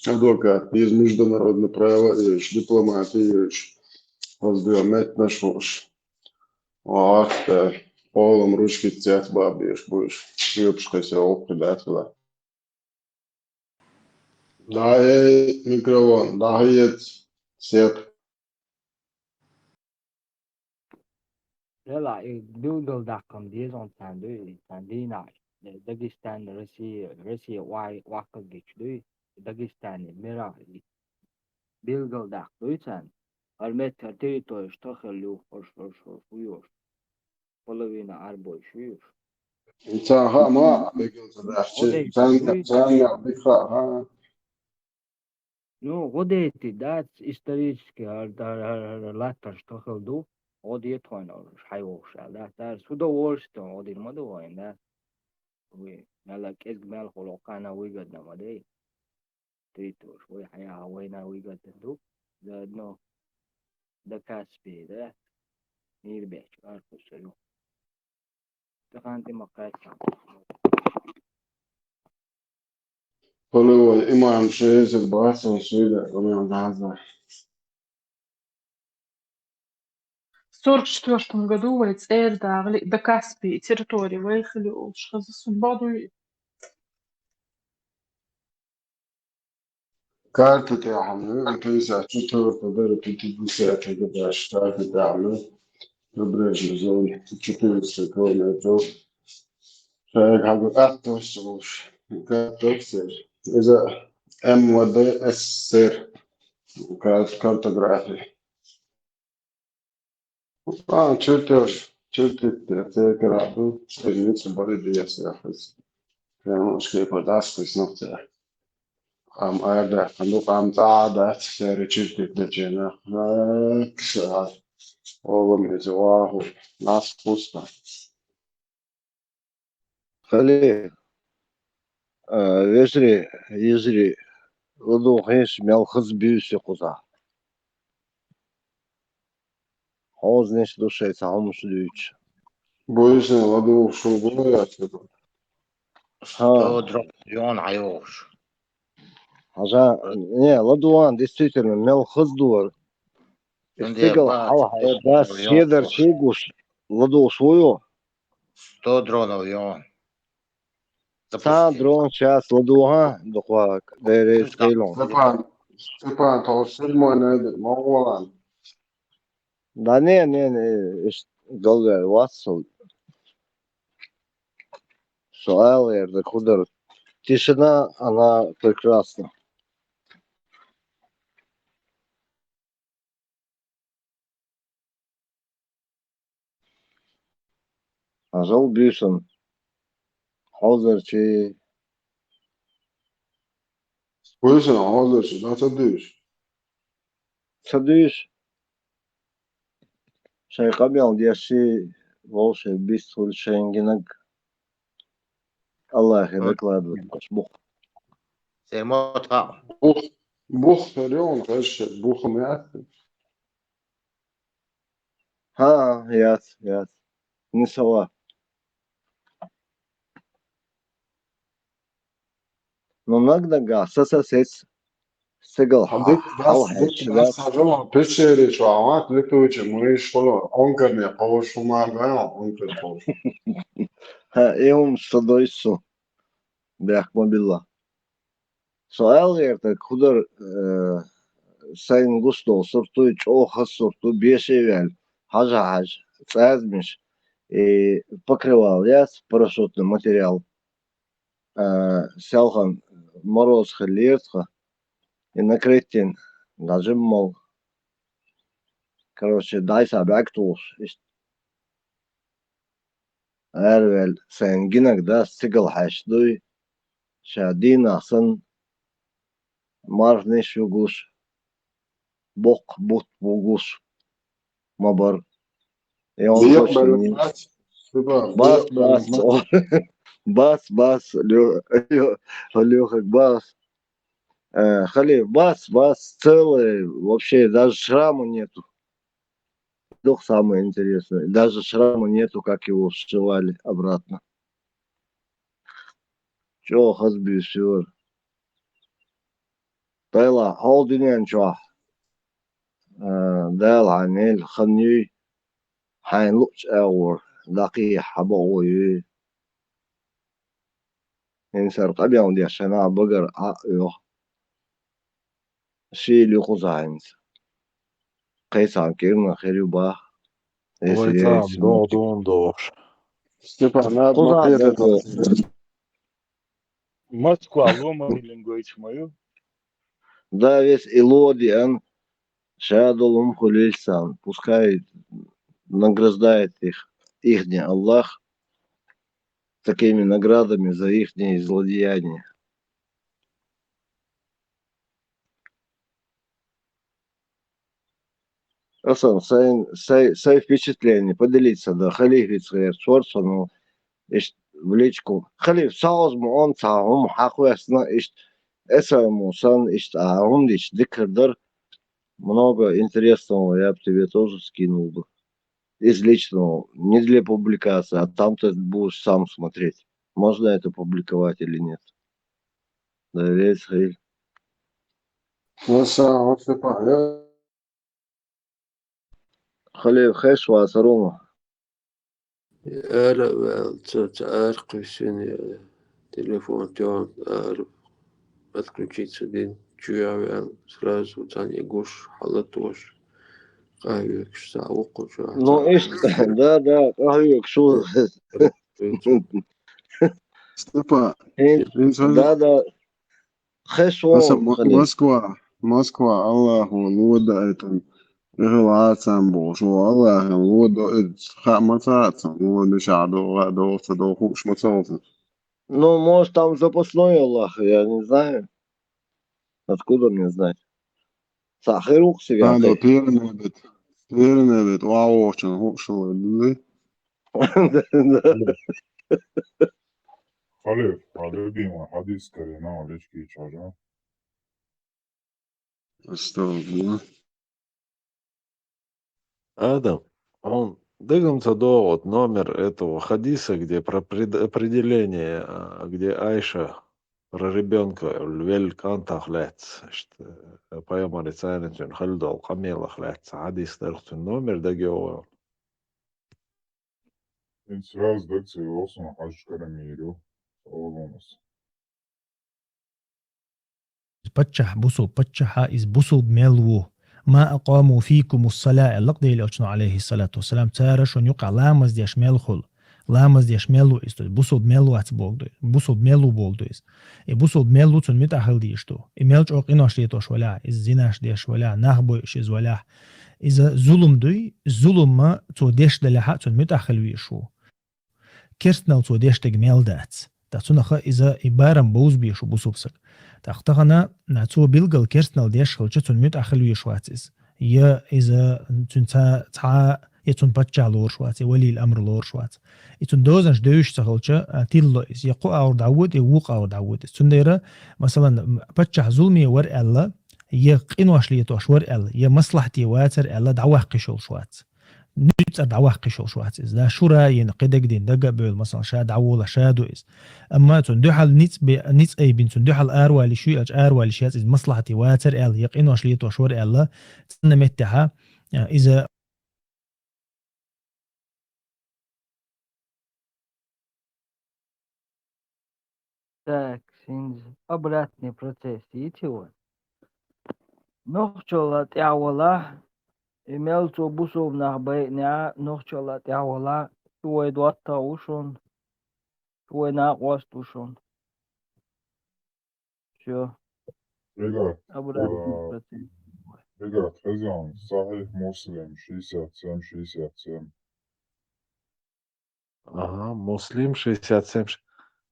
адвокат деза, международное право еш, дипломати еш, хаза дуьхьа меттанаш хууш. Вахта, къолам ручкица цецбабеш буш, жоьпаш кхессе гӀуллакхе дац хила. ДӀахӀей микрофон, дӀахӀеца сет. Дела, и билгалдаккхам деза хьуна царна дуй, и царна дийнахь, э, Дагестан, Россия, Россия охьа-, охьакхалла гича дуй, Дагестане мира и билгалдаккха дуй царна. ХӀара меттара территорияш таххалла юха, хӀорш, хӀорш, хӀорш, хӀу йош. Половина арбой шуьйш. Царна хаа ма, бегал ца дахчи. Гъо дайти Царна, дуй? Царна дика хаа, хаа. Ну, гъо дайти дац, исторически хӀара, хӀара, хӀара, хӀара латтарш таххал ду, гъо де тхойна олуш, хьайвохуш аьлла дац. Дара, судовольствием гӀо дина ма ду вайн, да? Вуй, мелла кӀезиг мел хуьлу, кхана выгодно ма дей. Третьего, вай хьаяхьа вайна выгодно ду. Заодно до Каспии, да? Мир бечу, архуса ю. Тахана тӀе ма кхаьчча. Полевой имам шесть бацан шесть, имам газа. Сорок четвёртом году вай цӀера дагӀали до Каспии территори вай хили олуш хаза субадуй. Карта тӀехь ма ю, пятьдесят четвёртая дара, пятидесятая дара, карта тӀехь ма ю. Прибрежная зона, четыреста километров. Шайга хьагу атта ваьш ца волуш. Карта СССР. Иза МВД СССР. Кар-, картография. А, чертёж, чертить, церкера ду, черница бори диас яхас. Прямо шкепа дас, то есть, ну, ця. Ам арда, а ну, ам цада, церы чертить начина. А, кса. Олам из ваху, нас пусто. Хале, а, вежарий, йижарий, ладугӀу хьийша, мел хаза буьйса кхузахь. Хьозанаш ду шайн цхьа хӀумаш дуьйцуш. Буьйсанна ладугӀуш хӀума гуна яц хӀума? Ха. Сто дрона йогӀуш. Хьажа, не, ладугӀан, действительно, мел хаза ду вара. Цундела стигал бац, хьалхьа, сто дас дрона седар йогӀуш. Чигуш, ладугӀуш ву ю? Сто дронов йогӀу. Цхьа дрон сейчас ладугӀа, дукха дерриг Степан, Степан, тхо седьмой найдет, ма гӀолан. Да не, не, не, иш галвер вац со. Со ала яр да кху дара. Тишина, она прекрасна. Хьажал буьйсанна. Хьозарчий. Буьйсанна хьозарчий, да ца дуьйш? Ца дуьйш. Шайн къамел дешший, вовшийн бист хуьлу шайн гинаг. Аллахе докладывать бух. Бух, бух, хӀара ю хьуна хезаш, бух ма яц. ХӀаъ, яц, яц. Не сова. Ну, наг-наггахь са-са сецна. Стигал хьалха, хьалха хьаьжча, хьажа, пещере чохь вац, летучий мышь хуьлу, онкарне кховш хӀума а ваьлла, онкар кховш. ХӀаъ, и хӀума ца дойсу со. Бехк ма билла. Со ала гӀертарг хӀун дара, э, сайн гуш долу сурт ду, чӀогӀа хаза сурт ду, беша а ваьлла, хьажа-хьажа, цӀазамаш, и покрывало яц, парашютный материал, э, селхана мороз хиллера тхан, и накрыть йина, дӀажимма мала. Короче, дӀасахь бӀаьрг тухуш, иштта. Араваьлла, сайн гинарг дас цигал хьаьжча дуй, ша дийнахь санна, марханаш вугуш, боккха бутт вугуш ма бара. Бекъа бер бац, Степан, бац, бекъа бер бац, бац. Бац, бац, Лё-, Лё-, Лёха, бац. Э, Халиф, бац, бац, целый, вообще даже шрама нету. Дух самое интересное. Даже шрама нету, как его сшивали обратно. ЧӀогӀа хаза буьйса ю хӀара. Дела, хьол дуьнен чохь, а, Дала хьан нел хан юй, хьайн луъучу агӀор дӀакхехьа хьан бакъо юй. ХӀинца хӀара къамел деш шайна багара Ӏа а оьху. Шийла ю кхузахь хӀинца. Кхайсхьан кӀирнах хир ю бах. Вай цхьа догӀу дуна дохуш. Степан, надо кхузахь ма кхера догӀу. Москва ломаний лингойчу ма ю? Да, вес и ло диан, ша долу хӀума хуьлийла царна. Пускай награждает их, ихний Аллах такими наградами за ихние злодеяния. Асан сайн, сайн, сайн впечатление поделиться да, Халифица гӀерташ вара со, ну, иштта в личку. Халиф, сагӀоза ма он цхьа хӀума хьакхоьссина, иштта, эсамо сан, иштта, а хӀума дича дикар дара. Много интересного я бы тебе тоже скинул бы. Из личного, не для публикации, а там ты будешь сам смотреть. Можно это публиковать или нет? Доверяется, Хаиль? Ну, сам, вот ты понял. Халев, хеш вацар хьуна? Ара ваьлла, ца, ца ара кхуьссина, телефон тёгӀна, ара отключиться дина, чу а ваьлла, сразу цхьана и гуш, хьалатош, къахьоьгуш, цхьа вукху чу а, ну, цхьа иштта, да, да, къахьоьгуш ву. Степа, хӀинца, хӀинца да, да. Хеш ву, аса Мо-, Халев. Москва, Москва, Аллахо ло даийтина. Эхила Ӏацам болуш ву, Аллахо ло до, э, хаа ма ца а цунна, ло мичахь до, гӀа до, ца до, хууш ма ца хилла цунна. Ну, может, там запасной Аллах, я не знаю. Откуда мне знать? Цхьа хир ву-кх цигахь. Надо перенебет, перенебет, вагӀочун хууш хилла. Да, да. Халев, а любимый хьадис карийна, лечкийча хьажа. Астагфирулла. Адам, хьуна дагам ца догӀу номер этого хадиса, где про пред-, определение, а, где Айша про ребёнка велла кӀантах лаьцна, иштта, пайхамар царна цуьнан хилла долу къамелах лаьцна хьадис дара, цуьнан номер дагайогӀу? ХӀинца сразу даг ца йогӀу суна, хьажа карийна йийр ю, олу аса. Паччахь, бусулба паччахьа, иза бусулба мел ву. «Ма акъаму фикумус сала», аьлла-кх Делан Элчано, Ӏалайхиссалату вассалам, цара шуна юкъахь ламаз деш мел хуьлу. Ламаз деш мел ву иза, то есть бусулба мел вац боху ду, бусулба мел ву боху ду иза. И бусулба мел ву, цунна муьтӀахь хила дезаш ду. И мел чӀогӀа къинош летош валахь, иза зинаш деш валахь, нах бойуш иза валахь. Иза зулам дуй, зулам цо деш далахь а, цунна муьтӀахь хила везаш ву. Керстанал цо деш дерг мел дац. Ткъа цунах иза и барам бовза безаш ву бусулба саг. ТӀаккха тахана, а, цо билггал керстанал деш хилча, цунна муьтӀахь хила везаш вац иза. Я иза цуьнан ца, цхьа, я цунна паччахь лоруш вац, я валийл амр лоруш вац. И цунна дозанаш девзаш ца хилча, а, тилла иза. Я кху агӀор дӀавода, я вукху агӀор дӀавода иза. Цундела, масалан, м, паччахь зуламе вара аьлла, я къинош летош вара аьлла, я маслахьате вацара аьлла, дӀаваккха йиш йолуш вац. Нуьцкъара дӀаваккха йиш йолуш вац иза, да, шура а йина, кхидерг дина, дага а бевлла, масалан, ша дӀаволахь, ша ду иза. Амма цунна дуьхьал ницкъ бе-, ницкъ айбина, цунна дуьхьал аравала йиш ю аьлча, аравала йиш яц иза, маслахьате вацара аьлла, я къинош летош вара аьлла, цхьана меттехь, а, иза Так, хӀинца обратный процесс йийци вай. Нохчалла тӀаьхьавалахь, и мел цо бусулба нах байинехь, нохчалла тӀаьхьавалахь, шу вай доттагӀа ву шуна, шу вай накъост ву шуна. Всё. Ребят, обратный а, процесс. Ребят, хезан, Сахих Муслим, шестьдесят семь, шестьдесят семь. Ага, Муслим, шестьдесят семь.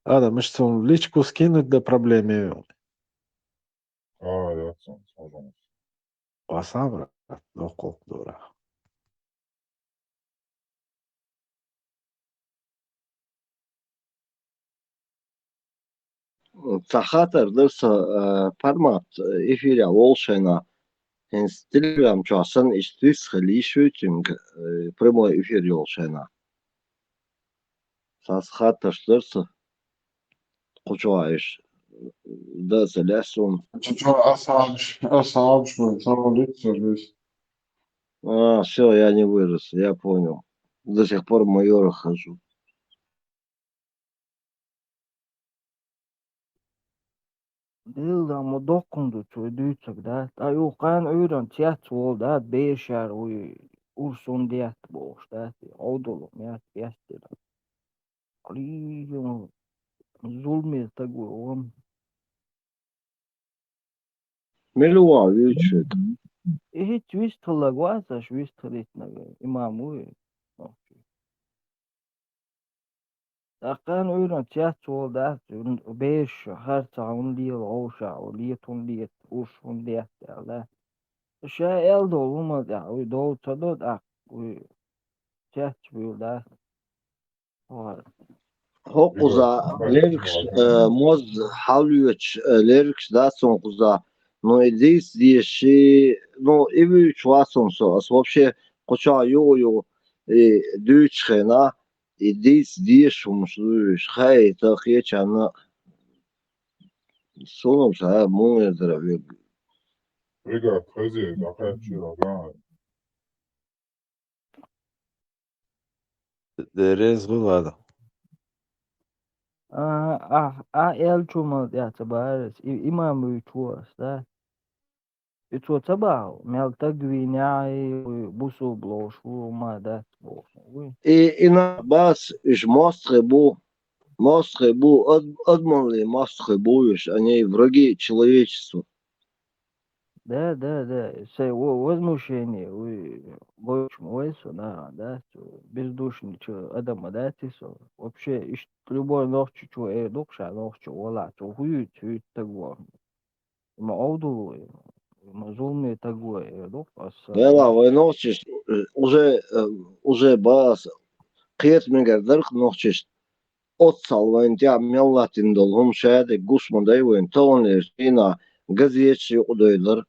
Адам, миш цунна в личку скинуть да проблеми? А, я цунна, пожалуйста. Ва сабра, доккхалкх дора. Цхьа хаттар дара сан, э, формат, э, эфирехь волу шайна. ХӀинца Telegram чохь санна иштта вист хила йиш вуьйцу цуьнга, э, прямой эфир йолу шайна. Цхьа хаттарш дара сан. Кху чохь иш дан а ца лаьа суна. Кху чохь асхьабаш, асхьабаш вайн, ца валийтта ца вист. А, всё, я не вырос, я понял. До сих пор в майорах хожу. Дилла ма доккхун ду цо дуьйцург, да? Ткъа юха кхана Ӏуьйранна цец волу, да, берашара вуй, урс хӀунда детта бохуш, да, те, Ӏовдалу меттиг эцна. Кхин зуламе стаг ву ван. Мила ван вуьйцуш ву? И хӀинца вист хилларг вац аш, вист хилийтинарг имам ву и. ТӀаккха кхана Ӏуьйранна цец волу дац, бераш харцахь хӀунда лела, вовшахь лета хӀунда лета, урс хӀунда детта аьлла. Ша аьлла долу хӀуманна тӀехь, уй, долу ца до тӀаккха, уй, цец буьйлу дац. ХӀокхуза лергаш, э, моз хьалвоьдуш, э, лергаш дац хӀокхуза. Ну, и дийца дезаш, ну, и вуьйцуш вац хӀума со. Ас вообще кху чохь юха-юха, и дуьйцучу хенахь, и дийца дезаш хӀумаш ду уьш. Хаийта кхечарна, суна а муха дара вега. Вега, хезий, дӀакхаьчча, а, Реза хуьлда. А, а, а, аьллачо мел тӀехь ца бахара ас, и, имам вуьйцу ас, да? И цо ца баху, мел таг вийна, и вуй бусулба ловш ву, ма дац боху, вуй. И, и нах бац, уьш мостагӀий бу, мостагӀий бу, ад-, адамаллин мостагӀий бу уьш, они враги человечества. Да, да, да, сай во-, возмущение, вуй, гойчу ма вай со, нахана, да, цу бездушный чу-, адам ма дац и со. Вообще, иштта любой нохчочо эр ду-кх ша нохчо валахь, цо хӀуьйцу, хӀуьйцу таг вахана. Ма Ӏовдал ву, ма зуламе таг ву, эр ду-кх аса. Вела, вай нохчашна, э, уже, э, уже бац, кхета мегар дара-кх нохчашна. Оццул вайна тӀехь мел латтийна долу хӀума шадерг гуш ма дай вайна. Таханлерчу дийнахь газеташ юкъадевлира,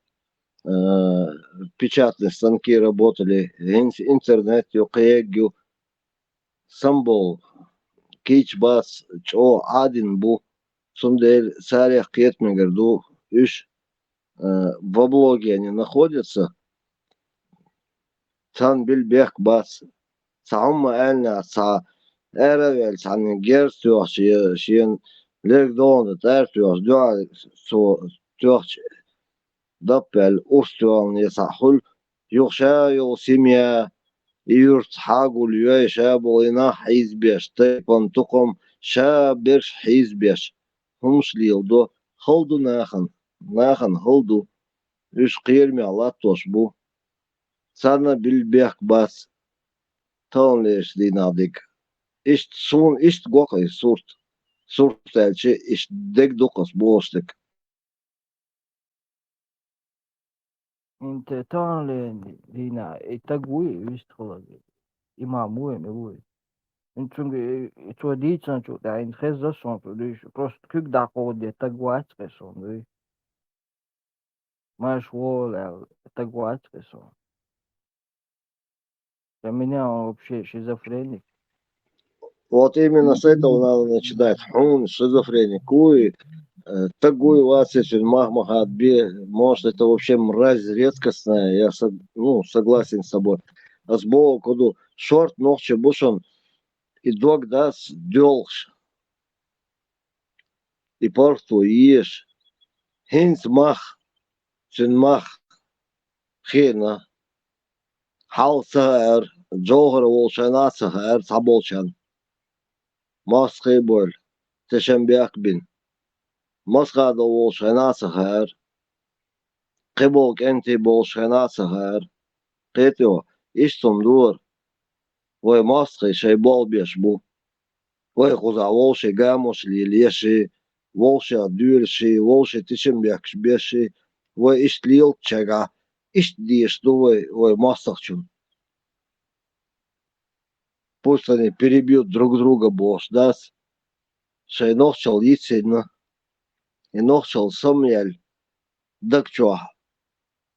э, печатные станки работали, хӀинца интернет ю, кхин ю. Самбол, кийча бац, чӀогӀа Ӏадийна бу, цундела царех кхета мегар ду, уьш, э, во благе они находятся, царна билла бехк бац. Цхьа хӀумма аьллинехь, цхьа ара а ваьлла, цхьанна герз тоьхча, я шена лерг догӀу тӀара тоьхча, дуьхьал цо тоьхча, даппаьлла урс тоьхна я цхьаъ хуьлу, юха ша йолу семья, и юьртахь хьагул йой, ша болу и нах хьийзабеш, тайпана тукхам ша берш хьийзабеш, хӀумаш леладо, хала ду нахана, нахана хала ду. Уьш кхерамехь латтош бу. Царна билла бехк бац. Таханлерчу дийнахь дика. Иштта суна иштта го-кх и сурт. Сурт аьлча, иштта дегдо-кх ас бохуш дерг. ХӀинца таханлерчу дийнахь и таг вуй, вистхуьлург? Имам вуй, мила вуй? ХӀинца цуьнга и, и цо дийцинчул тӀаьхьа хӀинца хезна суна цо дуьйцуш, просто куьг дӀакховдаде таг вац-кх и суна, вуй. Марша вогӀийла аьлла, таг вац-кх и суна. Для меня он вообще шизофреник. Вот именно с этого надо начинать. Хьуна шизофреник вуй, э, таг вуй, вац и цуьнан мах ма хадабе. Может, это вообще мразь редкостная. Я сог-, ну, согласен с тобой. Ас боху кху ду, шорта нохчи бу шуна, и дог дац доьлхуш. И паргӀато езаш. ХӀинца мах, цуьнан мах хиъна. Хьалха ца хаьара, Джовхар волчу хенахь а ца хаьара цхьаболчарна. МостагӀий а бевлла, тешнабехк а бина. Масхадов волчу хенахь а ца хаьара. Кхиболу кӀентий болчу хенахь а ца хаьара. Кхетий хьо, иштта хӀума дара. Вай мостагӀий шайн болх беш бу. Вай кхузахь вовшийн гамош лелайеш, вовшех доьлуш, вовшийн тешнабехкаш беш, вай иштта лелачу чагахь, иштта дезаш ду вай, вай мостагӀчунна. Пусть они перебьют друг друга бохуш дац, шайн нохчалла йицйина, и нохчалла самаяьлла даг чохь,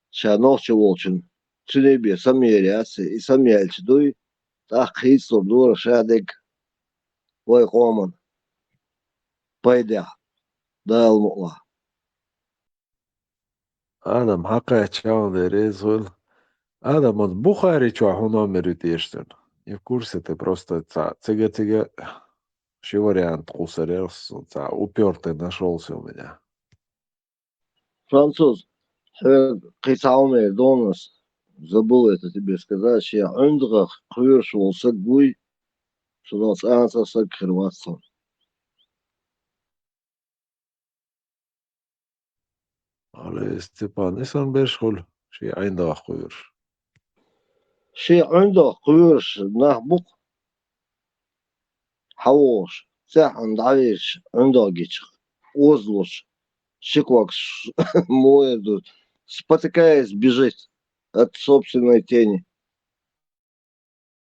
ша нохчо волчун цуьнан бен самаяр яц, и самаяьлча дуй, тӀаккха хийцалур дора ша дерг вай къоман пайдехь, Дала мукъалахь. Адам, хьакхаьчча, Дела реза хуьлда. Адам, оцу Бухари чохь хӀун номер ю теша цуьнан? Я в курсе, ты просто цхьа цига-цига ши вариант кхуссур яра сан, цхьа упёртый нашёлся у меня. Француз, хьоьга кхин цхьа хӀума эр ду хьуна ас, забыл это тебе сказать, шен ӀуьндагӀах кхоьруш волу саг вуй, шуна цкъа а саг хир вац хьуна. Алло, Степан, и сан берш хуьлу, шен ӀуьндагӀах кхоьруш. Шен ӀуьндагӀах кхоьруш нах бу-кх хьан вогӀуш, цӀеххьана дӀавийраш ӀуьндагӀ гича, озалуш, ши когаш муха эр ду, спотыкаясь бежит от собственной тени.